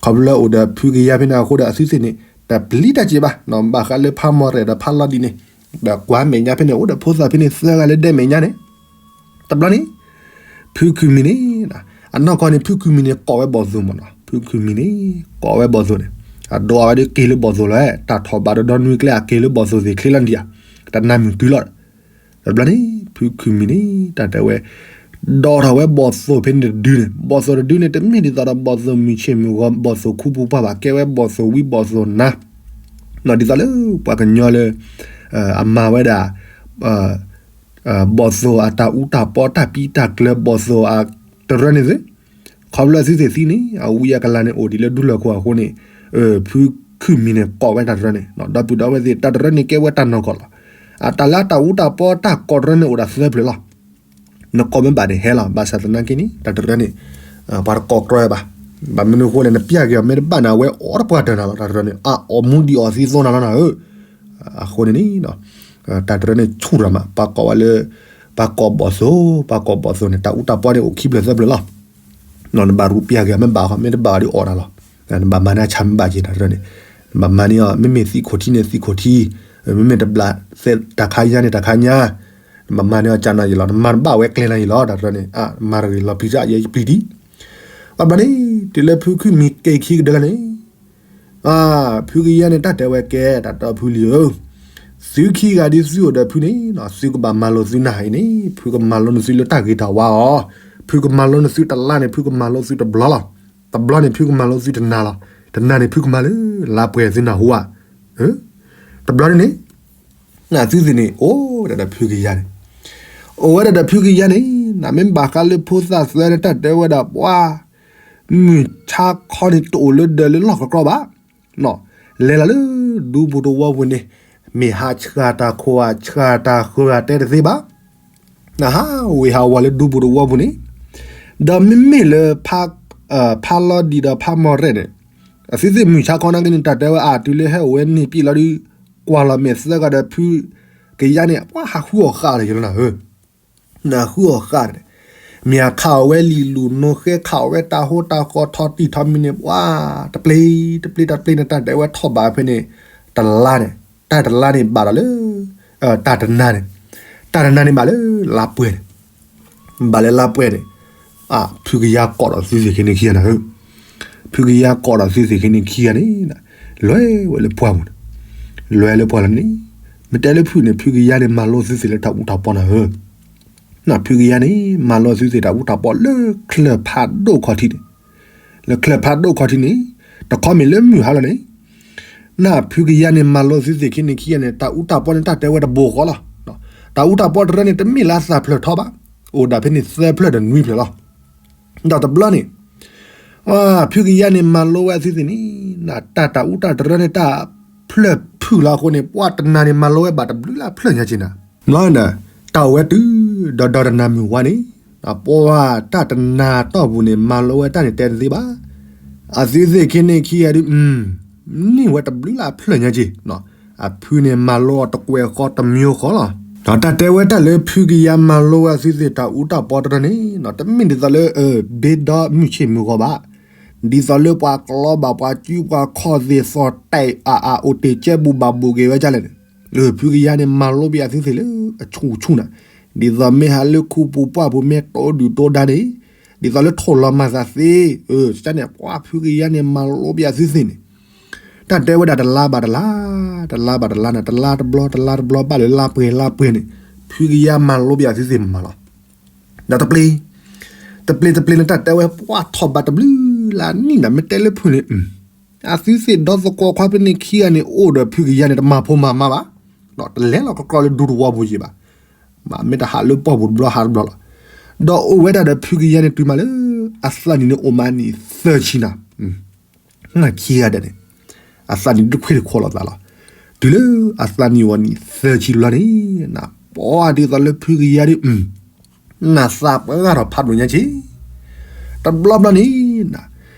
ခီဖျိလၢအိၣ်ဒီးဖုကယါဖဲန့ၣ်အဃိဒီးအသုသ့ၣ်န့ၣ် တပျံၤတၢ်စ့ၢ်ဘၣ်, ဘၣ်ဃးလၢဖးမီၢ်ရဲၣ်ဒီးဖးလီၤဒံးန့ၣ်, ဒီးကွၢ်မဲာ်ညါဖဲန့ၣ် အိၣ်ဒီးဖိသၣ်ဖဲန့ၣ်သၢဂၤလၢဒဲမဲာ်ညါန့ၣ်, တဘျီန့ၣ် ဖုခုမံၤန့ၣ်, အနီၢ်ကီၢ်န့ၣ် ဖုခုမံၤန့ၣ် ကိးဝဲဘီၣ်သိၣ်မ့ၢ်နီၤ, ဖုခုမံၤန့ၣ် ကိးဝဲဘီၣ်သိၣ်န့ၣ်, အဒိးဝဲဒၣ်က့ၤလၢဘီၣ်သိၣ်လီၤ, တၢ်ထီၣ်ဘးဒီးဒီနွံကျဲအက့ၤလၢဘီၣ်သိၣ်သ့ၣ်ချ့လီၤဒံးဧါ, တနၢ်မုၢ်တုၤလီၤ. တဘျီန့ၣ် ဖုခုမံၤန့ၣ် တၢ်တဲဝဲ ဒိးထီၣ်ဝဲဘီၣ်သိၣ်ဖဲန့ၣ်တဒုန့ၣ်, ဘီၣ်သိၣ်တဒုန့ၣ် တမ့ၢ်ဒ်သိးဒီးဘီၣ်သိၣ်မုၢ်ဆ့ၣ်မုၢ်ဂီၤ ဘီၣ်သိၣ်ခူပူၤပှၢ်ဘၣ်, ကဲဝဲဘီၣ်သိၣ်ဝံဘီၣ်သိၣ်နါ, ဒ်သိးလၢပှၤကညီလၢ အမၤဝဲဒၣ် ဘီၣ်သိၣ်အတၢ်အူတၢ်ပီ တၢ်ပံတၢ်ကျၢၤ ဘီၣ်သိၣ်အတရၢန့ၣ်သ့, ခီဖျိအသုသ့ၣ်သံန့ၣ် အဝံအကလၤန့ၣ် အိၣ်ဒံးလၢဒူလီၢ်ခိၣ်အဃိန့ၣ်, ဖုခုမံၤန့ၣ် ကိးဝဲတၢ်တရၢန့ၣ်, ဒီပုၢ်ဒီဝဲၢ်သ့ၣ် တၢ်တရၢန့ၣ်ကဲဝဲတၢ်နီၢ်ကီၢ်လီၤ. အတၢ်လၢအတၢ်အူတၢ်ပီတၢ်ကိးတရၢန့ၣ်အိၣ်ဒၣ်သၢဖျၢၣ်လီၤ. နကိးမ့ၢ်ဘၣ်န့ၣ်ဟဲလီၤ, ဘၣ်ဆၣ်သနာ်က့န့ၣ် တၢ်တရၢန့ၣ် ပှၤတကိးတြီဝဲဘၣ်. ဘၣ်မနုၤအဃိလဲၣ် နပျၢ်က့ၤအီၤမ့ၢ်တဘၣ်န့ၣ် အဝဲအိၣ်တပှၢ်တၢၢ်နၤလီၤ, တၢ်တရၢန့ၣ် အအိၣ်မူဒံးအီၤသံသိနၤလီၤနၤဧၢ. အဃိန့ၣ်န့ၣ် တၢ်တရၢန့ၣ်ဆူၣ်ရၤမး ပှၤကိးဝဲလၢ ပှၤကိးဘီၣ်သိၣ်, ပှၤကိးဘီၣ်သိၣ်န့ၣ် တၢ်အူတၢ်ပီန့ၣ်အိၣ်ခံဖျၢၣ်သၢဖျၢၣ်လီၤ. နဘၣ်ရူးပျၢ်က့ၤအီၤမ့ၢ်ဘၣ်ဃီ မ့ၢ်တဘၣ်အီၤဒ်အီၣ်နၤလီၤ. နဘၣ်မၤန့ၢ်အဆၣ်မ့ၢ်ဘၣ်က့ၤတၢ်တရၢန့ၣ်, နဘၣ်မၤန့ၢ်အီၤ မ့မ့ၢ်သံခိၣ်ထံန့ၣ်သံခိၣ်ထံ, မ့မ့ၢ်တဘျး တၢ်ခါညါန့ၣ်တၢ်ခါညါ, နဘၣ်မၤန့ၢ်အီၤကၢ်နၤယံၤလီၤ, နမၤတဘၣ်ဝဲကျဲနၤယံၤလီၤ, တၢ်တရၢန့ၣ် မၤတဂ့ၤလီၤပျံၤတၢ်ယဲယပျံၤဒံး. ဘၣ်ဘျီန့ၣ် တုၤလၢဖုခုမံၤက့ၤခံကဒၢလၢန့ၣ် ဖုကယါန့ၣ် တၢ်တဲဝဲကဲ တၢ်တဲဖုလံၤဧၢ, သုခံဂၤဒ်သုအိၣ်ဒီးဖုန့ၣ် သုကဘၣ်မၤလိသုနၢ်ဟံန့ၣ် ဖုကမၤလိနသုလၢတၢ်ဂ့ၤတၢ်ဝါအီၤ, ဖုကမၤလိနသုတလါန့ၣ် ဖုကမၤလိသုတဘျီလီၤ, တဘျီန့ၣ် ဖုကမၤလိသုတနၤလီၤ, တနၤန့ၣ် ဖုကမၤလၢလါပှဲၤသုနၢ်ဟူဧါ, တဘျီန့ၣ်န့ၣ် နသုသ့ၣ်န့ၣ် အိၣ်ဒၣ်ဒီးဖုကယါန့ၣ်, အိၣ်ဝဲဒၣ်ဒီးဖုကယါန့ၣ် နမ့ၢ်ဘၣ်ဃးလၢဖိသၣ်သၢန့ၣ် တၢ်တဲဝဲဒၣ်ပှၤ မုၢ်ဆါခီန့ၣ် တအိၣ်လၢဒၢးလၢလီၢ်ကကြီဘၣ်, လဲၤလီၤလၢဒူပူၤတဝီပူၤန့ၣ် မ့ၢ်ဟးဆှၣ်တၢ်ခိၣ်ဧါ ဆှၣ်တၢ်ဃၢၤဧါ တဲတသ့ဘၣ်, နဟးဝ့ၤဟးဝီၤလၢဒူပူၤတဝီပူၤန့ၣ်, ဒီးမ့မ့ၢ်လၢ ဖးလီၤဒံးဒီးဖးမီၢ်ရဲၣ်န့ၣ်, အသုသ့ၣ်မုၢ်ဆါခီနာ်က့န့ၣ် တၢ်တဲဝဲအတုၤလၢဟဲအိၣ်ဝဲန့ၣ်ပံၣ်လီၤဒုး, ကွၢ်လီၤမဲာ်သၢဂၤဒီးဖုကယါန့ၣ် ပှၤဟးဃုအီၣ်ဃာ်လီၤယလီၤနၤဧၢ နဃုအီၣ်ဃာ်န့ၣ်, မ့ၢ်အခးအီၣ်ဝဲလံာ်လူၤနိဃဲ ခးအီၣ်ဝဲတၢ်ဟိတၢ်ဃီထီတံၢ်ထီမံၤန့ၣ် ပှၤ တပျ့ၤ တပျ့ၤ တပျ့ၤန့ၣ် တၢ်တဲဝဲထီၣ်ဘးဖဲန့ၣ် တလါန့ၣ်, တၢ်တလါန့ၣ်ဘၣ်ဒီးလၢ တၢ်တနၤန့ၣ်, တၢ်တနၤန့ၣ်ဘၣ်လၢလါပှဲၤန့ၣ်, ဘၣ်လၢလါပှဲၤန့ၣ်, ဖုကယါကိးဒီးသုသ့ၣ်ခံန့ၣ်ခံဂၤနၤဧၢ, ဖုကယါကိးဒီးသုသ့ၣ်ခံန့ၣ်ခံဂၤန့ၣ်, လဲၤဝဲလၢပှၢ်ပူၤန့ၣ်, လဲၤလၢပှၢ်လီၤန့ၣ်, မ့ၢ်တဲလၢဖုန့ၣ် ဖုကယါန့ၣ် မၤလိသုသ့ၣ်လၢတၢ်အူတၢ်ပီနၤဧၢ, ဖုကယါန့ၣ် မၤလိသုသ့ၣ်တၢ်အူတၢ်ပီလၢချၢၣ်ဖးဒိၣ်ခီၣ်ထံးန့ၣ်, လၢချၢၣ်ဖးဒိၣ်ခီၣ်ထံးန့ၣ်, တခီမ့ၢ်လၢမုၢ်ဟါလီၤန့ၣ်, နဖုကယါန့ၣ် မၤလိသုသ့ၣ်ခံန့ၣ်ခံဂၤန့ၣ် တၢ်အူတၢ်ပီန့ၣ် တၢ်တဲဝဲတဘိဃီလီၤ. တၢ်အူတၢ်ပီတရၢန့ၣ် တမ့ၢ်လၢအသၣ်ဖျၢၣ်ထီဘၣ်, အိၣ်ဒၣ်ဖဲန့ၣ်သၢဖျၢၣ်ဒီးနွံဖျၢၣ်လီၤ. ဒီးတဘျီန့ၣ် ဖုကယါန့ၣ် မၤလိဝဲအသုသ့ၣ်န့ၣ်, တၢ်တၢ်အူတၢ်တရၢန့ၣ် တၢ်ဖျၢၣ်ဖုၣ်လီၤအဃိန့ၣ် ပှၤတနၤန့ၣ် မၤလိဝဲဘၣ်တဘျုးလၢအဖျၢၣ်ညါက့ၤနၤ, တၢ်အိၣ်ဝဲတုၤ ဒီးဒီတနၤမုၢ်ဝါန့ၣ်, ပှၤတၢ်တနၤတီၢ်ပူၤန့ၣ် မၤလိဝဲတၢ်န့ၣ်တဲတသ့ဘၣ်. အသုသ့ၣ်ခံန့ၣ်ခံဂၤဒုး န့ၢ်ဝဲတဘျုးလၢအဖျၢၣ်ညါက့ၤ, အဖုန့ၣ်မၤလိအီၤတကွဲးဃီတမံၤဃီလီၤ. တၢ်တဲဝဲတၢ်လၢဖုကယါမၤလိဝဲအသုသ့ၣ်တၢ်အူတၢ်ပီတရၢန့ၣ်, တမ့ၢ်ဒ်သိးလၢ ဘ့ဒီမုၢ်ဆ့ၣ်မုၢ်ဂီၤဘၣ်, ဒ်သိးလၢပှၤကျီဘၣ်ပှၤစုပှၤခီၣ်သ့ၣ်သီၣ်တဲာ်အါအါအိၣ်တ့ၢ်ကဲဘူးဘၣ်ဘူးက့ၤဝဲဒ်လဲၣ်န့ၣ်, ဖုကယါန့ၣ် မၤလိဘၣ်အသုသ့ၣ်လၢအဆူၣ်ဆူၣ်နၤ, ဒ်သိးမ့ၢ်ဟးလၢခူပူၤပှၢ်ပူၤမ့ၢ်တိဒုၣ်တိဒါန့ၣ်, ဒ်သိးလၢထိၣ်လီၤမၤသးသ့, န့ၣ် ပှၤဖုကယါန့ၣ် မၤလိဘၣ်အသုသ့ၣ်န့ၣ် တၢ်တဲဝဲဒၣ်တလါဘၣ်တလါ, တလါဘၣ်တလါန့ၣ် တလါတဘျီ တလါတဘျီ ဘၣ်လၢလါပှဲၤလါပှဲၤန့ၣ်, ဖုကယါမၤလိဘၣ်အသုသ့ၣ်မးလီၤ. ဒီးတပျ့ၤ, တပျ့ၤတပျ့ၤန့ၣ် တၢ်တဲဝဲပှၤထီၣ်ဘးတဘျုးလၢအနံၣ်န့ၣ် မ့ၢ်တဲလၢဖုန့ၣ်, အသုသ့ၣ်ဒီသကိးခွါဖဲန့ၣ်ခံဂၤန့ၣ် အိၣ်ဒီးဖုကယါန့ၣ် တမၤဖိမၤမါဘၣ်, တလဲၤလီၤကကြီလၢဒူတဝီပူၤယံၤဘၣ်, မ့ၢ်တဟးလၢပှၢ်ပူၤတဘျီဟးတဘျီလီၤ. ဒီးအိၣ်ဝဲဒၣ်ဒီးဖုကယါန့ၣ်တုၤမးလၢ အသးနံၣ်န့ၣ်အိၣ်မးနံၣ်သၢဆံနၤ ခံဂၤဒဲးန့ၣ်, အသးနံၣ်ဒုးခွ့တခိးလိာ်သးလီၤ. တုၤလၢအသးနံၣ်အိၣ်နံၣ်သၢဆံလီၤန့ၣ်, ပှၤဒ်သိးလၢဖုကယါဒုး, နသးပှဲၤဂၤထီၣ်ဖးဒိၣ်ညါက့ၤ, တဘျီဘျီန့ၣ်,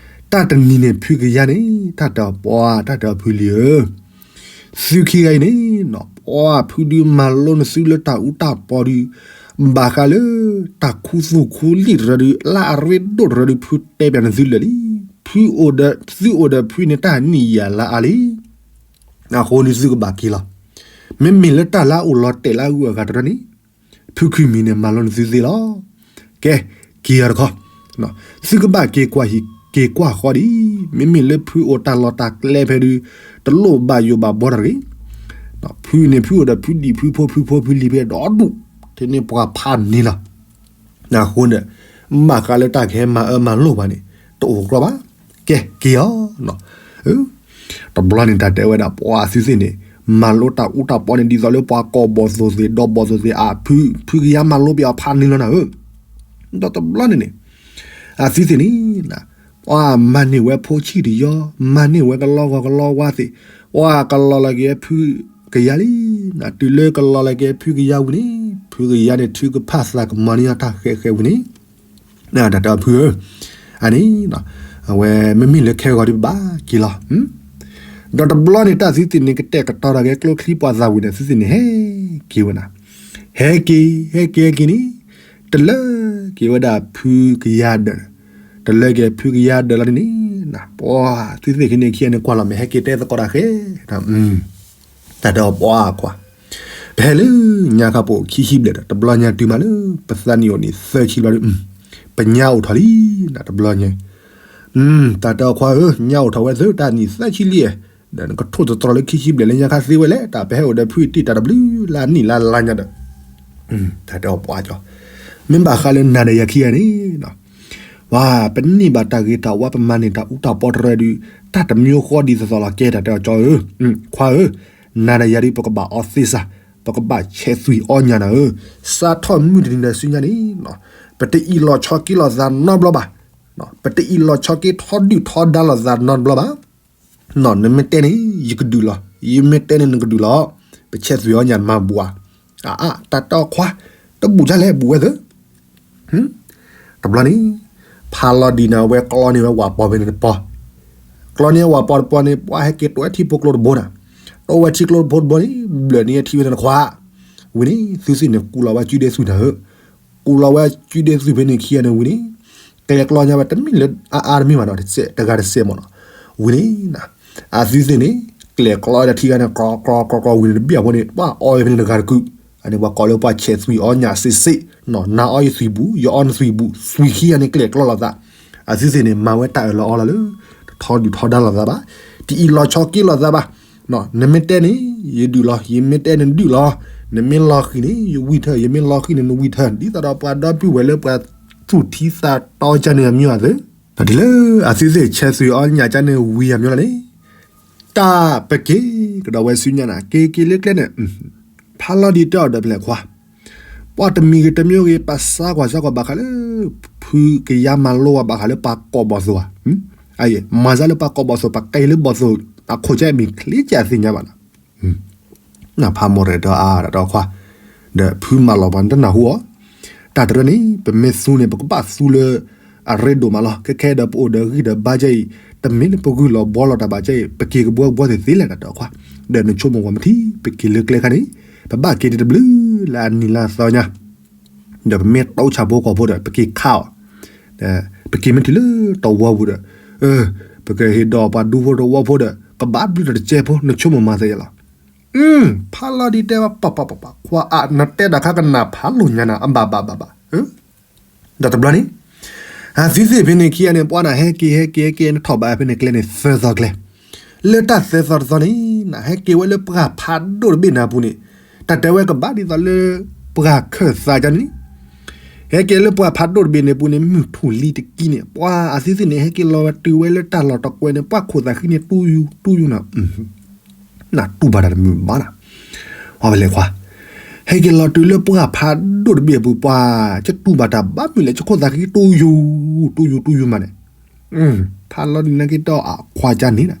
တၢ်တနံၤန့ၣ်ဖုကယါန့ၣ် တၢ်တဲအီၤပှၤ တၢ်တဲအီၤဖုလံၤဧၢ, သုခံဂၤအံၤန့ၣ်နီၤ ပှၤဖုဒုးမၤလိနသုလၢတၢ်အူတၢ်ပီဒုး ဘၣ်ဃးလၢ တၢ်ခူသူၣ်ခူလံာ်တရၢဒုး လၢအရ့ဒိၣ်တရၢဒုး ဖုတဲပၠးနသုလၢာ်လံ. ဖုအိၣ်ဒီး သုအိၣ်ဒီးဖုန့ၣ်တၢ်နံၣ်ယၤလၢအါလံ. အဃိန့ၣ်သုကဘၣ်က့ၤလီၤ. မ့မ့ၢ်လၢတၢ်လၢအအိၣ်လီၤတဲာ်လၢအဂုၤအဂၤတရၢန့ၣ် ဖုခူမံၤန့ၣ် မၤလိနသုသ့လီၤ. ကဲ, က့ၤအီၤတခီ, သုကဘၣ်က့ၤကွၢ်ဟံၣ်က့ၤကွၢ်ဃီဒံး, မ့မ့ၢ်လၢဖုအိၣ်တၢ်လီၢ်တၢ်ကျဲဖဲဒုး တလိၣ်ဘၣ်ယိၣ်ဘၣ်ဘီတဂ့ၤ, ဖုန့ၣ်ဖုအိၣ်ဒီးဖုဒံၣ်ဖုဖိဖုဖိဖုလံၤဖဲဒီဒူၣ်, ထဲန့ၣ်ပှၤဖးန့ၢ်လီၤ. အဃိန့ၣ် ဘၣ်ဃးလၢတၢ်ကဟဲမၤအၢမၤလိပှၤန့ၣ် တအိၣ်ကြီဘၣ်. ကဲ, က့ၤအီၤ တဘျီန့ၣ် တၢ်တဲဝဲဒၣ် ပှၤသုသ့ၣ်န့ၣ် မၤလိတၢ်အူတၢ်ပီန့ၣ် ဒ်သိးလၢပှၤကိးဘီၣ်သိၣ်သ့ၣ် ဒီဘီၣ်သိၣ်သ့ၣ် အဖု ဖုကယၤမၤလိပယီၤဖးန့ၢ်လီၤနၤဧၢ, ဒီးတဘျီန့ၣ်န့ၣ် အသုသ့ၣ်န့ၣ် ပှၤမၤန့ၢ်ဝဲဖိဆံၣ်တယီ, မၤန့ၢ်ဝဲကလီဂီၤကလီဝါသ့ၣ်, ပှၤကလီၤလီၤက့ၤဖုကယၤလံ, တုၤလၢကလီၤလီၤက့ၤဖုကယၤဝံၤန့ၣ် ဖုကယၤန့ၣ် ထုကဖၣ်သးကမၤန့ၢ်အီၤတၢ်ဃဲးဃဲးဝံၤန့ၣ် တၢ်တဲအီၤဖုဧၢ, အန့ၣ် အဝဲမ့မ့ၢ်လၢခဲဂီၤဒုးဘၣ်က့ၤလီၤ. ဒီးတဘျီန့ၣ် တၢ်သုသ့ၣ်န့ၣ် ကတဲာ်ကတီၤဒီးကဲကျိချံပှၤသးဝံၤန့ၣ် သုသ့ၣ်န့ၣ် ဟဲက့ၤဝဲနၤ, ဟဲက့ၤ ဟဲက့ၤဟဲက့ၤန့ၣ် တလၢက့ၤဝဲဒၣ်ဖုကယၤဒၢး, တလၢက့ၤဖုကယၤဒၢးလီၤန့ၣ်န့ၣ် ပှၤသုသ့ၣ်ခံန့ၣ်ခံဂၤန့ၣ် ကွၢ်လီၤမဲာ် ဟဲက့ၤတဲသကိးတၢ်ဃဲ တၢ်တဲအီၤပှၤခွါ, ပဟဲလၢညါခါပိာ်ခံဆံဘျဲၣ်ဒီး တဘျီညါတုၤမးလၢ ပသးနံၣ်အိၣ်န့ၣ်သၢဆံဘျဲၣ်ဒီး ပညါအိၣ်ထီၣ်လံ, တဘျီညါ တၢ်တဲအီၤခွါဧၢ, ညါအိၣ်ထီၣ်ဝဲသၢတၢ်နံၣ်သၢဆံလံ, ဒီးနကထိၣ်သတြီၤလၢခံဆံဘျဲၣ်လၢညါခါသ့ဝဲလဲၣ်, တၢ်ပဟဲအိၣ်ဒီးဖုတံၢ်တၢ်တဘျုးလၢအနံၣ်လၢလါညါဒီး တၢ်တဲအီၤပှၤကၠီ, မ့ၢ်ဘၣ်ဃးလၢနၤဒီးယၤခံဂၤန့ၣ် ပှၤပန့ၢ်ဘၣ်တၢ်ဂ့ၤတၢ်ဝါ ပမၤန့ၢ်တၢ်အူတၢ်ပီတရၢဒုး တၢ်တမံၤဃီဒ်သိးသိးလီၤ ကဲတၢ်တဲအီၤကၠီဧၢ, ခွါဧၢ, နၤဒီးယၤဒုး ပကဘၣ်အီသ့စၢ်, ပကဘၣ်ဆဲးသွံၣ်အီညၣ်နၤဧၢ, စးထီၣ်မုၢ်တနံၤဒီးဆူညါန့ၣ် ပတအံးလီၤဆီက့ၤလိာ်သးနီတဘျီဘၣ်, ပတအံးလီၤဆီက့ၤထီဒုၣ်ထီဒါလိာ်သးနီတဘျီဘၣ်. နမ့ၢ်တဲန့ၣ် ယကဒုးလီၤ, ယမ့ၢ်တဲန့ၣ် နကဒုးလီၤ, ပဆဲးသွံၣ်အီညၣ်မၤဘူၣ်ဧါ, အါအါ တၢ်တဲအီၤခွါ, တဘူၣ်ဒ်လဲၣ် ဘူၣ်ဝဲသၢ တဘျီန့ၣ် ဖးလီၤဒံးန့ၣ် အဝဲကျီန့ၢ်ဝဲဝၣ်ပီဖဲန့ၣ်တပီၤ, ကျီန့ၢ်ဝဲဝၣ်ပီတပီၤန့ၣ် ပှၤဟဲက့ၤတိၢ်ဝဲထံဖိကျိတဘိနၤ, တိၢ်ဝဲထံကျိတဘိတဘိန့ၣ် ဘျၢၣ်န့ၢ်ထံဝဲန့ၣ်တခွါ, ဝံၤန့ၣ် သုသ့ၣ်န့ၣ် ကူးလီၤဝဲကုဒဲသွံၣ်နၤဧၢ, ကူးလီၤဝဲကုဒဲသွံၣ်ဖဲန့ၣ်ခံဂၤန့ၣ်ဝံၤန့ၣ် ကျဲကျီညါဝဲတမ့ၢ်လၢအါအါတမ့ၢ်ဘၣ်နီၤ, တစဲးတဂၤတစဲးမ့ၢ်နီၤ, ဝံၤန့ၣ် အသုသ့ၣ်န့ၣ် ကျဲကျီဝဲဒၣ်ထံဂၤန့ၣ် ကျီကျီကျီကျီဝံၤန့ၣ် တဘ့ၣ်အဖီန့ၣ် ပှၤအီဝဲဖဲန့ၣ်တဂၤတကုာ်, အန့ၣ်ပှၤကိးလၢပှၤဆဲးသွံၣ်အီညၣ်စ့စ့, နၤအီယသွံၣ်ဘူၣ် ယအီနသွံၣ်ဘူၣ် သွံၣ်ခံဂၤန့ၣ် ကျဲကျီလိာ်သး, အသုသ့ၣ်န့ၣ် မၤဝဲတၢ်အၢၣ်လီၤအီလီၤလၢ တထီဒုၣ်ထီဒါလိာ်သးဘၣ်, တအံးလီၤဆီက့ၤလိာ်သးဘၣ်, နမ့ၢ်တဲန့ၣ် ယဒုးလီၤ, ယမ့ၢ်တဲန့ၣ်ဒုးလီၤ, နမ့ၢ်လီၤဃံၤန့ၣ် ယဝံၣ်ထၢၣ်, ယမ့ၢ်လီၤဃံၤန့ၣ် နဝံၣ်ထၢၣ်, ဒ်သိးဒီးပှၤဒီပုၢ်ဝဲၢ်လၢပှၤသူၣ်ထံသးတီကၢန့ၣ်အမံၤအသၢ ဒီးဒ်လၢအသုသ့ၣ်ဆဲးသွံၣ်အီညၣ်ကၢန့ၣ်ဝံၤအမံၤလီၤန့ၣ်, တၢ်ပက့ၤကဒီးဝဲဆူညါနၤ က့ၤက့ၤလၢကျဲန့ၣ်, ဖးလီၤဒံးတဲအီၤဒီးပလဲၤခွါ, ပှၤတမံၤဂ့ၤတမံၤဂ့ၤ ပစးကွၢ်စးကွၢ်ဘၣ်ဃးလၢ ဖုကယၤမၤလိဝဲဘၣ်ဃးလၢပှၤကိးဘီၣ်သိၣ်ဧါ, မၤစၢ်လၢပှၤကိးဘီၣ်သိၣ် ပကဲလၢဘီၣ်သိၣ် အခိၣ်ကဲမ့ၢ်ချ့ကသ့ၣ်ညါဘၣ်နီၤ ဖးမိၢ်ရဲၣ်ဒီးအါဒီးခွါ, ဒီးဖုမၤလီၤပှၤတနၢ်ဟူအီၤ, တၢ်တရၢန့ၣ် ပမ့ၢ်သူန့ၣ် ပကဘၣ်သူလၢ အရ့ဒိၣ်မးလီၤ. ခဲခဲဒီးပအိၣ်ဒီးဂံၢ်ဒီးဘါကဲအံၤ, တမ့ၢ်လၢပဂုာ်လီၤဘှီလီၤတၢ်ဘၣ်ကဲအံၤ ပက့ၤကဘှီကဘှီသ့သ့လဲၣ် တၢ်တဲအီၤခွါ, ဒီးနဆိကမိၣ်ကွၢ်မထံ ပက့ၤလၢကျဲခါန့ၣ် ပဘၣ်က့ၤဒံးတဘျုးလၢအနံၣ်လၢအသီညါ ဒီးပမ့ၢ်တိစၢ်ဖိကီၢ်ဖိဒီး ပက့ၤခးအီၤ, ပက့ၤမ့ၢ်တုၤလၢတဝီပူၤဒီး, ပကဟ့ၣ်ဒီးပှၤဒူဖိတဝီဖိဒီး ကဘၣ်ဘျုးတၢ်တကဲဖိ နဆိကမိၣ်မၤသးယဲလီၤ. ဖးလီၤဒံးတဲဘၣ် ပပပပ ခွါအါ နတဲတၢ်ခါကနၣ်ဖးလိာ်ညါနၤ အဘၣ်ဘၣ်ဘၣ်ဘၣ်. ဒီးတဘျီန့ၣ် အသုသ့ၣ်ဖဲန့ၣ်ခံဂၤန့ၣ် ပှၤနၤဟဲက့ၤဟဲက့ၤဟဲက့ၤ နထီၣ်ဘၣ်ဖဲန့ၣ်ကျဲန့ၣ် သၢသီကျဲ လၢတၢ်သၢသီတသီန့ၣ် နဟဲက့ၤဝဲလၢပှၢ်ဖးဒိၣ်တဘ့ၣ်န့ၣ်အပူၤန့ၣ် တၢ်တဲဝဲကဘၣ်ဒ်သိးလၢ ပှၢ်ခၢၣ်သးကန့ၣ် ဟဲက့ၤလၢပှၢ်ဖးဒိၣ်တဘ့ၣ်န့ၣ်အပူၤန့ၣ် မုၢ်ထူၣ်လံတကံန့ၣ် ပှၤအသုသ့ၣ်န့ၣ် ဟဲက့ၤလီၤဝဲတုၤဝဲလၢတၢ်လီၢ်တကွဲၤန့ၣ် ပှၤခိၣ်သးဃံန့ၣ် တူၢ်ယူၤတူၢ်ယူၤနၤ နတူၢ်ဘၣ်တၢ်တမုာ်ဘၣ်နၤ, အဝဲလဲၤခွါ, ဟဲက့ၤလီၤတုၤလၢပှၢ်ဖးဒိၣ်တဘ့ၣ်အပူၤ ပှၤ ကတူၢ်ဘၣ်တၢ်ဘၣ်မုာ်လဲၣ် ကခိၣ်သးဃံတူၢ်ယူၤ တူၢ်ယူၤတူၢ်ယူၤမးန့ၣ်, ဖးလီၤဒ်န့ၣ်က့ၤဒီးအခွါကန့ၣ်,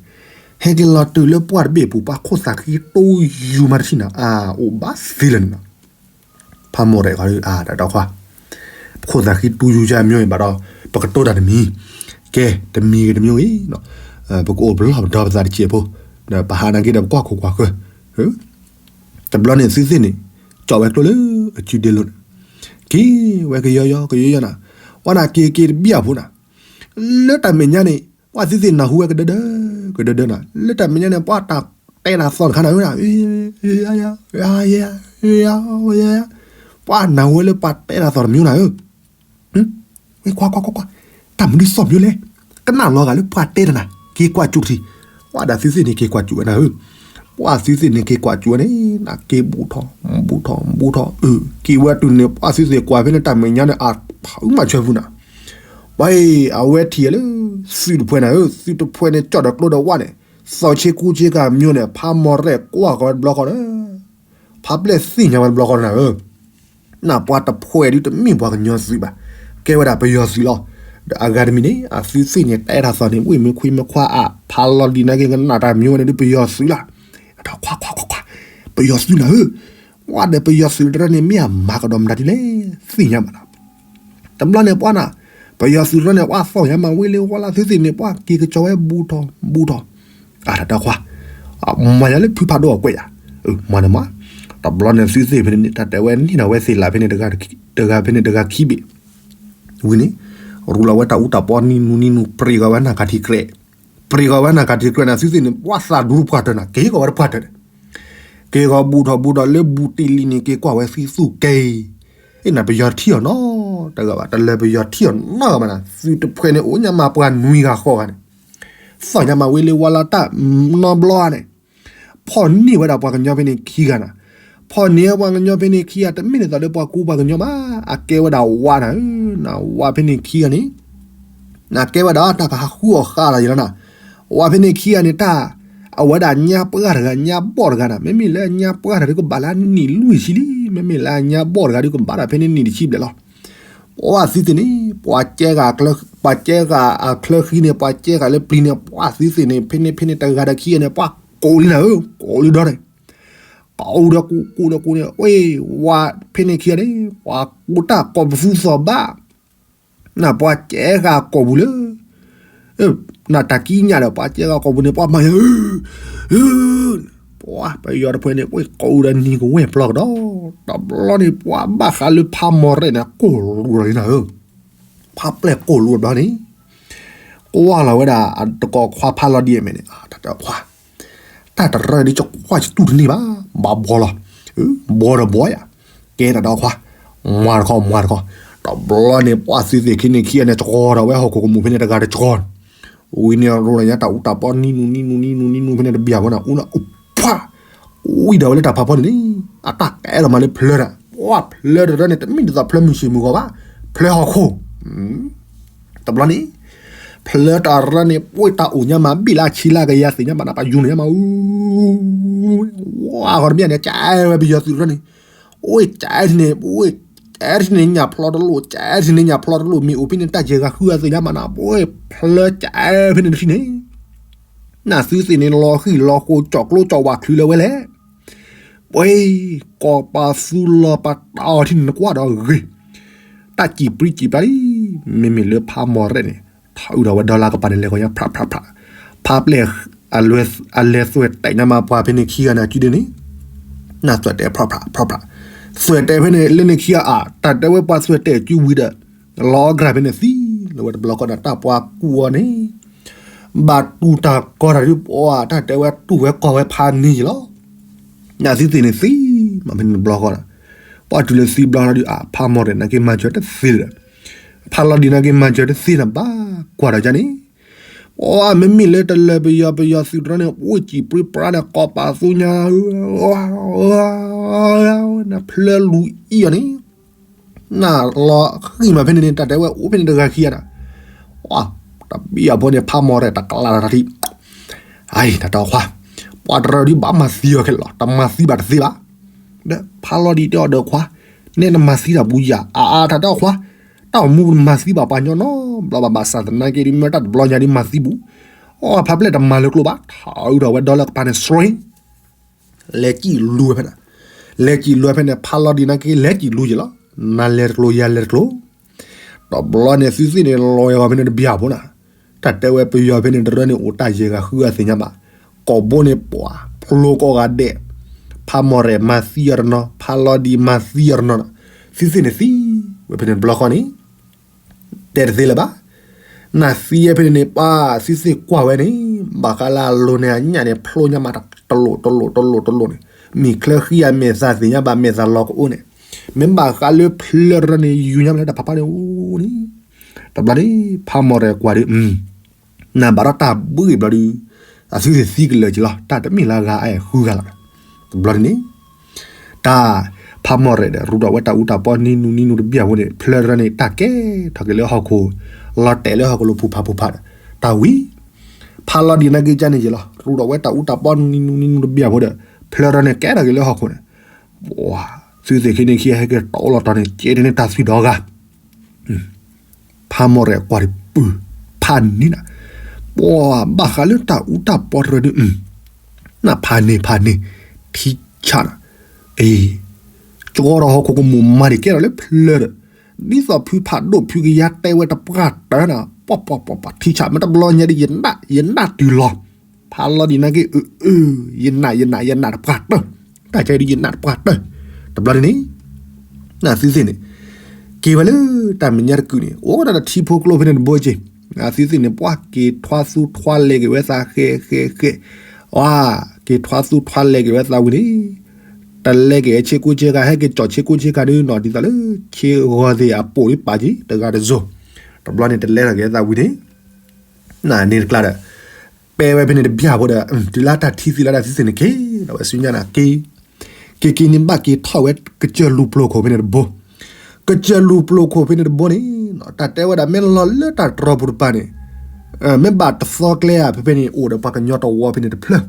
ဟဲက့ၤလီၤတုၤလၢပှၢ်တဘ့ၣ်အပူၤ ပှၤခိၣ်သးဃံတူၢ်ယူၤမးတထံၣ်နၤ အအိၣ်ဘၣ်သ့လၢာ်န့ၣ်နၤ ဖးမိၢ်ရဲၣ်ခီ တၢ်တဲခွါ, ပခိၣ်သးဃံတူၢ်ယူၤယါမ့ၢ်အံၤဘၣ်ဒီး ပကတိၤတၢ်တမံၤ, ကဲ တမံၤဂ့ၤတမံၤဂ့ၤ, ပကအိၣ်ပလီၢ်ပဒီပသးတစဲးဖိ, ဒီးပဟးနာ်က့ဒီးပကွၢ်ခိၣ်ကွၢ်ဃၢၤ, တဘျီန့ၣ်သုသ့ၣ်န့ၣ် ကၠီဝဲကျိလၢအစုဒ့လိၤန့ၣ်, က့ၤဝဲကယီယီကယီယီနၤ, ဝဲနၤက့ၤက့ၤတဘံၣ်အဖိနၤ, လၢတၢ်မဲာ်ညါန့ၣ် ပှၤသုသ့ၣ်နၢ်ဟူဝဲကဒၢဒၢ ကဒၢဒၢနၤ, လၢတၢ်မဲာ်ညါန့ၣ် ပှၤတၢ်တဲတၢ်သီၣ်တခါနၤဧၢ, ပှၤနၢ်ဟူဝဲလၢပှၤတဲတၢ်သီၣ်တမံၤနၤဧၢ, ကွၢ်ကွၢ်ကွၢ်ကွၢ်, တၢ်မနုၤသီၣ်မံၤလဲၣ်, ကနၣ်လီၤဂာ်လၢပှၤတဲတၢ်နၤ, က့ၤကွၢ်ကၠူၣ်တထံၣ်, ပှၤဒီးသုသ့ၣ်န့ၣ်က့ၤကွၢ်ကၠူၣ်ဝဲနၤဧၢ, ပှၤသုသ့ၣ်န့ၣ်က့ၤကွၢ်ကၠူၣ်ဝဲန့ၣ် နက့ၤဘူးထီၣ် ဘူးထီၣ် ဘူးထီၣ်, အၢ က့ၤဝဲတုၤန့ၣ် ပှၤသုသ့ၣ်ကွၢ်ဖဲန့ၣ်တၢ်မဲာ်ညါန့ၣ် အဖုမၤဆၢဖုနၤ, ပှၤအံၤ အဝဲထံၣ်လၢ သုးတဖှဲနၤဧၢ, သုးတဖှဲန့ၣ် ကၠီၣ်ဒီးကျိဒီးဝၣ်န့ၣ်, သီၣ်ဆ့ကူဆ့ကၤမၠိန့ၣ် ဖးမီၢ်ရဲၣ်ကွၢ်ဃီၤဝဲတဘျီဃီဒီး ဖးပျဲၢ်သ့ၣ်ညါဝဲတဘျီဃီနၤဧၢ, နၢ်ပှၤတဖှဲဒုးတမ့ၢ်ပှၤကညီသုးဘၣ်, ကဲဝဲဒၣ်ပယီၤသုးလီၤ, ဒီးအဂၤတမံၤန့ၣ် အသုသ့ၣ်န့ၣ် တဲတၢ်သီၣ်န့ၣ် ဝ့ၢ်မ့ၢ်ခွံမ့ၢ်ခွါအဖးလီၤဒံးနာ်က့ ကနၣ်တၢ်မၠိဝဲန့ၣ်ဒုးပယီၤသုးလီၤ, ဒီးခွါခွါခွါခွါ, ပယီၤသုးနၤဧၢ, ပှၤဒီးပယီၤသုးတရၢန့ၣ် မ့ၢ်အမၤကဒီးမတၤဒ်လဲၣ် သ့ၣ်ညါမးနၤ တဘျီန့ၣ်ပှၤနၤ, ပယီၤသုးတရၢန့ၣ် ပှၤသီၣ်ညါမးဝ့လၢဝါလၢသုသ့ၣ်န့ၣ် ပှၤက့ၤကစီၤဝဲဘူးထီၣ်ဘူးထီၣ်, အတၢ်ခွါ, မၤယၤလၢဖုဖးဒိၣ်အကွဲးယၤ, မၤန့ၣ်မး, တဘျီန့ၣ်သုသ့ၣ်ဖဲန့ၣ် တၢ်တဲဝဲန့ၢ်ဒီးဝဲသ့ၣ်လးဖဲန့ၣ် တဂၤဖဲန့ၣ်တဂၤခံဘ့ၣ်, ဝံၤန့ၣ် ရူလီၤဝဲတၢ်အူတၢ်ပီနံၤနူနံၤနူ ပြ့ၢ်ဃီၤဝဲနၢ်ကၤထံးကြဲး, ပြ့ၢ်ဃီၤဝဲနၢ်ကၤထံးကြဲးန့ၣ် သုသ့ၣ်န့ၣ် ပှၤသးဒူပှၤတၢၢ်နၤ က့ၤဃီၤဝဲတပှၤတၢၢ်န့ၣ် က့ၤဃီၤဘူးထီၣ်ဘူးထီၣ်လၢဘူးတ့ၢ်လံန့ၣ် က့ၤကွၢ်ဝဲသံသူၣ်ကဲ, အ့ၣ်နၤပယီၤထံၣ်အီၤနီတဂၤဘၣ် တလၢပယီၤထံၣ်အီၤနီတဂၤဘၣ်နၤ သုးတဖှဲန့ၣ်အိၣ်ညါမးပှၤနွံဂၤဃိးဂၤန့ၣ်, သီၣ်ညါမးဝ့လၢဝါလၢတၢ်နီဘျီဧါန့ၣ် ဖီၣ်န့ၢ်ဝဲဒၣ်ပှၤကညီဖဲန့ၣ်ခံဂၤနၤ, ဖီၣ်န့ၢ်ပှၤကညီဖဲန့ၣ်ခံဂၤ တမ့ၢ်ဒ်သိးဒီးပှၤကူပှၤကညီဘၣ်, အကဲဝဲဒၣ်ဝါနၤဧၢ, နဝါဖဲန့ၣ်ခံဂၤန့ၣ် နကဲဝဲဒၣ်တၢ်ကဟးဃုအီၣ်ဃါလီၤယံၤလီၤနၤ, ဝါဖဲန့ၣ်ခံဂၤန့ၣ်တၢ်, အဝဲဒၣ်ညါပှၢ်တဂၤ ညါဘီၣ်တဂၤနၤ, မ့မ့ၢ်လၢအညါပှၢ်တဂၤဒုးကဘၣ်လၢနံၣ်လွံၢ်ဆံလံ, မ့မ့ၢ်လၢအညါဘီၣ်တဂၤဒုးကဘၣ်ဒၣ်ဖဲန့ၣ်နံၣ်တဆံဘျဲၣ်လီၤ ပှၤသုသ့ၣ်န့ၣ် ပှၤကဲဂၤ, ပှၤကဲဂၤအချၢဃံန့ၣ် ပှၤကဲဂၤလၢပျံၤန့ၣ် ပှၤသုသ့ၣ်န့ၣ် ဖဲန့ၣ်ဖဲန့ၣ်တဂၤဒီးခံဂၤန့ၣ် ပှၤကိးလံနၤဧၢ, ကိးလံဒီးန့ၣ်, ကိးဒီးကိးဒီးကိးန့ၣ် ဝဲ ဝါဖဲန့ၣ်ခံဂၤန့ၣ် ပှၤကိးတၢ်ကိးပသူသီၣ်ဘၣ် နပှၤကဲဂၤကိာ်ပူၤလၢ နတၢ်ကံးညာ်ဒီးပှၤကဲဂၤကိာ်ပူၤန့ၣ် ပှၤမၤယၤ, ပှၤပယီၤတဖှဲန့ၣ် ပှၤကိးဒီးနံၤကဝဲၢ်ပျီကဒီး, တဘျီန့ၣ် ပှၤဘၣ်ဃးလၢဖးမီၢ်ရဲၣ်န့ၣ် ကိၢ်လူၤလီၤလံနၤဧၢ, ဖးပျဲၢ်ကိၢ်လူၤတဘျီန့ၣ် ကွၢ်လီၤဝဲဒၣ်တကိးခွါဖးလီၤဒံးအမဲာ်န့ၣ် တၢ်တခွါ တၢ်တရၢဒ်ကကွၢ်ယတူၢ်တန့ၢ်ဘၣ်, ဘၣ်ဘှီလီၤ, ဘှီဒီးဘှီယၤ, ကဲတၢ်ဒီးခွါ, မၤတခီ မၤတခီ, တဘျီန့ၣ် ပှၤသုသ့ၣ်ခံန့ၣ်ခံဂၤန့ၣ် ကကီၤဒီးဝဲဟီၣ်ခိၣ်ကမူၣ်ဖဲန့ၣ်တဂၤတကီၤ, ဝံၤန့ၣ်ရိၤလၢညါတၢ်အူတၢ်ပီနံၤနူနံၤနူနံၤနူနံၤနူဖဲန့ၣ်တဘျီဖိန့ၣ် အူနၢ်အူဖး, ဝံၤဒီးဝဲလၢတၢ်ဖးဖီန့ၣ်န့ၣ်, အတၢ်ကဲလီၤမးလၢဖျၢတၢ်, ပှၤဖျၢတရၢန့ၣ် တမ့ၢ်ဒ်သိးဖျၢမုၢ်ဆ့ၣ်မုၢ်ဂီၤဘၣ်, ဖျၢဟီၣ်ခိၣ် တဘျီန့ၣ် ဖျၢတရၢန့ၣ် ပှၤတၢ်အိၣ်ညါမး ဘ့ၣ်လၢဆံလၢကယၤသ့ၣ်ညါဘၣ်နၤ ပှၤယူၤန့ၣ်ညါမး, ဝါဃီတဘျီန့ၣ် ကဲဝဲပယီၤသုးတရၢန့ၣ်, အိၣ်ကဲထံၣ်န့ၣ် အိၣ်ကဲထံၣ်န့ၣ်ညၣ်ဖျီတလိၣ် ကဲထံၣ်န့ၣ်ညၣ်ဖျီတလိၣ် မ့ၢ်အိၣ်ဖဲန့ၣ် တၢ်ယဲၢ်ဂၤဃုဂၤသ့ၣ်ညါမးနၤ ပှၤဖျၢကဲဖဲန့ၣ်တထံၣ်န့ၣ်, နသုသ့ၣ်န့ၣ် လီၤဃံၢ်လီၤဃိ ကၠီၣ်ကျိကၠီၣ်ဝၣ်ချုးလၢဝဲလဲၣ် ပှၤ ကီၢ်ပာ်သူလီၤပာ်တၢ်အီၤထံန့ၣ် နကွၢ်ဒီးဂ့ၤ, တၢ်စံၣ်ပြံစံၣ်ပြါလံ, မ့မ့ၢ်လၢဖးမီၢ်ရဲၣ်န့ၣ် ထီၣ်အုးဒီးဝဲဒီလၢကပၤန့ၣ် လဲၤဃီၤညါ ဖြးဖြးဖြး, ဖးပျဲၢ် အလဲၤသွဲၣ်တဲာ်ညါမးပှၤဖဲန့ၣ်ခံဂၤန့ၣ် အစုဒ့န့ၣ်, နသွဲၣ်တဲာ်ဖြးဖြးဖြးဖြး, သွဲၣ်တဲာ်ဖဲန့ၣ် လၢန့ၣ်ခံဂၤအါ တၢ်တဲဝဲပှၤသွဲၣ်တဲာ်စုဝံၤဒီး လီၤအကြၢးဖဲန့ၣ်သံလီၤဝဲတဘျီဃီဒီး တၢ်ပှၤကူအီၤန့ၣ် ဘၣ်တူၢ်တၢ်ကီတၢ်ဒုးပှၤ တၢ်တဲဝဲတူၢ်ဝဲကီၢ်ဝဲဖးန့ၣ်ယံၤလီၤ. နသုသ့ၣ်န့ၣ်သံမးဖဲန့ၣ်တဘျီဃီဒီး ပှၤတုၤလၢသံဘျီဃီဒီး အဖးမီၢ်ရဲၣ်နာ်က့မၤစၢၤတသ့ဒီး ဖးလီၤဒံးနာ်က့မၤစၢၤတသ့န့ၣ်ဘၣ်ကွၢ်ဒီးယၤန့ၣ် ပှၤမ့မ့ၢ်လၢတလၢပယီၤပယီၤသုးတရၢန့ၣ် အိၣ်စံၣ်ပြံပြါဒီးကီၢ်ပာ်သူညါ နဖျၢလူၤအံၤအီၤန့ၣ် နလီၤဃံၢ်မးဖဲန့ၣ်န့ၣ် တၢ်တဲဝဲအိၣ်ဖဲန့ၣ်တဂၤခံဂၤဒီး တဘံၣ်အဖိန့ၣ် ဖးမီၢ်ရဲၣ်တကလးလီၤတၢ်ထံၣ် အံၤတၢ်တီခွါ ပှၤတရၢဒ်ဘၣ်မၤသံအီၤခဲလၢာ်လီၤ တမၤသံဘၣ်တသ့ဘၣ် ဒီးဖးလီၤဒံးတဲအီၤဒီးခွါ နဲနမၤသံတၢ်ပူၤယၤ အါအါတၢ်တီခွါ တၢ်အိၣ်မူပမၤသံဘၣ်ပှၤကညီနီတဘျီဘၣ် ဘၣ်ဆၣ်သနာ်က့ဒ် မ့ၢ်တၢ်တဘျီညါဒ်မၤသံပူၤ အီ ဖးပျဲၢ်တမၤလၢကျိဘၣ် ထီၣ်အုးဒီးဝဲဒီလၢကပၤန့ၣ် စြ့ လဲၤစံၣ်လူၤဝဲဖဲန့ၣ် လဲၤစံၣ်လူၤဝဲဖဲန့ၣ် ဖးလီၤဒံးနာ်က့ လဲၤစံၣ်လူၤယံၤလီၤ နၤလဲၤတကျိ ယၤလဲၤတကျိ တဘျီန့ၣ် သုသ့ၣ်န့ၣ် လီၤဂာ်ဖဲန့ၣ်တဘျီဖိနၤ တၢ်တဲဝဲပယီၤဖဲန့ၣ် တရၢန့ၣ် အိၣ်တၢ်ယဲၢ်ဂၤဃုဂၤသ့ၣ်ညါဘၣ် ကိာ်ဘိန့ၣ်ပှၤ ဖျိကိးဂၤဒဲး ဖးမီၢ်ရဲၣ်မၤသံအီၤတနီၤ, ဖးလီၤဒံးမၤသံအီၤတနီၤနီၤ, သုသ့ၣ်န့ၣ်သံဝဲဖဲန့ၣ်တဘျီဃီန့ၣ် တဲတသ့လၢၤဘၣ်. နသံဖဲန့ၣ်န့ၣ် ပှၤသုသ့ၣ်ကွၢ်ဝဲန့ၣ် ဘၣ်ဃးလၢအလိၤန့ၣ် အညၣ်န့ၣ် ဖျိညါမးတလိာ်တလိာ်တလိာ်တလိာ်န့ၣ်, မ့ၢ်ချၢဃံအမဲာ်သးသ့ၣ်ညါဘၣ် မဲာ်သးလီၤကအိၣ်န့ၣ်, မ့ၢ်ဘၣ်ဃးလၢဖျၢၣ်တရၢန့ၣ် ယူၤညါမးလၢတၢ်ဖးဖးန့ၣ်အိၣ်န့ၣ်, တဘျီန့ၣ် ဖးမီၢ်ရဲၣ်ကွၢ်ဒီး နဘၣ်ဒီးတၢ်ဘှံးဘျီဒုး အသုသ့ၣ်သံကလၢာ်က့ၤလီၤ, တၢ်တမ့ၢ်လၢအဂၤအဲၣ်ဃုဂၤလီၤ. တဘျီန့ၣ်န့ၣ် တၢ်ဖးမီၢ်ရဲၣ်ဒီး ရူးဒီးဝဲတၢ်အူတၢ်ပီနံၤနူနံၤနူတဘျီအဃိန့ၣ် ဖျၢၣ်တရၢန့ၣ် တၢ်ကဲထီၣ်က့ၤလၢဟီၣ်ခိၣ်, လီၤတဲာ်လၢဟီၣ်ခိၣ်လိၤဖုဖးဖုဖးဒီး တၢ်ဝံၤ ဖးလီၤဒံးနာ်က့ကန့ၣ်က့ၤလီၤ, ရူးဒီးဝဲတၢ်အူတၢ်ပီနံၤနူနံၤနူတဘျီအဃိဒီး ဖျၢၣ်တရၢန့ၣ် ကဲထီၣ်က့ၤလၢဟီၣ်ခိၣ်န့ၣ်, ပှၤသုသ့ၣ်ခံန့ၣ်ခံဟဲက့ၤတီလီၤတီၤန့ၣ် ကဲထီၣ်န့ၢ်တၢ်သွံၣ်ဒီဂၤ ဖးမီၢ်ရဲၣ်ကွၢ်ဒီးပုၢ်, ဖးန့ၢ်နၤ, ပှၤဘၣ်ဃးလၢတၢ်အူတၢ်ပီတရၢဒုး, နဖးန့ၢ်ဖးန့ၢ်, ထံဆးနၤ, အ့, ကီဒီးဟီၣ်ခိၣ်ကမူၣ်မၤဒံးကဲထီၣ်လၢဖျၢၣ်ဒီး, ဒ်သိးဖုဖးဒိၣ်ဖုကယၤတဲဝဲတပှၢ်တၢၢ်နၤ, ပှၤပှၤပှၤပှၤထံဆး မ့ၢ်တဘျီညါဒ်ယနၣ်, ယနၣ်တုၤလီၤ, ဖးလီၤဒံးနာ်က့ အၢ အၢ ယနၣ် ယနၣ် ယနၣ်တပှၢ်တၢၢ်, တၢ်ကဲဒ်ယနၣ်တပှၢ်တၢၢ်, တဘျီန့ၣ်န့ၣ် နသုသ့ၣ်န့ၣ် က့ၤဝဲလၢတၢ်မဲာ်ညါတကုာ်န့ၣ် အိၣ်ဝဲဒၣ်ဒီးထံဖိကျိဖဲန့ၣ်တဘိက့ၤ, အသုသ့ၣ်န့ၣ် ပှၤက့ၤထွါသူထွါလဲၤက့ၤဝဲသးဃဲဃဲဃဲ, အ့, က့ၤထွါသူထွါလဲၤက့ၤဝဲသးဝံၤန့ၣ်, တလဲက့ၤဆ့ကူဆ့ကၤ ဟဲက့ၤကၠီၣ်ဆ့ကူဆ့ကၤဒုးနီၤ ဒ်သိးလၢ ဆ့ဂီၤသ့ၣ်အပိာ်ဒ်ပာ်က့ၤ တဂၤတစိၤ, တဘျီန့ၣ် တလဲထီၣ်က့ၤဝဲသးဝံၤန့ၣ် နန့ၣ်တကျါဒီး ပဲဝဲဖဲန့ၣ်တဘျီဖိဒီး တုၤလၢတၢ်ထံၣ်သံလၢတၢ်သုသ့ၣ်န့ၣ်က့ၤ, ဒီးဝဲဆူညါန့ၣ်က့ၤ, က့ၤက့ၤန့ၣ်ဘၣ်က့ၤထီၣ်ဝဲကစၢၢ်လူၤပျိၤခိၣ်ဖဲန့ၣ်တဘိ, ကစၢၢ်လူၤပျိၤခိၣ်ဖဲန့ၣ်တဘိန့ၣ် တၢ်တဲဝဲဒၣ်မ့ၢ်လီၤလၢတၢ်တြီပူၤတပၤန့ၣ်, မ့ၢ်ဘၣ်တသီကျဲဧါ ဖဲဖဲန့ၣ် အိၣ်ဒီးပှၤကညီတဝီဖဲန့ၣ်တဖျၢၣ်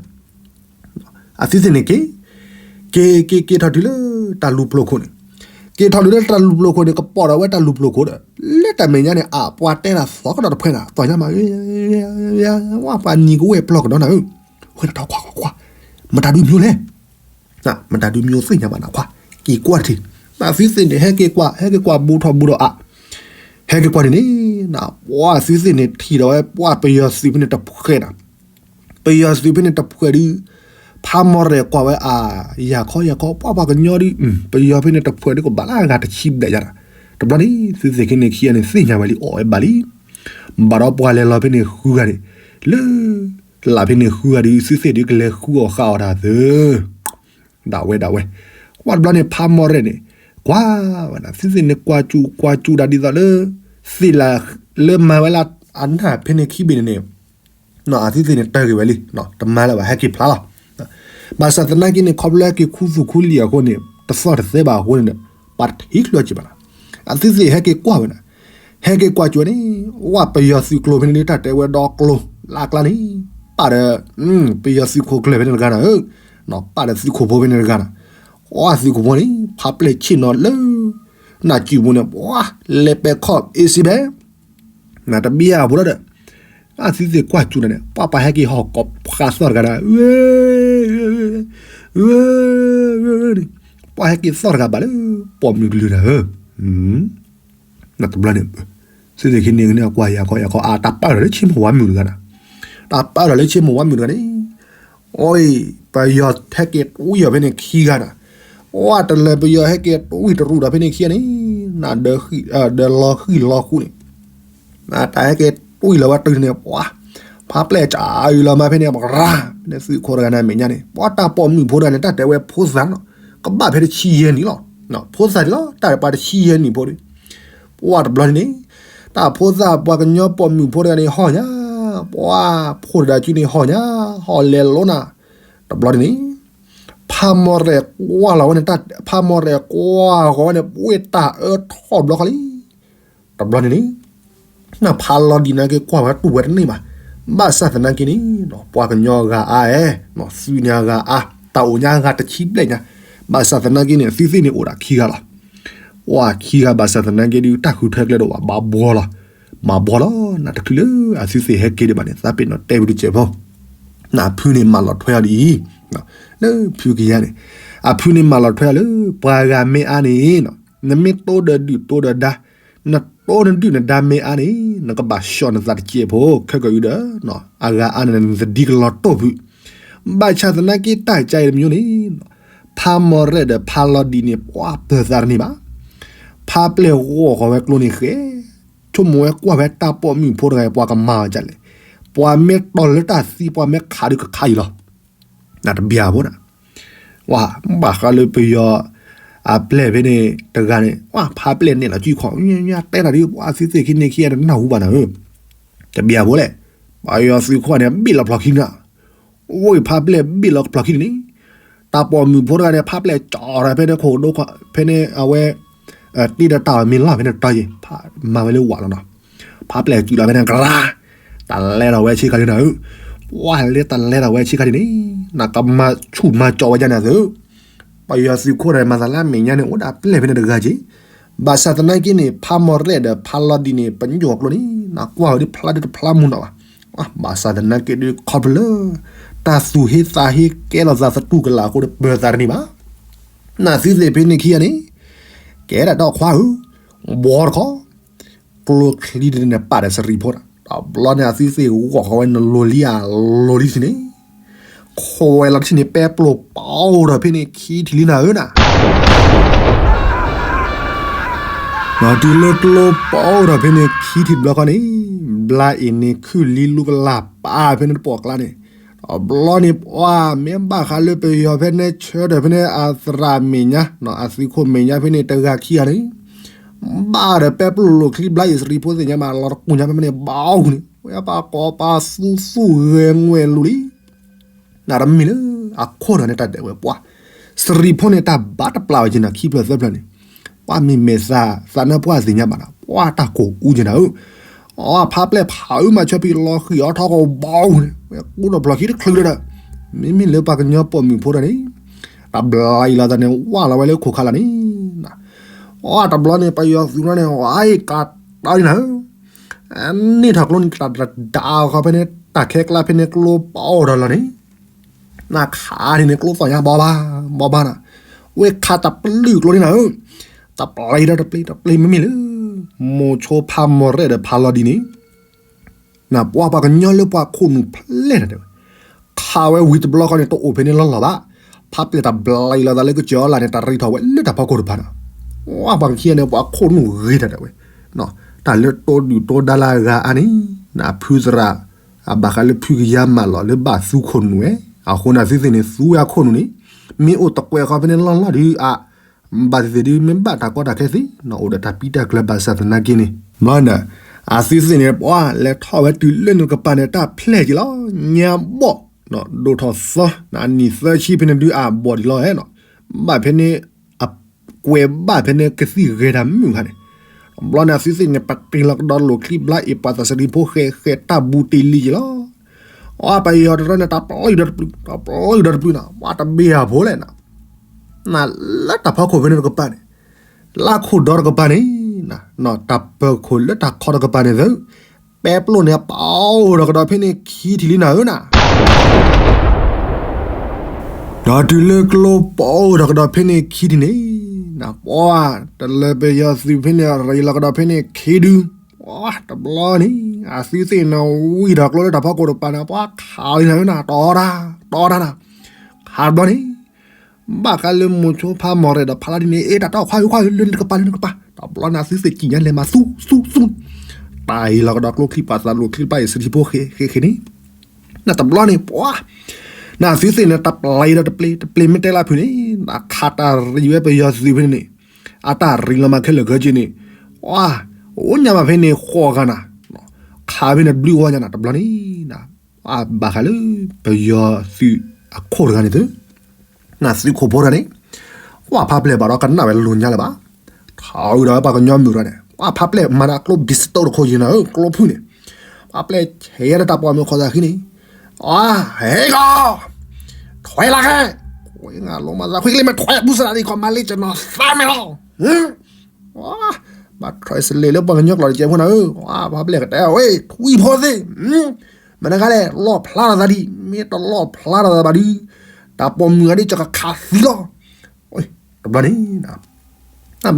အသုသ့ၣ်န့ၣ်က့ၤ, က့ၤက့ၤက့ၤထီၣ်တုၤလၢတၢ်လူၤပျိၤခိၣ်န့ၣ်, က့ၤထီၣ်တုၤလၢတၢ်လူၤပျိၤခိၣ်န့ၣ် ကပိာ်ဒီးဝဲတၢ်လူၤပျိၤခိၣ်ဒီး လၢတၢ်မဲာ်ညါန့ၣ် အပှၤတဲတၢ်သီကဒီးတဖှဲနၤ သီညါမး, ဝဲပှၤနံၤကဝဲၢ်ပျီၢ်ကဒီးနၤဧၢ, ဝဲနထီၣ်ကွၢ်ကွၢ်ကွၢ်, မတၤဒုးမံၤလဲၣ် မတၤဒုးမံၤသ့ၣ်ညါဘၣ်နခွါ, က့ၤကွၢ်တထံၣ်, အသုသ့ၣ်န့ၣ် ဟဲက့ၤကွၢ် ဟဲက့ၤကွၢ်ဘူးထီၣ်ဘူးဒီးအါ, ဟဲက့ၤကွၢ်န့ၣ်န့ၣ်, ပှၤသုသ့ၣ်န့ၣ်ထံၣ်ဒီးဝဲ ပှၤပယီၤသုးဖဲန့ၣ်တဖှဲနၤ, ပယီၤသုးဖဲန့ၣ်တဖှဲဒုး, ဖးမီၢ်ရဲၣ်ကွၢ်ဝဲအါ, ယၤခီယၤခီ ပှၤပှၤကညီဒုး, ပယီၤဖဲန့ၣ်တဖှဲဒုးကဘၣ်လၢအဂၤတဆံဘျဲၣ်ယၤ, တဘျီန့ၣ် သုသ့ၣ်ခံန့ၣ်ခံဂၤန့ၣ် သ့ၣ်ညါဝဲလံ အီၣ်ဝဲဘၣ်လံ, ဘၣ်ဒီးပှၤလဲၤလီၤဖဲန့ၣ်ဃုဂၤန့ၣ်, လၢ လၢဖဲန့ၣ်ဃုဂၤဒုး သုသ့ၣ်ဒုးကလဲၤဃုအီၣ်ဃုအီၣ်တၢ်သၢ ဒၣ်ဝဲဒၣ်ဝဲ, ကွၢ်တဘျီန့ၣ် ဖးမီၢ်ရဲၣ်န့ၣ်, ကွၢ်ဝဲဒၣ် သုသ့ၣ်န့ၣ် ကွၢ်စူၣ်ကွၢ်စူၣ်ဒၣ်ဒ်သိးလၢ, သ့ၣ်လၢမၤဝဲလၢအနၢ်ဖဲန့ၣ်ခံဘ့ၣ်န့ၣ်န့ၣ်, အသုသ့ၣ်န့ၣ်တၢ်ဂ့ၤဝဲလံ, တမၤလၢၤဘၣ် ဟဲက့ၤဖျါလီၤ, ဘၣ်ဆၣ်သနာ်က့န့ၣ် ခီဖျိလၢဟဲက့ၤခူသူၣ်ခူလံာ်အဃိန့ၣ် တသီၣ်တသဲဘၣ်အဃိန့ၣ်ဒီး ပှၤတထံၣ်ကျၢၤက့ၤဘၣ်လီၤ, အသုသ့ၣ်ဟဲက့ၤကွၢ်ဝဲဒၣ်, ဟဲက့ၤကွၢ်စူၣ်န့ၣ်, ဝဲပယီၤသုးကျိၤဖဲန့ၣ်ဒုး တၢ်တဲဝဲဒီကျိၤ, လၢအကျါန့ၣ်, ပၣ်ဒီး, ပယီၤသုးခိၣ်ကျၢၢ်ဖဲန့ၣ်တဂၤနၤဧၢ, ပၣ်ဒီးသုးခိၣ်ဖိဖဲန့ၣ်တဂၤနၤ, အသုးခိၣ်ဖိန့ၣ် ဖးပျဲၢ်ဆ့ၣ်နီၤလၢ, နၢ်စုပူၤန့ၣ် ပှၤလဲၤပဲာ်ခီၣ်အ့စ့ဖဲ နတဘံၣ်အဖိလီၤဒီး, အသုသ့ၣ်ကွၢ်စူၣ်န့ၣ် ပှၤပှၤဟဲက့ၤဟီၣ်ကိးဖးသီၣ်တဂၤဒီး, ပှၤဟဲက့ၤသီၣ်တဂၤဘၣ်လၢ ပိာ်မုၣ်ကလုၢ်နၤဧၢ, တဘျီန့ၣ်, သုသ့ၣ်ခံန့ၣ်ကန့ၢ်ကွၢ်ယၤခီယၤခီ အတၢ်ပာ်လီၤလၢဆ့မိၢ်ဝါမုၣ်တဂၤနၤ, တၢ်ပာ်လီၤလၢဆ့မိၢ်ဝါမုၣ်တဂၤန့ၣ်, အိ, ပယီၤဟဲက့ၤတွံၢ်အီၤဖဲန့ၣ်ခံဂၤနၤ, အိ, တလၢပယီၤဟဲက့ၤတွံၢ်တရူးဒီးဖဲန့ၣ်ခံဂၤန့ၣ်, ဒီးလီၤဃံၣ်လီၤဃူန့ၣ် တၢ်ဟဲက့ၤတွံၢ်လီၤဝဲတုၤန့ၣ် ပှၤ, ဖးပျဲၢ်စးအုးလီၤမးဖဲန့ၣ် ပှၤ, ဖဲန့ၣ်သုးခိၣ်တဂၤန့ၣ်အမဲာ်ညါန့ၣ် ပှၤတၢ်ပိာ်မုၣ်ဖိတဂၤန့ၣ် တၢ်တဲဝဲဖိသၣ်နီၤ, ကဘၣ်ဖဲတဆံယဲၢ်နံၣ်လီၤ, ဖိသၣ်ဒ်လီၤ တၢ်ပှၤတဆံယဲၢ်နံၣ်ဖိဒီး, ပှၤတဘျီန့ၣ်န့ၣ်, တၢ်ဖိသၣ်ပှၤကညီပိာ်မုၣ်ဖိတဂၤန့ၣ်ဟီၣ်ညါ, ပှၤဖိတဒၣ်စုန့ၣ်ဟီၣ်ညါ, ဟီၣ်လဲၤလိနၤ, တဘျီန့ၣ်န့ၣ် ဖးမီၢ်ရဲၣ်ကွၢ်လီၤဝဲန့ၣ်, ဖးမီၢ်ရဲၣ်ကွၢ်ဃီၤဝဲန့ၣ် ပှ့ၤတၢ်အၢထီၣ်ဘျီဃီလံ. တဘျီန့ၣ်န့ၣ်, နဖးလီၤဒ်န့ၣ်က့ၤကွၢ်ဝဲတူၢ်ဝဲတန့ၢ်ဘၣ်. ဘၣ်ဆၣ်သနာ်က့န့ၣ်, ပှၤကညီအဂၤအါ, သုးန့ၣ်အဂၤအါ, တၢ်အိၣ်ညါအဂၤတဆံဘျဲၣ်ညါ. ဘၣ်ဆၣ်သနာ်က့န့ၣ် အသုးသ့ၣ်န့ၣ်အိၣ်ဒၣ်ခံဂၤလီၤ. ပှၤခံဂၤဘၣ်ဆၣ်သနာ်က့ဒုး တၢ်ဃုထၢကျဲဒီးဘၣ်ဘှီလီၤ. ဘၣ်ဘှီလီၤ နတချုးလၢအသုးသ့ၣ်ဟဲက့ၤဒံးဘၣ်န့ၣ် သးပ့ၤနီၣ်တဲဝံၤတစဲးဖိ နဖုန့ၣ်မၤလီၤထွဲအီၤဒ်အံၤ, လၢဖုကယၤန့ၣ်, အဖုန့ၣ်မၤလီၤထွဲအီၤလၢ ပှၤဂၤမ့ၢ်အါန့ၣ်, နမ့ၢ်တိၢ်ဒီးဒုၣ်တိၢ်ဒီးဒါ, နတိၢ်နဒုၣ်နဒါမ့ၢ်အါန့ၣ်, နကဘၣ်ဆှီၣ်နသးတစဲးဖိ ခဲကၢအံၤဒီး, အဂၤအါန့ၣ် နသဒံကလီၤတိၢ်ဖုး. ဘၣ်ဆၣ်သနာ်က့တၢ်ကါအံၤတမံၤန့ၣ်, ဖးမီၤရဲၣ်ဒီးဖးလီၤဒံးန့ၣ် ပှၤပၢၤသးတန့ၢ်ဘၣ်. ဖးပျဲၢ်ဂီၢ်ဃီၤဝဲကျိန့ၣ်ဃဲ, ဆိကမိၣ်ဝဲကွၢ်ဖဲတၢ်ပိာ်မုၣ်ဖိတဂၤအံၤ ပှၤကမၤအီၤဒ်လဲၣ်, ပှၤမ့ၢ်တီၤလၢတၢ်သံ ပှၤမ့ၢ်ခးဒုးကခးအံၤလီၤ. နတဘၣ်ဖိနၤ, ဝဲ ဘၣ်ဃးလၢပယီၤ အပျဲၢ်ဖဲန့ၣ်တဂၤန့ၣ် ဝဲ ဖးပျဲၢ်နဲၣ်လီၤစုခီၣ် ညါညါတဲတၢ်ဒုး ပှၤသုသ့ၣ်ခံန့ၣ်ခံဂၤန့ၣ် နၢ်ဟူဘၣ်နၤဧၢ, တဘၣ်ဖိလဲၣ်, ပယီၤသုးခိၣ်န့ၣ် ဘ့ၣ်လီၤဖျိးခံန့ၣ်, ဝဲဖးပျဲၢ်ဘ့ၣ်လီၤဖျိးခံန့ၣ်, တၢ်ပိာ်မုၣ်ဖိတဂၤန့ၣ် ဖးပျဲၢ်ကၠီၤဒီးဖဲန့ၣ်ခိၣ်ဒိၣ်ခီ ဖဲန့ၣ်အဝဲ တ့ဒီးတၢ်အီၤမ့ၢ်လီၤဖဲန့ၣ်တီယ့ၣ် ဖးမၤဝဲလၢဝးလီၤနီၤ, ဖးပျဲၢ်စုလီၤဖဲန့ၣ်ကရၢ, တၢ်လဲၤထီၣ်ဝဲဆ့ကၤလံနၤဧၢ, ပှၤလၢတၢ်လဲၤထီၣ်ဝဲဆ့ကၤလံန့ၣ် နကမၤဆူၣ်မၤကၠီဝဲဒ်န့ၣ်သု, ပယီၤသုးခိၣ်ဒီးမၤသးလၢအမဲာ်ညါန့ၣ် အိၣ်ဒၣ်ပျဲၢ်ဖဲန့ၣ်တဂၤက့ၤ, ဘၣ်ဆၣ်သနာ်က့န့ၣ် ဖးမီၤရဲၣ်ဒီးဖးလီၤဒံးန့ၣ် ပညိၣ်အကျိန့ၣ် နကွၢ်ဝဲဒ်ဖျါဒ်တဖျါမူနီၤဘၣ်, ဘၣ်ဆၣ်သနာ်က့ဒ်ခီဖျိလၢ တၢ်သူၣ်ဟ့သးဟ့ကဲထီၣ်သးသတူၢ်ကလာ်အဃိဒီးပၢၤသးတန့ၢ်ဘၣ်, နသုသ့ၣ်ဖဲန့ၣ်ခံဂၤန့ၣ် ကဲဒၣ်တၢ်ခွါဧၢ, ဘီတခီ ကျိချံဒ်န့ၣ်ပာ်ဒီးစရံဖိ, တဘျီန့ၣ် အသုသ့ၣ်ဂီၢ်ဃီဝဲနလိၤလံဧါ လိၤလံထံန့ၣ်, ခိးဝဲလီၤတထံၣ်န့ၣ် ပဲပျိၢ်ပအိၣ်ဒီးဖဲန့ၣ်ခံထံၣ်လံနၤဧၢနၤ, ဒီးတုၤလၢကျိပအိၣ်ဒီးဖဲန့ၣ်ခံထံၣ်တဘျီဃီန့ၣ်, ဘျါအ့ၣ်န့ၣ်ခုၣ်လံလူကလၢ်ပာ်ဖဲန့ၣ်တပိာ်ကျါန့ၣ်, တဘျီန့ၣ်ပှၤမ့ၢ်ဘၣ်ဃးလၢပယီၤဖဲန့ၣ် ဆၢထၢၣ်ဖဲန့ၣ်အသရၣ်မဲာ်ညါ အသုးခိၣ်မဲာ်ညါဖဲန့ၣ်တဂၤခံဂၤန့ၣ် ဘၣ်ဒီးပဲပျိၢ်လိာ်ချံဘျါအ့ၣ်စရံဖိသ့ၣ်ညါမး လီၤတကူၣ်ညါဖဲန့ၣ် ဘီဟူန့ၣ် ဝဲပှၤကိးပှၤသူသူဂဲၤငွဲၢ်လူၤလံ, နတမ့ၢ်လၢအခိၣ်တဂၤန့ၣ်တၢ်ဒဲးဝဲပှၤ, စရံဖိန့ၣ်တၢ်ဘၣ်တပျၢ်ဝဲက့ၤနၤခံဖျၢၣ်သၢဖျၢၣ်န့ၣ်, ပှၤမ့ၢ်မဲာ်သးသးနၢ်ပှၢ်သ့ၣ်ညါဘၣ်ဒီး ပှၤတၢ်ကိၢ်အူက့ၤနၤဧၢ အဖးပျဲၢ်ဖးအုးမၤဆၢဖံးလီၤဃံၤအီထီၣ်ကဘီအူန့ၣ် ဝဲကူဒီးဖျိးခံတချုးဒီး, မ့မ့ၢ်လၢပှၤကညီပိာ်မုၣ်ဖိတဂၤန့ၣ်, တဘျီအံၤလီၤသးန့ၣ် ဝၢ်လီၤဝဲလၢခိၣ်ခါလၢ်န့ၣ်, အတဘျီန့ၣ် ပယီၤသုးန့ၣ် ဝဲအံၤကးတီဒ်နၤဧၢ, န့ၢ်ထီၣ်ကျိန့ၣ် တၢ်ဒၣ်ဃီဖဲန့ၣ် တၢ်ခဲကျါဖဲန့ၣ်ကျိပအိၣ်ဒီးလီၤန့ၣ် နခးန့ၣ်န့ၣ် ကျိသီၣ်ညါဘီဘၣ် ဘီဘၣ်နၤ, ဝဲခးတပျုၢ်ကျိန့ၣ်နၤဧၢ, တပျံၤဒီးတပျံၤ တပျံၤမ့မ့ၢ်လၢ မိၤဆိဖးမီၤရဲၣ်ဒီးဖးလီၤဒံးန့ၣ်, နပှၤပှၤကညီလၢပှၤခိၣ်နူာ်ဖျဲၣ်နၤတဲဝဲ, ခးဝဲဝံၤတဘျီဃီန့ၣ် တအိၣ်ဖဲန့ၣ်လီၤလီၤဘၣ်, ဖးပျဲၢ်တဘျီအံၤလီၤသးလၢကစၢၤအီလၢ်န့ၣ် တၢ်ရံးထီၣ်ဝဲလၢတၢ်ဖီခိၣ်တဖၣ်နီၤ, ပှၤပှၤခံဂၤန့ၣ် ပှၤခိၣ်နူာ်ဂ့ၤတၢ်တဲဝဲ, တၢ်လၢတိဒုၣ်တိဒါလၢအဂၤအါန့ၣ် နဖုသရၣ် အဘၣ်ဃးလၢဖုကယၤမၢလီၤလၢဘၣ်သူခိၣ်နူာ်ဝဲ, အဃိန့ၣ်သုသ့ၣ်န့ၣ် သူဝဲအခိၣ်နူာ်န့ၣ်, မ့ၢ်အိၣ်တကွဲးဃီဖဲန့ၣ်လီၤလီၤဒုးအါ, ဘၣ်သ့ၣ်သ့ၣ်ဒုး မ့ၢ်ဘၣ်တၢ်ကီတၢ်ခဲသ့, နအိၣ်ဒီးတၢ်ပံတၢ်ကျၢၤဘၣ်ဆၣ်သနာ်က့န့ၣ်, မ့ၢ်နၤ, အသုသ့ၣ်န့ၣ် ပှၤလဲၤထီၣ်ဝဲတုၤလၢနကပၤန့ၣ် တၢ်ဖျဲၣ်က့ၤလီၤ, ညါဘီၣ်, ဒိၣ်ထီၣ်သီ, နနံၣ်သၢဆံဖဲန့ၣ်ဒုးအဘီၣ်ဒံးလီၤဧဲနီၤ, ဘၣ်ဖဲန့ၣ် အကွဲးဘၣ်ဖဲန့ၣ်ကသံၣ်ဂဲၤတၢ်မုၣ်ခါန့ၣ်, တဘျီန့ၣ် အသုသ့ၣ်န့ၣ် ပတ့ၢ်လီၤကဒီးလိာ်ချံဘျါအ့ၣ်ပှၤသးစရံဖိဃဲဃဲတၢ်ဘူးတ့ၢ်လံက့ၤလီၤ. အပယီၤတရၢန့ၣ် တၢ်ပျံၤဒီးတပျုၢ် တၢ်ပျံၤဒီးတပျုၢ်နီၤ ပှၤတဘ့ၣ်အဖိလဲၣ်နီၤ, နလၢတၢ်ဖီခိၣ်ဖဲန့ၣ်တကပၤန့ၣ်, လၢခိၣ်ဒီတကပၤန့ၣ်, တၢ်ပၢၤခိၣ်လၢတၢ်ခီတကပၤန့ၣ်သု, ပဲပျိၢ်န့ၣ် ပအိၣ်ဒီးကဒီးဖဲန့ၣ်ခံထံၣ်လံနၤဧၢနၤ ဒီးတုၤလၢကျိပအိၣ်ဒီးကဒီးဖဲန့ၣ်ခံထံၣ်န့ၣ်, နပှၤတလၢပယီၤသုးဖဲန့ၣ် ရံးလီၤကဒီးဖဲန့ၣ်ခံဒု, တဘျီန့ၣ် အသုသ့ၣ်န့ၣ်ဝံၤဒီးကျိလၢတၢ်ဖီခိၣ်တကပၤန့ၣ် ပှၤခးလံနၤဧၢနၤ တီတၢ်, တီတၢ်နၤ, ခးတဘျီန့ၣ် ဘၣ်ဃးလၢမိၤဆိဖးမီၤရဲၣ်ဒီးဖးလီၤဒံးန့ၣ် အ့ တၢ်တီၢ်ခွါဧၢခွါဧၢ လၢနကပၤလၢနကပၤ, တဘျီန့ၣ် အသုသ့ၣ်ကံၣ်ညါလဲၤမၤသူသူသူ, တၢ်အံၤလီၤကဒီးကျိချံပှၤသးလိာ်ချံတဖၣ်အံၤ စထံဖိဃဲဃဲဃဲန့ၣ် နတဘျီန့ၣ် ပှၤ, နသုသ့ၣ်န့ၣ် တပျံၤဒီးတပျံၤ တပျံၤမ့ၢ်တဲလၢဖုန့ၣ် နခးတၢ်ရံးဝဲပယီၤသုးဖဲန့ၣ်န့ၣ်, အတၢ်ရံးလီၤမၤခဲလၢာ်ခဲဆ့န့ၣ်, ပှၤ, အိၣ်ညါဘၣ်ဖဲန့ၣ်ဃိးဂၤနၤ, ခးဖဲန့ၣ်ဘျုးဝဲညါနၤ တဘျီန့ၣ်, ပှၤဘၣ်ဃးလၢ ပယီၤသုးအခိၣ်တဂၤန့ၣ်သု နသုးခိၣ်ဖိတဂၤန့ၣ်, ကွၢ်ဖးပျဲၢ်ဘၣ်ဒီးကနၣ်ဝဲလိာ်ညါလၢၤဘၣ်, ထီၣ်ဝံၤဒီးပှၤကညီမုၣ်တဂၤန့ၣ် ကွၢ်ဖးပျဲၢ်မၤနၤကျိဘံစတိၣ်တခိၣ်ယံၤနၤဧၢ ကျိဖုၣ်န့ၣ်, ဖးပျဲၢ်ဆဲးဒီးတၢ်ပိာ်မုၣ်ခိၣ်သးဃံန့ၣ်, အဟဲကီၢ်, ထွဲလၢ်ခဲ, ထွဲငါလိမၤသးခွံကလ့မ့ၢ်ထွဲဘူၣ်စရးဒံးကီၢ်မၤလ့ကနီၤသးမဲာ်လီၤ ဘၣ် translate လၢပှၤကညီကျိာ်တကဲဖိနၤဧၢ, ပှၤဖးပျဲၢ်ကတဲဝဲ ထွံၣ်ဖိသ့ၣ်, မနုၤဂၤလဲၣ် လီၣ်ဖျါထီၣ်သးဒံး, မ့ၢ်တလီၣ်ဖျါထီၣ်သးဘၣ်ဒုး, တၢ်ပိာ်မုၣ်ဂၤဒ်ကကခးသံလီၤ. တဘျီန့ၣ်,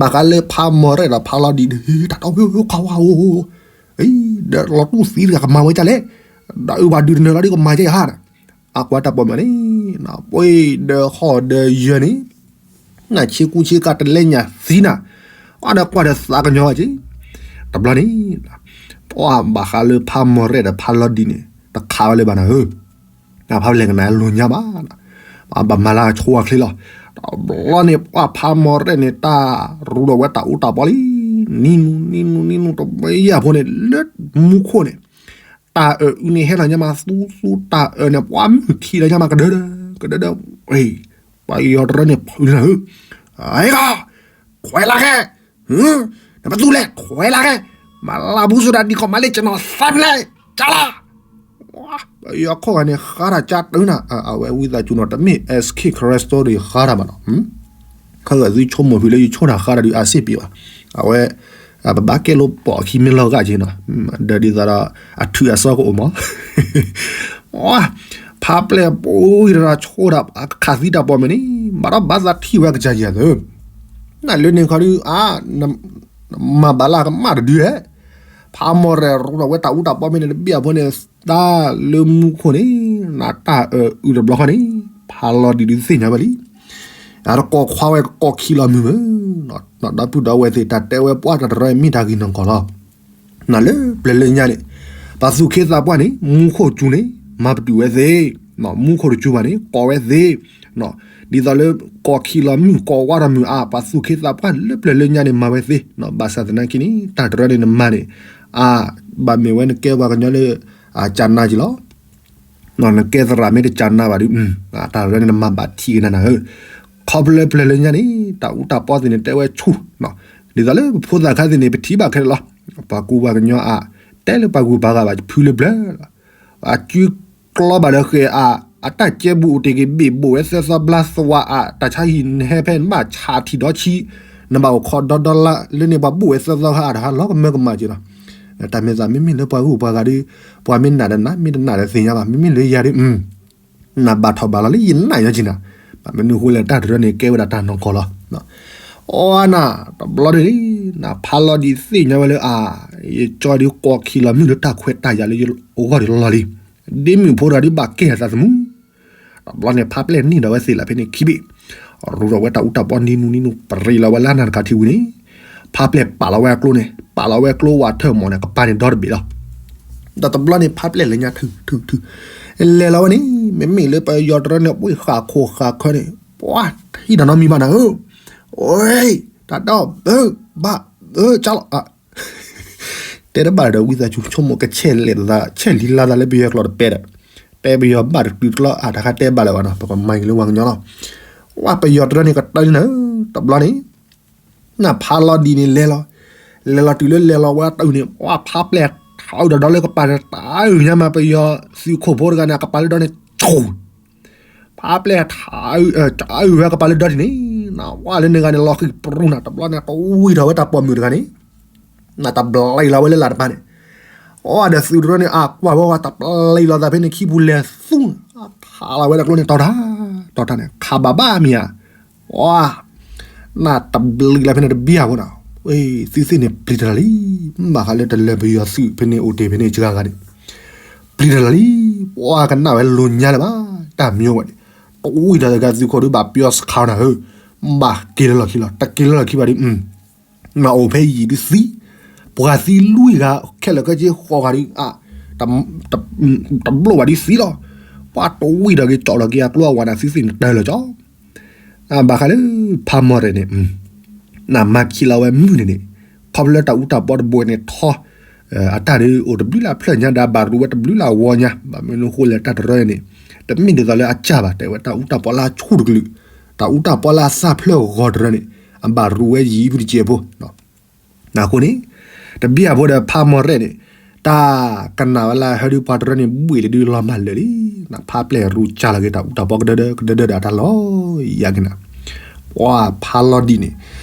ဘၣ်ဃးလၢဖးမီၤရဲၣ်ဒီးဖးလီၤဒံးဒီး တၢ်တီၢ်ဝဲၢ်ဝဲၢ်ခွါဝါဧိၤ, ဒီးလီၤတူၢ်သံတဂၤကမၤဝဲဒ်လဲၣ်, ဒီးအုးဝဲဒုးတနၢၤလီၤဒုးကမၤကဲဧါဒီး, အ အကွၢ်တၢ်ပိာ်မုၣ်န့ၣ် ပှ့ၤဒီးဟီၣ်ဒီးယၢၤန့ၣ် နဆ့ကူဆ့ကၤတလဲညါသံနၤ, အဒီးကွၢ်ဒီးသးကညီၤဘၣ်က့ၤ, တဘျီန့ၣ် ပှၤဘၣ်ဃးလၢဖးမီၢ်ရဲၣ်ဒီးဖးလီၤဒံးန့ၣ် တခးဝဲလၢၤဘၣ်နၤဧၢ, ဖးပလဲၣ်ကနၣ်လိၤညါဘၣ်, ဘၣ်မၤလၢအဆိအချ့လီၤ, တဘျီန့ၣ် ပှၤဖးမီၢ်ရဲၣ်န့ၣ် တၢ်ရူဒီးဝဲတၢ်အူတၢ်ပီလံ, နံၤနူၤ နံၤနူၤ နံၤနူၤ တဘျီယၤဖိန့ၣ် လၢမူခိၣ်န့ၣ် တၢ်အၢအုန့ၣ်ဟဲလီၤညါမး သူသူတၢ်အၢန့ၣ် ပှၤမုၢ်ခံလီၤညါမး ကဒၢဒၢ ကဒၢဒၢ, ပှၤယီၤတရၢန့ၣ်ဖုးနၤဧၢ, အဲကီး ခွဲးလၢခဲ, နပသူလဲၣ် ခွဲးလၢခဲ, မၤလၢဘူးစူဒၣ်ဒံးကီးမၤလၢကနီၤသးဖျဲး ကၢ်လီၤ, ပှၤယီၤခီၣ်ဂၤန့ၣ် ဃါတၢ်ကၢ်တုၤနၤ, အဝဲဝံသးစူၤနီၤ တမ့ၢ် SK Crystal ဒီးဃါတၢ်ဘၣ်နီၤ ခဲဂၤသုဆိကမိၣ်ဖုးလၢယဆိၣ်တၢ်ဃါတၢ်ဒုးအစ့ၣ်ပ့ၤဘၣ်, အဝဲ ပဘၣ်ကဲလိာ်ပိာ်အခံမ့ၢ်လီၤဂာ်က့ၤနီၤ, ဒီးဒ်သိးဒီး အထုးအစီကအိၣ်မး, ဖးပျဲၢ်ပူၤတရၣ်ဆိၣ်တၢ်ခးသံတၢ်ပိာ်မုၣ်န့ၣ် ဘၣ်ဒီးဘၣ်သးထံၣ်ဝဲကစၢ်ယၤသၢ, နလၢန့ၣ်ခီဒုး အါ မၤဘၣ်လၢကမၣ်တဒုဟဲ, ဖးမီၢ်ရဲၣ်ရူဒီးဝဲတၢ်အူတၢ်ပီမ့ၢ်န့ၣ် တဘ့ၣ်အဖိန့ၣ် တၢ်လၢမူခိၣ်န့ၣ် နတၢ်အၢအုတဘျီဃီန့ၣ် ဖးလီၤဒံးဒုးသ့ၣ်ညါဝဲလံ အတကိးခွါဝဲကကိးခံလီၤမုၢ်မုၢ်, ဒီပုၢ်ဒီဝဲၢ်သ့ၣ် တၢ်တဲဝဲပှၢ်တၢ်တရၢမ့ၢ်တၢ်ဂ့ၢ်နီၢ်ကီၢ်လီၤ, နလၢပျၢၤလၢညါန့ၣ် ပှၤသူၣ်က့သးပှၢ်န့ၣ် မူခိၣ်ကၠူန့ၣ် မၤပတုာ်ဝဲသ့, မူခိၣ်တကၠူဘၣ်န့ၣ် ကိးဝဲသ့, ဒ်သိးလၢ ကိးခံလီၤမုၢ် ကိးဝါထီၣ်မုၢ်အါ ပှၤသူၣ်က့သးပှၢ်လၢပျၢၤလၢညါန့ၣ် မၤဝဲသ့, ဘၣ်ဆၣ်သနာ်က့န့ၣ် တၢ်တရၢန့ၣ်နမၤန့ၣ် အါ ဘၣ်မ့ၢ်ဝဲနကဲပှၤကညီလၢ ကၢ်နါက့ၤလီၤ နကဲသရၣ်မ့ၢ်တကၢ်နါဘၣ်ဒီး တၢ်တရၢန့ၣ်နမၤဘၣ်ထံးကနၤနၤဧၢ, ခီဖျိလၢပျၢၤလၢညါန့ၣ် တၢ်အူတၢ်ပီသ့ၣ်န့ၣ် တဲဝဲဆူၣ်, ဒ်သိးလၢပဖိသၣ်ခါသ့ၣ်န့ၣ် ပထံၣ်ဘၣ်ခဲလၢာ်လီၤ, ပှၤကူပှၤကညီအါ တဲလၢပှၤဂုၤပှၤဂၤဘၣ်ဖုလၢပျၢၤ, အစုကျီဘၣ်လၢဃဲၤအါ အတၢ်ကဲဘူးအိၣ်တ့ၢ်က့ၤဘ့ၣ်ဘိၣ်ဝဲသၢသီဘျါသဝးအါ တၢ်ဆါဟံၣ်နဟဲဖဲနဘၣ်ဆးထံၣ်ဒီဆံး, နဘၣ်အိၣ်ခိးဒီဒီလါ လၢန့ၣ်ပှၤဘိၣ်ဝဲသၢသီခါအါ တဟါလီၤကမၢကမၣ်က့ၤလီၤ, တၢ်မဲာ်သးမ့မ့ၢ်လၢပှၤဂုၤပှၤဂၤဒီး ပှၤမ့ၢ်နာ်ဒီးနာ် မ့ၢ်တနာ်ဒီးသ့ၣ်ညါဘၣ် မ့မ့ၢ်လၢယၤဒီး နဘၣ်ထီၣ်ဘၣ်လီၤလၢယနာ်ညါက့ၤနၤ, ဘၣ်မနုၤဃိလဲၣ်တၢ်တရၢန့ၣ်ကဲဝဲဒၣ်တၢ်နီၢ်ကီၢ်လီၤ, အီနၤ တဘျီန့ၣ် နဖးလီၤဒံးသ့ၣ်ညါဝဲလၢအါ ယကၠီဒုးကိးခံလီၤမုၢ်လၢတၢ်ခွဲးတၢ်ယာ်လၢယဂီၢ်ဒံးလီၤလံ, ဒ်မုၣ်ဖိတဂၤဒုးဘၣ်ကဲထီၣ်သးသမူ တဘျီန့ၣ် ဖးပျဲၢ်နံၣ်ဒီးဝဲသ့ၣ်လၢဖဲန့ၣ်ခံဘ့ၣ်, ရူဒီးဝဲတၢ်အူတၢ်ပီနံၤနူၤနံၤနူၤ ပရ့လီၤဝဲလၢနၢ်တခါထံဝံၤန့ၣ်, ဖးပျဲၢ်ပာ်လီၤဝဲအကျိန့ၣ် ပာ်လီၤဝဲကျိဝးထၢၣ်မီၢ်န့ၣ် ကပၤန့ၣ်ဒီတဘ့ၣ်လီၤ, ဒီးတဘျီန့ၣ် ဖးပျဲၢ်လၢညါထုထုထု လဲၤလီၤဝဲန့ၣ် မ့မ့ၢ်လၢပယီၤတရၢန့ၣ် ပှ့ၢ်ဃာ်ခိၣ်ဃာ်ခၢန့ၣ် ပှၤထံၣ်တၢ်နီတမံၤဘၣ်နၤဧၢ, အိ တၢ်ဒီဘၢ ဘၣ်ဘၢကၢ်လီၤ တဲတဘၣ်ဒီး ဝံသးစူၤဆိကမိၣ်ကဆဲးလဲၤသး ဆဲးလံလါသးလၢပယီၤကျိာ်တပဲဒီး တဲပယီၤဘၣ်တတုၤတကျီအါ တခါတဲဘၣ်လၢၤဘၣ်နီၤ ပကမၤက့ၤလၢပှၤကညီလီၤ, ဝဲပယီၤတရၢန့ၣ်ကတၢၢ်နၤဧၢ, တဘျီန့ၣ် နဖးလီၤဒံးန့ၣ်လဲၤလီၤ, လဲၤလီၤတုၤလၢလဲၤလီၤဝဲတုၤန့ၣ် ဝဲဖးပျဲၢ်ထးအုးဒီးဒီလၢကပၤန့ၣ် တၢ်အုးညါမး ပယီၤသုးခိၣ်ဖိတဂၤန့ၣ် အကပၤလၢဒီန့ၣ် ဆိ ဖးပျဲၢ်ထးအုး တၢ်အုးဝဲကပၤလၢဒီန့ၣ် နဝဲလၢန့ၣ်ဂၤန့ၣ် လီၤဃံၤပြူနၤ တဘျီန့ၣ် တဝံၤထီၣ်ဝဲတၢ်ပိာ်မုၣ်တဂၤန့ၣ် နတဘျီလီၤဝဲလၢလာ်တပၤန့ၣ်, အီဒီးသုးတရၢန့ၣ် အကွၢ်ဝဲဝဲတဘျီလီၤသးဖဲန့ၣ် ခံပူၤလဲၤသူ ထးလီၤဝဲတကျိန့ၣ် တီၤတၢ် တီၤတၢ်န့ၣ် ခးဘၣ်ဘၣ်မ့ၢ်ဧါ ဝါ နတဘျီလီၤဖဲန့ၣ်တဘျီဖိနီၤ, ဝဲ သုသ့ၣ်န့ၣ်ပျံၤတၢ်လံ, ဘၣ်ဃးလၢတလၢၤပယီၤသုးဖဲန့ၣ်အိၣ်တ့ၢ်ဖဲန့ၣ်စှၤဂၤန့ၣ်, ပျံၤတၢ်လံ, ပှၤကနၣ်ဝဲလိၤညါလၢၤဘၣ်, တၢ်မံၤဝဲန့ၣ်, တဝံၤတၢ်တဂၤသုးခိၣ်ဒုးဘၣ်ပျီစခါနၤဧၢ, ဘၣ်က့ၤလၢလီၢ်ခံလီၤ, တက့ၤလၢလီၢ်ခံဘၣ်ဒုး နအိၣ်ဖဲယံၤဒုးသံ, ပှၤသံလွံၢ်ဂၤ ခဲလၢာ်ခဲဆ့ဃိးဂၤဒုး တဘျီဘၣ်ဒုးသံလီၤ, ပှၤတဝံၤဒီးက့ၤကၠီၣ်လီၤက့ၤအကျိအဝၤန့ၣ် သုသ့ၣ်န့ၣ်တၢ်လၢာ်ကၠီ ဘၣ်ဃးလၢ ဖးမီၢ်ရဲၣ်န့ၣ် နမၤခံလီၤဝဲမုၢ်န့ၣ်န့ၣ်, ခီဖျိလၢတၢ်အူတၢ်ပီတဘိန့ၣ်ထီ, အတၢ်ဒုးအိၣ်တဘျုးလၢ်ဖျၢၣ်ညါဒီးဘၣ်ရူဝဲတဘျုးလၢ်ဝီညါ, ဘၣ်မနုၤဃိလဲၣ်တၢ်တရၢန့ၣ်, တမ့ၢ်ဒ်သိးလၢအကၢ်ဘၣ် တဲဝဲတၢ်အူတၢ်ပီလၢအဆူၣ်တကလုာ်, တၢ်အူတၢ်ပီလၢအစၢ်ဖျၢၣ်ဂီၤတရၢန့ၣ်, အဘၣ်ရူဝဲယံၤဖုတကဲးဖိ အဃိန့ၣ်, တဘျီဖိဒီးဖးမီၢ်ရဲၣ်န့ၣ်, တၢ်ကနၣ်ဝဲလၢဟဲဒုးပှၤတရၢန့ၣ် ဘှ့ၣ်တဒုလီၤမၢ်လၢာ်လံ, နဖးပျဲၢ်ရူကၢ်လီၤက့ၤတၢ်အူတၢ်ပီကဒၢဒၢကဒၢဒၢဒီးတၢ်လီၤယၤက့ၤနၤ, ပှၤဖးလီၤဒံးန့ၣ်,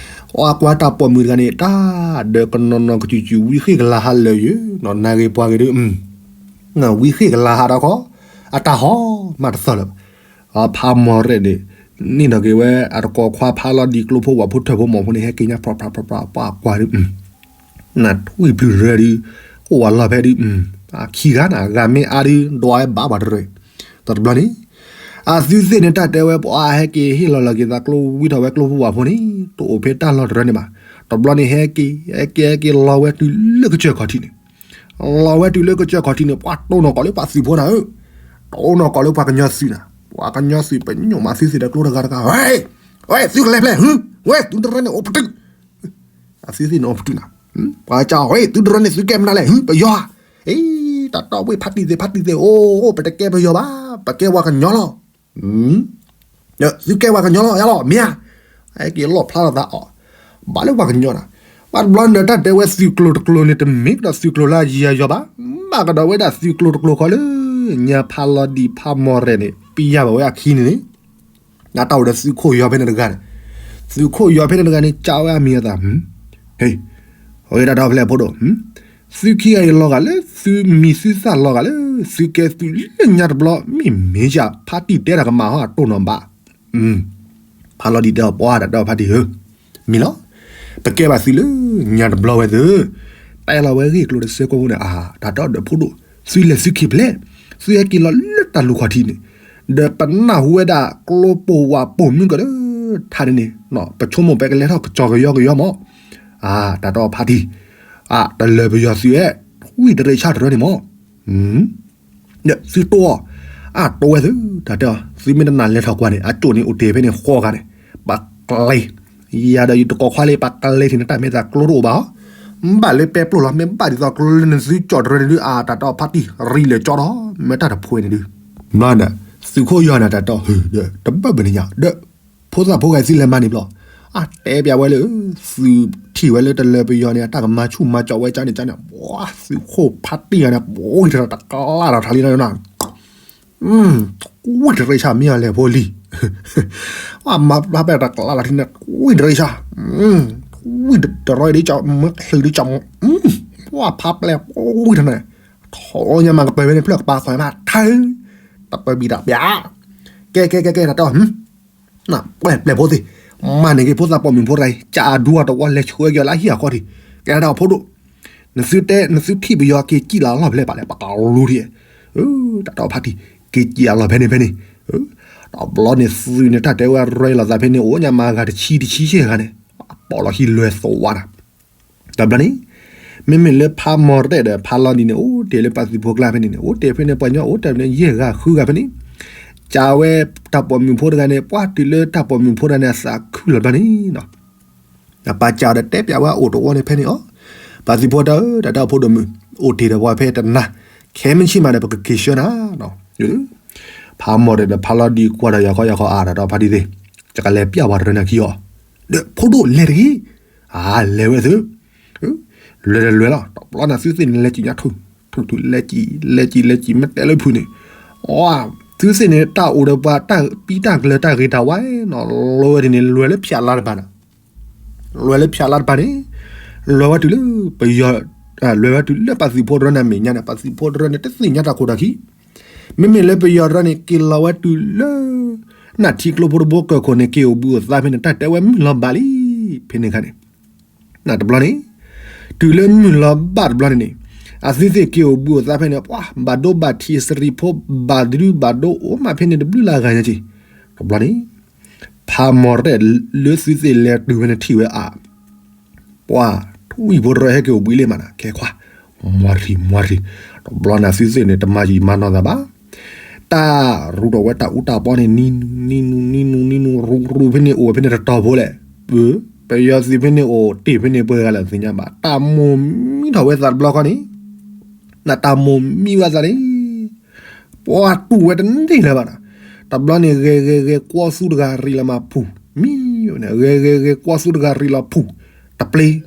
ပှၤကွၢ်တၢ်ပိာ်မုၣ်တဂၤန့ၣ် တၢ်ဒီးကနီၤနီၤကစူၤစူၤဝံဃ့ၢ်ကလၤဟးလၢာ်ယိာ်, နၢ်ဂ့ၤပှၤဂ့ၤဒုး, ဝံဃ့ၢ်ကလၤဟးဒီးခီ, အတၢ်ဟီမးတသီၣ်လၢၤဘၣ် ဖးမီၢ်ရဲၣ်န့ၣ်, န့ၣ်ဒီးက့ၤဝဲအတကိးခွါဖးလီၤဒံးကျိဖိဝဲဖိထၢၣ်ဖိမီၢ်ဖိန့ၣ် ဟဲက့ၤညါဖြးဖြးဖြးဖြး ပှၤကွၢ်ဒုး, နထွံၣ်ပျုၢ်တရၢဒုး, အိၣ်ဝဲလီၤဖဲဒုး, ခံဂၤနၤ ဂၤမ့ၢ်အါဒုး ဒွးဝဲဘၣ်ပှၤတရၢ, တဘျီန့ၣ်, အသုသ့ၣ်န့ၣ် တၢ်တဲဝဲပှၤဟဲက့ၤဟ့ၣ်လီၤလီၤက့ၤသးကျိဝံထီၣ်ဝဲကျိဖးဝးဖိန့ၣ် တအိၣ်ဖဲတၢ်လီၢ်တရၢန့ၣ်ဘၣ်. တဘျီန့ၣ် ဟဲက့ၤ ဟဲက့ၤ ဟဲက့ၤလီၤဝဲတုၤလၢကစၢၢ်ခီၣ်ထံးန့ၣ်, လီၤဝဲတုၤလၢကစၢၢ်ခီၣ်ထံးန့ၣ် ပှၤတိၢ်နီၣ်ကီးလၢပှၤသုးဖိနၤဧၢ, တိၢ်နီၣ်ကီးလၢပှၤကညီသုးနၤ, ပှၤကညီသုးပညိၣ်မးသုသ့ၣ်ဒီးကျိတဂၤတဂၤ, ဝဲ သုကလဲၤဖဲလဲၣ်, ဝဲ သုတရၢန့ၣ်အိၣ်ပတုာ် အသုသ့ၣ်န့ၣ်အိၣ်ပတုာ်နၤ, ပှၤကဝဲ သုတရၢန့ၣ်သုကဲမနုၤလဲၣ်, ပယီၤဧါ, အ့ တၢ်တီဝ့ၢ်ဖါတံၢ်သ့ၣ် ဖါတံၢ်သ့ၣ် အိၣ် ပတကဲပယီၤဘၣ်, ပကဲပှၤကညီလီၤ. သုကဲပှၤကညီလီၤ ယါလီၤ မ့ၢ်ဧါ, ဟဲက့ၤလီၣ်ဖျါလီၤသးအီၤ, ဘၣ်လၢပှၤကညီနၤ, ဘၣ်တဘျီန့ၣ် တၢ်တဲဝဲသုးကျိၤတကျိၤန့ၣ် တမ့ၢ်ကဒီးသုးကျိၤလၢယံၤယၤယီၤဘၣ်, ဘၣ်ကဒီးဝဲဒၣ်သုးကျိၤတကျိၤဃီလၢ ညါဖးလီၤဒံးဖးမီၢ်ရဲၣ်န့ၣ် ပံယါဘၣ်ဝဲအခံန့ၣ်န့ၣ် နတၢ်အိၣ်ဒီးသုးခိၣ်ယီၤဖဲန့ၣ်တဂၤန့ၣ်, သုးခိၣ်ယီၤဖဲန့ၣ်တဂၤန့ၣ် ကးဝဲအမံၤအသး, ဟ့ၣ်, အဝဲဒၣ်ဒီဖျဲၣ်ဖိဒိၣ်, သုခံဂၤအံၤလီၤဂာ်လၢသုမံၤသုသၣ်လီၤဂာ်လၢ သုကဲသုးလၢညါတဘျီ မ့ၢ်မ့ၢ်ယါဖါတံၢ်တဲတၢ်ကမၣ်ဟီအတိၢ်နီၣ်ဘၣ်, ဖးလီၤဒံးတဲအီၤပှၤတၢ်ဒီဖါတံၢ်ဧၢ, မ့ၢ်လီၤ, ပကဲဘၣ်သုးလၢညါတဘျီဝဲသု, တဲလီၤဝဲဂ့ၢ်ကျိၤတစဲးကိးမူန့ၣ် အတၢ်ဒီးဖိဒိၣ်, သုလဲၤသုခံဖျဲၣ်, သုဟဲက့ၤလီၤလၢတၢ်လူၤခီၣ်ထံးန့ၣ်, ဒီးပနၢ်ဟူဝဲဒၣ်ကျိပိာ်ဝးပိာ်မုၣ်ကဒီး ထါန့ၣ်န့ၣ်, ပဆိကမိၣ်ပကလဲၤထီၣ်ကစီၤကယီကယီမး, တၢ်ဒီဖါတံၢ်, တလၢၤပယီၤသုးအဲ, ထွံၣ်တရ့ဆၣ်တရၢန့ၣ်မး သုတိၢ်အီၤ, အတိၢ်ဝဲသု, တၢ်တဲအီၤ သုမ့ၢ်တနာ်လဲၤထီၣ်ကွၢ်န့ၣ် အကၠိၣ်န့ၣ်အိၣ်တ့ၢ်ဖဲန့ၣ်ဃီဂၤန့ၣ်, ပှၤကျဲ, ယၤဒီးယတကိးခွါလၢပှၤကျဲထံးန့ၣ် တၢ်မ့ၢ်သးကျိတအိၣ်ဘၣ်, ဘၣ်လၢပဲပျိၢ်လီၤ မ့ၢ်ဘၣ်ဒ်သိးကျိလၢနသုကၠီၣ်တရၢန့ၣ်ဒုး အတၢ်ဒီဖါတံၢ်ရံလၢာ်ကၠီဒီး မ့ၢ်တၢ်တဖှဲန့ၣ်ဒုး, မ့ၢ်ဒီး, သုးခိၣ်ယီၤန့ၣ်တၢ်တီၢ်, တဘၣ်ဘၣ်န့ၣ်ညါ, ဒီး, ဖိသၣ်ဖိဂၤသုလဲၤမၤန့ၣ်ဘျီ, အတဲပျးဝဲလၢ, သုးထံၣ်ဝဲလၢတလၢၤပယီၤန့ၣ် အတၢ်ကမၤဆူၣ်မၤကၠီဝဲကန့ၣ်ကန့ၣ်, ပှၤသုးခိၣ်ဖါတံၢ်ဂၤန့ၣ် ပှၤတၢ်တကျါလီၤထးလံနီၤ ဝံၣ်တရ့ဆၣ်မ့ၢ်အလဲၤဖိလံ, မၤဖျါပဲတကျါလီၤထံန့ၣ် ဝံၣ်တရ့ဆၣ်, ဝံၣ်တရ့ဒ်ကၠီ မ့ၢ်ချုးဒ်ကၠီ, ပှၤဖးပျဲၢ်ဝံၣ်တန့ၣ်, ထီၣ်ညါမးကပၢၤဖဲန့ၣ်ဖျၢၣ်ကပၤခွဲးမး ထၢ, တပၢၤဘံၣ်တၢ်ပျး, ကဲကဲကဲကဲတၢ်တဲအီၤ ပျဲၢ်ပျဲၢ်ဖိသ့ၣ်, မၤန့ၢ်က့ၤဖိသၣ်ပိာ်မုၣ်ဖိတဂၤအံၤ ကးဒူအတဝီလဲၤဆှၢက့ၤလၢဟံၣ်အဃီထံး, ကဲတၢ်တဲအီၤဖိဒိၣ်, နသုတဲ နသုထံၣ်ပယီၤက့ၤစံၣ်လီၤအလီၢ်ဖဲလဲၣ်ပာ်လဲၣ် ပကလူထံး, တၢ်တီဖါတံၢ်, က့ၤစံၣ်အလီၢ်ဖဲန့ၣ်ဖဲန့ၣ်, တဘျီန့ၣ်သုးန့ၣ် တၢ်တဲဝဲရဲလီၤသးဖဲန့ၣ် အိၣ်ညါမၤဂၤတဆံတဆံဆဲဂၤန့ၣ်, ပိာ်လီၤဟံၣ်လွဲၤသဝါတၢ် တဘျီန့ၣ်, မ့မ့ၢ်လၢဖးမီၢ်ရဲၣ်ဒီးဖးလီၤဒံးန့ၣ် အိၣ်တ့ၢ်လၢပှၤသုးဖိကျါဖဲန့ၣ်န့ၣ် အိၣ်တ့ၢ်ဖဲန့ၣ်ပှၤကညီအိၣ်တ့ၢ်ဖဲန့ၣ်ယဲၢ်ဂၤဃုဂၤဖဲန့ၣ်, ကးဝဲတၢ်ပိာ်မုၣ်ဖိတဂၤန့ၣ် ပှၤတုၤလၢတၢ်ပိာ်မုၣ်ဖိတဂၤန့ၣ် အသးခုလီၤတဘျီန့ၣ်, ပာ်စၢ်ဒီးတဲပျးဝဲအိၣ်တဝီန့ၣ်ဖဲန့ၣ်အီၤ, ပှၤသုးဖိတၢ်ဧၢ တၢ်တဲအီၤဖိဒိၣ်မုၣ်, အိၣ်တ့ၢ်ဒီးပှၤဖဲတနၤ, ခဲမုၢ်ဆ့ၣ်မးဒီးပကက့ၤဆှၢနၤ, ဖးမီၢ်ရဲၣ်ဒီးဖးလီၤဒံးကွၢ်ဒီးယၤခီယၤခီအါ တၢ်တဲအီၤဖါတံၢ်သ့ၣ်, ယကလဲၤပျးဝဲတရၢန့ၣ်ခံအီၤ, ဒီးဖိဒိၣ်လဲၤတဂ့ၤ, အါ လဲၤဝဲသု, လဲၤလဲၤလဲၤလီၤ တဘျီန့ၣ်သုသ့ၣ်န့ၣ် လဲၤစံၣ်ညါထုး, ထုးထုးလဲၤစံၣ် လဲၤစံၣ်လဲၤစံၣ် မ့ၢ်တဲလၢဖုးန့ၣ်, အီ သုသ့ၣ်န့ၣ် တၢ်အိၣ်ဒီးပှၤတၢ်ပံတၢ်ကျၢၤတၢ်ဂ့ၤတၢ်ဝါနီၤ, လဲၤဝဲဒ်န့ၣ် လဲၤလၢဖၠးလါတပၤန့ၣ်, လဲၤလၢဖၠးလါတပၤန့ၣ်, လဲၤဝဲတုၤလၢပယီၤ, လဲၤဝဲတုၤလၢပှၤသုးဖိတရၢန့ၣ်အမဲာ်ညါန့ၣ် ပှၤသုးဖိတရၢန့ၣ် တသ့ၣ်ညါတၢ်ခိၣ်တၢ်ခံ, မ့မ့ၢ်လၢပယီၤတရၢန့ၣ် က့ၤလီၤဝဲတုၤလၢ နၢ်ထံကျိဖိတဘိကၢၢ်ခိၣ်န့ၣ် က့ၤအိၣ်ဘှံးအိၣ်သါဖဲန့ၣ် တၢ်တဲဝဲမုၢ်လီၤဘၣ်လံ, ဖဲန့ၣ်အခါန့ၣ် တဘျီန့ၣ်, တုၤလၢမုၢ်လီၤဘၣ်တဘျီန့ၣ်န့ၣ်, အသုသ့ၣ်က့ၤအိၣ်ဘှံးအိၣ်သါဖဲန့ၣ် ပှၤဘၣ်ဒိဘၣ်ထံးစရံးဖိ ဘၣ်ဒုဘၣ်ဒိအိၣ်မးဖဲန့ၣ်တဘျုးလၢဂၤညါက့ၤ, တဘျီန့ၣ်, ဖးမီၢ်ရဲၣ်လၢသုသ့ၣ်လဲၤတုၤဖဲန့ၣ်ထံၣ်ဝဲအါ ပှၤထွံၣ်ဖိတရၢဟဲက့ၤအိၣ်ဘှံးလံမးနီၤ ခဲခွါ, မွၤထံၣ်မွၤထံၣ်, တဘျီန့ၣ်သုသ့ၣ်န့ၣ် တမၤယံာ်မၤနီၢ်သးဘၣ်, တၢ်ရူးထီၣ်ဝဲတၢ်အူတၢ်ပီန့ၣ် နံၤနူၤ နံၤနူၤ နံၤနူၤ နံၤနူၤ ရူးရူးဖဲန့ၣ် အိၣ်ဝဲဖဲန့ၣ်တတီၤဖိလဲၣ်, ပယီၤသုးဖဲန့ၣ်အိၣ်တ့ၢ်ဖဲန့ၣ်ပှဲၤဂၤလဲၣ်သ့ၣ်ညါဘၣ် တၢ်မိၢ်မံထီၣ်ဝဲသးတဘျီဃီန့ၣ် နတၢ်မိၢ်မံဝဲသးန့ၣ် ပှၤတူၢ်ဝဲတန့ၢ်လၢၤဘၣ်နီၤ, တဘျီန့ၣ် ဂဲၤဂဲၤဂဲၤကွီသူတဂၤရံးလီၤမးဖူး, မံဝဲန့ၣ် ဂဲၤဂဲၤဂဲၤကွီသူတဂၤရံးလီၤဖူး, တပျ့ၤ,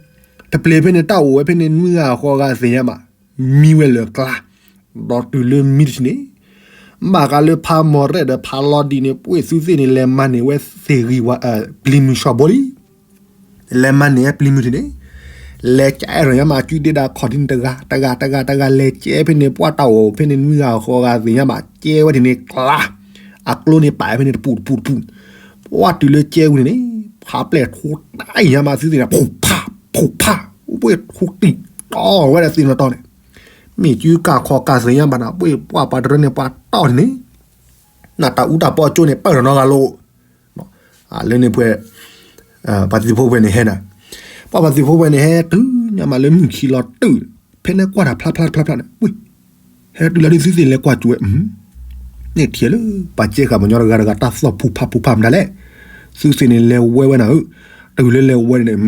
တပျ့ၤဖဲန့ၣ် တၢ်အိၣ်ဝဲဖဲန့ၣ်နွံဂၤဃိးဂၤသ့ၣ်ညါဘၣ်, မံဝဲလၢာ်ကျါ, ဒီးတုၤလၢမံတထံၣ်န့ၣ်, ဘၣ်ဃးလၢဖးမီၢ်ရဲၣ်ဒီးဖးလီၤဒံးန့ၣ် ပှ့ၤသုသ့ၣ်န့ၣ် လဲၤမၤန့ၢ်ဝဲသ့ၣ်ဂံၢ်ဝါ ပျံၤမုၢ်ဆီၣ်ဘိလံ လဲၤမၤန့ၢ်ဝဲပျံၤမုၢ်ထံးန့ၣ်, လဲၤကဲထီၣ်ညါမး အကုဒ့ဒၣ်ခီၣ်ထံးန့ၣ်တဂၤ တဂၤ တဂၤ တဂၤ လဲၤကဲဖဲန့ၣ် ပှၤတၢ်အိၣ်ဖဲန့ၣ် နွံဂၤဃိးဂၤသ့ၣ်ညါဘၣ် ကဲဝဲဒ်န့ၣ်ကျါ, အကျိန့ၣ်ပာ်ဖဲန့ၣ်တပူၤတပူၤတပူၤ, ပှၤတုၤလၢကဲဝံၤန့ၣ်န့ၣ် ဖးပျဲၢ်ထူတၢ်အံၤညါမး သုသ့ၣ်န့ၣ် ဖူးဖး ဖူးဖး ပှ့ၤထူတံၢ်တီဝဲဒၣ်သ့ၣ်နီၣ်တီန့ၣ်, မ့ၢ်ကၠူကၢ်ခီၣ်ကၢ်သ့ၣ်ညါဘၣ်နၤ ပှ့ၤပှၤပှၤတရၢန့ၣ် ပှၤတီၢ်န့ၣ်န့ၣ် နတၢ်အူတၢ်ပီအကၠိန့ၣ် ပၢၢ်ထီၣ်နီတဂၤလီၤ. လၢန့ၣ်ပှဲၤ ပှၤသုးဖိဖဲန့ၣ်ဟဲနၤ, ပှၤပှၤသုးဖိဖဲန့ၣ်ဟဲတုၤညါမးလၢမုၢ်ခံလီၤတုၤ, ဖဲန့ၣ်ကွၢ်တၢ်ဖျါဖျါဖျါဖျါန့ၣ်, ဝ့ၢ် ဟဲတုၤလၢဒ်သုသ့ၣ်န့ၣ်လဲၤကွၢ်ကၠိဝဲ, န့ၣ်ထံၣ်လၢ ပှၤကဲဃာ်ပှၤကညီတဂၤတဂၤတၢ်သီၣ်ဖူးဖးဖူးဖးမတၤလဲၣ်, သုသ့ၣ်န့ၣ်လဲၤဝဲဝဲနၤဧၢ, တုၤလၢလဲၤဝဲန့ၣ်,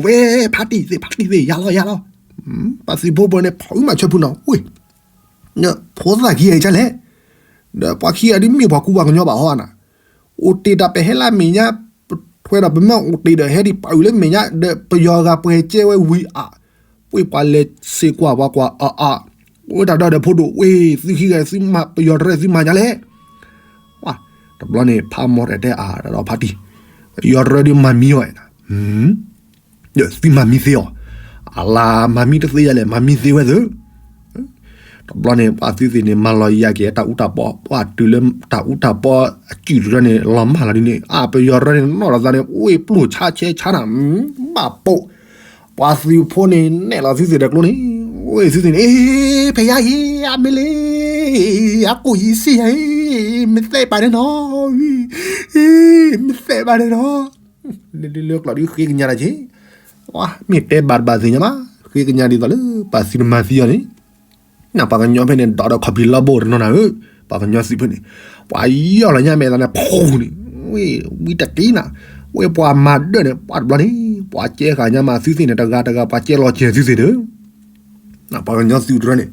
ဝဲ ဖါတံၢ်သ့ၣ် ဖါတံၢ်သ့ၣ် ယၤလီၤယၤလီၤ, ပှၤသုးဖိဖဲန့ၣ် ဖီၣ်အုၣ်မးဆၢဖုနီၤ, ဝ့ၢ် ဖိသၣ်ခံဂၤအံၤဒ်လဲၣ်, ဒီးပှၤခံဂၤဒ်မ့ၢ်ပှၤကူပှၤကညီဘၣ်ဟီနၤ, အိၣ်တ့ၢ်တၢ်ပဟဲလၢအမဲာ်ညါ, ပထွဲဒီးပမ့ၢ်အိၣ်တ့ၢ်ဒီးဟဲဒံးပာ်အုၣ်လၢမဲာ်ညါ ဒီးပယီၤဂၤပှဲၤကဲဝဲဝံၤအါ, ဝ့ၢ်ပှၤလဲၤစ့ၢ်ကွၢ်ပှၤကွၢ်အါအါ, အိၣ်တၢ်ဒီးဒီးဖိဒိၣ် ဝ့ၢ်သုခံဂၤသုမၤပယီၤတရၢၣ်သုမၤညါလဲၣ်, ဝါ, တဘျီန့ၣ် ဖးမီၢ်ရဲၣ်တဲအါဒီးဖါတံၢ်, ပယီၤတရၢၣ်ဒ်မၤမံအီၤ, ဒီးသုမၤမံသ့အီၤ, အလၤမၤမံတသ့ယၤလဲၣ် မၤမံသ့ဝဲသ့ၣ် တဘျီန့ၣ် ပှၤသုသ့ၣ်န့ၣ် မၤလီၤယၤက့ၤတၢ်အူတၢ်ပီ, ပှၤတုၤလၢတၢ်အူတၢ်ပီအကုၢ်တရၢၣ်န့ၣ် လီၤမၢ်လီၤဒ်န့ၣ် အပယီၤတရၢၣ်န့ၣ် နီၣ်လီၤသးန့ၣ် ဝ့ၢ်ပျိၢ်ဆါဆဲဆါနၤ, ဘၣ်ပိာ်, ပှၤသုးဖိန့ၣ် နဲၣ်လီၤသုသ့ၣ်ဒီးကျိန့ၣ်, ဝ့ၢ်သုသ့ၣ်န့ၣ် ဖဲယါအံၤ အမ့ၢ်လ့, အကိၣ်ယံၤစံၣ်ယါအံၤ, မ့ၢ်သဲးပာ်န့ၣ်နီၤ, မ့ၢ်သဲးပာ်န့ၣ်နီၤ လၢလၢလၢကျိာ်ဒ်ဃ့ကညးတၢ်က့ၤ, မ့ၢ်တဲဘၣ်တဘၣ်သ့ၣ်ညါဘၣ်, ဃ့ကညးဒ်သိးလၢ ပှၤသုးတမၤသံအီၤန့ၣ်, နပှၤကညီဖဲန့ၣ် ဒီးဒီးခီၣ်ဖံးလီၢ်ဘိၣ်တနီၤနၤဧၢ, ပှၤကညီသုးဖဲန့ၣ်, ပှၤယီၢ်လီၤညါမဲာ်သးန့ၣ် ဖူန့ၣ်, ဝ့ၢ်ဝံတကံနၤ, ဝ့ၢ်ပှၤမၤဒၢၣ်န့ၣ် ပှၤတဘျီန့ၣ် ပှၤကဲဃာ်ညါမးသုသ့ၣ်န့ၣ် တဂၤတဂၤ ပှၤကဲလီၤကဲၤသုသ့ၣ်ဒီး ပှၤကညီသုးတရၢၣ်န့ၣ်,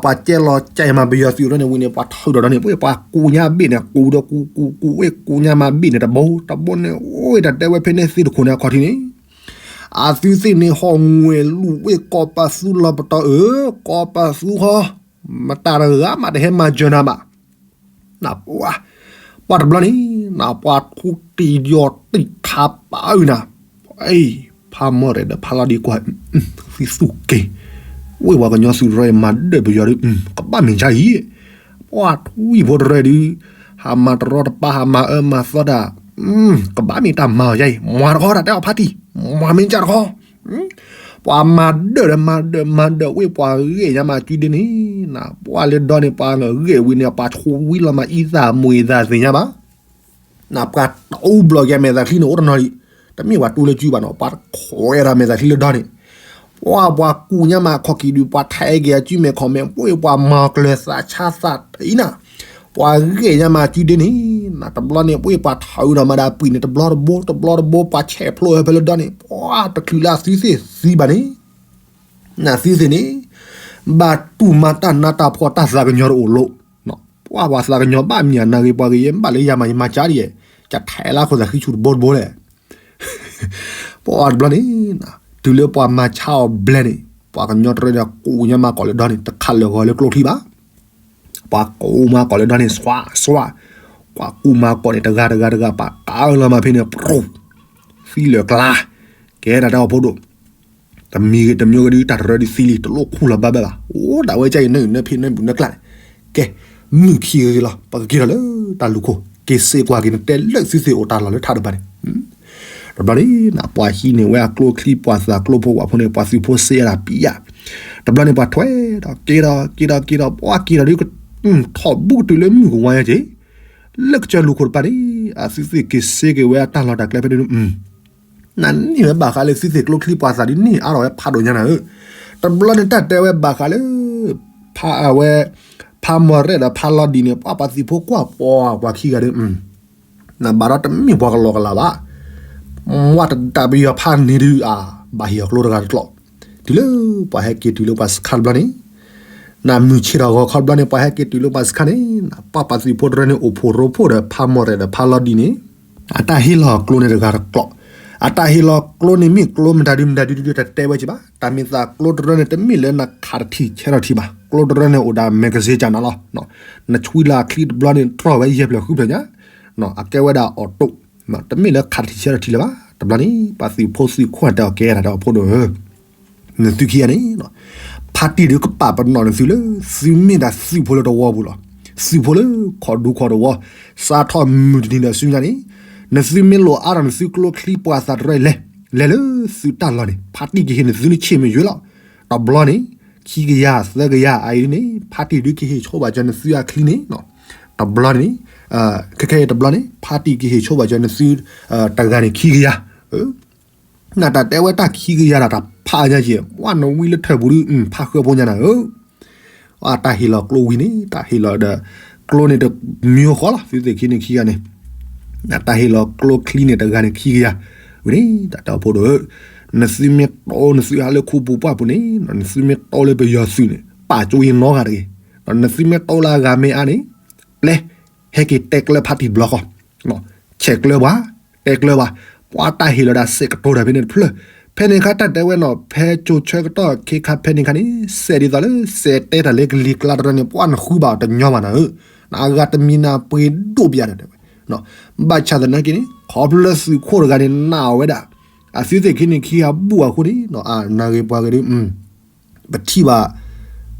ပှၤကဲလီၤကဲၤမးပယီၤသုးတရၢၣ်န့ၣ် ဝံၤန့ၣ် ပှၤထုးဒီးဒီးန့ၣ် ပှၤကူညါဘ့ၣ်န့ၣ် ကူဒီးကူကူကူ ဝ့ၢ်ကူညါမးဘ့ၣ်န့ၣ် တဘိတဘိန့ၣ် အိၣ်တၢ်တဲဝဲဖဲန့ၣ်သ့ၣ်တခိၣ်န့ၣ်အခီၣ်ထံးန့ၣ်, အသုသ့ၣ်န့ၣ် ဟီၣ်ငွဲၣ်လူၢ်ဝ့ၢ်ကီၢ်ပသူလီၤပတီၢ်ဧၢ, ကီၢ်ပသူဃီ, မတၤတဂၤမးတဟဲမၤစၢၤနၤဘၣ် နပှၤ, ပှၤတဘျီန့ၣ်, နပှၤထူတံၢ်ယီၤတံၢ်ခးပာ်အုၣ်နၤ, အ့, ဖးမီၢ်ရဲၣ်ဒီးဖးလီၤဒံးကွၢ်, သုသူၣ်က့ၤ, ဝ့ၢ်ပှၤကညီသုးတရၢၣ်မၤဒၢၣ်ပယီၤဒီး, ကဘၣ်မ့ၢ်ကါအံၤ, ပှၤထူအံၤဖိတရၢၣ်ဒုး, ဟးမၤတရီတပါ ဟးမၤအၢမၤသီတၢ်, ကဘၣ်မ့ၢ်တၢ်မၤအီၤယါအံၤ, မၤတခီတၢ်တဲအီၤဖါတံၢ်, မၤမ့ၢ်ကါတခီ ပှၤမၤဒၢၣ်ဒီးမၤဒၢၣ်မၤဒၢၣ်ဝ့ၢ်ပှၤဂဲၤညါမးကုဒ့န့ၣ်, နပှၤလၢဒီန့ၣ် ပှၤဂဲၤဝံၤန့ၣ် ပှၤဆိဝံလီၤမးအံသၣ်မှံသၣ်သ့ၣ်ညါဘၣ်, နပှၤတအူဘျီၣ်က့ၤမဲာ်သၣ်ချံန့ၣ် အိၣ်တနီၤလံ, တမ့ၢ်ပှၤတူလၢကုဘၣ်နီၤ ပှၤခွဲးဒီးမဲာ်သၣ်ချံလၢဒီန့ၣ်, ပှၤပှၤကူညါမးခီၣ်ကံၣ်ဒုး ပှၤထဲးက့ၤအကုမဲာ်ခီၣ်မဲာ် ပှ့ၤပှၤမၤကျၢၤသးဆါသးတအံၤနၤ ပှၤဂဲၤညါမးကုဒ့န့ၣ်, နတဘျီန့ၣ် ပှ့ၤပှၤထးအုးဒီးမၤဒၣ်ပှံာ်န့ၣ် တဘျီတဘိ တဘျီတဘိ ပှၤဆဲးဖျိဝဲဖဲလၢဒီန့ၣ် ပှၤတချုးလၢအသုသ့ၣ်သံဘၣ်န့ၣ်, နသုသ့ၣ်န့ၣ်, ဘၣ်တူၢ်မၤတၢ်နးတၢ်ဖှီၣ်တၢ်သးကညီၤတအိၣ်လိၤ, ပှၤပှၤသးကညီၤဘၣ်မံၤအနၢ်ဂ့ၤပှၤဂ့ၤယဲ ဘၣ်လၢယၤမးယမၤကါဒ်ယဲ, ကထဲးလၢခိၣ်သးဃံဆူၣ်တဘိတဘိလဲၣ် ပှၤတဘျီန့ၣ်, တုၤလၢပှၤမၤဆါအီၤဘျဲၣ်န့ၣ်, ပှၤကညီတရၢၣ်ဒီးကူညါမးကီးလၢဒီန့ၣ် တခးလၢာ်ဂီၤလၢကျိချံဘၣ်, ပှၤကူမးကီးလၢဒီန့ၣ် စွးစွး, ပှၤကူမးကီးန့ၣ် တဂၤတဂၤတဂၤ ပှၤကးလီၤမးဖဲန့ၣ် ပြူၤ, သံလၢာ်ကျါ, ကဲဒၣ်တၢ်အိၣ်ဖိဒိၣ် တမံၤဂ့ၤတမံၤဂ့ၤဒုး တၢ်တရၢဒုးသံလံ တလိၣ်ခူၣ်လီၤဘၣ်ဘၣ်ဘၣ် အိၣ်ဒၣ်ဝဲကၢ်အံၤ နၢနၢဖံးနၢဘူၣ်နၢကျါန့ၣ်, ကဲ, မုၢ်ခံဂ့ၤလီၤ ပကက့ၤထီၣ်လၢတၢ်လူၢ်ခိၣ် က့ၤစ့ကွၢ်က့ၤနတဲလၢသုသ့ၣ်အိၣ်တၢ်လီၢ်လၢထးတဘၣ်န့ၣ်, တဘျီန့ၣ် ပှၤဟံးန့ၢ်ဝဲအကျိချံ ပှၤသးကျိဖိဝဲဖိန့ၣ် ပှၤသုးဖိစ့အဒၣ်ပံးယၤ, တဘျီန့ၣ် ပှၤထွဲဒီးက့ၤဒီးက့ၤဒီးက့ၤဒီး ပှၤက့ၤဒီးဒုး ထီၣ်ဘူးကတုၤလၢမုၢ်ကဝါညါက့ၤ, လၢကစၢၢ်လူၢ်ခိၣ်တပၤန့ၣ် အသုသ့ၣ်က့ၤစ့က့ၤဝဲအတၢ်လီၢ်တၢ်ကျဲဖဲန့ၣ် နန့ၢ်ဝဲဘၣ်ဃးလၢသုသ့ၣ်ကျိချံပှၤသးဒ်န့ၣ် အါထီၣ်ဝဲဖးဒိၣ်ညါနၤဧၢ, တဘျီန့ၣ်တၢ်တဲဝဲဘၣ်ဃးလၢ ဖးအဝဲ ဖးမီၢ်ရဲၣ်ဒီးဖးလီၤဒံးန့ၣ် ပှၤပှၤသုးဖိကွၢ်ပှၤပှၤခံဂၤဒီး နဘၣ်ဒီးတမ့ၢ်ပှၤကလီကလးဘၣ်, မ့ၢ်တဒၣ်ပယီၤဖးန့ၣ်ဒုးအါ ဘၣ်ဟ့ၣ်အီၤကျိတဂၤတကျိး, တုၤလၢပှၤဟဲက့ၤတုၤလၢပှၤစခါတဘျီန့ၣ် နမုၢ်ဆ့ၣ်ထီၣ်ဂီၤခီတဘျီန့ၣ် ပှၤဟဲက့ၤတုၤလၢပှၤစခါန့ၣ် နပှၤပှၤသုးဖိတရၢန့ၣ် အိၣ်ဖှိၣ်ရိဖှိၣ်ဒီးဖးမီၢ်ရဲၣ်ဒီးဖးလီၤဒံးန့ၣ် အတၢ်ဟ့ၣ်လီၤကျိန့ၣ်တဂၤတကျိး, အတၢ်ဟ့ၣ်လီၤကျိန့ၣ်မ့ၢ်ကျိမတၤဒုမတၤဒုဒုတတဲဝဲက့ၤဘၣ်, တၢ်မ့ၢ်သးကျိတရၢန့ၣ် တမ့ၢ်လၢနခးတထံၣ်ဆဲးထီၣ်ထံၣ်ဘၣ်, ကျိတရၢန့ၣ်အိၣ်ဒၣ် magazine ကနၤလီၤ, နဆွံလၢအချံတဘျီန့ၣ် တြီၢ်ဝဲယဲၢ်ဖျၢၣ်ဃုဖျၢၣ်ညါ, အကဲဝဲဒၣ် auto, တမ့ၢ်လၢခးတထံၣ်ဆဲးထီၣ်ထံၣ်လၢၤဘၣ်, တဘျီန့ၣ် ပှၤသုးဖိသုးခိၣ်တဲအီၤကဲဒၣ်ဒီးအဖိဒိၣ်ဧၢ နသုခံဂၤန့ၣ် ဖါတံၢ်ဒုးကပာ်ပနီၣ်နသုလၢ သုမ့ၢ်ဒၣ်သုးဖိလၢတဝီပူၤလီၤ. သုးဖိလၢခီၣ်ဒူခီၣ်တဝီ, စးထီၣ်မုၢ်တနံၤဒီးဆူညါန့ၣ်, နသုမ့ၢ်လိၣ်အါထီၣ်နသုကျိချံပှၤသးတရၢလဲၤ, လဲၤလၢသုးတၢ်လီၢ်န့ၣ် ဖါတံၢ်ကဟ့ၣ်နသုနဆ့ၣ်မ့ၢ်ယွၤလီၤ. တဘျီန့ၣ် ခံကယၤသၢကယၤအအံၤန့ၣ် ဖါတံၢ်ဒုးကဟ့ၣ်ဆိဘၣ်ကၢနသုအချံန့ၣ်, တဘျီန့ၣ်, ခဲခဲအံၤတဘျီန့ၣ် ဖါတံၢ်ကဟ့ၣ်ဆိဘၣ်ကၠီနသုတဂၤန့ၣ်ခံကယၤ, နတၢ်တဲဝဲတၢ်ခံကယၤတၢ်တဖးညါက့ၤ ပှၤနဝံလၢထၢၣ်ပူၤဒုး ဖးဃၢဖိညါနၤဧၢ, တၢ်ဟ့ၣ်လီၤကျိဝံၤန့ၣ် တၢ်ဟ့ၣ်လီၤဒီး ကျိန့ၣ်တမံၤဃီလီၤ သုသ့ၣ်ခံန့ၣ်ခံဂၤန့ၣ်, တၢ်ဟ့ၣ်လီၤကျိချံန့ၣ်တဂၤန့ၣ်ခံကယၤ, ဝံၤန့ၣ် တၢ်တဲအဖိဒိၣ်ဧၢ, နသုမ့ၢ်တိနသုဟးလၢခူပူၤပှၢ်ပူၤန့ၣ် နသုမ့ၢ်တိလၢပယီၤသုးန့ၣ် ပာ်ကၠိယနီဂၤတဂ့ၤ, နသုမ့ၢ်တိလၢအဂၤမ့ၢ်အါန့ၣ် ပျဲ ဟဲက့ၤတဲကျၢဖါတံၢ်တဘျီဃီ, ဆဲးကျၢပှၤ, တဲကျၢပှၤ, ပှၤတၢ်ဟ့ၣ်လီၤဒၣ်စဲးကတိၤတၢ်ဖဲန့ၣ်တဖျၢၣ်, ဖဲန့ၣ်ခါတၢ်တဲဝဲနီၤ ဖဲကၠိဆၢကတီၢ်ခ့ခါဖဲန့ၣ်ခါန့ၣ် စဲးဒ်သိးလၢ စဲးတဲတၢ်လၢကလံၤကျါတရၢန့ၣ် ပှၤနဃုဘၣ်အီၤတညီဘၣ်နၤဧၢ, နအဂၤတမံၤနၤပှ့ၤဒိၣ်ပယါဒီးတဲဝဲ, ဘၣ်ဆၣ်သနာ်က့န့ၣ် ခီဖျိလၢသုးခိၣ်တဂၤန့ၣ်နာ်အီၤဝဲဒၣ်, အသုသ့ၣ်ခံန့ၣ်ခံဂၤဘူၣ်အဃိန့ၣ် အနၢ်ဂ့ၤပှၤဂ့ၤဒုး ပထံၣ်ဘၣ်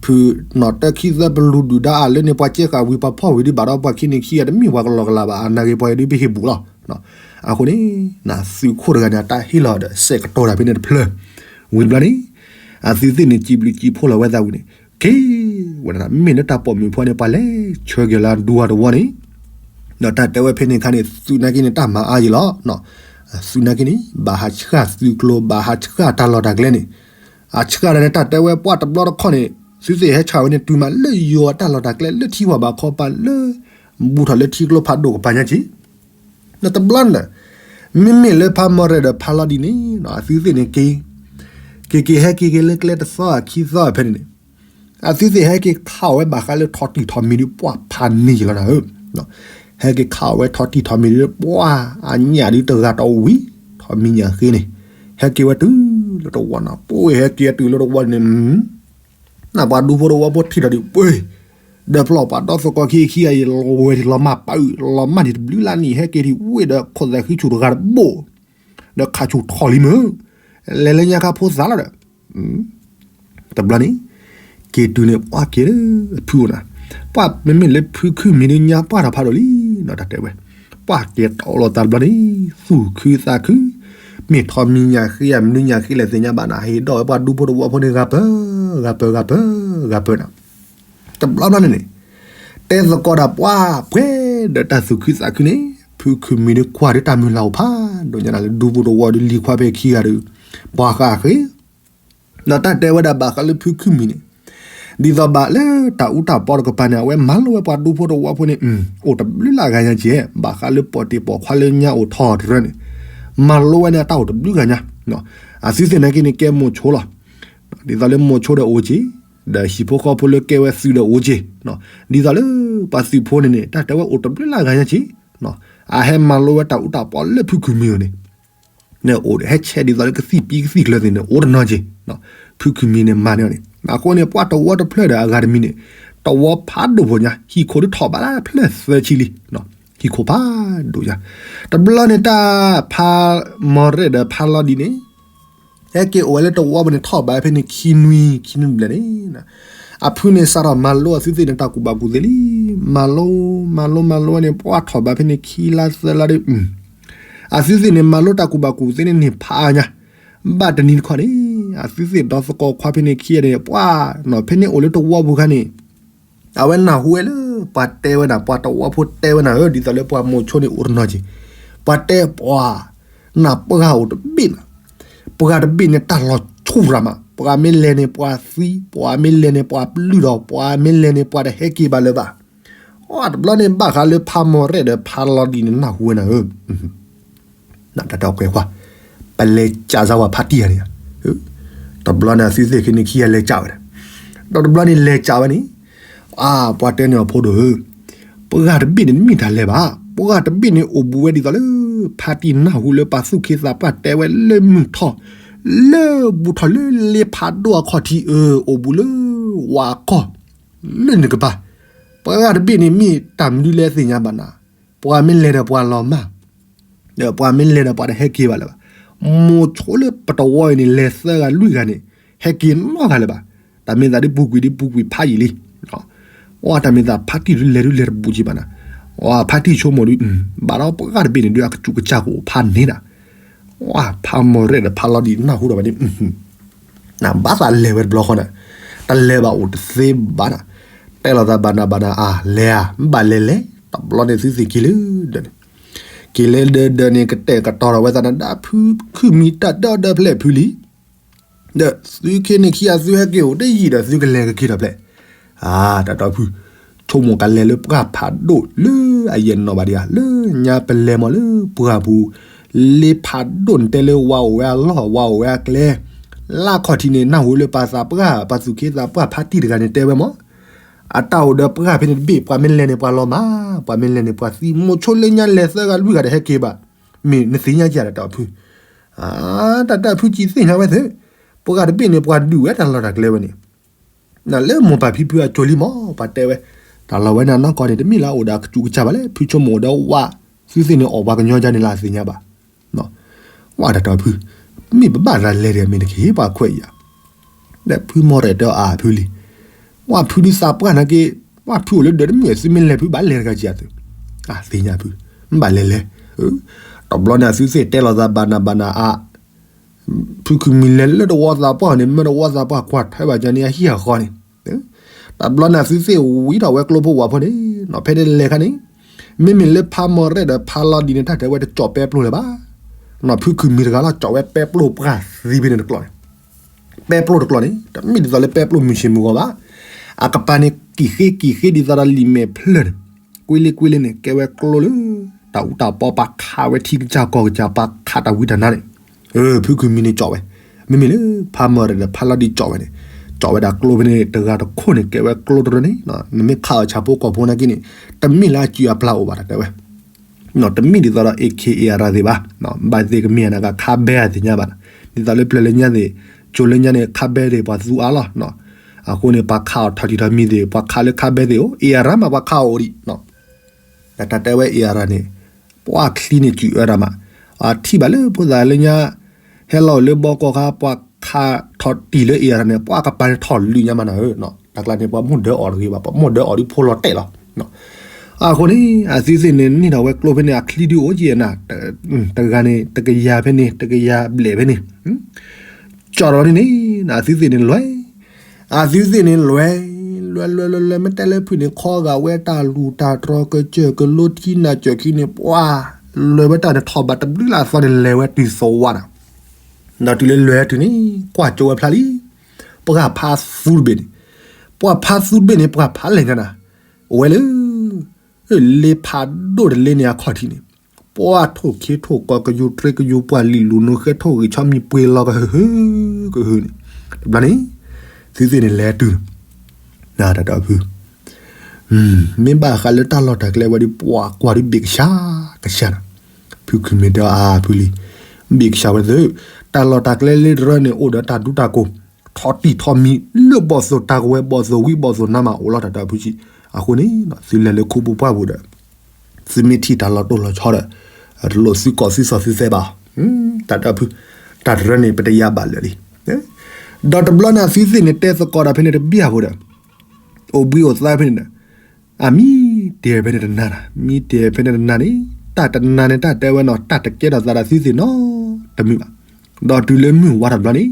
ဖုနီၢ်တၢ်ခံသၢပလူၤဒုၣ်ဒါအလၢန့ၣ် ပှၤကဲဃာ်ဝံၤပှၤဖီၣ်ဝံၤဒုးဘၣ်ဒီးပှၤခံန့ၣ်ခံဂၤတမ့ၢ်ပှၤကလီကလီဘၣ် အနၢ်ဂ့ၤပှၤဂ့ၤဒုးပဟ့ၣ်ဘူၣ်လီၤ, အဃိန့ၣ် သုးခိၣ်တဂၤန့ၣ် အတၢ်ဟ့ၣ်လီၤဒီးစဲးကတိၤတၢ်ဖဲန့ၣ်တဖျၢၣ်, ဝံၤဘျီန့ၣ် အသုသ့ၣ်န့ၣ် စံးဘျုးစံးဖှိၣ်လီၤဝဲသးဝံၤန့ၣ် က့ၤဝဲဒၣ် မ့မ့ၢ်လၢတၢ်ပိာ်မုၣ်ဖိန့ၣ် ပှၤလဲၤဆှၢက့ၤလၢဒူဝါတဝီန့ၣ် ဒီးတၢ်တဲဝဲဖဲန့ၣ်ခါန့ၣ် သုနာ်က့န့ၣ် တၢ်မၤအါယံၤလီၤ, သုနာ်က့န့ၣ် ဘၣ်ဟးဆှၣ်သုးကျိၤ ဘၣ်ဟးဆှၣ်တၢ်လီၢ်တၢ်ကျဲန့ၣ်, အဆှၣ်ဒၣ်န့ၣ် တၢ်တဲဝဲပှၢ်တဘျီတခီၣ်န့ၣ် သုသ့ၣ်ဟဲဆှၣ်ဝဲန့ၣ် တုၤမးလၢယိၤအတၢ်လီၢ်တၢ်ကျဲလၢထံဝၢ်ဘၣ်ခီပၤလၢ ဘူးထီၣ်လၢထံကျိဖးဒိၣ်ကပၤညါက့ၤ ဒီးတဘျီန့ၣ် မ့မ့ၢ်လၢဖးမီၢ်ရဲၣ်ဒီးဖးလီၤဒံးန့ၣ် အသုသ့ၣ်န့ၣ်က့ၤ က့ၤက့ၤဟဲက့ၤက့ၤလၢကျဲတသီအခံသီဖဲန့ၣ်န့ၣ် အသုသ့ၣ်ဟဲက့ၤခးအီၣ်ဝဲဘၣ်ဃးလၢထီၣ်တံၢ်ထီၣ်မံၤဒုးပှၢ်ဖးန့ၢ်ယံၤလီၤနၤဧၢ, ဟဲက့ၤခးအီၣ်ဝဲထီၣ်တံၢ်ထီၣ်မံၤဒုးပှၢ် အညၣ်ဒုးတဂၤတဝံၤ ထီၣ်မံၤညၣ်ဃ့န့ၣ် ဟဲက့ၤဝဲတုၤလၢတဝီနၤ ပှ့ၤဟဲက့ၤတုၤလၢတဝီန့ၣ် နၢ်ပှၤဒူဖိတဝီဖိထံၣ်ဒီးဒုးပှ့ၤ ဒီးပျီၢ်ပှၤဒီသကိးခံခံဂၤအံၤ လီၤဝဲဒံးလီၤမၢ်ပာ်အုး လီၤမၢ်ဒံးတဘျုးလါနံၣ် ဟဲက့ၤဒံးဝ့ၢ်ဒီးခိၣ်သဲးဃံဆူၣ်တဂၤတဘိၣ် ဒီးခးဆူၣ်ထီၣ်လံမ့ၢ် လဲၤလၢညါခါဖိသၣ်လီၤဒီး တဘျီန့ၣ် က့ၤတုၤန့ၣ် ပှၢ်က့ၤလၢဖုအိၣ်နၤ, ပှၢ်မ့မ့ၢ်လၢဖုခုၣ်မံၤဒုးညါပှၢ်ထီၣ်ဖးဒိၣ်လံနီၤ တၢ်တဲဝဲ, ပှၢ်က့ၤတီလိာ်သးတဘျီန့ၣ် သူၣ်ခုသးခု, မ့ၢ်ထီၣ်မံၤညၣ်ဃ့ဧါ မနုၤညၣ်ဃ့လဲၣ်သ့ၣ်ညါဘၣ်နၤ ဟ့ၣ်ဒီးဝဲပှၤဒူဖိတဝီဖိန့ၣ် ဂၤပၢၤ ဂၤပၢၤ ဂၤပၢၤ ဂၤပၢၤနၤ တဘျီဘျီန့ၣ်န့ၣ် တဲသကိးတၢ်ပှၢ်ပှဲၤဒီးတၢ်သူၣ်ခုသးခုန့ၣ် ဖုခုၣ်မံၤဒုးကွၢ်ဒုးတၢ်မုၢ်လၢ်အိၣ်ဖးဒိၣ်ညါနၤလၢဒူဖိတဝီဒုးလံၤခွါဖဲခံဂၤဒုး ပှၤဃၣ်ဃ့ ဒီးတၢ်တဲဝဲဒၣ်ဘၣ်ဃးလၢဖုခုၣ်မံၤန့ၣ် ဒ်သိးဘၣ်လၢတၢ်အူတၢ်ပီတကပၤန့ၣ် အဝဲမၤလိဝဲပှၤဒူဖိတဝီဖိန့ၣ် အိၣ်တဘျုးလၢဂၤညါကဲ ဘၣ်ဃးလၢပီၣ်တ့ၢ်ပီၣ်ခွါလၢညါအိၣ်ထီၣ်တရၢန့ၣ် မၤလိဝဲန့ၣ်အတၢ်အိၣ်တဘျုးဂၤညါ အသုသ့ၣ်နာ်က့န့ၣ် ကဲမိၤဆိလီၤ ဒ်သိးလၢမိၤဆိဒီးအိၣ်က့ၤ ဒီးဟံၣ်ဖိဃီဖိလၢကဲဝဲသုးဒီးအိၣ်က့ၤ ဒ်သိးလၢပှၤသုးဖိန့ၣ်န့ၣ် တၢ်တဲဝဲအိၣ်တဘျုးလၢဂၤညါက့ အဟဲမၤလိဝဲတၢ်အူတၢ်ပီလၢဖုခုၣ်မံၤအီၤန့ၣ် န့ၣ်အိၣ်ဒီးဟဲဆဲးဒ်သိးလၢကသံၣ်ပံကသံၣ်ကျၢၤသ့ၣ်န့ၣ် အိၣ်တနီၤက့ ဖုခုၣ်မံၤန့ၣ်မၤန့ၢ်အီၤန့ၣ် အဃိန့ၣ် ပှၢ်တဝီတဖျၢၣ်ဒီးအဂၤတမံၤန့ၣ် တဝီဖးဒိၣ်ဖိညါ ဟံၣ်ခိၣ်ဒုးထီၣ်ဘးလၢဖျၢၣ်သၢဆံလံ ဟံၣ်ခိၣ်ဖးဒိၣ်ညါ တဘျီန့ၣ်တၢ် ဖးမီၢ်ရဲၣ်ဒီးဖးလီၤဒံးန့ၣ် ဟဲက့ၤအိၣ်ဝဲလၢတဝီပူၤန့ၣ် ထီၣ်ဘးဖဲန့ၣ်ခံနွံ ခံနွံဘျဲၣ်န့ၣ် အဖုန့ၣ်စးထီၣ်မၤလိအသုသ့ၣ်န့ၣ် တၢ်ကူၣ်ဘၣ်ကူၣ်သ့လံ မၤလိ မၤလိ မၤလိဝဲန့ၣ် ပှၢ်ထီၣ်ဘးဖဲန့ၣ်ခံလါသၢလါဒီး အသုသ့ၣ်န့ၣ် မၤလိတၢ်ကူၣ်ဘၣ်ကူၣ်သ့န့ၣ်န့ၣ်ဖးညါ ဘၣ်တနံၤတခီန့ၣ် အသုသ့ၣ်ဒီသကိးခွါဖဲန့ၣ်ခံဂၤန့ၣ် ပှၢ်နီၢ်ဖဲန့ၣ်အိၣ်လၢတဝီပူၤခါန့ၣ် အဝဲနၢ်ဟူဝဲလၢ ပှၤတဲဝဲဒၣ် ပှၤတဝီဖိတဲဝဲနၤဧၢ ဒ်သိးလၢပှၤမိၤဆိန့ၣ်အိၣ်တနီၤက့ၤ ပှၤတဲပှၤ နၢ်ပှၢ်အိၣ်တဘ့ၣ်နၤ ပှၤတဘ့ၣ်န့ၣ် တၢ်လီၤဆူၣ်ရၤမး ပှၤမ့ၢ်လဲၤန့ၣ် ပှၤသံ ပှၤမ့ၢ်လဲၤန့ၣ် ပှၤပျုၢ်ဒီး ပှၤမ့ၢ်လဲၤန့ၣ် ပှၤတဟဲက့ၤဘၣ်လၢၤဘၣ် အတဘျီန့ၣ် ဘၣ်ဃးလၢဖးမီၢ်ရဲၣ်ဒီးဖးလီၤဒံးန့ၣ် နၢ်ဟူဝဲနၤဧၢ နတၢ်တဲအီၤကွဲးကွၢ် ပလဲၤကးစၢ်ဝဲဖါတံၢ်ဧါန့ၣ် တဘျီန့ၣ် အသုသ့ၣ်ခံန့ၣ်ခံဂၤလဲၤကးဝဲဒၣ် ဒီးတဘျီန့ၣ်လဲၤကးဝဲန့ၣ် အါ ပှၤတဲန့ၢ်အီၤဖိဒိၣ်ဧၢ ပှၤတဘ့ၣ်န့ၣ်တမ့ၢ်တၢ်လဲၤဘၣ် ပှၤတဘ့ၣ်န့ၣ်အိၣ်ဘူးဝဲဒ်သိးလၢ ဖါတံၢ်နၢ်ဟူလၢပှၤသူၣ်က့သးပှၢ်တဲဝဲလၢမုၢ်ထီၣ် လၢဘူးထီၣ်လၢလ့ဖးဒိၣ်အခီၣ်ထံးအၢ အိၣ်ဘူးလၢဝၤအခီၣ် လၢနကပၤ ပှၤတဘ့ၣ်န့ၣ်မ့ၢ်တၢ်မနုၤလဲၣ်သ့ၣ်ညါဘၣ်နၤ ပှၤမ့ၢ်လဲၤဒီးပှၤလီၤမၢ် ဒီးပှၤမ့ၢ်လဲၤဒီးပှၤတဟဲက့ၤဘၣ်လၢၤဘၣ် မိၤဆိလၢပတဝီအံၤန့ၣ် လဲၤသၢဂၤလွံၢ်ဂၤန့ၣ် ဟဲက့ၤနီတဂၤလၢၤဘၣ် တၢ်မ့ၢ်သးဒ်ပူၤကွံာ်ဒ်ပူၤကွံာ်ဖးယံာ်လံ အတၢ်မ့ၢ်သးဖါတံၢ်ဒုးလဲၤဒုးလဲၤတဘူးက့ၤဘၣ်နၤ အဖါတံၢ်ဆိကမိၣ်ဒုး ဘၣ်ဒီးပှၤတဘ့ၣ်န့ၣ်ဒုးအကစူၣ်ကစၢ်ကအိၣ်ဖးန့ၣ်နၤ ဖးမီၢ်ရဲၣ်ဒီးဖးလီၤဒံးနၢ်ဟူဒီးဘၣ်န့ၣ် နဘၣ်သးလဲၤဝဲတဘျီဃီနၤ တလဲၤဘၣ်အိၣ်တသ့ဘၣ်နၤ တဲလိာ်သးဘၣ်နၤဘၣ်နၤအါ လဲၤဧါ မ့ၢ်ဘၣ်လဲၤလဲၤ တဘျီန့ၣ်သုသ့ၣ်က့ၤလၢဒၢးန့ၣ်, က့ၤလၢဒၢးဒၢးန့ၣ် ကတဲာ်ကတီၤထီၣ်ဝဲသးန့ၣ် ဒၣ်ဖုခုမံၤတၢ်ဒၢးဒၢးဖျဲၣ်ဖုလံ. ဒီးသုခ့န့ၣ်ခံဂၤသုဟဲက့ၤအိၣ်တယံာ်ဒီး သုကလဲၤကက့ၤထီၣ်ဖျဲၣ်. အါ တၢ်တီဖု ဆိကမိၣ်ကလဲၤလၢပှၢ်ဖးဒိၣ်လၢအယဲၢ်နီၢ်ဘၣ်ဒံးဧါ, လၢညါပလဲၤမးလၢပှၢ်ပူၤ လ့ဖးဒိၣ်န့ၣ် တဲလၢဝၤအိၣ်ဝဲအလီၢ် ဝၤအိၣ်ဝဲအကျဲ, လၢခီၣ်ထံးန့ၣ် နၢ်ဟူလၢပှၤသးပှၢ် ပှၤသူၣ်က့သးပှၢ်ဖါတံၢ်တဂၤန့ၣ်တဲဝဲမး, အတၢ်အိၣ်ဒီးပှၢ်ဖဲန့ၣ်တဘ့ၣ် ပှၤမ့ၢ်လဲၤန့ၣ်ပှၤလီၤမၢ်, ပှၤမ့ၢ်လဲၤန့ၣ်ပှၤသံ, မိၤဆိလၢညါလဲၤသၢဂၤလွံၢ်ဂၤဒီးဟဲက့ၤဘၣ်, မ့ၢ်နသ့ၣ်ညါက့ၤတၢ်တီဖု တၢ်တၢ်ဖုကံသ့ၣ်ညါဝဲသ့ၣ်, ပှၤတဘ့ၣ်န့ၣ် ပှၤဒုးဝဲတၢ်လီၢ်တၢ်ကျဲဝဲန့ၣ်, နလၢမိၢ်ပၢ်ဖံဖုအကၠိလံမး ပှၤတဲဝဲ, တၢ်လီၢ်ဝဲန့ၣ်နီၢ်ကီၢ်န့ၣ် တမ့ၢ်လၢအအိၣ်ဒီးအကစူးကစၢ်ဘၣ်လဲၣ်, ဖုဆိကမိၣ်ဒီးဝၤ, သုသ့ၣ်န့ၣ်အီၣ်ပှၤကညီကါန့ၣ်လၢအသ့ၣ်ညါဘၣ်, ဝဲတၢ်တီဖု, မ့ၢ်ပဘၣ်တၢ်လဲၤဒီးမ့ၢ်တက့ၢ် ပှၤခွဲးယာ် ဒီးဖုမီၢ်ရဲၣ်တဲအါဖုလံ, ဝၤဖုဒုးသးပှၢ်နာ်က့, ဝၤဖုအိၣ်လၢဒၢးတမ့ၢ်သုမ့ၢ်လဲၤဖုဘၣ်လဲၤတဂၤကံအသု, အသ့ၣ်ညါဖု, မ့ၢ်ဘၣ်လဲၤလဲၤ, တဘျီန့ၣ်အသုသ့ၣ်တဲလိာ်သးဘၣ်နၤဘၣ်နၤအါ, ဖုခုမံၤလဲၤလၢတဝီသးပှၢ်န့ၣ် မ့ၢ်တဝီသးပှၢ်ကွၢ်ထွဲဘၣ်ကန့ၣ်အဟံၣ်အဃီန့ၣ်, တဘျီန့ၣ်အသုသ့ၣ်ဝံထီၣ်ဝဲကျိဖိဝၤဖိန့ၣ်, နီၢ်ဖဲန့ၣ်လဲၤခါန့ၣ်, မ့မ့ၢ်လၢဖးမီၢ်ရဲၣ်ဒီးဖးလီၤဒံးန့ၣ် တၢ်တဲဝဲတကၠီၣ်ပဲပျိၢ်လၢၤဘၣ်, နီၢ်ဖုခုမံၤတဂၤလီၤ ကၠီၣ်ဝဲပဲပျိၢ်ပှၢ်သံဖဲန့ၣ်တကျိာ်န့ၣ် ပဲပျိၢ်တကျိာ်န့ၣ် တမ့ၢ်ဒ်သိးလၢပဲပျိၢ်မုၢ်ဆ့ၣ်မုၢ်ဂီၤဘၣ်. အကပၤန့ၣ်ကံၣ်ဃ့ကံၣ်ဃ့ဒ်သိးဒီးလံာ်မဲာ်ဖျၢၣ်န့ၣ်, ကွ့လ့ကွ့လ့န့ၣ် ကဲဝဲကျိလၢ တၢ်အူတၢ်ပီပာ်ခးဝဲထံကစၢ်ကီၢ်ကစၢ် ပာ်ခးတၢ်ဝံတၢ်နါန့ၣ်, ဖုခုမံၤန့ၣ်ကၠီၣ်ဝဲ, မ့မ့ၢ်လၢဖးမီၢ်ရဲၣ်ဒီးဖးလီၤဒံးကၠီၣ်ဝဲန့ၣ်, ကၠီၣ်ဝဲဒၣ်ကျိဖဲန့ၣ် တဂၤတခိၣ်န့ၣ် ကဲဝဲကျိတရၢန့ၣ်, နမ့ၢ်ခးအီၤဆၣ်ဖိကီၢ်ဖိနာ်က့န့ၣ် တမ့ၢ်လၢအစုအပျၢ်အိၣ်ဘၣ်တၢ်တဲဝဲ တမ့ၢ်ဒ်သိးဒီး AK အရၣ်သ့ၣ်ဘၣ်, ဘၣ်သ့ၣ်ကမ့ၢ်အနၢ်ကခးဘဲအသ့ၣ်ညါဘၣ်, ဒ်သိးလၢပျၢၤလၢညါသ့ၣ်, ကၠိလၢညါန့ၣ် ခးဘဲသ့ၣ်ပှၤသူအါလီၤ, အဃိန့ၣ် ပှၤခးအီၤထီၣ်ထံထီၣ်မံၤသ့ၣ် ပှၤခးလၢခးဘဲသ့ၣ်အိၣ် အရၣ်မး ပှၤခးအီၤအိၣ်ဒံး, တၢ်တဲဝဲအရၣ်န့ၣ်, ပှၤချံန့ၣ်စုအၢတၢ်မး, အထံၣ်ဘၣ်လၢဖိသၣ်လၢညါ, ဟဲလီၤအိၣ်လၢဘီကီၢ်ခါ ပှၤခးထီၣ်တံၢ်လၢအရၣ်န့ၣ် ပှၤကပၤန့ၣ်ထီၣ်လုၢ်ညါမးနၤဧၢ, တၢ်ကျါန့ၣ် ပှၤမိၢ်ဒၢအီၤတဂ့ၤဘၣ် ပှၤမိၢ်ဒၢအီၤဒ်ဖိလီၤတဲာ်လီၤ အဃိန့ၣ် အသုသ့ၣ်န့ၣ် န့ၢ်ထီၣ်ဝဲကျိဖဲန့ၣ် အချံဒုအိၣ်က့နၤ, တဂၤန့ၣ် တကယၤဖဲန့ၣ် တကယၤဘျဲၣ်ဖဲန့ၣ်, ကၠီၣ်ထီၣ်န့ၣ်န့ၣ် အသုသ့ၣ်န့ၣ်လွဲၢ်, အသုသ့ၣ်န့ၣ်လွဲၢ်, လွဲၢ်လွဲၢ်လွဲၢ်လွဲၢ် မ့ၢ်တဲလၢဖုၣ်န့ၣ် ခီဂာ်ဝဲတၢ်လူၢ်တၢ်တြီၤ ကစၢၢ်ကလိထံနၢ်စၢၢ်ခံန့ၣ် ပှၤလွဲၢ်ဝဲတၢ်န့ၣ် ထီၣ်ဘးတဘျုးလၢအသီန့ၣ် လဲၤဝဲတုၤသဝီနၤ, ဒီးတုၤလၢလွဲၢ်တုၤန့ၣ် ကွၢ်ကၠိဝဲဖျါလံ, ပှၢ်ဖးသူတဘ့ၣ်န့ၣ်, ပှၢ်ဖးသူတဘ့ၣ်န့ၣ် ပှၢ်ဖးလဲၣ်ညါနၤ, အိၣ်ဝဲလၢ လ့ဖးဒိၣ်တလ့န့ၣ်အခီၣ်ထံးန့ၣ်, ပှၢ်ထိၣ်ခ့ထိၣ်ကီကယူၤ ထြ့ကယူၤ ပှၢ်လံာ်လူၤနုာ်ဃဲထိၣ်ဂံၢ်ဆီမံၤပှ့ၤလီၤကဟုကဟုန့ၣ်, တဘျီန့ၣ် သုသ့ၣ်န့ၣ်လဲၤတုၤ, နတၢ်တီဖု မ့ၢ်ဘၣ်ဃးလၢတၢ်လီၢ်တၢ်ကျဲဝဲဒီး ပှၤကွၢ်ဒ်ဘ့ၣ်ကဆှီကဆှီနၤ, ဖုခုမ့ၢ်တဲအါဖုလံ, ဘ့ၣ်ကဆှီဝဲသ့ၣ်, တၢ်လီၢ်တၢ်ကျဲလၢတရၢန့ၣ် အိၣ်ဒီးတၢ်ဒူတၢ်ကိၢ်, ထီၣ်တံၢ်ထီၣ်မံၤ လၢဘီၣ်သိၣ်တၢ်ကဝဲၤ ဘီၣ်သိၣ်ဝံၤဘီၣ်သိၣ်နါမး အိၣ်လီၤတၢ်တီဖုဆံး, အဃိန့ၣ် သုလဲၤလၢခူပူၤပှၢ်ပူၤဒီး သုမ့ၢ်ထံၣ်တၢ်လီၤတိၢ်လီၤဆီဒီး တလိၣ်သုကိးသုစီၤသုသဲဘၣ်, တၢ်တီဖု, တၢ်တရၢန့ၣ် ပတယါဘၣ်လၢာ်လံ, ဒီးတဘျီန့ၣ် အသုသ့ၣ်န့ၣ် တဲသကိးတၢ်ဖဲန့ၣ်တဘျီအဃိဒီး အိၣ်ဘှံးအိၣ်သါဖဲန့ၣ်ဒီး အမံတဲဖဲန့ၣ်တနၤနၤ, မံတဲဖဲန့ၣ်တနၤန့ၣ်, တၢ်တနၤန့ၣ် တၢ်တဲဝဲနီၤ တၢ်တကဲထီၣ်သးဒီးသုသ့ၣ်နီတမံၤဘၣ်. ဒီးတုၤလၢမုၢ်ဝါထီၣ်တဘျီန့ၣ်,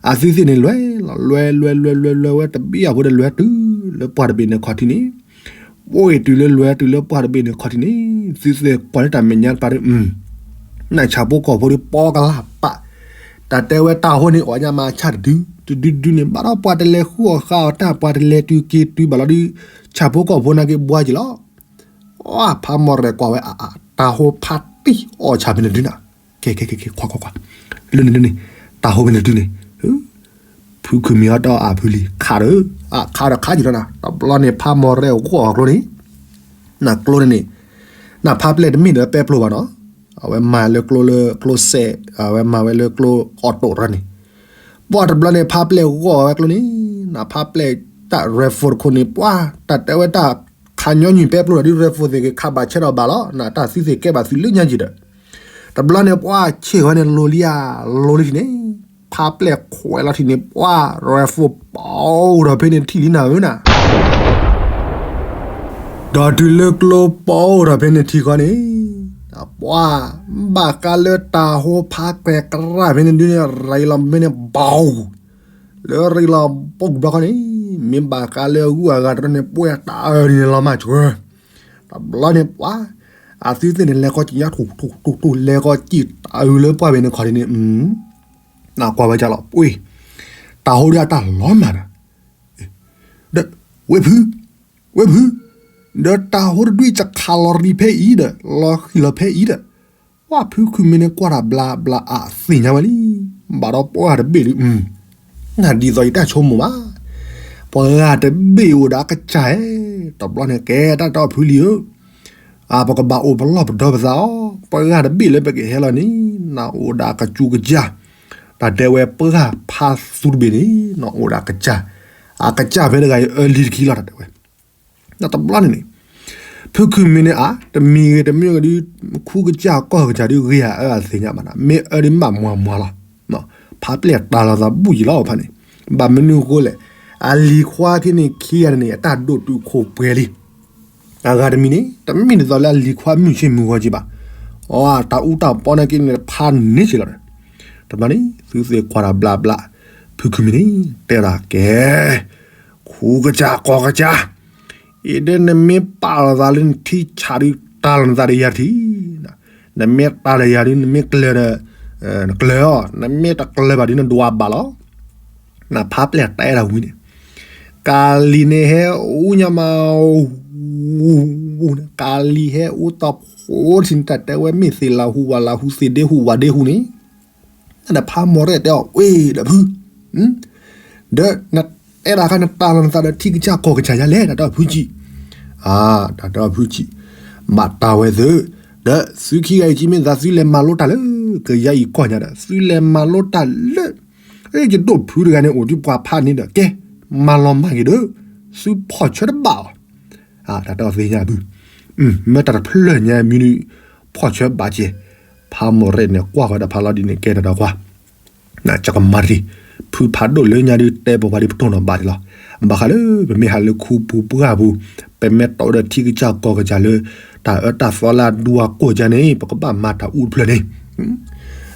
အသုသ့ၣ်န့ၣ် လွဲၢ်လီၤ လွဲၢ်လွဲၢ်လွဲၢ်လွဲၢ်လွဲၢ်ဝဲတဘ့ၣ်အဃိဒီး လွဲၢ်တုၤလၢပှၢ်တဘ့ၣ်န့ၣ်ခီၣ်ထံးန့ၣ်, အိၣ်အံၤတုၤလၢလွဲၢ်တုၤလၢပှၢ်တဘ့ၣ်န့ၣ်ခီၣ်ထံးန့ၣ်, သုသ့ၣ်ကွၢ်လၢတၢ်မဲာ်ညါတပၤဒီး နဆၣ်ဖိကီၢ်ဖိဒီး ပီကလၢ်ပာ်, တၢ်တဲဝဲတၢ်ဟိန့ၣ် အီၣ်ညါမးဆၣ်တဒု, တဒုဒုန့ၣ် ဘၣ်ဒီးပှၤတလဲၤဃုအီၣ်ဃုအီတၢ် ပှၤတလဲၤတုၤက့ၤတုၤဘၣ်လီၤဒီး ဆၣ်ဖိကီၢ်ဖိနာ်က့ဘှါက့ၤလီၤ. အဖးမီၢ်ရဲၣ်ကွၢ်ဝဲ တၢ်ဟိဖးတံၢ်အီၣ်ဆၣ်ဖဲန့ၣ်တဒုနၤ, ကဲ ကဲ ကဲ ကဲ ခွါ ခွါ ခွါ, လၢန့ၣ်န့ၣ်, တၢ်ဟိဖဲန့ၣ်တဒုန့ၣ် ဖုခုမံၤအီၤဒီးအဖုလံၤ ခးဒီး, အခးဒီးခးက့ၤလီၤနၤ, တဘျီန့ၣ် ဖးမီၢ်ရဲၣ်အိၣ်ဃုအီၣ်ကျိန့ၣ်, နကျိန့ၣ်န့ၣ်, နဖးပျဲၢ်တမ့ၢ်ဒီးပဲပျိၢ်ဘၣ်နီၤ, အဝဲမၤလၢကျိလၢကျိစဲး, အဝဲမၤဝဲလၢကျိအီၣ်တိၣ်ရၢန့ၣ်, ပှၢ်တဘျီန့ၣ် ဖးပျဲၢ်ဂီၢ်ဝဲကျိန့ၣ်, နဖးပျဲၢ်တၢ် rifle တခိၣ်န့ၣ် ပှၢ်တၢ်တဲဝဲတၢ်ခးညီနုၢ်ပဲပျိၢ်ဒီး rifle သ့ၣ်ဂ့ၤ ခးဘၣ်ဆဲးထီၣ်ဘၣ်လီၤ, နတၢ်သုသ့ၣ်ကဲဘၣ်သုလၢညါယံၤဒီး တဘျီန့ၣ် ပှၢ်ဆ့ၣ်ဝဲန့ၣ် လိၤလံဧါ, လိၤလံန့ၣ်, ဖးပျဲၢ်ခွဲးလီၤထံးန့ၣ် ပှၢ် rifle ပီၢ်အိၣ်ထီၣ်ဖဲန့ၣ်ထံၣ်လံနၤဧၢနၤ, ဒီးတုၤလၢကျိပီၢ်အိၣ်ထီၣ်ဖဲန့ၣ်ထံၣ်ဃီန့ၣ်, ပှၢ် ဘၣ်ဃးလၢတၢ်ဟိဖးကွဲးကရၢ်ဖဲန့ၣ်ဒုန့ၣ် ရံလီၤဖဲန့ၣ် ဘီၣ်, လၢရံလီၤဘီၣ်ဘျီဃီန့ၣ် မ့ၢ်ဘၣ်ဃးလၢအဂုၤအဂၤတရၢန့ၣ် ပှဲၤတၢ်အၢန့ၣ်လီၤမးဆၢ, တဘျီန့ၣ်ပှၤ အသုသ့ၣ်န့ၣ် လဲၤဃီက့ၤညါထူၣ်ထူၣ်ထူၣ်ထူၣ် လဲၤဃီက့ၤတၢ်အၢလၢပှၢ်ဘ့ၣ်န့ၣ်ခီဒ်န့ၣ်, နကွၢ်ဝဲကလီၤ ပှ့ၤ, တၢ်ဟိဒ်အတၢ်လီၤမးဒီး, ဒီး ဝ့ၢ်ဖု, ဝ့ၢ်ဖု, ဒီးတၢ်ဟိတဒွံၣ်စခးလီၤရံဖဲအံၤဒီး လီၤဃံၤလီၤဖဲအံၤဒီး, ပှၢ်ဖုခုမ့ၢ်န့ၣ်ကွၢ်တၢ်ဘျးဘျးအသ့ၣ်ညါဝဲလံ, ဘၣ်ဒီးပှၢ်တဘ့ၣ်ဒုး, နဒ်သိးယတၢ်ဆိကမိၣ်ဘၣ်, ပှၤဂၤတဘ့ၣ်အိၣ်ဒီးအကစၢ်ဧဲ, တဘျီန့ၣ်ကဲတၢ်တီဖုလံဧၢ အပကဘၣ်အိၣ်ပလီၢ်ပဒီပသးအီၤ, ပှၤဂၤတဘ့ၣ်လၢပကဟဲလီၤန့ၣ် နအိၣ်ဒီးအကစူးကစၢ်, တၢ်တဲဝဲပှၢ်ဖးသူတဘ့ၣ်န့ၣ် နအိၣ်ဒီးအကစၢ်, အကစၢ်ဖဲတဂၤအံၤအၢလံတခံလီၤ တၢ်တဲဝဲ, တဘျီန့ၣ်န့ၣ် ဖုခုမ့ၢ်န့ၣ်အါ တမံၤဂ့ၤတမံၤဂ့ၤဒုး ခူကစၢ်ကီၢ်ကစၢ်ဒုးဂ့ၤဧါအၢအသ့ၣ်ညါဘၣ်နၤ မ့ၢ်အၢဒုးမးမွၤမွၤလီၤ, ဖးပျဲၢ်တၢ်လီၤသးဘူၣ်ယံာ်လီၤဖဲန့ၣ်, ဘၣ်မနုၤအဃိလဲၣ်, အလံၤခွါခံန့ၣ်ခံဂၤန့ၣ် အတၢ်ဒိၣ်တုာ်ခိၣ်ပှဲၤလံ အဂၤတမံၤန့ၣ် တမ့ၢ်ဒ်သိးလၢအလံၤခွါမုၢ်ဆ့ၣ်မုၢ်ဂီၤက့ဘၣ်, အတၢ်အူတၢ်ပီနာ်က့န့ၣ် ဖးန့ၢ်က့လီၤဒီး, တဘျီန့ၣ် သုသ့ၣ်ကွၢ်တၢ်ဘျးဘျး, ဖုခုမ့ၢ်န့ၣ် တဲဒၣ်ကဲ, ခူကစၢ်ကီၢ်ကစၢ်, အံၤဒ်နမ့ၢ်ပာ်လီၤသးလၢနထံဆးဒုး တၢ်လီၤနသးဒီးယၤတထံၣ်, နမ့ၢ်တၢ်လၢယၤဒုး နမ့ၢ်ကျၢၤဒီး, နကျၢၤအီၤ နမ့ၢ်တကျၢၤဘၣ်ဒုး နဒွးဘၣ်လီၤ နဖးပျဲၢ်တဲဒၣ်ဝံၤန့ၣ်, ကၤလံၤန့ၣ်ဟဲအူညါမး, ကၤလံၤဟဲအူတီၢ်ဖိတထံၣ်န့ၣ် တၢ်တဲဝဲမ့ၢ်သ့ၣ်လၢဟူဝးလၢဟူသ့ၣ်ဒ့ဟူဝးဒ့ဟူန့ၣ်, နဖးမိၢ်ရဲၣ်တဲအီၤဝ့ၢ်ဒီးဖု, ဒီးနတဲဒၣ်ခါနတၢ်လီၤနသးဒီးထံကစၢ်ကီၢ်ကစၢ်ယၤလဲၣ် တၢ်တဲအီၤဖုကံ, တၢ်တဲအီၤဖုကံ, ဘၣ်တၢ်ဝဲသု, ဒီးသုခံဂၤအံၤကံမ့ၢ်သးသုလဲၤမၤလိတၢ်လၢ ကယၤအံၤကီၢ်ညါဒီး သုလဲၤမၤလိတၢ်လၢ ယဒိၣ်ဖုတဂၤန့ၣ် အိၣ်ဒံးပှၤဖးန့ၣ်ဒီး ကဲ, မၤလီၤမၢ်က့ၤဒီး, သုဖီၣ်ဆၢတဘၣ်အီၤ, တၢ်တဲအီၤသ့ၣ်ညါဘု, မ့ၢ်တၢ်တဖျၢၣ်ညါမံၤဒုး, ဖီၣ်ဆၢဘၣ်ကဲ, ဖးမိၢ်ရဲၣ်န့ၣ် ကွၢ်ဃီဒီးဖးလီၤဒ်န့ၣ် ကဲတၢ်ဒီးကွၢ် ကကမၤတက့ၢ်, ဖုဖးဒိၣ်လၢညါဒုးတဲပပှၤဒ်ပတိၢ်နီၣ်ဘၣ်ဒ်လီၤ, ဘၣ်ဃးလၢ ပမ့ၢ်ဟးလၢခူပူၤပှၢ်ပူၤ, ပမ့ၢ်တီၢ်ဒီးထံကစၢ်ကီၢ်ကစၢ်လၢ တၢ်အၢတၢ်သီလၢအဒူအကိၢ်ကါန့ၣ် ပကဘၣ်မၤတၢ်အူတဖျၢၣ်န့ၣ်,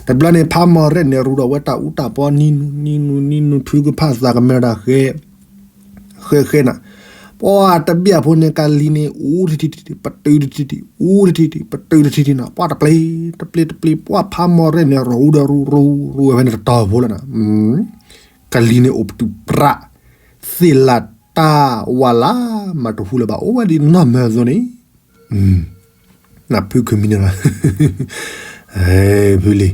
တဘျီန့ၣ် ဖးမိၢ်ရဲၣ်န့ၣ် ရူဒီးဝဲတၢ်အူတၢ်ပီနံၤနူနံၤနူနံၤနူ ထုကဖၣ်သးကမဲတၢ်ဃဲ ဃဲဃဲနၤ, ပှၤတဘျီဖိန့ၣ် ကၤလံၤန့ၣ် အူတထံၣ်ထံၣ် ပတုာ်တထံၣ်ထံၣ် အူတထံၣ်ထံၣ် ပတုာ်တထံၣ်ထံၣ်နၤ, ပှၤတပျ့ၤ တပျ့ၤတပျ့ၤ ပှၤဖးမိၢ်ရဲၣ်န့ၣ် ရူဒီးရူရူရူဝဲဖဲန့ၣ်တတီၤဖိလီၤနၤ, ကၤလံၤန့ၣ်အိၣ်ပတုာ်ပြး, သ့ၣ်လၢတၢ်ဝးလၢ မၤတဟူလၢၤဘၣ် အိၣ်ဝဲဒ်နီၢ်မၢသိန့ၣ် နဖုခုမံၤန့ၣ်လီၤ, ဖုလံ,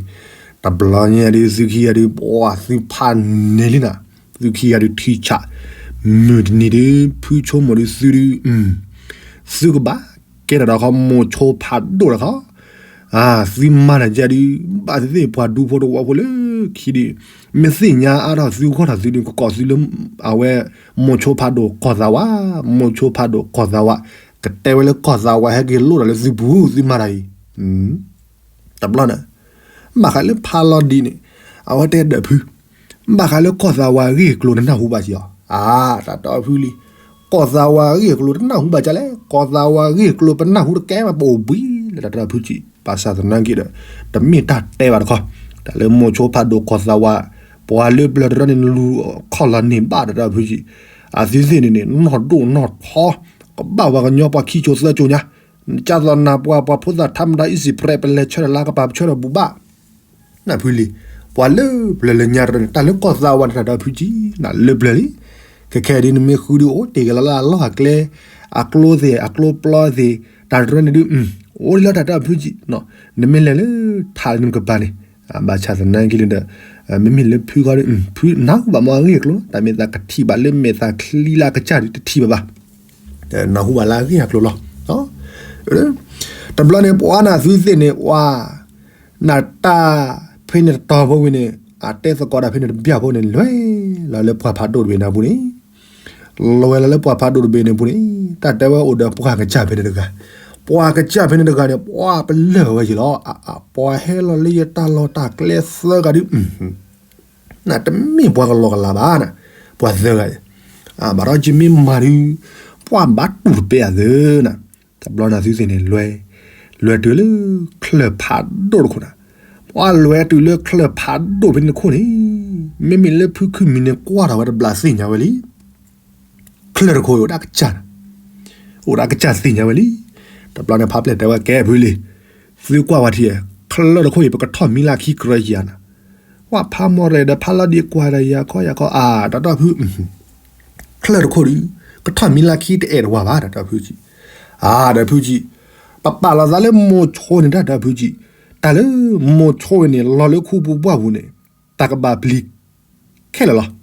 တဘျီညါဒုး သုခံဂၤဒုး ပှၤသုဖးန့ၢ်လံနၤ, သုခံဂၤဒုးထံဆး, မုၢ်တနံၤဒုး ဖုဆိကမိၣ်ဒုးသုဒုး, သုကဘၣ်ကဲတၢ်ဒီးခီ မိၤဆိဖးဒိၣ်တခီ, သုမၤတၢ်ကဲဒုး ဘၣ်သ့ၣ်သ့ၣ်ပှၤဒူဖိတဝီဖိလၢခံဒုး, မ့ၢ်သ့ၣ်ညါအါထီၣ်သုဂီၢ်ထီၣ်သုဒုး ကကိးသုလၢ အဝဲ မိၤဆိဖးဒိၣ်ကီၢ်သးဝး, မိၤဆိဖးဒိၣ်ကီၢ်သးဝး, ကတဲဝဲလၢကီၢ်သးဝးဟဲက့ၤလိၣ်တၢ်လၢသုပူၤ သုမၤတၢ်အံၤ, တဘျီန့ၣ်, ဘၣ်ဃးလၢဖးလီၤဒ်န့ၣ်, အဝဲတဲဒီးဖု, ဘၣ်ဃးလၢကီၢ်သးဝးအဂ့ၢ်အကျိၤနနၢ်ဟူဘၣ်က့ၤအီၤ, အါ, တၢ်တဲအီၤဖုလံ, ကီၢ်သးဝးအဂ့ၢ်အကျိၤတနၢ်ဟူဘၣ်က့ၤလဲၣ်, ကီၢ်သးဝးအဂ့ၢ်အကျိၤပနၢ်ဟူတကဲဘၣ် ပအိၣ်ဘှံးလၢတၢ်တဲအီၤဖုကံ, ဘၣ်ဆၣ်သနာ်က့ဒီး, တမ့ၢ်တၢ်တဲဘၣ်တခီ, တၢ်လၢမိၤဆိဖးဒိၣ်ကီၢ်သးဝး, ပှၤလၢပျၢၤတရၢန့ၣ် နလူၤခီၣ်လီၤန့ၢ်ဘၣ်တၢ်တဲအီၤဖုကံ, အသုသ့ၣ်န့ၣ်န့ၣ် နီၢ်ဒိၣ်နီၢ်ထီ, ကဘၣ်ပှၤကညီပှၤခံကၠိသၢကၠိညါ, ကၢ်သိးနၤပှၤ ပှၤဖိသၣ်ထါမတၤအံၤစံးပြဲး ပလဲၤဆၢထၢၣ်လၢကပၤ ပဆၢထၢၣ်ဘူၣ်ဘၣ် နဖုလံ, ပှၤလၢပျၢၤလၢညါတရၢန့ၣ် တၢ်လၢကီၢ်သးဝးန့ၣ် တၢ်တဲအီၤဖုကံ, နလၢပျၢၤလံ, ခဲခဲဒုးနမ့ၢ်ဃုဒုးအိၣ်တ့ၢ်ကလီၤလၢအလီၢ်အကျဲ, အကျိသ့ၣ် အကျိပျီသ့ၣ်, တၢ်တရၢန့ၣ်ဒုး, အိၣ်ဒ်လီၤတၢ်တဲအီၤဖုကံ, နမ့ၢ်လဲၤလၢထးလၢနကပၤန့ၣ်, ဘၣ်ဆၣ်သနာ်က့န့ၣ်ဒီး, မ့မ့ၢ်လၢဖုဃီဒုး, ဖုနၢ်ဟူဘၣ်မ့ၢ်အဂ့ၢ်အကျိၤလီၤ, တၢ်မ့ၢ်သးကထံၣ်ဘၣ်လၢမဲာ်သးချံလၢအကစၢ်ဒုးတထံၣ်ဘၣ်ဘၣ် နၢ်ဟူဘၣ်လၢအဂ့ၢ်အကျိၤလီၤ. တဘျီန့ၣ် ပှၤနသုသ့ၣ်န့ၣ် ပှၤ နတၢ်ဖဲန့ၣ်တတီၤဖိဝံၤန့ၣ် အတဲသကိးတၢ်ဖဲန့ၣ်တဘျီဖိန့ၣ် လဲၤလီၤလၢပှၤဖးဒိၣ်တဘ့ၣ်နၢ်ပူၤန့ၣ်, လဲၤလီၤလၢပှၤဖးဒိၣ်တဘ့ၣ်န့ၣ်ပူၤန့ၣ် တၢ်တဲဝဲအိၣ်ဒီးပှၤကစၢ်ဖဲန့ၣ်တဂၤ, ပှၤကစၢ်ဖဲန့ၣ်တဂၤန့ၣ် ပှၤပလၢၢ်ဝဲက့ၤလီၤ, ပှၤဟဲလီၤလၢယတၢ်လီၢ်တၢ်ကျဲသၢဂၤဒုး နတမ့ၢ်ပှၤကလီကလးဘၣ်နၤ, ပှၤသၢဂၤ, ဘၣ်ဒီးယမ့ၢ်မၤဒုး, ပှၤဘၣ်တူၢ်တပဲအသးနၤ, တဘျီနသုသ့ၣ်န့ၣ် လဲၤ, လဲၤတုၤလၢချၢၣ်ဖးဒိၣ်တခိၣ်နၤ, ပှၤလဲၤတုၤလၢချၢၣ်ဖးဒိၣ်ဖဲန့ၣ်တခိၣ်န့ၣ်, မ့မ့ၢ်လၢဖုခုမံၤန့ၣ်ကွၢ်ထီၣ်ဝဲတဘျီသ့ၣ်ညါဝဲလံ ချၢၣ်တခိၣ်အံၤအိၣ်ဒၣ်ကစၢ်န့ၣ်, အိၣ်ဒၣ်ကစၢ်သ့ၣ်ညါဝဲလံ. တဘျီန့ၣ်ဖါပျဲၢ်တဲဝဲ ကဲဖုလံ, သုကွၢ်ဝဲထံဧါ, ချၢၣ်တခိၣ်အံၤ ပကထီၣ်မံလၢခံကရၢယၤနၤ. ဝဲဖးမီၢ်ရဲၣ်ဒီးဖးလီၤဒံးကွၢ်ဒီးယၤခီယၤခီ အါ တၢ်တီၢ်ဖု ချၢၣ်တခိၣ်ဒီး ကထီၣ်မံလၢခံတအဲၣ်တဝၤဘၣ် တၢ်တီၢ်ဖုကံ, အါ တၢ်ဖုကံ, ပပာ်လီၤသးလၢမိၤဆိန့ၣ် တၢ်တီၢ်ဖုကံ, တၢ်လၢမိၤဆိဝဲန့ၣ် လီၤလၢခူပူၤပှၢ်ပူၤန့ၣ် တၢ်ကဘၣ်ပျံၤ ခဲလၢာ်လီၤ.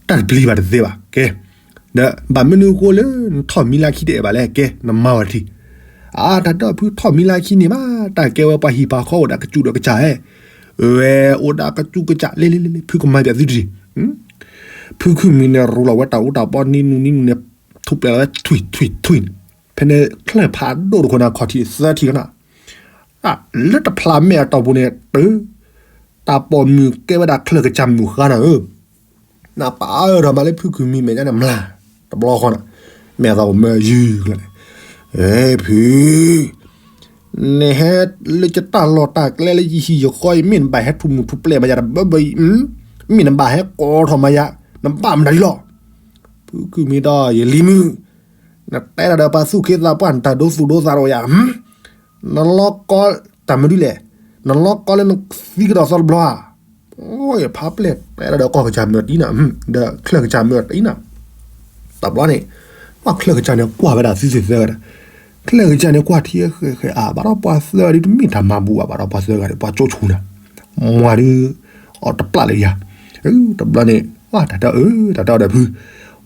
တၢ်တပျံၤဘၣ်တသ့ဘၣ် ကဲ, ဒီးဘၣ်မနုၤအဃိလၢနထီၣ်မံလၢခံတအဲၣ်ဘၣ်လဲၣ် ကဲ နမၤဝဲတထံၣ်, အါ တၢ်တီၢ်ဖုထီၣ်မံလၢခံန့ၣ်ဘၣ် တၢ်ကဲဝဲပှၤဟံၣ်ပှၤဃီအိၣ်ဒီးကစူၣ်ဒီးကစၢ်ဧဲ, ဝဲအိၣ်ဒီးကစူၣ်ကစၢ် လ့လ့လ့လ့ ဖုကမၤပၠးသုတထံၣ်, ဖုခုမံၤန့ၣ် ရူးလီၤဝဲတၢ်အူတၢ်ပီနံၤနူနံၤနူန့ၣ် ထူၣ်ပျဲလီၤဝဲထွံၣ်ထွံၣ်ထွံၣ်န့ၣ်, ဖဲန့ၣ်ချၢၣ်ဖးဒိၣ်တခိၣ်န့ၣ် ခီၣ်ထံးသၢထံၣ်လီၤနၤ လၢတဖျးမဲာ်အတီၢ်ပူၤန့ၣ် တုၤ တၢ်ပိာ်မုၣ်ကဲဝဲဒၣ်ချၢၣ်ကစၢ်မုၣ်ဃါနၤဧၢ, နပာ်အၢထီၣ်မးလၢဖုခုမံၤမဲာ်ညါန့ၣ် မျၢ် တဘျီဃီနၤ, မဲာ်သးအိၣ်မၢယုၢ်ကျါန့ၣ်, ဖု နဟဲလၢယတၢ်လီၢ်တၢ်ကျဲလၢယဟံၣ်ယဃီအံၤ မ့ၢ်နဘၣ်ဟဲထူၣ်မုၢ်ထူၣ်ပျဲၢ်မးယၤတဘၢဘၢအံၤ, မ့ၢ်နဘၣ်ဟဲကိးထီၣ်မးယၤ, နဘၣ်မတၤဒ်လီၤ, ဖုခုမံၤဒီးယလံၤမုၣ် နတဲတၢ်ဒီးပှၤသူၣ်က့သးပှၢ် နတၢ်ဒိသူၣ်ဒိသးတအိၣ်ယၤ, နလီၤကီ တၢ်မနုၤလဲၣ်, နလီၤကီလၢနသံကဒီးသီတဘျီဧါ, ဖါပျဲၢ်တဲတၢ်ဒီးကီၢ်ကစၢ်မၢတံနၤ, ဒီးချၢၣ်ကစၢ်မၢတံနၤ, တဘျီန့ၣ် ပှၤချၢၣ်ကစၢ်န့ၣ်ကွၢ်ဝဲဒၣ်သုသ့ၣ်သၢဂၤဒီး, ချၢၣ်ကစၢ်န့ၣ်ကွၢ်ထံဃဲဃဲအါ ဘၣ်ဒီးပှၤသၢဂၤဒ်တမ့ၢ်တၢ်မၤဘူၣ်ဘၣ် ဘၣ်ဒီးပှၤသၢဂၤဒီး ပှၤကၠိဆိနၤ, မၤဒုး အီၣ်တပျၢ်လၢယၤ, တဘျီန့ၣ် တၢ်တၢ်အၢ တၢ်တၢ်ဒီးဖု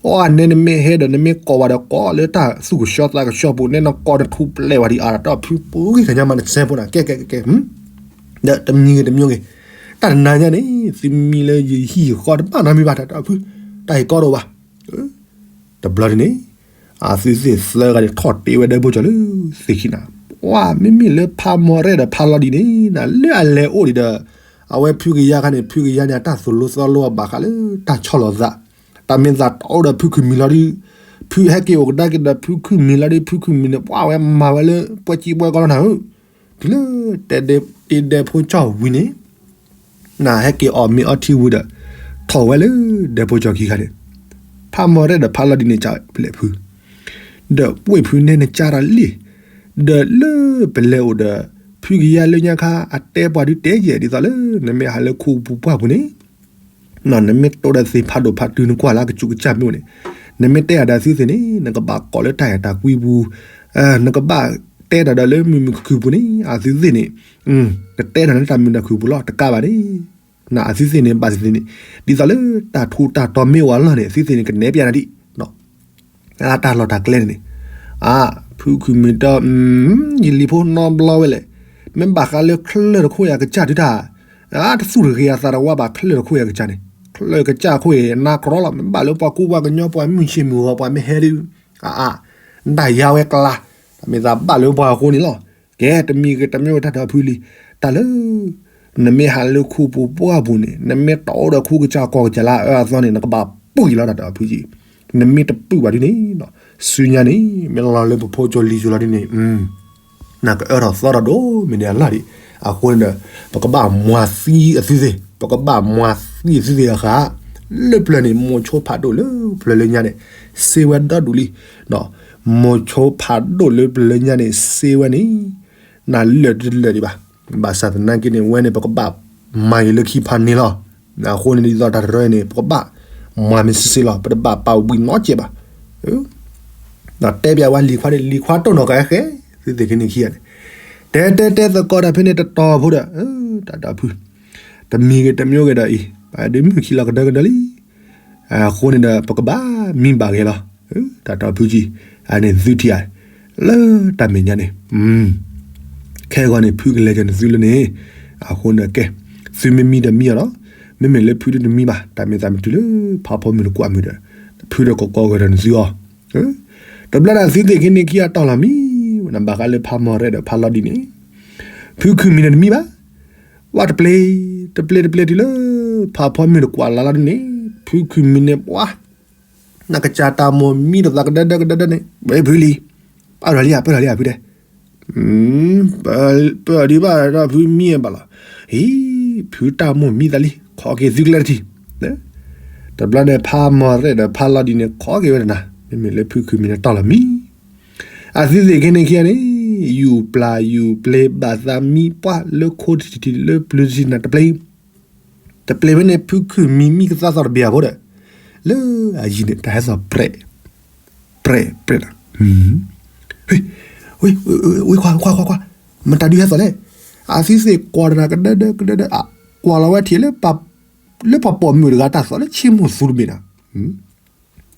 အီၣ်န့ၣ်နမ့ၢ်ဟဲဒီး နမ့ၢ်ကိးဝဲဒီးကိးလၢတၢ်သူၣ်ကဆှီသးကဆှီပူၤန့ၣ် နကိးနထူၣ်ပျဲၢ်ဝဲဒံးအါ တၢ်တၢ်ဖုပူၤဂံၢ်ခညါမးနစဲးဖိနၤ ကဲကဲကဲကဲ, ဒီးတမံၤဂ့ၤတမံၤဂ့ၤ, တၢ်တနၤညါန့ၣ် သုမံလၢယဟံၣ်ယဃီတဘၣ်နီတမံၤဘၣ် တၢ်တၢ်ဖု, တၢ်ဟ့ၣ်ကီတအိၣ်ဘၣ် တဘျီဒ်န့ၣ် အသုသ့ၣ်သၢဂၤန့ၣ် ထီၣ်တ့ဝဲဒၢဖိကၠီၤလၢသ့ၣ်ခံနၤ, ပှၤမ့မ့ၢ်လၢဖးမီၢ်ရဲၣ်ဒီးဖးလီၤဒံးန့ၣ် နၤလၢအလဲၤအိၣ်ဒံးဒီး အဝဲဖုကယါခါန့ၣ် ဖုကယါန့ၣ် အတၢ်သိၣ်လိသီလိအဘၣ်ဃးလၢတၢ်ဆီၣ်လီၤသး, တၢ်မ့ၢ်သးတအိၣ်ဒီးဖုခုမံၤလီၤဒုး, ဖုဟဲက့ၤအိၣ်ကဒါက့ၤဒီးဖုခုမံၤလီၤဒုး ဖုခုမံၤန့ၣ် ပှၤဝဲမၤဝဲလၢ ပှဲၤကံပှဲၤကီလီၤနၤဧၢ, တုၤလၢ တဲဒဲဖိကၠီၤဝံၤန့ၣ် နဟဲက့ၤအီၣ်မ့ၤအီထံဝံၤဒီး ထီၣ်ဝဲလၢဒဲဖိကၠီၤခံခါန့ၣ်, ဖးမီၢ်ရဲၣ်ဒီးဖးလီၤဒံးန့ၣ် ကၢ်ဖဲလဲၣ်ဖု, ဒီးပှ့ၤဖုနဲနကၢ်တၢ်လံ, ဒီးလၢပလဲၤအိၣ်ဒီး ဖုကယါလၢညါခါ အတဲပှၤဒုးတဲယဲၢ်ဒ်သိးလၢ နမ့ၢ်ဟးလၢခူပူၤပှၢ်ပူၤန့ၣ် နမ့ၢ်တိၢ်ဒီးသ့ၣ်ဖးဒိၣ်ဖးတုၤနကွၢ်လၢကစူၣ်ကစၢ်မ့ၢ်အိၣ်န့ၣ်, နမ့ၢ်တဲအီၤဒီးသုသ့ၣ်န့ၣ် နကဘၣ်ကိးလၢတၢ်အဲၣ်တၢ်ကွံပူၤ, နကဘၣ်တဲတၢ်ဒီးလၢမုာ်မုာ်ခုၣ်ခုၣ်ပူၤန့ၣ် အသုသ့ၣ်န့ၣ်, ကတဲတၢ်လၢတၢ်မုာ်တၢ်ခုၣ်ပူၤလီၤ တကးဘၣ်န့ၣ်, နအသုသ့ၣ်န့ၣ် ဘၣ်သ့ၣ်သ့ၣ်န့ၣ် ဒ်သိးလၢတၢ်ထူးတၢ်တီၤမ့ၢ်အိၣ်အလီၢ်န့ၣ် အသုသ့ၣ်န့ၣ် ကနဲပျးနၤဒံး တၢ်လီၢ်တၢ်ကျဲန့ၣ်န့ၣ်, အါ, ဖုခုမံၤဒီး ယလံၤဖိနီတဘျီဝဲလဲၣ်, မ့ၢ်ဘၣ်ဃးလၢချၢၣ်တခိၣ်ယၤကစၢ်ဒုးတၢ်, အတသူၣ်တဂ့ၤအသးတဝါဘၣ်ချၢၣ်တခိၣ်ယၤကစၢ်န့ၣ်, ချၢၣ်ကစၢ်ခိၣ်အံၤနါကြီလီၤ မ့ၢ်ဘၣ်လၢပှၤကူပှၤကညီပှၤမုၢ်ဆ့ၣ်မုၢ်ဂီၤပှၤမ့ၢ်ဟဲဒုး, အါ, ဒၣ်ယါဝဲကျါ, တၢ်မ့ၢ်သးဘၣ်လၢပှၤအဃိန့ၣ်လီၤ. ကဲ တမံၤဂ့ၤတမံၤဂ့ၤတၢ်ဒီးဖုလံ, တၢ်လၢ နမ့ၢ်ဟးလၢခူပူၤပှၢ်ပူၤန့ၣ် နမ့ၢ်တအိၣ်ဒီးခူကစၢ်ကီၢ်ကစၢ်လၢအအၢအသီန့ၣ် နကဘၣ်ပုၢ်အံၤလီၤတၢ်ဒီးဖုကံ, နမ့ၢ်တပုၢ်ဘၣ်ဒ်န့ၣ်, ဆူညါန့ၣ် မ့ၢ်လီၤလၢပဖိကၠိလံၤကၠိလီၤဒ်န့ၣ်, နကအၢထီၣ်သီထီၣ်ဒိၣ်မ့ၢ်န့ၣ်အလီၢ်ဒံး, အဃိန့ၣ်ဒီး ပကဘၣ်မၤသံအသုသ့ၣ်, ပကဘၣ်မၤသံအသုသ့ၣ်အဃၣ်, လၢပျၢၤန့ၣ် မိၤဆိဖးဒိၣ်လၢပျၢၤလၢညါန့ၣ် စ့ဝဲဒီဒူၣ်လံ, မိၤဆိဖးဒိၣ်လၢပျၢၤလၢညါန့ၣ် စ့ဝဲန့ၣ် နလၢာ်တလၢာ်ဒံးဘၣ်, ဘၣ်ဆၣ်သနာ်က့န့ၣ် ဝဲန့ၣ် ပကဘၣ်မၤအံၤလၢခံဖးန့ၣ်လီၤ. အဃိန့ၣ်ဒ်သိးတၢ်တရၢအံၤန့ၣ် ပကဘၣ်မၤမ့ၢ်စ့စ့လီၤ, ပတဘၣ်ပာ်ဝံၤနီတစဲးဘၣ်. ဒီးတဲပျးဝဲလံၤခွါန့ၣ် လံၤခွါတိၢ်နီၣ်ကဃဲ, သုသ့ၣ်က့ၤန့ၢ်ခံဂၤန့ၣ်, တဲတဲတဲသကိးတၢ်ဖဲန့ၣ်တတီၤဖိဒီး, တၢ်ဒီးဖု, တမံၤဂ့ၤတမံၤဂ့ၤဒီးအံၤ ပဒုးမုၢ်ခံလီၤကဒၢကဒၢလံ အဃိန့ၣ်ဒီး ပကဘၣ်မံဘၣ်ဂ့ၤလီၤ. တၢ်တီၢ်ဖုကံ, အန့ၣ်သုထံၣ်ဧါ, လၢတၢ်မဲာ်ညါန့ၣ်, ခဲဂီၤန့ၣ် ဖုကလဲၤကၢၤနသုလၢန့ၣ်, အဃိန့ၣ်ကဲ, သုမ့ၢ်မံဒီးမံအီၤလီၤ, မ့မ့ၢ်လၢဖုဒုးတမံဘၣ်, တၢ်မ့ၢ်သးမ့ၢ်တုၤလၢဖးဖီမုၢ်တကွၢ်မုၢ်ဒီး, ဖုဒီးကကိးဂၢၢ်ဒီးနသုအီၤ, တဘျီဒၣ်သုသ့ၣ်က့ၤန့ၢ်ခံအတီၢ်လီၤမံ, နဘၣ်ဃးလၢဖးမီၢ်ရဲၣ်ဒီးဖးလီၤဒံးန့ၣ်, ဖုခုမံၤန့ၣ်တမံဘၣ် ဝဲတပျ့ၤ, တပျ့ၤတပျ့ၤတုၤလၢ ဖးဖီမုၢ်တကွၢ်လၢ်လီၤဒ်န့ၣ်, ဖုခုမံၤန့ၣ်ပှၤ, နကစၢ်တၢ်မိၢ်မံဒီးသးကဒၢဒၢကဒၢဒၢန့ၣ်, ဝဲဖုလံ, ပၢၢ်ထီၣ်လံဧါ ပၢၢ်ထီၣ်လံဧါဖုတဲ, ပၢၢ်ဒံးဘၣ်ဒီးဖုမံဘၣ်လီၤ, ဟံ, ဖုတၢ်မိၢ်မံသးလံ, ခီက့ၤသုကျဲတထံၣ်, တ တဘျီန့ၣ် ဖးမီၤရဲၣ်ဒီးဖးလီၤဒံးန့ၣ် ခိးက့ၤဝဲတနၤ, မ့မ့ၢ်လၢဖုခုၣ်မံၤန့ၣ်တီၢ်လီၤမံ. အသုသ့ၣ်က့န့ၣ်ခံဂၤန့ၣ် ယူၤပျၢ်ယူၤပျ့ၤ ဘၣ်သးမံပှၢ်လၢခိတထံၣ်ထံၣ် လၢပျုၤထံၣ်ထံၣ်နၤတပျ့ၤ, တပျ့ၤဖဲန့ၣ် ဖုခုၣ်မံၤမံကသါသီၣ်တဘ့ၣ်အဖိဒီး လၢအယံၤန့ၣ် တၢ်ဟဲသီၣ်ပြဲး ပြဲး ပြဲးနၤ, ဝ့ၢ် ဝ့ၢ် ခွါ ခွါ ခွါ ခွါ, မတၤဒုးဟဲသီၣ်လဲၣ်. အသုသ့ၣ်ကွၢ်တနၤ ကဒၢဒၢကဒၢဒၢ ကွၢ်လီၤဝဲထံၣ်လၢ လၢပှၤပိာ်မုၣ်တဂၤတၢ်သီၣ်လၢဆ့မိၢ်သူတဘ့ၣ်နၤ,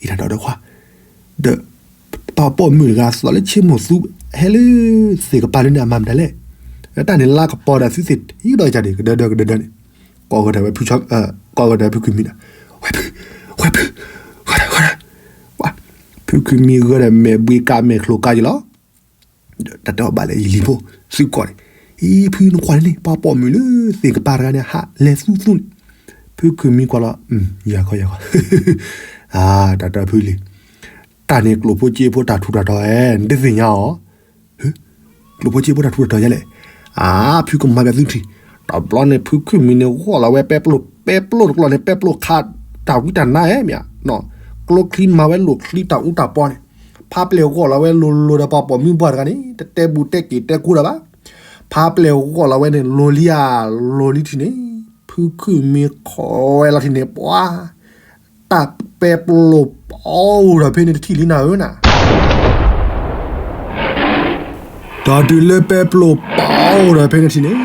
အံၤတၢ်ဒီးခွါ, ဒီး ပှၤပိာ်မုၣ်တဂၤသီၣ်လၢဆ့မိၢ်သူ ဟဲလၢသ့ၣ်ကပၤဒ်န့ၣ် အမၤမတၤလဲၣ်. တၢ်န့ၣ်လါကပီၤဒီးသုသ့ၣ်ထံၣ်ဒီးကၢ်န့ၣ် ကဒၢဒၢကဒၢဒၢန့ၣ်, ကိးဂၤဒဲးဝဲ ကိးဂၤဒဲးဖုခုၣ်မံၤဒီး ဝဲၢ်ဖု, ဝဲၢ်ဖု, ဂၤဒီး ဂၤဒီး, ဖုခုၣ်မံၤဂၢၢ်ဒီးမဲာ်ဘှ့ကးမဲာ်ချိၤကးယံၤလီၤ. တၢ်တဲအီၤဘၣ်လဲၣ် ယလံၤဖိ သုကိးန့ၣ်, အံၤ ဖုနကွၢ်န့ၣ် ပှၤပိာ်မုၣ်လၢသ့ၣ်ကပၤတဂၤန့ၣ် ဟးလဲၤသူသူန့ၣ်, ဖုခုၣ်မံၤကွၢ်လီၤ, ယၤခီယၤခီ, တၢ်တဲဖုလံၤ, တၢ်န့ၣ်ကျိၣ်ဖိစ့ဖိတၢ်ထူးတၢ်တီၤဧါ နတသ့ၣ်ညါအီၤ ကျိၣ်ဖိစ့ဖိတၢ်ထူးတၢ်တီၤယဲလဲၣ်. အါ ဖုကမၤပၠးသုထံၣ်, တဘျီန့ၣ် ဖုခုၣ်မံၤန့ၣ် ဂီၢ်လီၤဝဲပဲပျိၢ်, ပဲပျိၢ်တကျီၢ်န့ၣ် ပဲပျိၢ်ခးတၢ်ဝံတၢ်နါဧါမ့ၢ်ဧါ, ကျိချံမၤဝဲလိာ်ချံတၢ်အူတၢ်ပီန့ၣ်, ဖးပျဲၢ်ဂီၢ်လီၤဝဲလိၤလိၤဒီးပှၤပိာ်မုၣ်ပှၢ်တဂၤန့ၣ် တတဲဘူးတဲက့ၤတဲကူဒီးဘၣ်. ဖးပျဲၢ်ဂီၢ်လီၤဝဲန့ၣ် လိၤလံဧါ, လိၤလံထံၣ်န့ၣ်, ဖုခုၣ်မံၤခိးဝဲလီၤထံၣ်န့ၣ် ပှၤ တၢ်ပဲပျိၢ်ပီအိၣ်ဒီးဖဲန့ၣ်တထံၣ်လံနၤဧၢနၤ. ဒီးတုၤလၢပဲပျိၢ်ပီအိၣ်ဒီးဖဲန့ၣ်ထံၣ်န့ၣ်,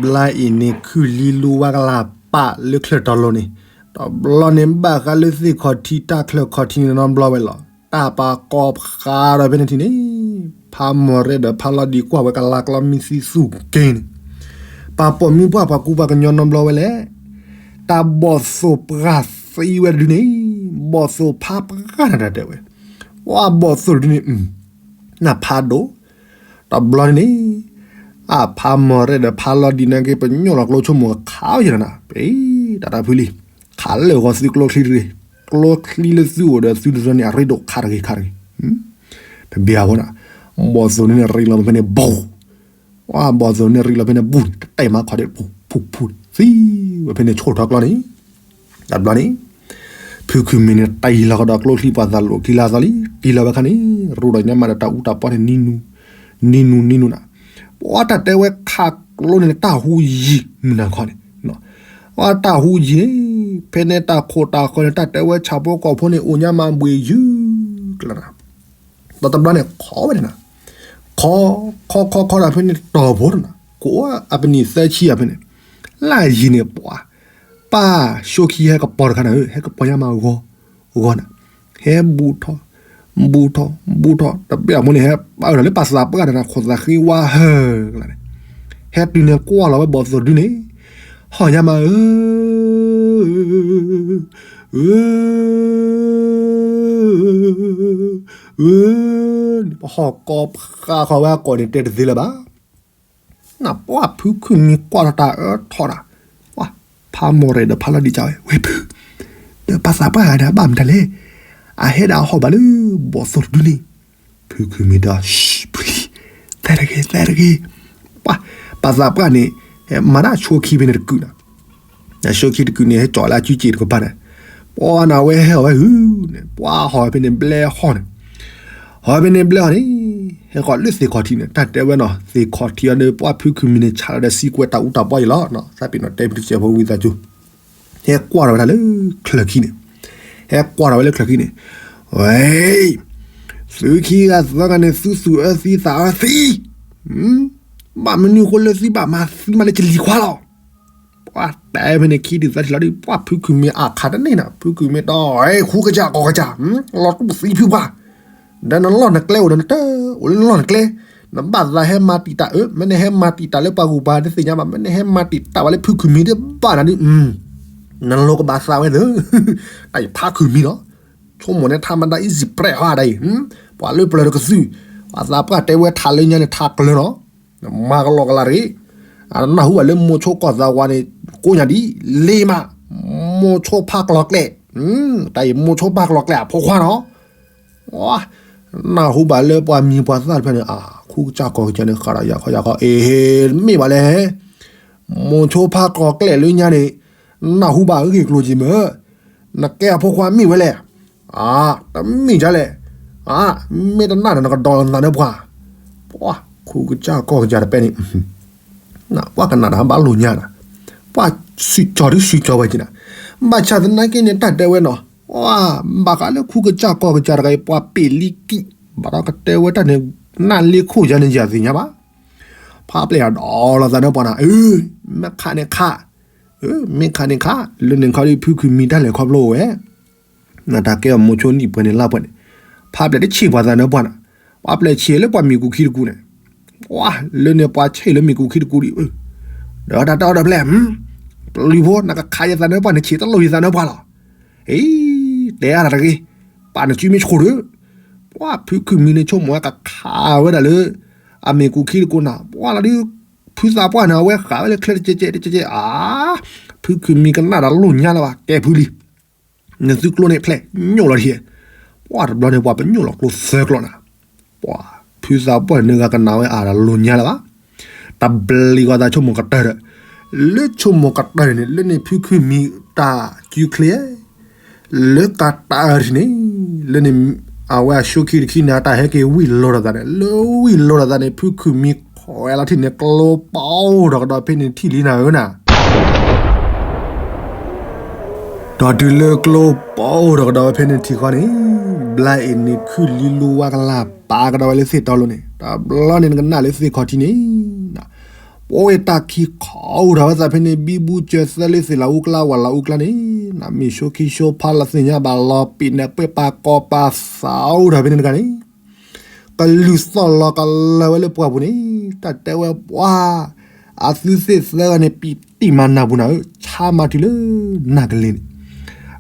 ဘျါအံၤန့ၣ်ခုၣ်လံလူဝါကလၤပာ်လၢချၢၣ်တီလိၤန့ၣ်, တဘျီန့ၣ်ဘၣ်ဃးလၢသ့ၣ်ခီၣ်ထံးတၢ်ချၢၣ်ခီၣ်ထံးန့ၣ်နီတဘျီဝဲလီၤ. တၢ်ပာ်ကီၤဖးဒီးဖဲန့ၣ်ထံၣ်န့ၣ်, ဖးမီၤရဲၣ်ဒီးဖးလီၤဒံးကွၢ်ဝဲကလါကျီမံသံသူၣ်က့န့ၣ်, ပှၤပိာ်မုၣ်ပှၢ်ပှၤကူပှၤကညီနီတဘျီဝဲလဲၣ်. တၢ်ဘီၣ်သိၣ်ပှၢ်သံဝဲတဒုန့ၣ်, ဘီၣ်သိၣ်ဖးပှၢ်နၤတၢ်တဲဝဲ, ပှၤဘီၣ်သိၣ်တဒုန့ၣ်, နၢ်ဖးဒိၣ်, တဘျီန့ၣ်, အဖးမီၤရဲၣ်ဒီးဖးလီၤဒံးန့ၣ်က့ၤ ပညိၣ်လီၤကျိဆိကမိၣ်ခးဝဲယဲနၤ, ပတၢ်တၢ်ဖုလံၤ, ခးလၢာ်ဂီၤသုကျိချံတဂ့ၤ, ကျိချံလၢသုအိၣ်ဒီးသုတရၢန့ၣ် အရ့ဒိၣ်ခးတဂ့ၤခးတဂ့ၤ, တဘၣ်အဃိနၤ, ဘီၣ်သိၣ်န့ၣ်ရံးလီၤဖဲန့ၣ်ဘူး ဝဲဘီၣ်သိၣ်န့ၣ်ရံးလီၤဖဲန့ၣ်ဘူးန့ၣ် တတဲမၤခီၣ်ဒဲး ဖူဖူဖူ သံဝဲဖဲန့ၣ်ဆိၣ်ထီၣ်ကျီန့ၣ်, တဘျီန့ၣ်, ဖုခုၣ်မံၤန့ၣ် တံၢ်လီၤကဒီးကျိချံပှၤသးလိာ်ကံလါသီလံ, တံၢ်လီၤဝဲခါန့ၣ်, ရူဒီးညါမးဒီးတၢ်အူတၢ်ပီန့ၣ် နံၤနူၤ, နံၤနူၤနံၤနူၤနၤ, ပှၤတၢ်တဲဝဲခးကျိန့ၣ် တၢ်ဟူယံၤမုၢ်နၤခီန့ၣ်, ပှၤတၢ်ဟူယံၤန့ၣ်, ဖဲန့ၣ်တၢ်ခိၣ်တၢ်ဃၢၤန့ၣ် တၢ်တဲဝဲဆၣ်ဖိကီၢ်ဖိန့ၣ် အိၣ်ညါမးဘှ့ၣ်ယုၢ်ကျါနၤ ဒီးတဘျီန့ၣ် ခိးဝဲဒၣ်နၤ, ခိး, ခိးခိးခိးဒီးဖဲန့ၣ်တီၢ်ဖိတနၤ, ကိးအပနံၣ်သၢဆံအဖဲန့ၣ်, လၢအယံၤန့ၣ်ပှၤ, ပၢ်ၡိခံဟဲကပီၤတခါနၤ, ဟဲကပီၤညါမးဂီၤ, ဂီၤနၤ, ဟဲဘူးထီၣ်, ဘူးထီၣ်, ဘူးထီၣ်, တဘျီအမိၢ်န့ၣ် ဟဲပာ်ဝဲဒၣ်လၢပှၤသးပှၢ်တဂၤန့ၣ် ခိၣ်သးဃ့ဝါဟၢကျါန့ၣ်, ဟဲတုၤန့ၣ်ကွၢ်လီၤဝဲဘီၣ်သိၣ်ဒုန့ၣ်, ဟီၣ်ညါမးဧၢ အၢ ပဟီၣ်ကီဖးဃီၤဝဲအကိာ်န့ၣ်တဲတသ့လၢၤဘၣ်. နပှၢ်ဖုခုၣ်မံၤကွၢ်ထီၣ်တၢ်အၢထီၣ်တၢ်, ပှၤဖးမိၢ်ရဲၣ်ဒီးဖးလီၤဒံးကၢ်ဝဲ ဝဲၢ်ဖု, ဒီးပှၤသးပှၢ်ဂၤန့ၣ် အဘၣ်မတၤလဲၣ်, အဟဲဒၣ်အဟီၣ်ဘၣ်လၢဘီၣ်သိၣ်တဒုန့ၣ်, ဖုခုၣ်မံၤဒီး ဖုလံၤ, သဲတဂ့ၤ သဲတဂ့ၤ, ပှၤ, ပှၤသးပှၢ်န့ၣ်, မၤဒၣ်ဆိခံဖဲန့ၣ်တကုာ်နၤ နဆိခံတကုာ်န့ၣ် ဟဲကၠီၣ်လၢအစုစ့ၣ်တကပၤန့ၣ်, ပှၤနဝဲဟဲအီၣ်ဝဲဟုန့ၣ် ပှၤဟီၣ်ဝဲဖဲန့ၣ်ဘျဲဟီၣ်န့ၣ်, ဟီၣ်ဝဲဖဲန့ၣ်ဘျဲဟီၣ်န့ၣ်, ဟဲဃီၤလၢသ့ၣ်ခီၣ်ထံးန့ၣ် တၢ်တဲဝဲနီၤ သ့ၣ်ခီၣ်ထံးအီၤဒီး ပှၤဖုခုၣ်မံၤန့ၣ် ဆးလီၤဒီးသံကွဲးတၢ်အူတၢ်ပီအံၤလီၤ. သးပ့ၤနီၣ်တဲဖုတစဲးဖိဝံသးစူၤ, ဟဲကွၢ်ထီၣ်ဝဲဒၣ်လၢချၢၣ်ခံန့ၣ်, ဟဲကွၢ်ထီၣ်ဝဲလၢချၢၣ်ခံန့ၣ်, ဝဲ သုခံဂၤသၢဂၤန့ၣ် သုသူၣ်အၢသံသးအၢသံ, ဘၣ်မနုၤဃိလၢသုဘၣ်မၤသံမးလၢကလံၤခွါလီၤ. ပှၤတဲဖဲန့ၣ်ခံဒုးသၢထံၣ်လီၤဒီး ပှၤဖုခုၣ်မံၤအါခးတန့ၢ်နၤ, ဖုခုၣ်မံၤဒီး ဃူကစၢ်ကီၢ်ကစၢ်, လီၤတူၢ်သံဖုပှၤ, ဒီးနလီၢ်နကျဲအိၣ်ဒီးနတၢ်အိၣ်လၢလီၢ်နကျဲ, နဘၣ်သးဟဲမၤတံာ်တာ်အၢ, မ့ၢ်နဟဲမၤတံာ်တာ်လၢပှၤဂုၤပှၤဂၤတသ့ၣ်ညါဘၣ်, မ့ၢ်နဟဲမၤတံာ်တာ်ဘၣ်လၢဖုခုၣ်မံၤတဘၣ်နၤဒီး နလိၤကဘၣ်သးဝဲသၢ, တၢ်အံၤဖးခုၣ်မံၤလီၤ. ဆိကမိၣ်န့ၣ် ထါမတၤ easy ပြဲးဟီဒၣ်အံၤ, ပှၤလၢပျၢၤတကသု, ပှၤသးပှၢ်တဲဝဲထးလၢညါန့ၣ် ထးကျၢၤလီၤ, မၤကလီကလီတဂ့ၤ, နၢ်ဟူဘၣ်လၢမိၤဆိကီၢ်သးဝါန့ၣ် ကိးညါဒ်လ့မး, မိၤဆိဖးကလီကျဲ, တၢ်အံၤမိၤဆိဖးကလီကျဲအဖိခွါနီၤ နၢ်ဟူဘၣ်လၢပှၤမံၤပှၤသၣ်တဖၣ်န့ၣ် အါ ခူကစၢ်ကီၢ်ကစၢ်န့ၣ် ဃးဒီးယၤခီယၤခီ အ့ မ့ၢ်ဘၣ်လဲၣ်, မိၤဆိဖးကလီကျဲလၢညါန့ၣ် နၢ်ဟူဘၣ်ဂ့ၢ်ကျိၤက့ၤမ့ၢ်, နကဲအဖိခွါမ့ၢ်ဝဲလဲၣ်. အါ, တမ့ၢ်ဒ်လဲၣ်. အါ, မ့ၢ်တနာ်ဒီးနကဒီးလီၤသးနၢပှၤ. ပှၤ, ခူကစၢ်ကီၢ်ကစၢ်တပဲန့ၣ် ပှၤကနၣ်တၢ်ဘၣ်လိာ်ညါဒီး ပှၤစံးကၠီၤဒုစံးကၠီၤဝဲက့ၤနၤ. ဘၣ်ဆၣ်သနာ်က့န့ၣ် တၢ်တဲဝဲနီၤ, ပှၤဘၣ်ဃးလၢခူကစၢ်ကီၢ်ကစၢ်တဂၤအံၤ ပှၤပ့ၤလံကံၣ် ဘၣ်ဒီးကတဲဝဲတၢ်န့ၣ် နၢ်လ့ခိၣ်ယါန့ၣ် ယၤသ့ၣ်ညါဘၣ်. ဖးပျဲၢ်အဒီးလီၤသးနၢပှၤနၤ, အၢ, မ့ၢ်ခးန့ၣ်ခး, မ့ၢ်ခးန့ၣ်ခး, လၢန့ၣ်ခီဒုးဖုခုမံတၢ်လဲၤခီဖျိဝဲ နတၢ်ကဲအီၤမိၤဆိနံၣ်ပှဲၤန့ၣ်လါပှဲၤန့ၣ်, ဖးပျဲၢ်တဆံးပှၤသးနၢပှၤနၤ, ပှၤပျဲၢ်ဆံးလၢပှၤမ့ၢ်ကူခံတကူန့ၣ်, ပှၤလၢန့ၣ်ပှၤဆံးလၢမ့ၢ်ကူခံတကူဒံး, ဒီးတၢ်တဲအီၤဒီးဖဲလဲၣ်, ပျုၤဖိ နကခးယသးနၢပှၤန့ၣ် ဆံးတလိာ်ယသးနၢပှၤလီၤ. အံၤ, တဲအါတၢ်တဂ့ၤ, ပာ်နစုမ့ၢ်ဆှိၣ်ဒီး, ပှၤဖုခုမံန့ၣ်ဆိကမိၣ်ဝဲကခးဝဲဒၣ်လၢ အမ့ၢ်ကူခံတကူနၤ, ပှၤလီၤဒုး ဖုသးပှၢ်န့ၣ် အဝဲဃးဝဲလၢချၢတကဲကဲတကဲကဲ, အါ, ဖုခုမံကနၣ်ဒီးလိာ်ညါလၢၤဘၣ် ကဲဖုလံ. နသုကျိန့ၣ်ဖျဲၣ်ညိၣ်လီၤထံ, ပှၤတဘျီန့ၣ် ပှၤပညိၣ်လီၤကျိသၢကျိနၤ, ပှၤဖုသးပှၢ်န့ၣ် နဂၤကနၣ်ဝဲအါဒီးလိာ်ညါလၢၤဘၣ်. တဘျီဂီၤသးဆိကမိၣ်ကတၢၢ်ဒီး, လၢဆိကမိၣ်ကတၢၢ်န့ၣ် လၢန့ၣ်ဖုခုမံတၢ်စုချ့ လၢကတၢၢ်ထံန့ၣ်, လၢန့ၣ် အဝဲအဆိခံတခံန့ၣ် အတၢ်ဟဲက့ၤဝံၣ်လိာ်ဒီးသးန့ၣ်, လၢဝံၣ်လိာ်ဒီးသးန့ၣ် ဖုခုမံခွဲးလီၤထံန့ၣ် ကျိပအိၣ်ထီၣ်ကဒီးဖဲန့ၣ်ထံၣ်လံနၤဧၢနၤ. ဒီးတုၤလၢကျိပအိၣ်ထီၣ်ကဒီးဝဲဖဲန့ၣ်ထံၣ်ဃီန့ၣ်, ဘျါအံၤန့ၣ်ခုလံလူဝါကလၢ်ပာ်ကဒီးဝဲလၢသ့ၣ်တီလိၤန့ၣ်, တဘျီန့ၣ်နကနၣ်လၢသ့ၣ်ခီၣ်ထံးန့ၣ် ပဝဲတၢ်ခံခီအိၣ်ထီၣ်ဝဲသးဖဲန့ၣ် ဘံဘူစၢၤသၢလၢသ့ၣ်လၤအူကျါဝၤလၤအူကျါန့ၣ်, နမ့ၢ်ဆိခံဆိဖးလီၤသ့ၣ်ညါဘၣ်လီၤပံာ်နၢ်ပှဲၤပာ်ကီၤပာ်သးအိၣ်ထီၣ်ဖဲန့ၣ်တဂၤန့ၣ်, ကလုၢ်သီၣ်လီၤကလၢၤဝဲလၢပှၢ်ပူၤန့ၣ်, တၢ်တဲဝဲပှၤ, အသုသ့ၣ်သၢဂၤန့ၣ် ပံာ်တံၢ်မၤနၢ်ပူၤနၤဧၢ, ဆါမၤတုၤလၢနၢ်ကလ့ၤန့ၣ်,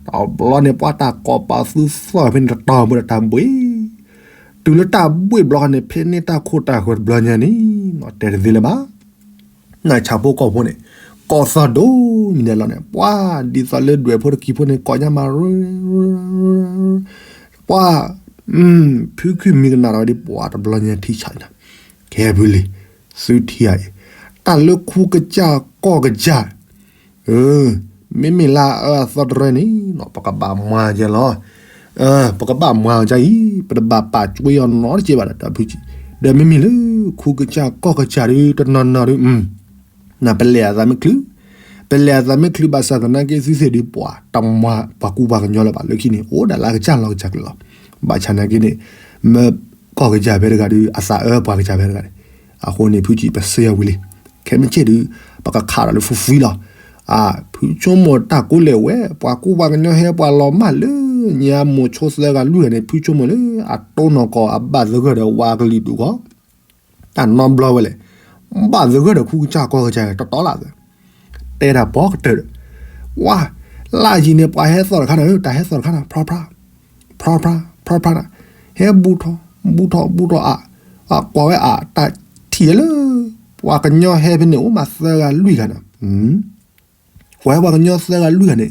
တဘျီန့ၣ် ပှၤတၢ်ကီၤပာ်သူသီၣ်ဖဲန့ၣ်တတီၤဘၣ်ဒီးတၢ်ဘှ့ၣ် တုၤလၢတၢ်ဘှ့ၣ်ဘျီဃီန့ၣ် ဖဲန့ၣ်တၢ်ခိၣ်တၢ်ဃၢၤတဘျီညါန့ၣ် တဲတသ့လၢၤဘၣ်. နဆၣ်ဖိကီၢ်ဖိန့ၣ် ကိးသီၣ်ဒိၣ်မံၤဒဲးလီၤန့ၣ် ပှၤဒ်သိးလၢဒွဲၣ်ဖိတကံၤဖိန့ၣ် ကိးညါမး ပှၤ ဖုခုမံကနၣ်ဒီးဝဲဒ်ပှၤတဘျီညါထံဆးအံၤနၤ ကဲဖုလံ သုထံဧါအံၤ တၢ်လၢခူကစၢ်ကီၢ်ကစၢ် မ့မ့ၢ်လၢအအၢအသီတရၢန့ၣ် ပကဘၣ်မၤကလီၤ ပကဘၣ်မၤအီၤကအံၤ ပတဘၣ်ပာ်ကွံာ်အီၤနီတကဲဘၣ်ဒီးတၢ်ဖုကံ ဒီးမ့မ့ၢ်လၢခူကစၢ်ကီၢ်ကစၢ်ဒုးတနီၤနီၤဒုး နပလဲၤအသးမ့ၢ်ချုး ပလဲၤအသးမ့ၢ်ချုးဘၣ်ဆၣ်သနာ်က့သုသ့ၣ်ဒုးပှၤတမၤပှၤကူပှၤကညီလၢၤဘၣ်လၢခံန့ၣ် အိၣ်ဒၣ်လၢအကစၢ်လီၤကစၢ်ကျဲလီၤ. ဘၣ်ဆၣ်သနာ်က့န့ၣ် မ့ၢ်ကီၢ်ကစၢ်ဖဲတဂၤဒုး အသးအၢပှၤကစၢ်ဖဲတဂၤန့ၣ် အဃိန့ၣ် ဖုကံပစံးအီၤဝံၤလံ ခဲမုၢ်ဆ့ၣ်ဒုး ပကခးဒီးလၢ fulfill လီၤ. ဖုဆိကမိၣ်တၢ်ကိးလဲၣ်ဝဲ ပှၤကူပှၤကညီဟဲပှၤလီၤမၢ်လၢညါမိၢ်ဆိသၢဂၤလွံၢ်ဂၤန့ၣ် ဖုဆိကမိၣ်လၢအတိၢ်နီၢ်ကီၢ်အဘၣ်သဂၢၢ်ဒီးဝါကလုာ်ဒူၣ်ဂီၢ် တၢ်နီဘျီဝဲလဲၣ် ဘၣ်သဂၢၢ်ဒီးခူကစၢ်ကီၢ်ကစၢ်တတီၤလၢ်သၢ တဲတၢ်ပီကတၢၢ်ဒီး ဝါ လၢအယံၤန့ၣ် ပှၤဟဲသီၣ်တခါနၤ တၢ်ဟဲသီၣ်တခါနၤ ဖြီဖြီ ဖြီဖြီ ဖြီဖြီနၤ ဟဲဘူးထီၣ် ဘူးထီၣ် ဘူးထီၣ်အါ အကွၢ်ဝဲအါ တၢ်ထံၣ်လၢ ပှၤကညီဟဲဖဲန့ၣ် အိၣ်မးသၢဂၤလွံၢ်ဂၤနၤ ကွၢ်ဝဲပှၤကညီသၢဂၤလွံၢ်ဂၤန့ၣ်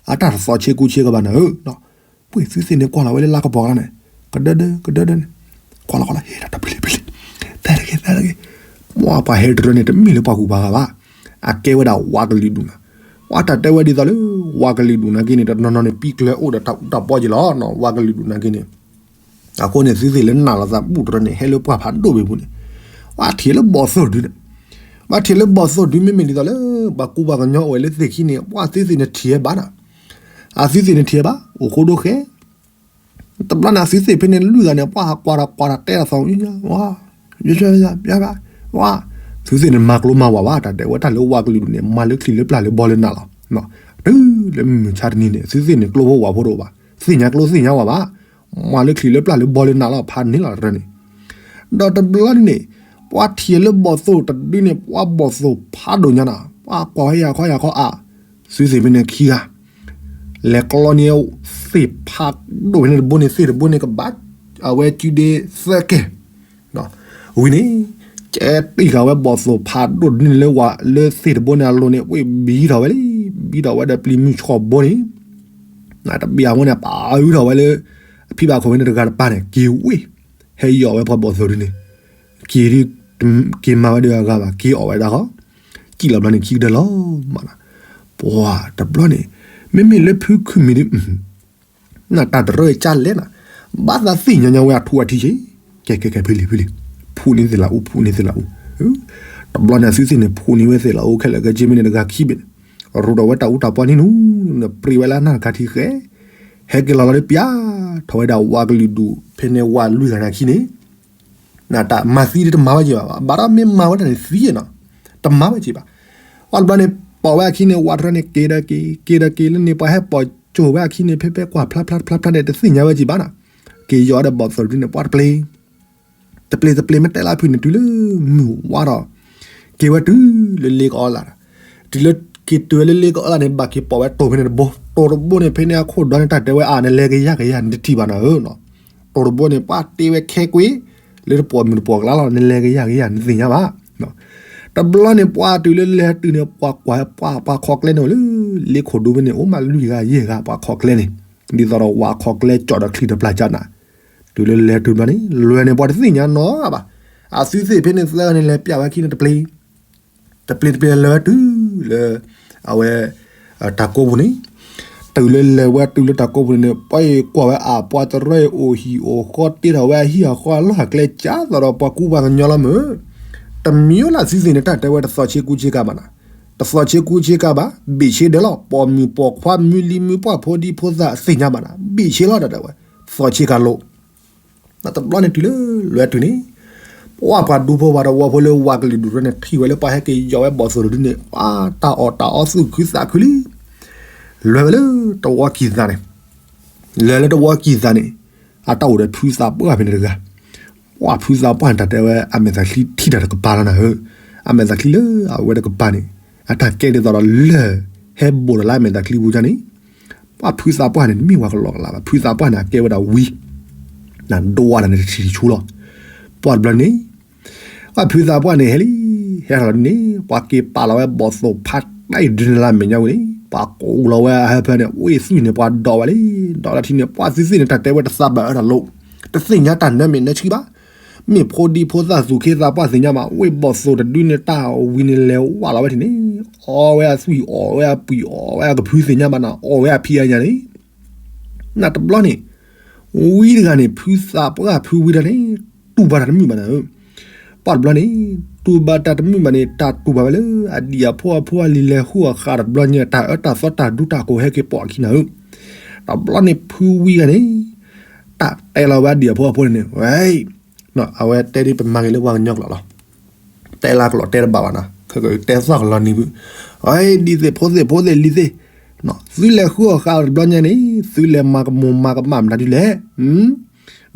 အတၢ်တသီဆ့ကူဆ့ကဘၣ်နၤဧၢ ပှ့ၤသုသ့ၣ်န့ၣ်ကွၢ်လီၤဝဲလၢလါကပီၤကလါန့ၣ် ကဒၢဒၢ ကဒၢဒၢန့ၣ် ကွၢ်လီၤကွၢ်လီၤ ဟ့ၣ်လီၤတၢ်ပလံၤပလံၤ သဲတဂ့ၤ သဲတဂ့ၤ မ့ၢ်ပှၤဟဲတရၢန့ၣ် တမ့ၢ်လၢပှၤကူပှၤဂၤဘၣ် အကဲဝဲဒၣ်ဝါကလုာ်ဒူၣ်နၤ ပှၤတၢ်တဲဝဲဒ်သိးလၢ ဝါကလုာ်ဒူၣ်နာ်က့န့ၣ် တနီၤနီၤန့ၣ် ပံၤကျၢၤအိၣ်ဒီးတၢ်အူတၢ်ပီက့ၤလီၤ ဝါကလုာ်ဒူၣ်နာ်က့န့ၣ် အဃိန့ၣ် သုသ့ၣ်လၢနာ်လိာ်သးဘူၣ်တရၢန့ၣ် ဟဲလၢပှၢ်ဖးဒိၣ်ဘ့ၣ်ပူၤန့ၣ် ပှၤထံၣ်လၢဘီၣ်သိၣ်ဒုန့ၣ် ပှၤထံၣ်လၢဘီၣ်သိၣ်ဒု မ့မ့ၢ်ဒ်သိးလၢ ပှၤကူပှၤကညီအိၣ်ဝဲလၢသ့ၣ်ခံန့ၣ် ပှၤသုသ့ၣ်န့ၣ်ထံၣ်ဝဲဘၣ်နၤ အသုသ့ၣ်န့ၣ်ထံၣ်ဝဲဘၣ် အိၣ်ဃိဒိဃဲ တဘျီန့ၣ် အသုသ့ၣ်ဖဲန့ၣ်လွံၢ်ဂၤန့ၣ် ပှၤဟးကွၢ်ဒီးကွၢ်ဒီးတဲတၢ်သီၣ် ဝါ ယဘၣ် ဝါ သုသ့ၣ်န့ၣ်မၤကျိမၤဝးဘၣ် တၢ်တဲဝဲတၢ်လၢဝါကလုာ်ဒူၣ်န့ၣ် မၤလၢချံလၢပျၢ်လၢဘီလၢနးလီၤ တုၤလၢမုၢ်မဆါတနံၤန့ၣ် သုသ့ၣ်န့ၣ်ကျိဖိဝးဖိတအိၣ်ဘၣ် သ့ၣ်ညါကျိသ့ၣ်ညါဝးဘၣ် မၤလၢချံလၢပျၢ်လၢဘီလၢနးလီၤ ဖးန့ၢ်လီၤတရၢန့ၣ် ဒီးတဘျီန့ၣ် ပှၤထံၣ်လၢဘီၣ်သိၣ်တဒုန့ၣ် ပှၤဘီၣ်သိၣ်ဖးဒိၣ်ညါနၤ ပှၤကွၢ်ဝဲယၤခီယၤခီအါ သုသ့ၣ်ဖဲန့ၣ်ခံဂၤ လဲၤကျီန့ၣ် သ့ၣ်ဖးဒိၣ်ဖဲန့ၣ်တဘိန့ၣ် သ့ၣ်တဘိန့ၣ်ကဘၣ် အဝဲစုဒ့သၢကဲ ဝံၤန့ၣ် ကဲတံၢ်ဃာ်ဝဲဘီၣ်သိၣ်ဖးဒိၣ်ဒုန့ၣ်လၢ လၢသ့ၣ်တဘိန့ၣ်အလိၤန့ၣ် ဝ့ၢ်ဘံထီၣ်ဝဲလံ ဘံထီၣ်ဝဲဒီးပျံၤမုၢ်ဆှီၣ်ဘိန့ၣ် တဘံၣ်အဃိန့ၣ် ပာ်အုထီၣ်ဝဲလၢ အဖံဘၣ်ခိၣ်ဖဲန့ၣ်တဂၤတပၤန့ၣ် က့ၤဝ့ၢ် ဟဲယီၣ်ဝဲပှၤဘီၣ်သိၣ်ဒုန့ၣ် က့ၤဒု က့ၤမၤဝဲဒုအဂၤဘၣ် က့ၤအီၣ်ဝဲဒၣ်ဃီ စံၣ်လီၤဘျီန့ၣ် ခံကတၢၢ်လီၤမးနီၤ ပှၤတဘျီန့ၣ် မ့မ့ၢ်လၢဖုခုမံၤဒုး နတၢ်တရၢကၢ်လဲၣ်နၤ, ဘၣ်သးသ့ၣ်ညါညါဝဲအထူအထံက့, ကဲကဲကဲ ဖုလံၤ ဖုလံၤ, ဖူန့ၢ်သ့ၣ်လးအူ ဖူန့ၢ်သ့ၣ်လးအူ, တဘျီန့ၣ်အသုသ့ၣ်န့ၣ် ဖူန့ၢ်ဝဲသ့ၣ်လးအူခဲလၢာ်ခဲဆ့ မ့ၢ်န့ၣ်တဂၤခံဘ့ၣ်န့ၣ်, ရူးဒီးဝဲတၢ်အူတၢ်ပီနံၤနူ, နပြံးဝဲလၢနၢ်တခါထံဃဲ, ဟဲက့ၤလီၤလီၤဒီးပျၢ်ထီၣ်ဝဲဒၣ်ဝးကလုာ်ဒူၣ် ဖဲန့ၣ်ဝးလွံၢ်ဂၤန့ၣ်အခံန့ၣ် နတၢ်မၤသံဒ်တမၤဝဲက့ၤဘၣ်, ဘၣ်ဒီးမ့ၢ်မၤဝဲဒၣ်န့ၣ်သံနီၤ, တမၤဝဲက့ၤဘၣ်. ပှၤတဘျီန့ၣ် ပိာ်ဝဲအခံန့ၣ် ဝးတရၢန့ၣ် က့ၤဒီးက့ၤ က့ၤဒီးက့ၤလၢန့ၣ် ပှၤဟဲပိာ်ကၠိၤဝဲအခံန့ၣ် ဖဲဖဲကွၢ်ဖျါဖျါဖျါဖျါန့ၣ် တသ့ၣ်ညါဝဲက့ၤဘၣ်နီၤ, က့ၤယီၤဒီးဘီၣ်သိၣ်တဒုန့ၣ် ပှၤတပျ့ၤ တပျ့ၤတပျ့ၤမ့ၢ်တဲလၢဖုန့ၣ် တုၤလၢမုၢ်ဝါဒီး က့ၤဝဲတုၤလၢလ့ကအီလၢ်ဒီး, တုၤလၢက့ၤတုၤဝဲလၢလ့ကအီလၢ်န့ၣ် ဘၣ်က့ၤပိာ်ဝဲတိၤဖဲန့ၣ်တဘိ, တိၤတဘိန့ၣ် ဖဲန့ၣ်အခိၣ်ဒီန့ၣ် တၢ်တဲဝဲအါ နလဲၤကယၢ်ကယၢ် နတထံၣ်ဘၣ်နၤဧၢနီၤ, တိၤတဘိန့ၣ် ပှၤတ့ဝဲခဲကွ့ လၢတပိာ်မုၢ်တပိာ်ကလါလီၤ နလဲၤကယၢ်ကယၢ် နသ့ၣ်ညါဘၣ်. တဘျီန့ၣ် ပှၤတုၤလၢလဲၤတုၤန့ၣ် ပှၤကွၢ်ပှၤပှၤခီကျဲန့ၣ်အိၣ်လၢ လ့ခိၣ်ဒူဖဲန့ၣ် အိၣ်မးလွံၢ်ဂၤယဲၢ်ဂၤ ပှၤခီကျဲန့ၣ်, ဒ်သိးဒီးဝးခီကျဲကၠီၣ်ဒီးချံဒီးပျၢ်ကၠၢ်နၤ, တုၤလၢလဲၤတုၤတဘျီန့ၣ် လွဲၤန့ၣ် ပှၤတသ့ၣ်ညါနီၤဘၣ်. အသုသ့ၣ်ဖဲန့ၣ်သၢဂၤန့ၣ် လဲၤပျၢ်ဝဲခံန့ၣ်တပျ့ၤ တပျ့ၤတပျ့ၤလဲၤဝဲတုၤလၢ အဝဲ တၢ်ကိးပူၤန့ၣ်, တုၤလၢလဲၤဝဲတုၤလၢတၢ်ကိးပူၤန့ၣ်န့ၣ် ပှၤအံၤကွၢ်ဝဲအါ ပှၤတရၢအံၤအိၣ်ဟံၣ်အိၣ်ဃီတ့ထီၣ်ဝဲအဟံၣ်အဃီအလီၢ်အကျဲ ကၢ်သိးဒီးပှၤကူပှၤကညီလီၤမုၢ်, တမံၤလၢသုသ့ၣ်န့ၣ် တၢ်တဲဝဲတသီၣ်ဆ့ကူဆ့ကၤဘၣ်နၤ, တသီၣ်ဆ့ကူဆ့ကၤဘၣ် ဘ့ၣ်ဆ့ဒၢးလီၤ ပိာ်မုၣ်ပိာ်ခွါမုၢ်လံၤမုၢ်ပှၢ်ဖိဒံဖိသၣ်သ့ၣ်ညါဘၣ်နၤ ဘ့ၣ်ဆ့လီၤတၢ်တဲဝဲ, သီၣ်ဆ့ကၤလိာ် တဘျီန့ၣ်တုၤလၢလွဲၤတုၤန့ၣ်, ပှၤပှၤဒူဖိဝၤတဝီဖိလၢဝးကလုာ်ဒူၣ်တရၢန့ၣ် ထံၣ်ဝဲလၢပှၤဟဲက့ၤယီၤဝဲဘီၣ်သိၣ်တဒုန့ၣ် ပှၤတၢ်အီၣ်တၢ်အီသူၣ်ခုသးခုလံ, လဲၤဝဲလၢတဝီကံၢ်သးန့ၣ်, လဲၤလၢတဝီကံၢ်သးန့ၣ်, အတၢ်အိၣ်ဒီးဖုသးပှၢ်ဖဲန့ၣ်တဂၤ, ပှၤဖုသးပှၢ်န့ၣ် တၢ်တဲဝဲအမဲာ်သးချံထံၣ်တၢ်တကပၤလီၤနၤဧၢ, အမဲာ်သးချံလၢအဝဲတကပၤန့ၣ်, အတၢ်ကဲဒ်သိးဒီးလၢၢ်ဟဲဘိၣ်ဒီးလၢအမဲာ်သးချံပူၤန့ၣ် ပှၤဖုသးပှၢ်န့ၣ် တမ့ၢ်ပှၤကလီကလီဘၣ် ဖုသးပှၢ်န့ၣ် အကဲဝဲဒၣ်ဝံ, နဒိးဝဲဒၣ်န့ၣ်တထံၣ်တဆူလီၤ, ပှၤတဘျီန့ၣ်, ပှၤဖုသးပှၢ်န့ၣ် ဟဲလံ, ဟဲထီၣ်လီၤန့ၣ် ပှၤက့ၤပာ်လီၤဝဲဘီၣ်သိၣ်ဖးတၢ်အံၤဒုန့ၣ်လၢအမဲာ်ညါဝံၤန့ၣ် ပှၤကူးလီၤဝဲအဟၢဖၢန့ၣ် ဝ့ၢ်သွံၣ်န့ၣ် ပှၤဒိးဝဲလံ, ဒိးလၢထံန့ၣ် ပှၤသုသ့ၣ်န့ၣ် တၢ်တဲဝဲတသးဘၣ်အၢတၢ်လိၤ, တသ့ၣ်ညါတၢ်နၢမ့ၢ်နၢဆှံဘၣ် မ့ၢ်ဖိဒံဖိသၣ်သူၣ်က့သးပှၢ်သ့ၣ်ညါဘၣ် ဝ့ၢ်ဘီၣ်သိၣ်တဒုန့ၣ် တၢ်ဝံၤန့ၣ်လဲၤဝးလီၤဝဲထံန့ၣ်, အီဝဲအသွံၣ်အီၣ်ဝဲအပှံၢ်အီၣ်ဝဲအကဖု သ့ၣ်ညါဘၣ်နၤ အီၣ်ဝဲအဖံအညၣ်န့ၣ်, နတဘျီန့ၣ်, ဝံတဂၤန့ၣ် ဖုသးပှၢ်ဖုဝံတဂၤန့ၣ်, တူၢ်ဘၣ်တၢ်တမုာ်ဘၣ်နၤဧၢ, ပှၤတဘျီန့ၣ်, တူၢ်ဘၣ်တၢ်တမုာ်ဘၣ်န့ၣ် တၢ်တူၢ်ဘၣ်ဝဲလၢအဒံၣ်အဖိအဖိအလံၤလဲၤဃုအီၣ်ဃာ်တဘျီညါ တၢ်အၢတၢ်သီတၢ်ဒူတၢ်ကိးဟဲက့ၤပိာ်အခံနၤဧၢ, တဘျီန့ၣ်ဖုဝံဂၤန့ၣ်, တၢ်တဲလီၤဝဲအဒံၣ်အဖိအဖိန့ၣ် ဝဲ အဝဲတဲဒ်ပမၤဂ့ၤလၢပှၤကညီကျိာ်လီၤ, တဲလၢကျိာ်တဲတဘၣ်ဘၣ်နီၤ, တဲသီၣ်ကလီၤနံၤဘု, ဒ်သ့ၣ်ဖိသ့ၣ်ဖိသ့ၣ်လံၤသ့ၣ်, သုလဲၤဃုအီၣ်ဃာ်တဘျီညါန့ၣ် သုလဲၤမၤကမိၣ်မၤကမၣ်မတၤဒ်လဲၣ်,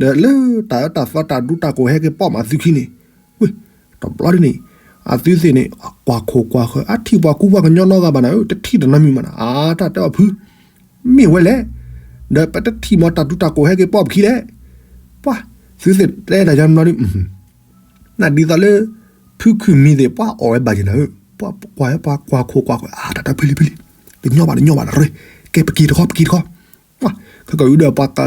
ဒီးလၢတၢ်အၢတၢ်သီတၢ်ဒူတၢ်ကိးဟဲက့ၤပိာ်မးသုခံန့ၣ်, ဝ့ၢ်, တဘျီဒ်န့ၣ်, အသုသ့ၣ်န့ၣ် ကွၢ်ခိၣ်ကွၢ်ဃၢၤ အထံၣ်ပှၤကူပှၤကညီနီတဂၤဘၣ်နၤဧၢ, တထံၣ်တနီတမံၤဘၣ်နၤ, အါတၢ်တဲအီၤဖု မ့ၢ်ဝဲလဲၣ်, ဒီးပတထံၣ်မ့ၢ်တၢ်ဒူတၢ်ကိးဟဲက့ၤပိာ်ပခံလဲၣ်, ပှၤ, သုသ့ၣ်တဲတၢ်ယါမနီၤဒ်, နဒ်သိးလၢ ဖုခုမံသ့ၣ် ပှၤအီၣ်ဝဲဘၣ်က့ၤနၤဧၢ, ပှၤကွၢ်ဝဲပှၤကွၢ်ခိၣ်ကွၢ်ဃၢၤ အါတၢ်တၢ်ဖုလံဖုလံ, တညီဘၣ်တညီဘၣ် ရ့, ကဲပက့ၤတခီ ပက့ၤတခီ, ပှၤ, ခဲကီၢ်အံၤဒီးပှၤက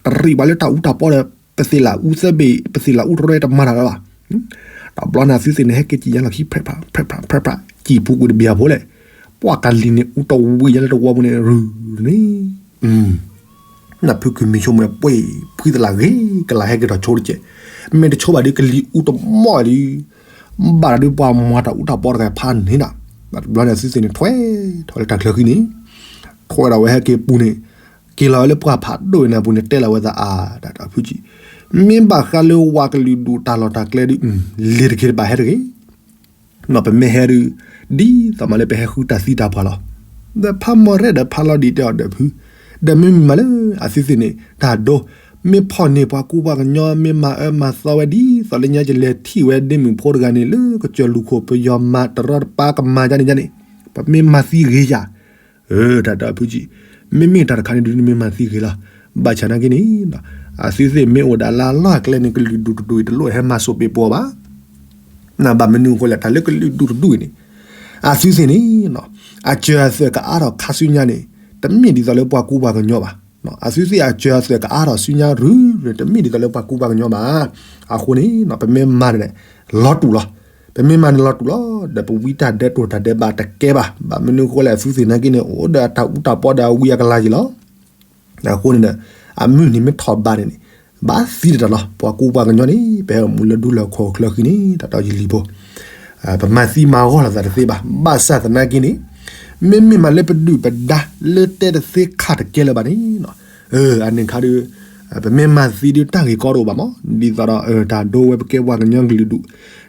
တရံးဘၣ်လၢတၢ်အူတၢ်ပီဒီး ပသ့ၣ်လၢအူသၢဘ့ၣ် ပသ့ၣ်လၢအူတရၢတမၤတၢ်လၢၤဘၣ်, တဘျီန့ၣ်သုသ့ၣ်န့ၣ် ဟဲက့ၤကံၣ်ညါလီၤခံ ဖြဲးဖြး ဖြဲးဖြး ကံၣ်ဖူကွံာ်တဘ့ၣ်အဖိလဲၣ်, ပှၤကလံၤန့ၣ် အူတဝံၤညါလၢတဝီပူၤန့ၣ် ရူၤန့ၣ်, နဖုခုမံဆိကမိၣ်ပှ့ၤ ဖှံသလၢဂ့ၤကလၤဟဲက့ၤထီၣ်ဆိတက့ၢ်, မ့ၢ်တဆိဘၣ်ဒီးကလံၤအူတမီၢ်ဒုး, ဘၣ်တၢ်ဒုးပှၤမၤတၢ်အူတၢ်ပီတဂၤဖးန့ၣ်နီၤ, တဘျီန့ၣ်သုသ့ၣ်န့ၣ် ထွဲထီၣ်လၢတၢ်ချၢဃံန့ၣ်, ထွဲဒီးဝဲဟဲက့ၤပူၤန့ၣ်, က့ၤလီၤဝဲလၢပှၢ်ဖးဒိၣ်အံၤန့ၣ်အပူၤန့ၣ် တဲလီၤဝဲသးအါ တၢ်တၢ်ဖုကံၣ်, မ့ၢ်ဘၣ်ဃးလၢဝၤကလုာ်ဒူၣ်တၢ်လီၢ်တၢ်ကျဲဒုး, လ့ၤတက့ၤတဘၣ်ဟဲတဂ့ၤ ပမ့ၢ်ဟဲဒုး, ဒ်သိးမးလၢပဟဲဃုတၢ်သံတၢ်ပှၢ်လီၤ. ဒီးဖးမီၢ်ရဲၣ်ဒီးဖးလီၤဒံးတဲအီၤဒီးဖု, ဒီးမ့မ့ၢ်မးလၢအသုသ့ၣ်န့ၣ် တၢ်ဒိ, မ့ၢ်ဖီၣ်န့ၢ်ပှၤကူပှၤကညီ မ့ၢ်မၤအၢမၤသီဝဲဒ်သိးလၢညါ ယလဲၤထံၣ်ဝဲဒ့မုၣ်ဖိတဂၤန့ၣ် လၢကစၢၢ်လူၢ်ခိၣ်ပယီၤမၤတရီတပါကမၤယါန့ၣ်ယါန့ၣ်, ပမ့ၢ်မၤသံဂ့ၤယၤ တၢ်တၢ်ဖုကံၣ်, မ့မ့ၢ်တၢ်တခါန့ၣ်ဒုး နမ့ၢ်မၤသံဂ့ၤလီၤ. ဘၣ်ဆၣ်နာ်က့န့ၣ်, အသုသ့ၣ်မ့ၢ်အိၣ်ဒၣ်လၢအလီၢ်အကျဲန့ၣ် ကလုာ်ဒူၣ်တဒူၣ်အံၤ တလိၣ်ဟဲမၤစိးပ့းပီၤဘၣ်. နဘၣ်မနုၤအဃိလဲၣ်, တၢ်လၢကလုာ်ဒူၣ်တဒူၣ်အံၤန့ၣ်, အသုသ့ၣ်န့ၣ်, အစၢၤအသွဲၣ်ကအါထီၣ်ခါဆူညါန့ၣ်, တမ့ၢ်ဒ်သိးလၢပှၤကူပှၤကညီဘၣ်. အသုသ့ၣ်အစၢၤအသွဲၣ်ကအါထီၣ်ဆူညါရူၤရူၤန့ၣ် တမ့ၢ်ဒ်သိးလၢပှၤကူပှၤကညီဘၣ်. အဃိန့ၣ် ပမ့ၢ်မၤန့ၣ် လီၤတူာ်လီၤ. ပ တမ့ၢ်မၤနၢၤလီၤတူာ်လီၤ, ဒီးပဝံတၢ်ဒဲးတိၢ်တၢ်ဒဲးဘးတကဲဘၣ်. ဘၣ်မနုၤအဃိလဲၣ် အသုသ့ၣ်နာ်က့န့ၣ် အိၣ်ဒီးအတၢ်အူတၢ်ပီဒီးအဝံအကလၤက့ၤလီၤ. အဃိန့ၣ်ဒီး အမုၢ်နံၤမ့ၢ်ထီၣ်ဘးန့ၣ်န့ၣ် ဘၣ်သံတၢ်လီၤ. ပှၤကူပှၤကညီန့ၣ် ပဟဲအိၣ်မူလၢဒူလၢခီၣ်ချၢဃံန့ၣ် တၢ်တီယလံၤဖိ ပမၤသံမၤဂီၢ်လိာ်သးတသ့ဘၣ်. ဘၣ်ဆၣ်သနာ်က့န့ၣ် မ့မ့ၢ်မးလၢပဒုၣ်ပဒါလၢတဲတသ့ခါတကဲလၢၤဘၣ်န့ၣ် အန့ၣ်ခါဒီး ပမ့ၢ်မၤသံဒီးတၢ်ဂ့ၢ်ကီတအိၣ်ဘၣ်မး, ဒ်သိးဒီး တၢ်ဒိဝဲပကဲပှၤကညီကလုာ်ဒူၣ်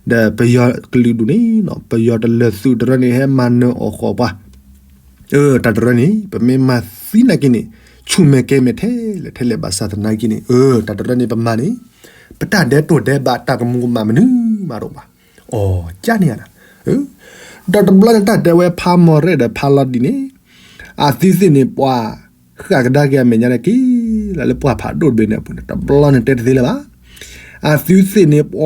ဒီးပယီၤကလုာ်ဒူၣ်န့ၣ် ပယီၤတလၢာ်သုးတရၢန့ၣ် ဟဲမၤနၢၤအီၣ်ဃီၤပှၤ တၢ်တရၢန့ၣ် ပမ့ၢ်မၤသံနာ်က့န့ၣ် ဆူၣ်မဲာ်ကဲမဲာ်ထဲလဲၣ်ထဲလဲၣ် ဘၣ်ဆၣ်သနာ်က့န့ၣ် တၢ်တရၢန့ၣ် ပမၤန့ၣ် ပတၢ်ဒဲးတိၢ်ဒဲးဘးတၢ်ကမူၤကမၣ်မနုၤမးတအိၣ်ဘၣ်. အီၤ ကၠါန့ၣ်ဧါ. ဒီးတဘျီန့ၣ်တၢ်တဲဝဲဖးမီၢ်ရဲၣ်ဒီးဖးလီၤဒံးန့ၣ် အသုသ့ၣ်န့ၣ်ပှၤ ဃၣ်ကဒါက့ၤအမဲာ်ညါန့ၣ်က့ၤ လၢလၢပှၢ်ဖးဒိၣ်တဘ့ၣ်န့ၣ်အပူၤန့ၣ် တဘျီန့ၣ်တဲတသ့လၢၤဘၣ်. အသုသ့ၣ်န့ၣ်ပှၤ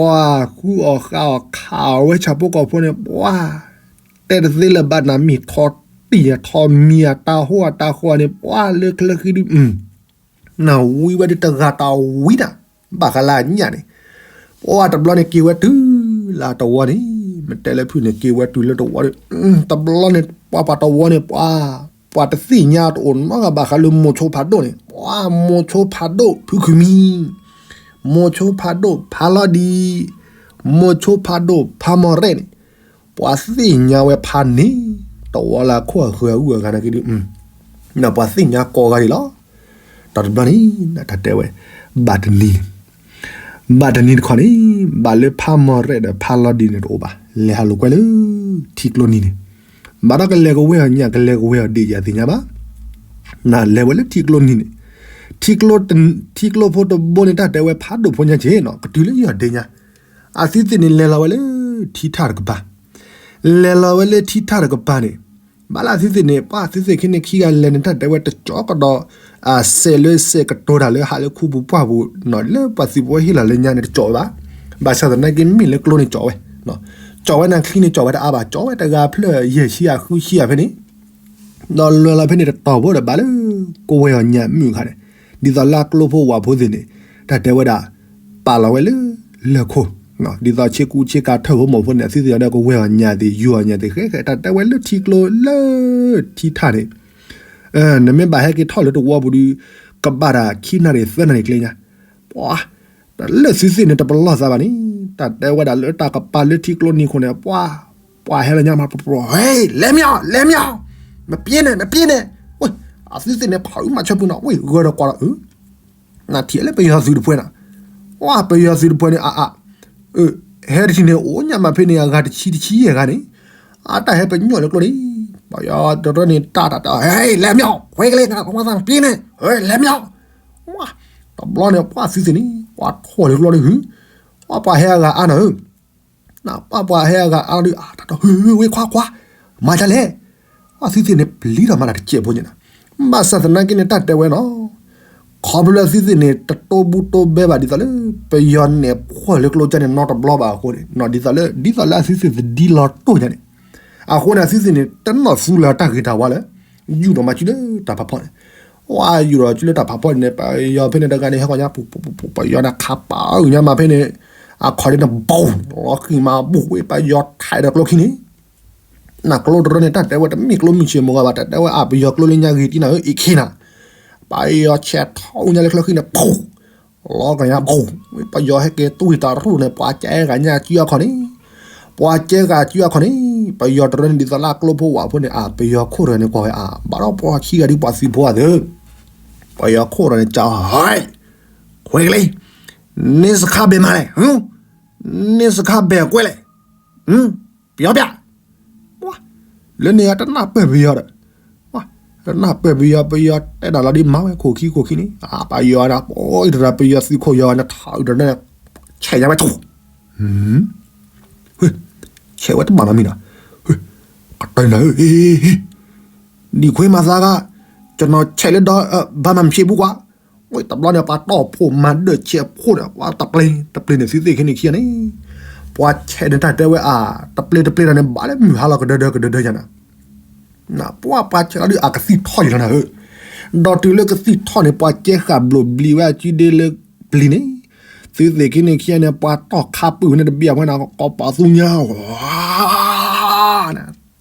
ဃုအီၣ်ဃာ်အီၣ်ခးအီၣ်ဝဲဆၣ်ဖိကီၢ်ဖိန့ၣ် ပှၤ တဲတသ့လၢၤဘၣ် နမ့ၢ်ထီၣ်တံၢ်ထီၣ်မံၤအတၢ်ဟိအတၢ်ဃီန့ၣ် ပှၤလၢချၢဃံဒု နဝံဝဲဒ်တဂၤတၢ်ဝံတၢ် ဘၣ်ဃးလၢအညၣ်န့ၣ် ပှၤတဘျီန့ၣ်က့ၤဝဲတုၤလၢတဝီန့ၣ် မ့ၢ်တဲလၢဖုၣ်န့ၣ် က့ၤဝဲတုၤလၢတဝီဒီး တဘျီန့ၣ် ပှၤပှၤတဝီန့ၣ် ပှၤ ပှၤတသ့ၣ်ညါတအိၣ်နီတဂၤဘၣ်ဃးလၢမိၤဆိဖးဒိၣ်န့ၣ် ပှၤမိၤဆိဖးဒိၣ်ဖုခုမံ မိၤဆိဖးဒိၣ်ဖးလီၤဒံး မိၤဆိဖးဒိၣ်ဖးမီၢ်ရဲၣ်န့ၣ် ပှၤသ့ၣ်ညါဝဲဖးန့ၣ် တဝီလၢအခိၣ်အဃၢၤအဂုၤအဂၤနာ်က့ဒု ပှၤသ့ၣ်ညါကိးဂၤဒဲးလီၤ. တၢ်တဘျီန့ၣ် တၢ်တဲဝဲ ဘၣ်တနံၤန့ၣ် ဘၣ်တနံၤတခီန့ၣ် ဘၣ်လၢဖးမီၢ်ရဲၣ်ဒီးဖးလီၤဒံးန့ၣ်တအိၣ်ဘၣ် လဲၤဟးလိာ်ကွဲလၢ ထံကျိနံၤန့ၣ် ဘၣ်ဒီးကလဲၤကဝဲၢ်အီၤညၣ် ကလဲၤကဝဲၢ်အီၤဒံးယၤသ့ၣ်ညါဘၣ် နလဲၤဝဲလၢထံကျိနံၤန့ၣ် ထံကျိ ထံကျိဖိတဘိန့ၣ် တၢ်တဲဝဲဖးဒိၣ်ဖိညါက့ၤနီၤ ကတုၤလၢယီၢ်ဒ့ညါ အသုသ့ၣ်န့ၣ်လဲၤလီၤဝဲလၢ ထံထၣ်တကပၤ လဲၤလီၤဝဲလၢထံထၣ်တကပၤန့ၣ် ဘၣ်လၢအသုသ့ၣ်န့ၣ် ပှၤသုသ့ၣ်ခံန့ၣ်ခံဂၤလဲၤန့ၣ် တၢ်တဲဝဲတကၠီကဒီး အစဲးလၢစဲးကတိၤတၢ်လၢဟးလၢခူပူၤပှၢ်ပူၤနီၤ လၢပှၤသုးဖိဟ့ၣ်လီၤလၢညါန့ၣ် တကၠီဝဲဘၣ်. ဘၣ်ဆၣ်သနာ်က့မ့ၢ်လၢကျိန့ၣ်ကၠီဝဲ ကၠီဝဲန့ၣ်ချံန့ၣ် ကၠီဝဲတအါဘၣ် ကၠီဝဲတဂၤဖျၢၣ်ယဲၢ်ဆံဧါဃုဆံဧါဖဲန့ၣ် ဒီးလဲၤလီၤဖဲန့ၣ်တတီၤဖိဒီးဘၣ်လၢ ကဝဲၢ်အီၤညၣ်မုၣ်အခါန့ၣ် ဒ်သိးလၢအကျိဖိဝၣ်ဖိသ့ၣ်န့ၣ် တၢ်တဲဝဲဒၣ် ပာ်လီၤဝဲလၢ လၢၢ်ခိၣ် ဒ်သိးဆ့ကူဆ့ကၤထၢၣ်ဖိမီၤဖိန့ၣ် အသုသ့ၣ်ညါဒီးကဝဲၢ်အီၤညၣ်သ့ၣ် ယူၤအီၤညၣ်သ့ၣ် ဃဲဃဲ တၢ်တဲဝဲလၢထံကျိလၢ ထံထၣ်န့ၣ် နမ့ၢ်ဘၣ်ဟဲက့ၤထီၣ်လၢတဝီပူၤဒီး ကဘၣ်တၢ်ခံနၣ်ရံၣ်သၢနၣ်ရံၣ်ကျဲညါ ပှၤ တၢ်လၢသုသ့ၣ်န့ၣ် တပလီၢ်သးဘၣ်န့ၣ် တၢ်တဲဝဲဒၣ်လၢတၢ်ကပၤလၢထံကျိနံၤခိၣ်န့ၣ် ပှၤ ပှၤဟဲလီၤညါမး ပပှၤ ဟဲ လဲၤမ့ၢ်အီၤ လဲၤမ့ၢ်အီၤ မပျဲန့ၣ် မပျဲန့ၣ် ဝဲ အသုသ့ၣ်န့ၣ် ဖးအုးမၤဆၢပူၤနီၤ ဝဲ ဂၢၢ်ဒီးကွၢ်ဒီး နထံၣ်လၢပယီၤသုးတဖှဲန့ၣ် ဝဲ ပယီၤသုးတဖှဲန့ၣ် အအ ဟဲတထံၣ်န့ၣ် အိၣ်ညါမးဖဲန့ၣ် အဂၤတဆံတဆံယဲၢ်ဂၤန့ၣ် အတၢ်ဟဲပညိၣ်လၢကျိန့ၣ် ပယီၤတရၢန့ၣ် တၢ်တၢ်တၢ် ဟဲ လဲၤမ့ၢ်အီၤ ခွဲကလဲ နကမၤသးမပျဲန့ၣ် ဟဲ လဲၤမ့ၢ်အီၤ ဝဲ တဘျီန့ၣ် ပှၤသုသ့ၣ်န့ၣ် ပှၤထီၣ်လၢကျိန့ၣ် ဟူ ပှၤပှၤဟဲအဂၤအါနီၤဧၢ နပှၤပှၤဟဲအဂၤအါဒီး အတၢ်တဟူဝဲခွါခွါ မၤဒ်လဲၣ် အသုသ့ၣ်န့ၣ် ပျံၤထီၣ်မးတၢ်တစဲးဖိညါန့ၣ် ဘၣ်ဆၣ်သနာ်က့န့ၣ် တၢ်တဲဝဲနီၤ ခီဖျိလၢအသုသ့ၣ်န့ၣ် တတိၢ်ဘူၣ်တိၢ်ဘဲဘၣ် ဒ်သိးလၢ ပယီၤန့ၣ် ဖှီၣ်လၢကျိကၢန့ၣ် နီတဘျီဘၣ်အဃိန့ၣ် ဒ်သိးလၢ ဒ်သိးလၢအသုသ့ၣ်သဒံလီၤတိၢ်ညါန့ၣ် အဃိန့ၣ် အသုသ့ၣ်န့ၣ် တနီၣ်သူလၢတၢ်ဂ့ၤတၢ်ဝါလၢ ယူၢ်ဒီးမၤစုလၢတၢ်ဖးဖီၣ်န့ၣ် ဝဲယူၢ်ဒီးစုလၢတၢ်ဖးဖီၣ်န့ၣ် ပယီၤဖဲန့ၣ်တဂၤန့ၣ် ဟဲကီၢ်ညါ ပူၤပူၤပူၤ ပယီၤန့ၣ်ခးပာ်အုၣ်ညါမးဖဲန့ၣ် အခီၣ်ဒ့န့ၣ် ဘီၣ် လီၤဃံၤမး ဘူးဝဲပယီၤထဲးဒီးကျိခံန့ၣ် နကျိတရၢန့ၣ် တၢ်တဲဝဲတမ့ၢ်ကျိမုၢ်ဆ့ၣ်မုၢ်ဂီၤဘၣ် တၢ်တဲဝဲအပယီၤကျိလၢညါဂ့ၤတံၢ်နၤဧၢ အ့ၣ်ခ့နၤ ပယီၤဆဲးထီၣ်အုၣ်ညါလၢကျိခံန့ၣ် ပူၤ လီၤကညီ ဘူး ပယီၤဟဲက့ၤတူၢ်တၢ်ရူၢ်န့ၣ် ပှၤကဲဂၤညါစုအခီၣ်န့ၣ် ပှၤကဲဂၤစုအခီၣ်န့ၣ် ပယီၤတရၢန့ၣ် ဒ်သိးလၢအကျိဖိဝၣ်ဖိန့ၣ် အပယီၤခိၣ်တရၢန့ၣ် ကွၢ်ဝဲအါ ဘၣ်ဒီးပှၤခံဂၤဒ်ပှၤသုးဖိအသး ပယီၤခိၣ်တရၢန့ၣ် ကဟဲ ခွဲကလ့ န့ၣ်စခါဘဲမးလဲၣ် န့ၣ်စခါဘဲကွဲလဲၣ် ပယီၤပျၢ် လၢန့ၣ်တနၢ်ပၢၢ်ပယီၤဒီး တနၢ်ပၢၢ်ပယီၤ ပယီၤတဲဒၣ်လီၤဒ်မၤဝဲခိၣ်ခံခိၣ်ခံန့ၣ် ပယီၤန့ၣ် ပအံၤတရၢပယီၤသုးခိၣ်ယီၤန့ၣ် ထးအုးတရၢန့ၣ် ဆဲးညါဝဲထူၣ် ဆဲးဝဲတဘၣ်နီတမံၤနီၤ ကတၢၢ်နၤဧၢ ဒံၣ်ခွ့မၤသးဂၤ ကျွန်တော် ဆဲးလၢဒီး ဘာမှမဖြစ်ဘူးကွာ ဝဲတဘျီန့ၣ် ပှၤတီၢ်ဖိမၤဒၢၣ်ဆဲးဖိန့ၣ် ပှၤတပျ့ၤတပျ့ၤန့ၣ် သုသ့ၣ်ခံန့ၣ်ခံဂၤန့ၣ် ပှၤဆဲးန့ၣ်တၢ်တဲဝဲအါ တပျ့ၤတပျ့ၤတၢ်န့ၣ် ဘၣ်လၢမုၢ်ဟါလီၤကဒၢဒၢကဒၢဒၢယၤနၤ ပှၤပှၤဆဲးလီၤဒုးအကသံၣ်ထီၣ်ယံၤလီၤနၤဧၢ ဒီးတုၤလၢကသံၣ်ထီၣ်န့ၣ် ပှၤကဲဃာ်ဘျိးဘျံးဝဲအစုဒ့လၢပျံၤန့ၣ် သုသ့ၣ်ခံန့ၣ်ခံဂၤန့ၣ် ပှၤတီၢ်ခါပုၢ်ဝဲန့ၣ်တဘ့ၣ်အဖဲန့ၣ် ကိးပသူညါ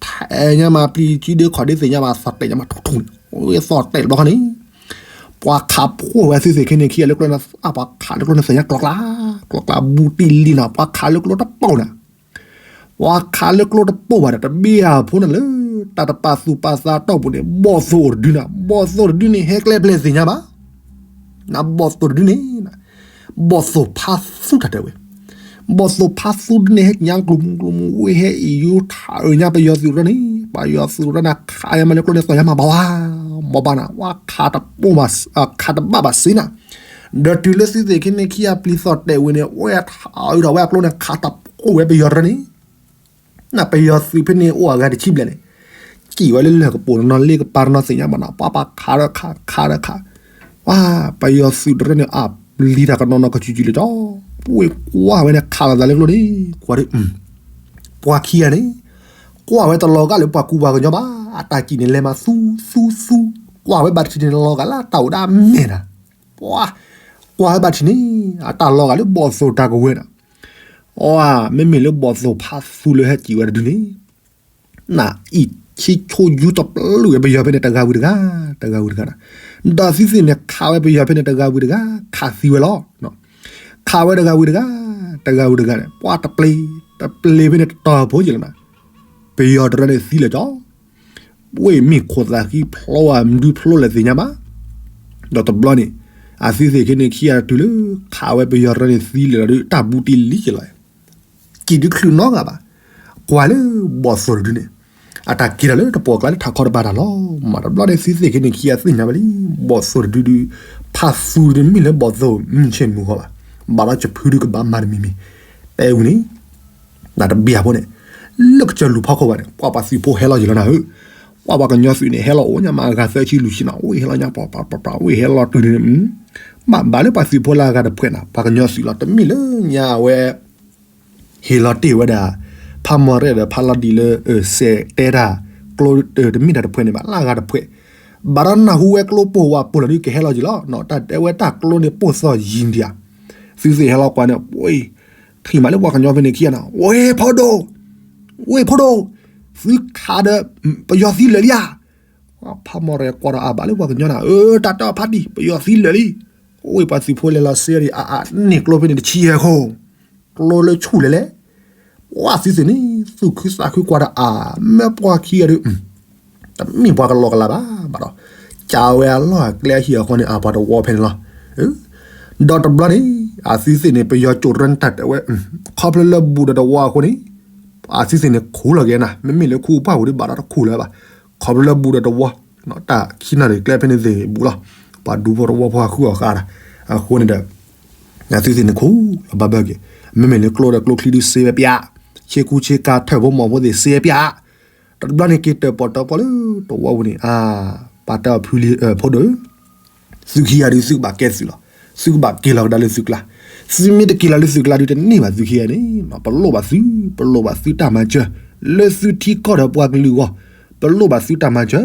ထဲညါမး ပျံၤကံဒ့ခီၣ်ဒ့သ့ၣ်ညါဘၣ် သီၣ်တဲာ်ညါမး ထူၣ်ထူၣ်န့ၣ် ဝဲသီၣ်တဲာ်တဘျီခီန့ၣ် ပှၤခးဖှိၣ်ဝဲသုသ့ၣ်ခံန့ၣ်ခံဂၤလၢကျိန့ၣ် ပှၤခးလၢကျိန့ၣ်သ့ၣ်ညါကျီကျါ ကျီကျါ ဘူးတံၢ်လံနီၤ ပှၤခးလၢကျိတပိာ်န့ၣ် ပှၤခးလၢကျိတပိာ်ဘၣ်ဒီး တဘ့ၣ်အဖိန့ၣ်လၢ တၢ်တပာ်သူၣ်ပာ်သးတီၢ်ပူၤန့ၣ် ဘီၣ်သိၣ်တဒုန့ၣ် ဘီၣ်သိၣ်တဒုန့ၣ် ဟဲကျဲပျဲသ့ၣ်ညါဘၣ် နဘီၣ်သိၣ်တဒုန့ၣ် ဘီၣ်သိၣ်ဖးသူတၢ်တဲဝဲ ဘီၣ်သိၣ်ဖးသူတဒုန့ၣ် ဟဲကညါကျိၤမူကျိၤမူ ဝဲဟဲအံၤယိထးအၢညါပယီၤသုးရၢန့ၣ် ပယီၤသုးရၢန့ၣ် ခးယါမးလၢကျိန့ၣ် သီၣ်ယါမးဘၣ်ဝါ ဘီၣ်ဘၣ်နၤ ဝဲခးတပိာ် ခးတဘၣ်ဘၣ်စ့နၤ ဒီးတုၤလၢသုသ့ၣ်ခံန့ၣ်ခံဂၤပျံၤသီၣ်တဲာ်ဝံၤန့ၣ် ဝဲထးအုးထီၣ်ဝဲအကျိန့ၣ် ခးတပိာ်ဝဲပယီၤတရၢန့ၣ် နပယီၤသုးဖဲန့ၣ်အိၣ်အဂၤတဆံဘျဲၣ်န့ၣ် စံၣ်ဝဲလၢလၢၢ်ကပိာ်နီၤ လ့ကပၤတနီၤသ့ၣ်ညါဘၣ်နီၤ ပှၤပှၤခးဒီးခး ခးဒီးခး ပှၤပယီၤသုးတရၢန့ၣ် အပျံၤတၢ်ကနီၤနီၤကစုာ်စုာ်လၢကၠီ ပှၤကွၢ်ဝဲန့ၣ် ခးလိာ်သးလၢကျိန့ၣ် ကွၢ်ဒီး ပှၤခံဂၤန့ၣ် ကွၢ်ဝဲတလီၤဂာ်လၢပှၤကူပှၤကညီဘၣ် အတၢ်စံၣ်န့ၣ်လဲၤမးသူသူသူ ကွၢ်ဝဲဘၣ်တထံၣ်န့ၣ်လီၤဂာ်လၢအတၢ်အိၣ်ဒၣ်မဲာ်နၤ ပှၤ ကွၢ်ဝဲဘၣ်တထံၣ်န့ၣ် အတၢ်လီၤဂာ်လၢဘီၣ်သိၣ်တၢ်ကဝဲၤနၤ အီ မ့မ့ၢ်လၢဘီၣ်သိၣ်ဖးသူလၢဟဲစံၣ်ဝဲတဒုန့ၣ် နအံၣ်ဆံဆိယူတပျုာ်ဝဲပယီၤဖဲန့ၣ်တဂၤဝံၤတဂၤ တဂၤဝံၤတဂၤနၤ ဒီးသုသ့ၣ်န့ၣ်ခးဝဲပယီၤဖဲန့ၣ်တဂၤဝံၤတဂၤ ခးသံဝဲလီၤ ခးဝဲတဂၤဝံၤတဂၤ တဂၤဝံၤတဂၤန့ၣ် ပှၤတပျ့ၤ တပျ့ၤဖဲန့ၣ်တတီၤဖိက့ၤလီၤနၤ ပယီၤတရၢန့ၣ်သံလၢာ်ကၠီ ဝ့ၢ်မ့ၢ်ခိၣ်သးဃံဖျိဝဲမနုၤဖျိလဲၣ်သ့ၣ်ညါဘၣ် ဒီးတဘျီန့ၣ် အသုသ့ၣ်ခံန့ၣ်ခံဂၤတုၤလၢ ခးဝဲပယီၤတရၢန့ၣ်သံလၢာ်လီၤဒုး တၢ်ဘူးတံၢ်လံက့ၤလီၤ စံၣ်ဒုးချုးနီတဂၤဘၣ် ကွၢ်လၢဘီၣ်သိၣ်တဒုန့ၣ် အတၢ်က့ၤထီၣ်လၢတပိာ်ကျါလၢထးခီတပၤတၢ်လီၤ မးတဘျီန့ၣ်သုသ့ၣ်ခံန့ၣ်ခံဂၤသ့ၣ်ညါဝဲလံ ဘီၣ်သိၣ်တဒုဒုး ဖးသူတဒုမ့ၢ်လၢဘီၣ်သိၣ်မုၢ်ဆ့ၣ်မုၢ်ဂီၤဘၣ် ဘၣ်ဒီးစဖုဒုးကဘၣ်မၤတမံၤမံၤ တဲဝံၤန့ၣ် နတဘၣ်အဖိန့ၣ် လၢကစၢၢ်လူၤဖီခိၣ်ဘၣ်န့ၣ် ပှၤပှၤသုးဖိဟဲလီၤယံၤလီၤနၤဧၢ, ပှၤပှၤကညီသုးန့ၣ် ဟဲလီၤအိၣ်ညါမးအဂၤသၢဆံလွံၢ်ဆံနီၤ အိၣ်ဟဲလီၤညါပှၤပှၤပှၤပှၤ အိၣ်ဟဲလီၤတုၤန့ၣ် ဘၣ်ဘၣ်လၢပှၤသုးဖိလၢအဂၤတဖှဲးနၤ ပှၤကညီသုးလီၤ တမ့ၢ်လၢညါအဝဲ ဟ့ၣ်လီၤတ့ၢ်ဝဲဒၣ် ဖးမီၢ်ရဲၣ်ဒီးဖးလီၤဒံးလၢ စဲးတဲတၢ် ကျိ တမ့ၢ်တၢ်တဖှဲးန့ၣ်ဘၣ် လၢအဂၤတဖှဲး, ဘၣ်ဒီးနၢ်ဟူဝဲကျိပိၢ်ဝးပိၢ်လီၤဒုးကဟဲလီၤက့ၤလီၤ, တၢ်တဲဝဲတၢ်ကျိန့ၣ်ပိၢ်သီၣ်ယံၤဒံးဧါ, သုသ့ၣ်ဟဲလီၤကွၢ်န့ၣ် ဝ့ၢ် ထံၣ်မးလၢပှၤကညီဖဲန့ၣ်ခံဂၤနီၤ ဝ့ၢ်ဖိဒိၣ်, ဝ့ၢ်ဖိဒိၣ်, သုခးဒီး ပယီၤသံလၢာ်လံဧါ, ဖးမီၢ်ရဲၣ်ကွၢ်ဒီးအဘၣ်လၢပှၤကညီနၤ အၢ တၢ်တဲအီၤဖးဒံး ပယီၤသံလၢာ်လံ, ဝ့ၢ်ပှၤသုးဖိလဲၤလီၤစ့ဒံး အအါန့ၢ်ကျိဖဲန့ၣ်တဆံယဲၢ်ခိၣ် ကျိလၢဆူၣ်လဲၤလဲၣ်, ပှၤသုသ့ၣ်န့ၣ် သူၣ်ခုသးခုကွၢ်ဒီးအါ မ့ၢ်ပှၤခံဂၤဒီး တမ့ၢ်ပှၤကလီကလးဘၣ်, ဘၣ်ဒီး ကးဝဲအလီၢ်အကျဲအဟံၣ်အဃီန့ၣ် အပှၤတဝီဖဲန့ၣ်လီၤ. ဒီးတဘျီန့ၣ် အသုသ့ၣ်န့ၣ် ပယီၤကၠိၣ်တရၢန့ၣ်တၢ်တဲဝဲ ခီဖျိလၢဘူးဒီးတဝီအဃိန့ၣ် အသုသ့ၣ်န့ၣ်ခူၣ်လီၤက့ၤနၤ, မ့မ့ၢ်လၢခူၣ်ပှၢ်ပူၤဒ်ဘၣ်ဒီးတခူၣ်လၢၤဘၣ်, ခီဖျိလၢဘူးဒီးတဝီ တၢ်ခံနၣ်ရံၣ်ကျဲဖဲန့ၣ်သ့ၣ်ဘူးလီၤ, ပှၤဒူဖိတဝီဖိဟးဃုအီၤဃာ်ဒီး အဃိန့ၣ်ဒီး အသုသ့ၣ်န့ၣ်ခူၣ်လီၤဘၣ်ဘၢက့ၤ, မ့မ့ၢ်လၢကျိဒီးကျိချံဒုးစ့ဝဲပျး, ဆ့ကူဆ့ကၤထၢၣ်ဖိမီၤဖိသ့ၣ်စ့ဝဲပျး, တဘျီန့ၣ်က့ၤတၢၢ်ပီၣ်တၢၢ်ပီၣ်လၢတဝီပူၤန့ၣ် အါ ပှၤတဲအီၤဖုလံ ဖိဒိၣ်ဧၢ သုခံဂၤဒုးသုကဘၣ်ကဲသုးလီၤ, သုကဘၣ်က့ၤလီၤကဒါလၢသုးကျါ, သုမ့ၢ်တက့ၤလီၤလၢသုးကျါဒုးတန့ၢ်ဘၣ်သုခံဂၤန့ၣ်, ပလိၣ်ဘၣ်သု, ပလိၣ်ဘၣ်သုတၢ်မၤစၢၤ, လၢသုထံကီၢ်ဒီးပှၤကလုာ်အဂီၢ်, ပလိၣ်ဘၣ်သုတၢ်မၤစၢၤ,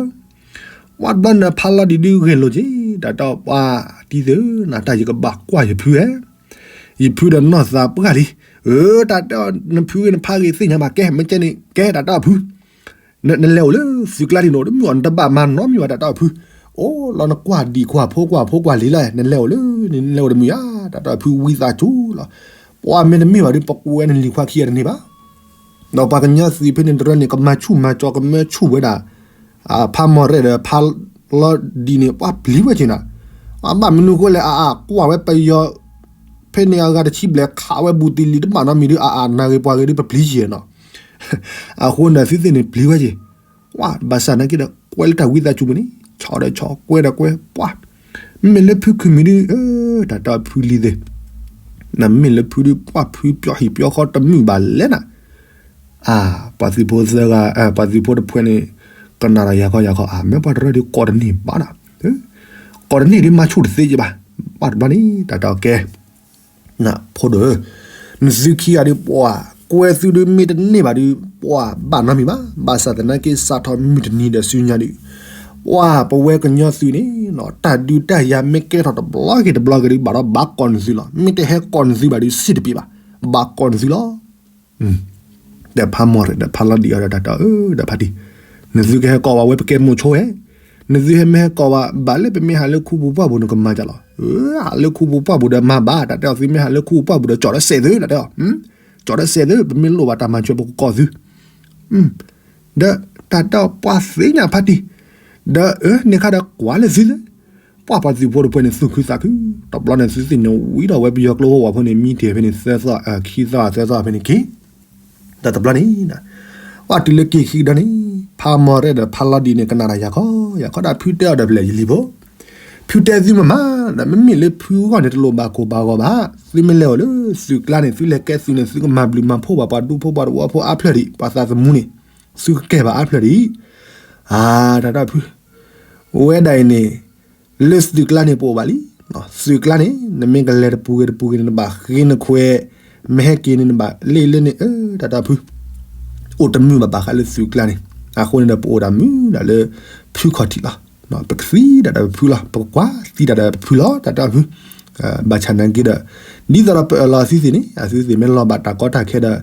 ဝဲတဘျီနဖးလီၤဒံးဒုးဂဲၤလိာ်က့ၤ, တၢ်တဲအီၤပှၤတံၤသ့ၣ်ဧၢ, နတၢ်ယကဘၣ်ကွၢ်ယဖုဧၢ, ယဖုဒီးနီၢ်သးပှၢ်လံ, အၢ တၢ်တဲအီၤနဖုဂ့ၤနဖးဂ့ၤသ့ၣ်ညါဘၣ်ကဲ, မ့ၢ်ကဲန့ၣ်ကဲ တၢ်တဲအီၤဖု နလဲၤအိၣ်လၢသုးကျါဒံးနီၤ တမုာ်အီၤ နတဘၣ်မၤနီတမံၤဘၣ် တၢ်တဲအီၤဖု, အိၣ်လီၤနကွၢ်ဒံးကွၢ်ဖိကွၢ်ဖိကွၢ်လံၤလီၤ နလဲၤအိၣ်လၢ နလဲၤအိၣ်တမုာ်ဧါ တၢ်တဲအီၤဖုဝံသးစူၤလီၤ, ပှၤမ့ၢ်တမ့ၢ်ဘၣ်ဒီး ပကွဲနလံၤခွါခံဂၤတန့ၢ်ဘၣ်, ဒီးပှၤကညီသုးဖဲန့ၣ်တရၢန့ၣ် ကမၤဆူၣ်မၤစီၤကမၢဆူၣ်ဝဲဒၣ် ဖးမီၢ်ရဲၣ်ဒီးဖးလီၤဒံးန့ၣ် ပှၤပျံၤဝဲက့ၤနၤ, အဘၣ်မနုၤဃိလဲၣ် အအါကွၢ်ဝဲပယီၤ ဖဲန့ၣ်အဂၤတဆံဘျဲၣ်ခးဝဲဘူးတံၢ်လံၤတဘၣ်နီတမံၤဒီး အအါနၤဂ့ၤပှၤဂ့ၤဒီးပပျံၤယဲၢ်နီၤ အဃိန့ၣ်သုသ့ၣ်န့ၣ်ပျံၤဝဲက့ၤ, ပှၤဘၣ်ဆၣ်နာ်က့ဒီး ကွဲလၢတၢ်ဝံသးစူၤပူၤန့ၣ် ဆီဒီးဆီ ကွဲဒီးကွဲ ပှၤ မ့မ့ၢ်လၢဖုခုမံၤဒုး တၢ်တဲအီၤဖုလံၤသ့ၣ်, နမ့ၢ်လၢဖုဒုး ပှၤဖုပျီဟံၣ်ပျီဃီတမုာ်ဘၣ်လဲၣ်နၤ, အါ ပှၤသုးဖိသၢဂၤ ပှၤသုးဖိတဖှဲးန့ၣ် ကနၣ်ဒီးယၤခီယၤခီ အါ မ့ၢ်ပှၤတရၢဒုးကိးတန့ၢ်ဘၣ်နၤ, ကိးတန့ၢ်ဒုးမၤဆူၣ်တသ့က့ၤဘၣ်, ဘၣ်တဘျီန့ၣ် တၢ်တဲအီၤကဲ နဖိဒိၣ်ဧၢ, နသုခံဂၤဒုးပှၤ ကွဲသုဒုးမ့ၢ်တန့ၢ်ဘၣ်ဒုး ပှၤဘၣ်နီတမံၤဘၣ်, ဘၣ်ဆၣ်သနာ်က့စးထီၣ်မုၢ်တနံၤဒီးဆူညါဒုး, ပှၤပဝဲကညီသုးန့ၣ် တၢ်ဒုးတၢ်ယၤမ့ၢ်ကဲထီၣ်တဘျီဂ့ၤတဘျီဂ့ၤဒီး ဘၣ်ဒီးဘၣ်ကိးနသုးလီၤ. မ့ၢ်တဟဲကိးနသုးဘၣ်ဒီး စံၣ်တပ့ၤဘၣ်, ဘၣ်ကိးနသုးလီၤ. ဒီးဖးမီၢ်ရဲၣ်ဒီးဖးလီၤဒံးအီၤဒီး တၢ်တဲအီၤ ဒီးဖးတံၢ်, နသုကဟဲကိးဝဲ ပကဲမိၤဆိဧါ, နသုဟဲမ့ၢ်ဟဲကိးဝဲ ဘၣ်လၢပမ့ၢ်ဟးလၢခူပူၤပှၢ်ပူၤ နကမၤကၢ်လီၤ. ဟးလၢခူပူၤပှၢ်ပူၤဒီးမၤဘၣ်, တၢ်တဲအီၤ သုမ့ၢ်ဟးလၢခူပူၤပှၢ်ပူၤဒီး ကၠီၣ်ဒီးစဲးသု, တၢ်တဲအီၤ ကၠီၣ်ဒီးစဲးသု, ပမ့ၢ်လိၣ်ဘၣ်တၢ်မၤစၢၤ ပကကိးသု ဒီးတၢ်တဲအီၤ ပှၤသ့ၣ်ညါဖးတံၢ်, ဒီးအၢန့ၣ်ခါဒီးကွၢ်လၢသုသ့, ပှၤပှၤသုးဖိတဖၣ်န့ၣ် သူၣ်ခုသးခု, တဘျီန့ၣ် သုသ့ၣ်န့ၣ် ဝံၤဒီးဝဲပယီၤကျိဖိဝဲဖိန့ၣ် မံတ့ၢ်ဖဲန့ၣ် သၢသီ ခံသီ သၢသီဖဲန့ၣ်က့ၤ, ဒီးတဘျီန့ၣ် ပှၤတုၤလၢက့ၤခံကဒီးန့ၣ် ဖးမီၢ်ရဲၣ်ဒီးဖးလီၤဒံးန့ၣ် ကနၣ်တၢ်ယၤခီ, ယၤခီဒီးဖုတဲအီၤဒီး ဖဲလဲၣ်ယလံၤဖိ, ဖုတဲသုမးမး, ဒီးမ့မ့ၢ်လၢဖုဂီၢ်န့ၣ် တလိၣ်ဘၣ်ကိၢ်ဘၣ်ဂီၤဘၣ်, သုမ့ၢ်လဲၤအိၣ်လၢသုးကျါန့ၣ် သုလဲၤကဲသုးန့ၣ် သုကမၤဘျုးမၤဖှိၣ်ဘၣ်ပှၤဒူဖိပှၤသဝီဖိအါဖျၢၣ်ဒံး, ပှၤသးသမူန့ၣ် သုကကဲဘၣ်အါဖျၢၣ်ဒံး, အါ တၢ်တဲဖု ဝဲဒၣ်အံၤန့ၣ် လၢသုးကျါန့ၣ် ပအိၣ်ဘၣ်လံ, သုးကျါန့ၣ် နမ့ၢ်ကလဲၤတပူၤဂ့ၤတပူၤဂ့ၤန့ၣ် နဘၣ်ဃ့နခွဲး, မ့ၢ်ဟဲက့ၤန့ၣ် နဘၣ်လ့ၣ်လၢန့ၣ်, အၢ တၢ်တဲဖု အိၣ်တမုာ်ဘၣ်ဘၣ်ဃးလၢသုးကျါန့ၣ်, အဃိန့ၣ်ဒီး ပအိၣ်ဒၣ်မုာ်ဒၣ်လၢ ဖုခီၣ်ထံးလီၤ, ပကသံဒၣ်ဒီးပဖုလီၤ, ပကကွၢ်သံဒၣ်ဒီးပဖုလီၤ, တၢ်တဲဖု ဘၣ်ဆၣ်သနာ်က့ဒီး ဒ်သိးဒီးပအၢၣ်လီၤသုသ့ၣ်န့ၣ် အသုသ့ၣ်မ့ၢ်လီၤဘၣ်တၢ်ကီတၢ်ခဲဒီး,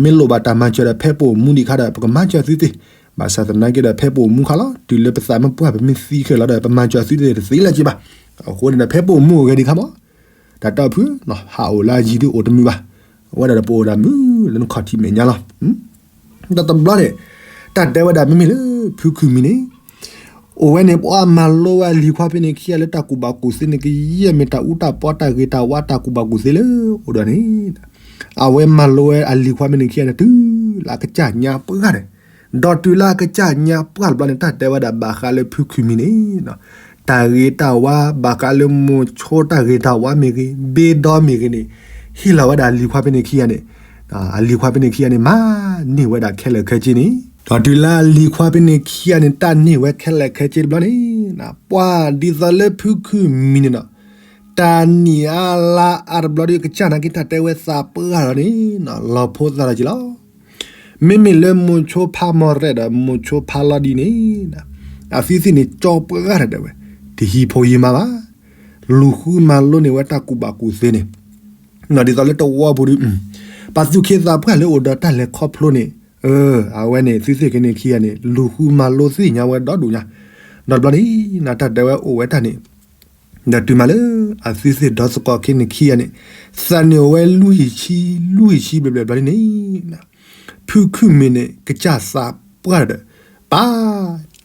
မ့ၢ်လိၣ်ဘၣ်တၢ်မၤစၢၤဒီး ဖဲပအိၣ်မူဒံးခါဒီး ပကမၤစၢၤသုသ့ၣ်, ဘၣ်ဆၣ်သနာ်က့ဒီး ဖဲပအိၣ်မူခါလီၤ တုၤလၢပသးမ့ၢ်ပှၢ် ပမ့ၢ်သံခဲလီၤဒီး ပမၤစၢၤသုသ့ၣ်တသ့လၢၤက့ဘၣ်, အဃိန့ၣ်ဒီး ဖဲပအိၣ်မူအိၣ်ဂဲၤဒံးခါမး, တၢ်တဲဖု ဟးအိၣ်လၢအယံၤဒုးအိၣ်တမုာ်ဘၣ်, အဝဲဒၣ်ဒီးပအိၣ်ဒၣ်မုာ်လၢနခီၣ်ထံးမဲာ်ညါလီၤ. ဒီးတဘျီန့ၣ် တၢ်တဲဝဲဒၣ်မ့မ့ၢ်လၢဖုခုၣ်မံၤန့ၣ်, အိၣ်ဝဲန့ၣ် ပှၤမၤလိဝဲအလံၤခွါဖဲန့ၣ်ခံဂၤလၢတၢ်ကူၣ်ဘၣ်ကူၣ်သ့န့ၣ် ကယဲၢ်မ့ၢ်တၢ်အူတၢ်ပီတၢ်ဂ့ၤတၢ်ဝါတၢ်ကူၣ်ဘၣ်ကူၣ်သ့လၢအိၣ်ဒီးန့ၣ်, အဝဲမၤလိဝဲအလံၤခွါဖဲန့ၣ်ခံဂၤန့ၣ် တုၤလၢအကစၢ်ညါပှၢ်ဒီး, ဒီးတုၤလၢအကစၢ်ညါပှၢ်တဘျီန့ၣ် တၢ်တဲဝဲဒၣ်ဘၣ်ဃးလၢဖုခုၣ်မံၤန့ၣ် တၢ်ဂ့ၤတၢ်ဝါ ဘၣ်ဃးလၢမိၤဆိတၢ်ဂ့ၤတၢ်ဝါမ့ၢ်ဂ့ၤ ဘ့ဒီမ့ၢ်ဂ့ၤန့ၣ် ဟ့ၣ်လီၤဝဲဒၣ်အလံၤခွါဖဲန့ၣ်ခံဂၤန့ၣ်, အလံၤခွါဖဲန့ၣ်ခံဂၤန့ၣ် မၤန့ၢ်ဝဲဒၣ်ခဲလၢာ်ခဲဆ့န့ၣ်, ဒီးတုၤလၢအလံၤခွါဖဲန့ၣ်ခံဂၤန့ၣ် တၢ်န့ၢ်ဝဲခဲလၢာ်ခဲဆ့တဘျီန့ၣ်, ပှၤဒ်သိးလၢဖုခုၣ်မံၤန့ၣ်ဒီး တၢ်နံၣ်အါလါအါတဘျီဒီး ကစၢ်နာ်က့ တၢ်တဲဝဲသးပှၢ်ဒီးန့ၣ် လီၤဖိသၣ်လီၤက့ၤလီၤ. မ့မ့ၢ်လၢမိၤဆိဖးမီၢ်ရဲၣ်ဒီး မိၤဆိဖးလီၤဒံးန့ၣ် အသုသ့ၣ်န့ၣ် ကၠီပှၢ်တၢ်တဲဝဲ, တဟံးဖိယံာ်မးဘၣ်, လူၤဃုမၤလိန့ၢ်ဝဲတၢ်ကူၣ်ဘၣ်ကူၣ်သ့န့ၣ်, ဒ်သိးလၢတဝီပူၤဒီး ပှၤသူၣ်က့သးပှၢ်လၢအိၣ်ဒီးတၢ်လဲၤခီဖျိန့ၣ်, အဝဲန့ၣ် သုသ့ၣ်က့န့ၣ်ခံဂၤန့ၣ် လူၤဃုမၤလိသ့ၣ်ညါဝဲဒီဒူၣ်ညါ, ဒီးတဘျီန့ၣ် တၢ်တဲဝဲအိၣ်ဝဲတၢ်န့ၣ် ဒီးတုၤမးလၢ အသုသ့ၣ်ဒီသကိးက့န့ၣ်ခံဂၤန့ၣ် သးန့ၣ်အိၣ်ဝဲလွံၢ်ဆံ လွံၢ်ဆံဘျဲၣ်ဘျဲၣ်တဘျီန့ၣ်, ဖုခုၣ်မံၤန့ၣ် ကစၢ်သးပှၢ်ဒီး ပာ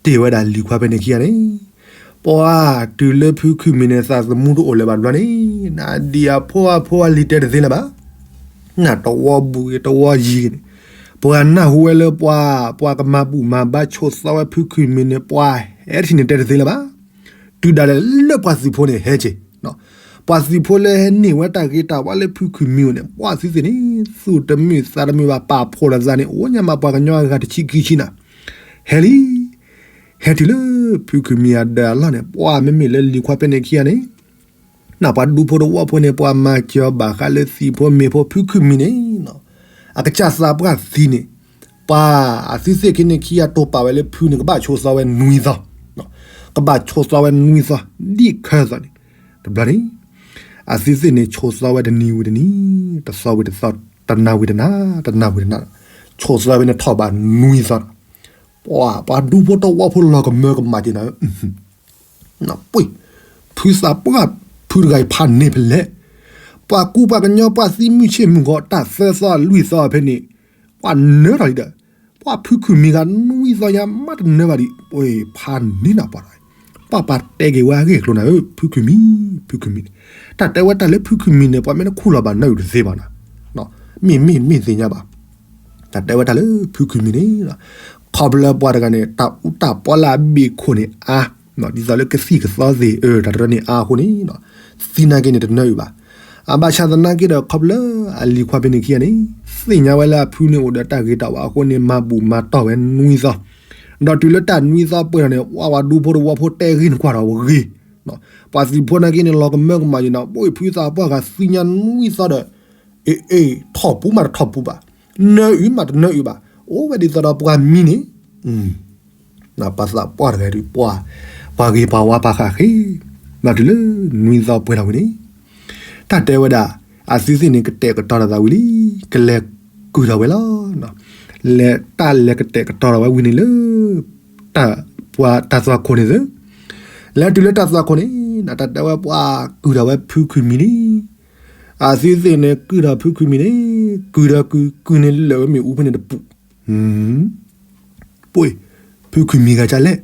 ်တ့ၢ်ဝဲဒၣ်လံၤခွါဖဲန့ၣ်ခံဂၤန့ၣ်, ပှၤတုၤလၢဖုခုၣ်မံၤန့ၣ် သးသမူတအိၣ်လၢၤဘၣ်တဘျီန့ၣ်, နဒံၣ်အဖိအဖိအလံၤတဲတသ့လၢၤဘၣ်, နတဝီပူၤဂ့ၤတဝီယံၤဂ့ၤန့ၣ်, ပှၤနၢ်ဟူဝဲလၢပှၤ ပှၤကမၤဘူၣ်မၤဘါဆိးသီဝဲဖုခုၣ်မံၤန့ၣ် ပှၤဟဲထံၣ်န့ၣ်တဲတသ့လၢၤဘၣ်. တုၤဒၣ်လဲာ်လၢပှၤသုးဖိန့ၣ်ဟဲက့ၤ, ပှၤသုးဖိလၢဟဲန့ၢ်ဝဲတၢ်ဂ့ၤတၢ်ဝါလၢဖုခုၣ်မံၤအိၣ်န့ၣ် ပှၤသုးသ့ၣ်န့ၣ် သူၣ်တမုာ်သးတမုာ်ဘၣ် ပာ်ဖှိၣ်လိာ်သးန့ၣ် အိၣ်ညါမးပှၤကညီအဂၤတဆံခံဆံနၤ, ဟဲလံ, ဟဲတုၤလၢဖုခုၣ်မံၤအဒၢးအလီၢ်န့ၣ် ပှၤမ့မ့ၢ်လၢလံၤခွါဖဲန့ၣ်ခံဂၤန့ၣ် နပှၤဒူဖိတဝီဖိန့ၣ် ပှၤမၤစၢၤဘၣ်ဃးလၢသံးဖိမ့ၢ်ဖိဖုခုၣ်မံၤန့ၣ်, အကစၢ်သးပှၢ်သံန့ၣ်, ပှၤအသုသ့ၣ်က့န့ၣ်ခံဂၤတိာ်ပာ်ဝဲလၢဖုန့ၣ် ကဘၣ်ဆိးသီဝဲနွံသီ, ကဘၣ်ဆိးသီဝဲနွံသီ, ဒ်ခၢသီန့ၣ်, တဘျီန့ၣ်, အသုသ့ၣ်န့ၣ်ဆိးသီဝဲတနံၤဝံၤတနံၤ, တသီဝံၤတသီ, တနၤဝံၤတနၤ, တနၤဝံၤတနၤ, ဆိးသီဝဲန့ၣ်ထီၣ်ဘးနွံသီဒီး, ပှၤ ပှၤဒူဖိတဝီဖိလီၤကမၢကမၣ်က့ၤနၤ နပှ့ၤ, ဖုသးပှၢ် ဖုတဂၤအံၤဖးန့ၢ်ဖဲလဲၣ်, ပှၤကူပှၤကညီပှၤသံမုၢ်ဆ့ၣ်မုၢ်ဂီၤတၢ်သၢသီလွံၢ်သီဖဲန့ၣ်, ပှၤနၢထီၣ်လံဒီး, ပှၤဖုခုၣ်မံၤဂၤနွံသီညါမးတနၢဘၣ်ဒံး, ပှ့ၤဖးန့ၢ်နၤပှၤတဂၤ, ပှၤပှၤတဲက့ၤဝဲအဂ့ၢ်အကျိၤနၤဧၢ ဖုခုၣ်မံၤ, ဖုခုၣ်မံၤန့ၣ်, တၢ်တဲဝဲတၢ်လၢဖုခုၣ်မံၤန့ၣ် ပှၤမ့ၢ်တခူၣ်လီၤဘၣ်နၢအုၣ်တသ့ဘၣ်နၤ, မ့ၢ်မ့ၢ်မ့ၢ်သ့ၣ်ညါဘၣ် တၢ်တဲဝဲတၢ်လၢဖုခုၣ်မံၤန့ၣ်, ခီဖျိလၢပှၤတဂၤန့ၣ် တၢ်အူတၢ်ပီလၢအဘ့ၣ်ခိၣ်န့ၣ်အါ, ဒ်သိးလၢကသံၣ်ကသီသ့ၣ် တၢ်တရၢန့ၣ်အါအဃိန့ၣ်, သံနာ်က့န့ၣ်တနၢအုၣ်ဘၣ်. အဘၣ်ဆၣ်သနာ်က့ဒီး ခီဖျိလၢအလံၤခွါဖဲန့ၣ်ခံဂၤန့ၣ်, သ့ၣ်ညါဝဲလၢအဖုန့ၣ်အိၣ်ဒီးတၢ်ဂ့ၤတၢ်ဝါအဃိန့ၣ် မၤဘူၣ်မၤတီၢ်ဝဲနွံသီ, ဒီးတုၤလၢတၢ်နွံသီပှဲၤထီၣ်န့ၣ် ပှၤပှၤဒူဖိတဝီဖိတဲဂ့ၢ်နကွၢ်ဒီးဝဲဂ့ၤ ပှၤသုးဖိနာ်က့န့ၣ် လီၤကမၢကမၣ်ယံၤနၤ, ဘိးဖုသးပှၢ်ဂၤသံညါနွံသီဒီး, အ့ အ့ ထီၣ်ပူၤမးတထီၣ်ပူၤဘၣ်, နၢအုၣ်မးတနၢအုၣ်ဘၣ်, အိၣ်ဝဲဒ်သိးဒီးပှၤမံန့ၣ်, ပှၤသးပှၢ်တဂၤဒုး ပှၤ ပှၤဂ့ၤပှၤဝါပှၤဃးဃ့, ဒီးတုၤလၢနွံသီပှဲၤထီၣ်ဝံၤန့ၣ် တၢ်တဲဝဲဒၣ် အသုသ့ၣ်န့ၣ် ကတဲာ်ကတီၤလိာ်သးဝံၤလံ, ကလဲၤကုၢ်ထီၣ်ဝဲလီၤ. လဲၤတၢ်လဲၤကတဲာ်ကတီၤထီၣ်ဝဲဝံၤန့ၣ်လၢ တၢ် ပှၤတၢ်သွၣ်ခိၣ်န့ၣ်သ့, လဲၤတုၤလၢတၢ်သွၣ်ခိၣ်န့ၣ် တၢ်တဲဝဲပှၤကုၢ်ထီၣ်ဝဲဖုခုၣ်မံၤန့ၣ်, အသုသ့ၣ်န့ၣ် ကုၢ်ထီၣ်ဖုခုၣ်မံၤန့ၣ် ကုၢ်ဒီးကုၢ် ကုၢ်န့ၣ်လၢာ်ဝဲမ့ၣ်အူဖဲန့ၣ်တပူၤ ပှ့ၤ ဖုခုၣ်မံၤဂၤဒ်လဲၣ်,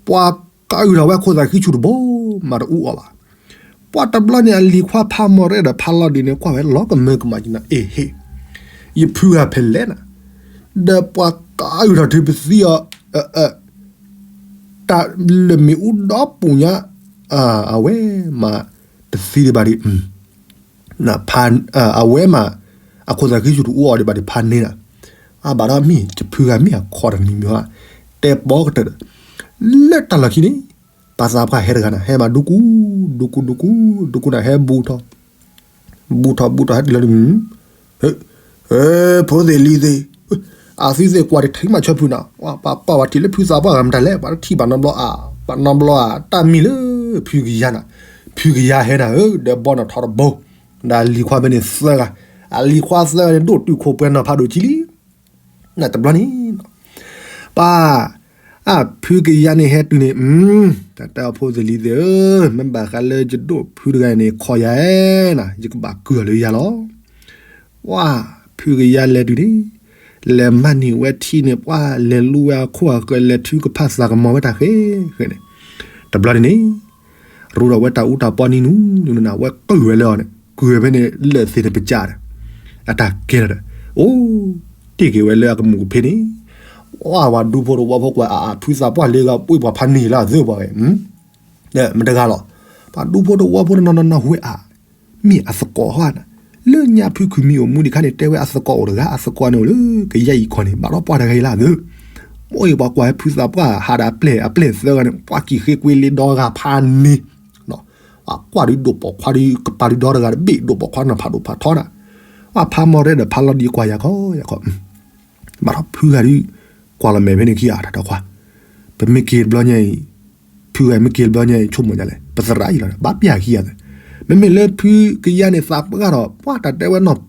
ပှၤကုၢ်ထီၣ်ဝဲအခိၣ်သးဃံဆူၣ်တဘိ မၤတအူအီၣ်ဘၣ်. ပှၤတဘျီန့ၣ် အလံၤခွါဖးမီၢ်ရဲၣ်ဒီးဖးလီၤဒံးန့ၣ် ကွၢ်ဝဲလီၤကမၢကမၣ်က့ၤနီၤ အ့ၣ်ဟ့ၣ်, ယဖုဂၤဖဲလဲၣ်နၤ, ဒီးပှၤကုၢ်ထီၣ်တုၤပသံအီၤ တၢ်လၢာ်မ့ၣ်အူဒီပူၤညါ, အဝဲမၤတသံဒံးဘၣ်ဒံး အဝဲမၤ အခိၣ်သးဃံဆူၣ်တအူအီၣ်ဒံးဘၣ်ဒံးဖးန့ၢ်နၤ, အဘၣ်ဒီးမ့ၢ်ယဖုဂၤမ့ၢ်အခီတနံၤမ့ၢ်ဧါ, တဲပီကတၢၢ်ဒီး လၢတၢ်လီၢ်ခံန့ၣ် ပှၤသးပှၢ်ဟဲတဂၤနၤ ဟဲမၤဒူကူ ဒူကူဒူကူ ဒူကူနၤ ဟဲဘူးထီၣ် ဘူးထီၣ်ဘူးထီၣ် ဟဲတုၤလီၤဒ် ဖိသ့ၣ်လံၤသ့ၣ်, အသုသ့ၣ်ကွၢ်တထံၣ်မးဆၢဖုနၤ, ပှၤပာ်ဝဲထံၣ်လၢဖုသးပှၢ်ဂၤမတၤလဲၣ်, ပှၤတထံၣ်ဘၣ်နီတဘျီဧါ, ဘၣ်နီတဘျီဧါ, တၢ်မံၤလၢဖုကယၤနၤ, ဖုကယၤဟဲနၤဧၢ ဒီးဘီနီၣ်ထီတဘိ, ဒီးအလံၤခွါဖဲန့ၣ်သၢဂၤ, အလံၤခွါသၢဂၤန့ၣ် ဒိၣ်တုာ်ခိၣ်ပှဲၤနီၢ်ဖးဒိၣ်ကံလံ တဘျီန့ၣ် ပှၤ အဖုကယၤန့ၣ်ဟဲတုၤန့ၣ်, တၢ်တဲအီၤဖိသ့ၣ်လံၤသ့ၣ်ဧၢ, မ့ၢ်ဘၣ်ဃးလၢယဒိၣ်ဖုတဂၤန့ၣ် ခီယၤဧါနၤ, ယကဘၣ်ကုၢ်အီၤလၢယၤလီၤ. ပှၤ ဖုကယၤလဲၤတုၤန့ၣ်, လဲၤမၤန့ၢ်ဝဲထံန့ၣ် ပှၤလဲၤလူဝဲအခိၣ်အဃၢၤ လဲၤထုကဖၣ်သးကမီၤဝဲတၢ်ဃဲဃဲန့ၣ်, တဘျီန့ၣ်န့ၣ် ရူဒီးဝဲတၢ်အူတၢ်ပီနံၤနူၤနၤ ဝဲကုၢ်ဝဲလၢအီၤန့ၣ် ကုၢ်ဝဲဖဲန့ၣ် လၢာ်သ့ၣ်တပစၢ်ဒီး အတၢ်ကဲထီၣ်ဒီး အိၣ်တ့ၢ်က့ၤဝဲလၢအကမူၣ်ကဖ့န့ၣ်, ဝဲဒူဖိတဝီဖိကွၢ်အဖုသးပှၢ်လၢဂၤ ပှ့ၤပှၤဖးန့ၢ်လၢအသၢပှၤဂၤ မတဂၤလီၤ. ပှၤဒူဖိတဝီဖိတနီၤနီၤနီၤဝဲအါ မ့ၢ်အသကိးဟီဧါ, လၢညါဖုခုၣ်မံၤအိၣ်မူဒံးခါန့ၣ် တဲဝဲအသကိးအိၣ်တဂၤ အသကိးန့ၣ်အိၣ်လၢကယဲၢ်အံၤခီန့ၣ် ဘၣ်ဒီးပှၤတဂၤအံၤလၢအသၢ, မ့ၢ်အံၤပှၤကွၢ်ဖုသးပှၢ်ဟးဒီးအပျဲၢ်အပျဲၢ်သၢဂၤန့ၣ် ပှၤကံၣ်ဃ့ကွ့လ့ဒီဂၤဖးန့ၢ် ပှၤကွၢ်ဒုးဒိၣ်ပိာ်ခွါဒုးကပၤဒုးဒီတဂၤတဘ့ၣ် ဒိၣ်ပိာ်ခွါနီၤဖးဒိၣ်ဖးထီဒၣ်, ပှၤဖးမီၢ်ရဲၣ်ဒီးဖးလီၤဒံးကွၢ်ယၤခီယၤခီ, ဘၣ်ဒီးဖုဂၤဒုး ကွၢ်လီၤမဲာ်ဖဲန့ၣ်ခံဂၤတၢ်တခွါ, ပမ့ၢ်က့ၤတဘျီညါအံၤ, ဖုဂၤမ့ၢ်က့ၤတဘျီညါအံၤ ဆိကမိၣ်ညါလဲၣ် ပသရၣ်အံၤလီၤ ဘၣ်ပျၢ်ခံဂၤသၢ, မ့မ့ၢ်လၢဖုကယၤန့ၣ်သးပှၢ်ဒီး ပှၤတၢ်တဲဝဲနီၢ်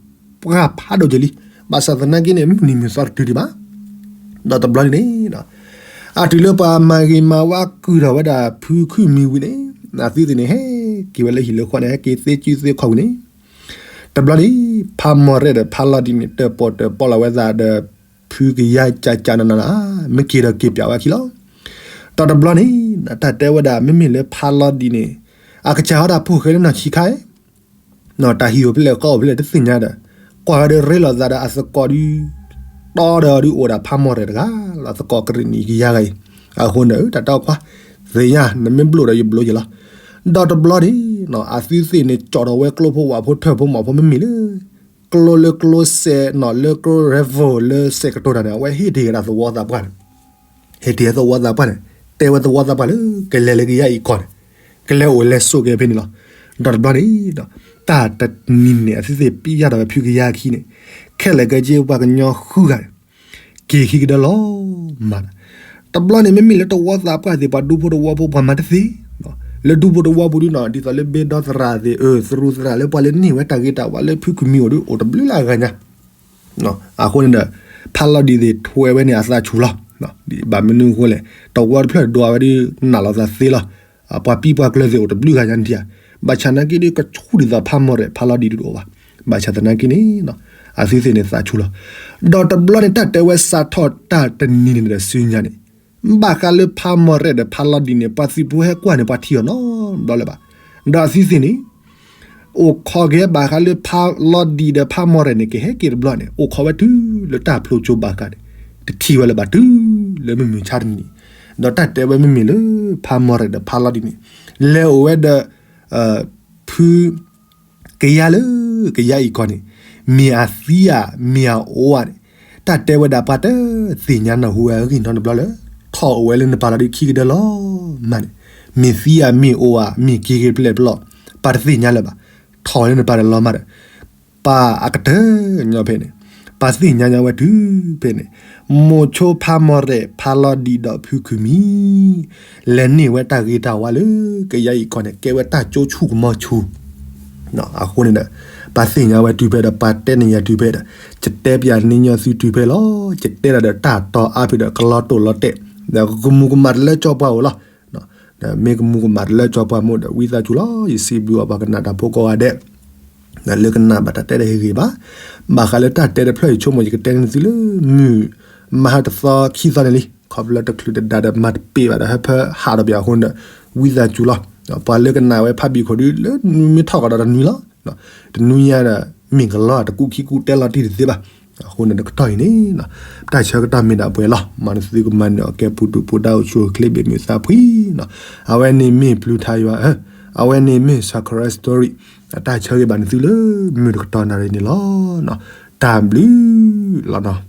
ပှၤဖးဒိၣ်ကလံ, ဘၣ်ဆၣ်သနာ်က့န့ၣ် မုၢ်နံၤမုၢ်သီတတုၤဒံးဘၣ်, ဒီးတဘျီန့ၣ်န့ၣ် အတုၤလၢပှၤမၤဂ့ၤမၤဝါကုၢ်ထီၣ်ဝဲဒၣ်ဖုခုၣ်မံၤဝံၤန့ၣ် အသုသ့ၣ်န့ၣ်ဟဲက့ၤဝဲလၢဟံၣ်လၢဃီန့ၣ် ဟဲက့ၤသ့စုသ့ခီၣ်ဝံၤန့ၣ်, တဘျီန့ၣ် ဖးမီၢ်ရဲၣ်ဒီးဖးလီၤဒံးန့ၣ် တၢၣ်ပီၣ်တၢၣ်ပီလီၤဝဲသးဒီး ဖုကယၤကကနနန, မ့ၢ်က့ၤဒီးက့ၤပၠးဝဲခံလီၤ. ဒီးတဘျီန့ၣ် တၢ်တဲဝဲဒၣ် မ့မ့ၢ်လၢဖးလီၤဒံးန့ၣ် အကစၢ်ဝဲဒၣ်ဖိၣ်ဃဲလၢနီၢ်ဆံးခါ တၢ်ဟံၣ်အိၣ်ဖဲလဲၣ်ဃီအိၣ်ဖဲလဲၣ်တသ့ၣ်ညါဒီး ကွၢ်ဝဲဒီးရ့လိာ်သးဒီးအသကိးဒုး တီဒီးဒုးအိၣ်ဒၣ်ဖးမီၢ်ရဲၣ်တဂၤလီၤ သကိးကရ့ၣ်နံၣ်ကယၤဂၤအံၤ, အဃိန့ၣ် တၢ်တဲအီၤခွါ သ့ၣ်ညါ နမ့ၢ်ဘျိၣ်ဒီးယဘျိၣ်ယလီၤ. ဒီးတဘျီန့ၣ် အသုသ့ၣ်န့ၣ် ကၠီၣ်ထီၣ်ဝဲကျိဖိဝၣ်ဖိထၢၣ်ဖိမီၢ်ဖိမ့မ့ၢ်လၢ ကျိလၢကျိစဲးနီၣ်လၢကျိ rival လၢစဲးကတိၤတၢ်န့ၣ် အဝဲဟ့ၣ်တ့ၢ်ဝဲဒၣ်သဝီသးပှၢ်န့ၣ် ဟ့ၣ်တ့ၢ်သဝီသးပှၢ်န့ၣ် တဲဝဲသဝီသးပှၢ်လၢ ကလဲၤလၢကယၤအံၤကီၢ်န့ၣ် ကလဲၤအိၣ်လဲၤဆိးက့ၤဖဲန့ၣ်လီၤ. ဒီးတဘျီန့ၣ် တၢ်တနံၤန့ၣ် အသုသ့ၣ်ပျၢ်ထီၣ်ဝဲဖုကယၤအခံန့ၣ် ခဲလၢာ်ခဲဆ့ပှၤကညီဃုဂၤန့ၣ် က့ၤခံကဒါလီၤမးဒီး တဘျီန့ၣ် မ့မ့ၢ်လၢသဝီသးပှၢ်သ့ၣ် ပှၤဒူဖိသဝီဖိပှၤမၤတသ့ လၢဒူဖိသဝီဖိဒုးနီၣ် ဒ်သိးလၢဘ့ဒီသရၣ်သ့ၣ် သရူးသရၣ်လၢပှၤလၢန့ၢ်ဝဲတၢ်ဂ့ၤတၢ်ဝါလၢဖုခုၣ်မံၤအိၣ်ဒုး အိၣ်တဘျုးလၢအဂၤညါ အဃိန့ၣ်ဒီး ဖးလီၤဒံးသ့ၣ်ထွဲဝဲန့ၣ်အသးဆူၣ်လီၤ. ဘၣ်မနုၤအဃိလဲၣ် သဝီတဖျၢၣ်ဒိးဝဲဒုးနးလီၤသးသ့လီၤ. ပှၤပံပှၤကျၢၤသ့ၣ်အိၣ်တဘျုးဂၤညါန့ၣ်ဧါ ဘၣ်ဆၣ်သနာ်က့ဒုးကဆူၣ်ဒ်သိးဖးမီၢ်ရဲၣ်ဖးလီၤဒံးဒုးတအိၣ်ဘၣ်. ဘၣ်ဆၣ်သနာ်က့န့ၣ် အသုသ့ၣ်န့ၣ်သးဆူၣ်လီၤ. ဒီးတဘျီန့ၣ် တၢ်တဲဝဲစးထီၣ်တၢ်တနံၤန့ၣ်ဒီးစုညါန့ၣ် ဘၣ်ဃးလၢဖးမီၢ်ရဲၣ်ဒီးဖးလီၤဒံးန့ၣ် ပှၤသုးဖိဟဲကွၢ်န့ၣ် ပှၤထံၣ်အီၤနီတဘျီလၢၤဘၣ်. ဒီးအသုသ့ၣ်န့ၣ် အိၣ်ခိးက့ၤဘၣ်ဃးလၢဖးလီၤဒံးဒီးဖးမီၢ်ရဲၣ်န့ၣ် ကဟဲက့ၤတဘျီန့ၣ် အိၣ်ခိးဝဲတုၤလၢတၢ်ဖျိကၠိဘၣ်ဃးန့ၣ် တထံၣ်ဝဲလၢၤဘၣ်တုၤလၢမုၢ်မုၢ်ဆါတနံၤန့ၣ် ဒီးတၢ်တဲဝဲမ့မ့ၢ်လၢဖးမီၢ်ရဲၣ်ဒီးဖးလီၤဒံးန့ၣ် လဲၤအိၣ်ဝဲဒီး ဖု ကယၤလၢကယၤအံၤကီၢ်န့ၣ် မ့ၢ်အသံဧါ မ့ၢ်အအိၣ်ဧါန့ၣ် တၢ်တဲဝဲဒၣ်ပှၤတသ့ၣ်ညါနၢ်ဟူဝဲအဂ့ၢ်နီတဘျီလၢ ထီၣ်အိၣ်ဝဲလၢနပၤလီၤဒုးခံကဒါလီၤမးန့ၣ် မ့ၢ်သံဧါ မ့ၢ်အိၣ်ဧါ မ့ၢ်က့ၤက့ၤဖဲလဲၣ်တဖျၢၣ် ပှၤတသ့ၣ်ညါလၢၤဘၣ်. ထီၣ်လၢနပၤဒီးလီၤမးဒီး ပှၤအကတၢၢ်ညီဖဲန့ၣ် ပှၤသ့ၣ်ညါညါဝဲတုၤဖဲန့ၣ် မိၤဆိဖးမီၤရဲၣ် ဖးလီၤဒံးဒီးဖုခုမံၤ, လဲၤန့ၢ်ဝဲတၢ်ဂ့ၤတၢ်ဝါလၢ ကယၤအံၤကီၢ်န့ၣ် ကဲဝဲတၢ်ကၠိဆူၣ်ကမီၤဆူၣ်, အဃိန့ၣ်ဒီး ပှၤသ့ၣ်ညါဝဲတုၤဖဲဒီး ပှၤတဲန့ၢ်ယၤတုၤဖဲဒီး ယတဲပၠးန့ၢ်ညီသုတုၤဖဲလီၤ. ယတဲတၢ်ဒီးတၢ်တီၤအါဖဲဒီး ကလီၤတိၢ်လီၤတဲာ်, ဒီးကမူၤကမၣ်တလၢကၠီပှၤဧိၤလီၤ. ဒီးမ့ၢ်ကမူၤကမၣ်တလၢကၠီပှၤမ့ၢ်ဒီး ဝံသးစူၤလီၤ. ယစံးဘျုးအီၤ ပှၤကနၣ်တၢ်ဖိကိးဂၤဒဲး လၢကနၣ်ဘၣ်တၢ်တဲတဟ့ၣ်ဂ့ၤဘၣ်. ဘၣ်ဃးလၢတၢ်တဲတဖျၢၣ်အံၤ ဆိကမိၣ်ယကတဲန့ၢ်သုလၢ မုၢ်မဟါတသီခံသီန့ၣ်လံ. ခီဖျိလၢတချုးတဒါဒီးမၤတပ့ၢ်ဘၣ်ဒီး ဟၢဖၢဟးဒီးပှၤအဃိန့ၣ်ဒီး ဝံသးစူၤလီၤ. ပှၤလၢကနၣ်ဝဲဖးဘံၣ်ခိၣ်ဒု လၢမ့ၢ်ထီၣ်ကဒီးတနွံလီၤ. တနွံညါဒီး မ့ၢ်ကလီတကူၣ်ခံကူၣ်တဲလီၤတံၢ်တသ့ဘၣ်. အဃိန့ၣ်ဒီးကတီၢ်အံၤန့ၣ် တၢ်ဆၢကတီၢ်မ့ၢ်ဒၣ်ပှဲၤလီၤ. မ်နသုကမၤနၢၤအီၤကဲပူၤဒုၣ်ပူၤဒါအိၣ်ဆူၣ်အိၣ်ချ့ဘၣ်မုာ်သးဖှံလီၤ. အဝဲန့ၣ်မ့ၢ်ဘျုးထါယွၤဧၢ, အဝဲန့ၣ်မ့ၢ် Sakura Story အတၢ်ဆၢဂ့ၤဘၣ်နသုလၢမုၢ်တကတီၢ်နၣ်ရံၣ်န့ၣ်လီၤ. တၢ်ဘျုးလီၤနီၤ.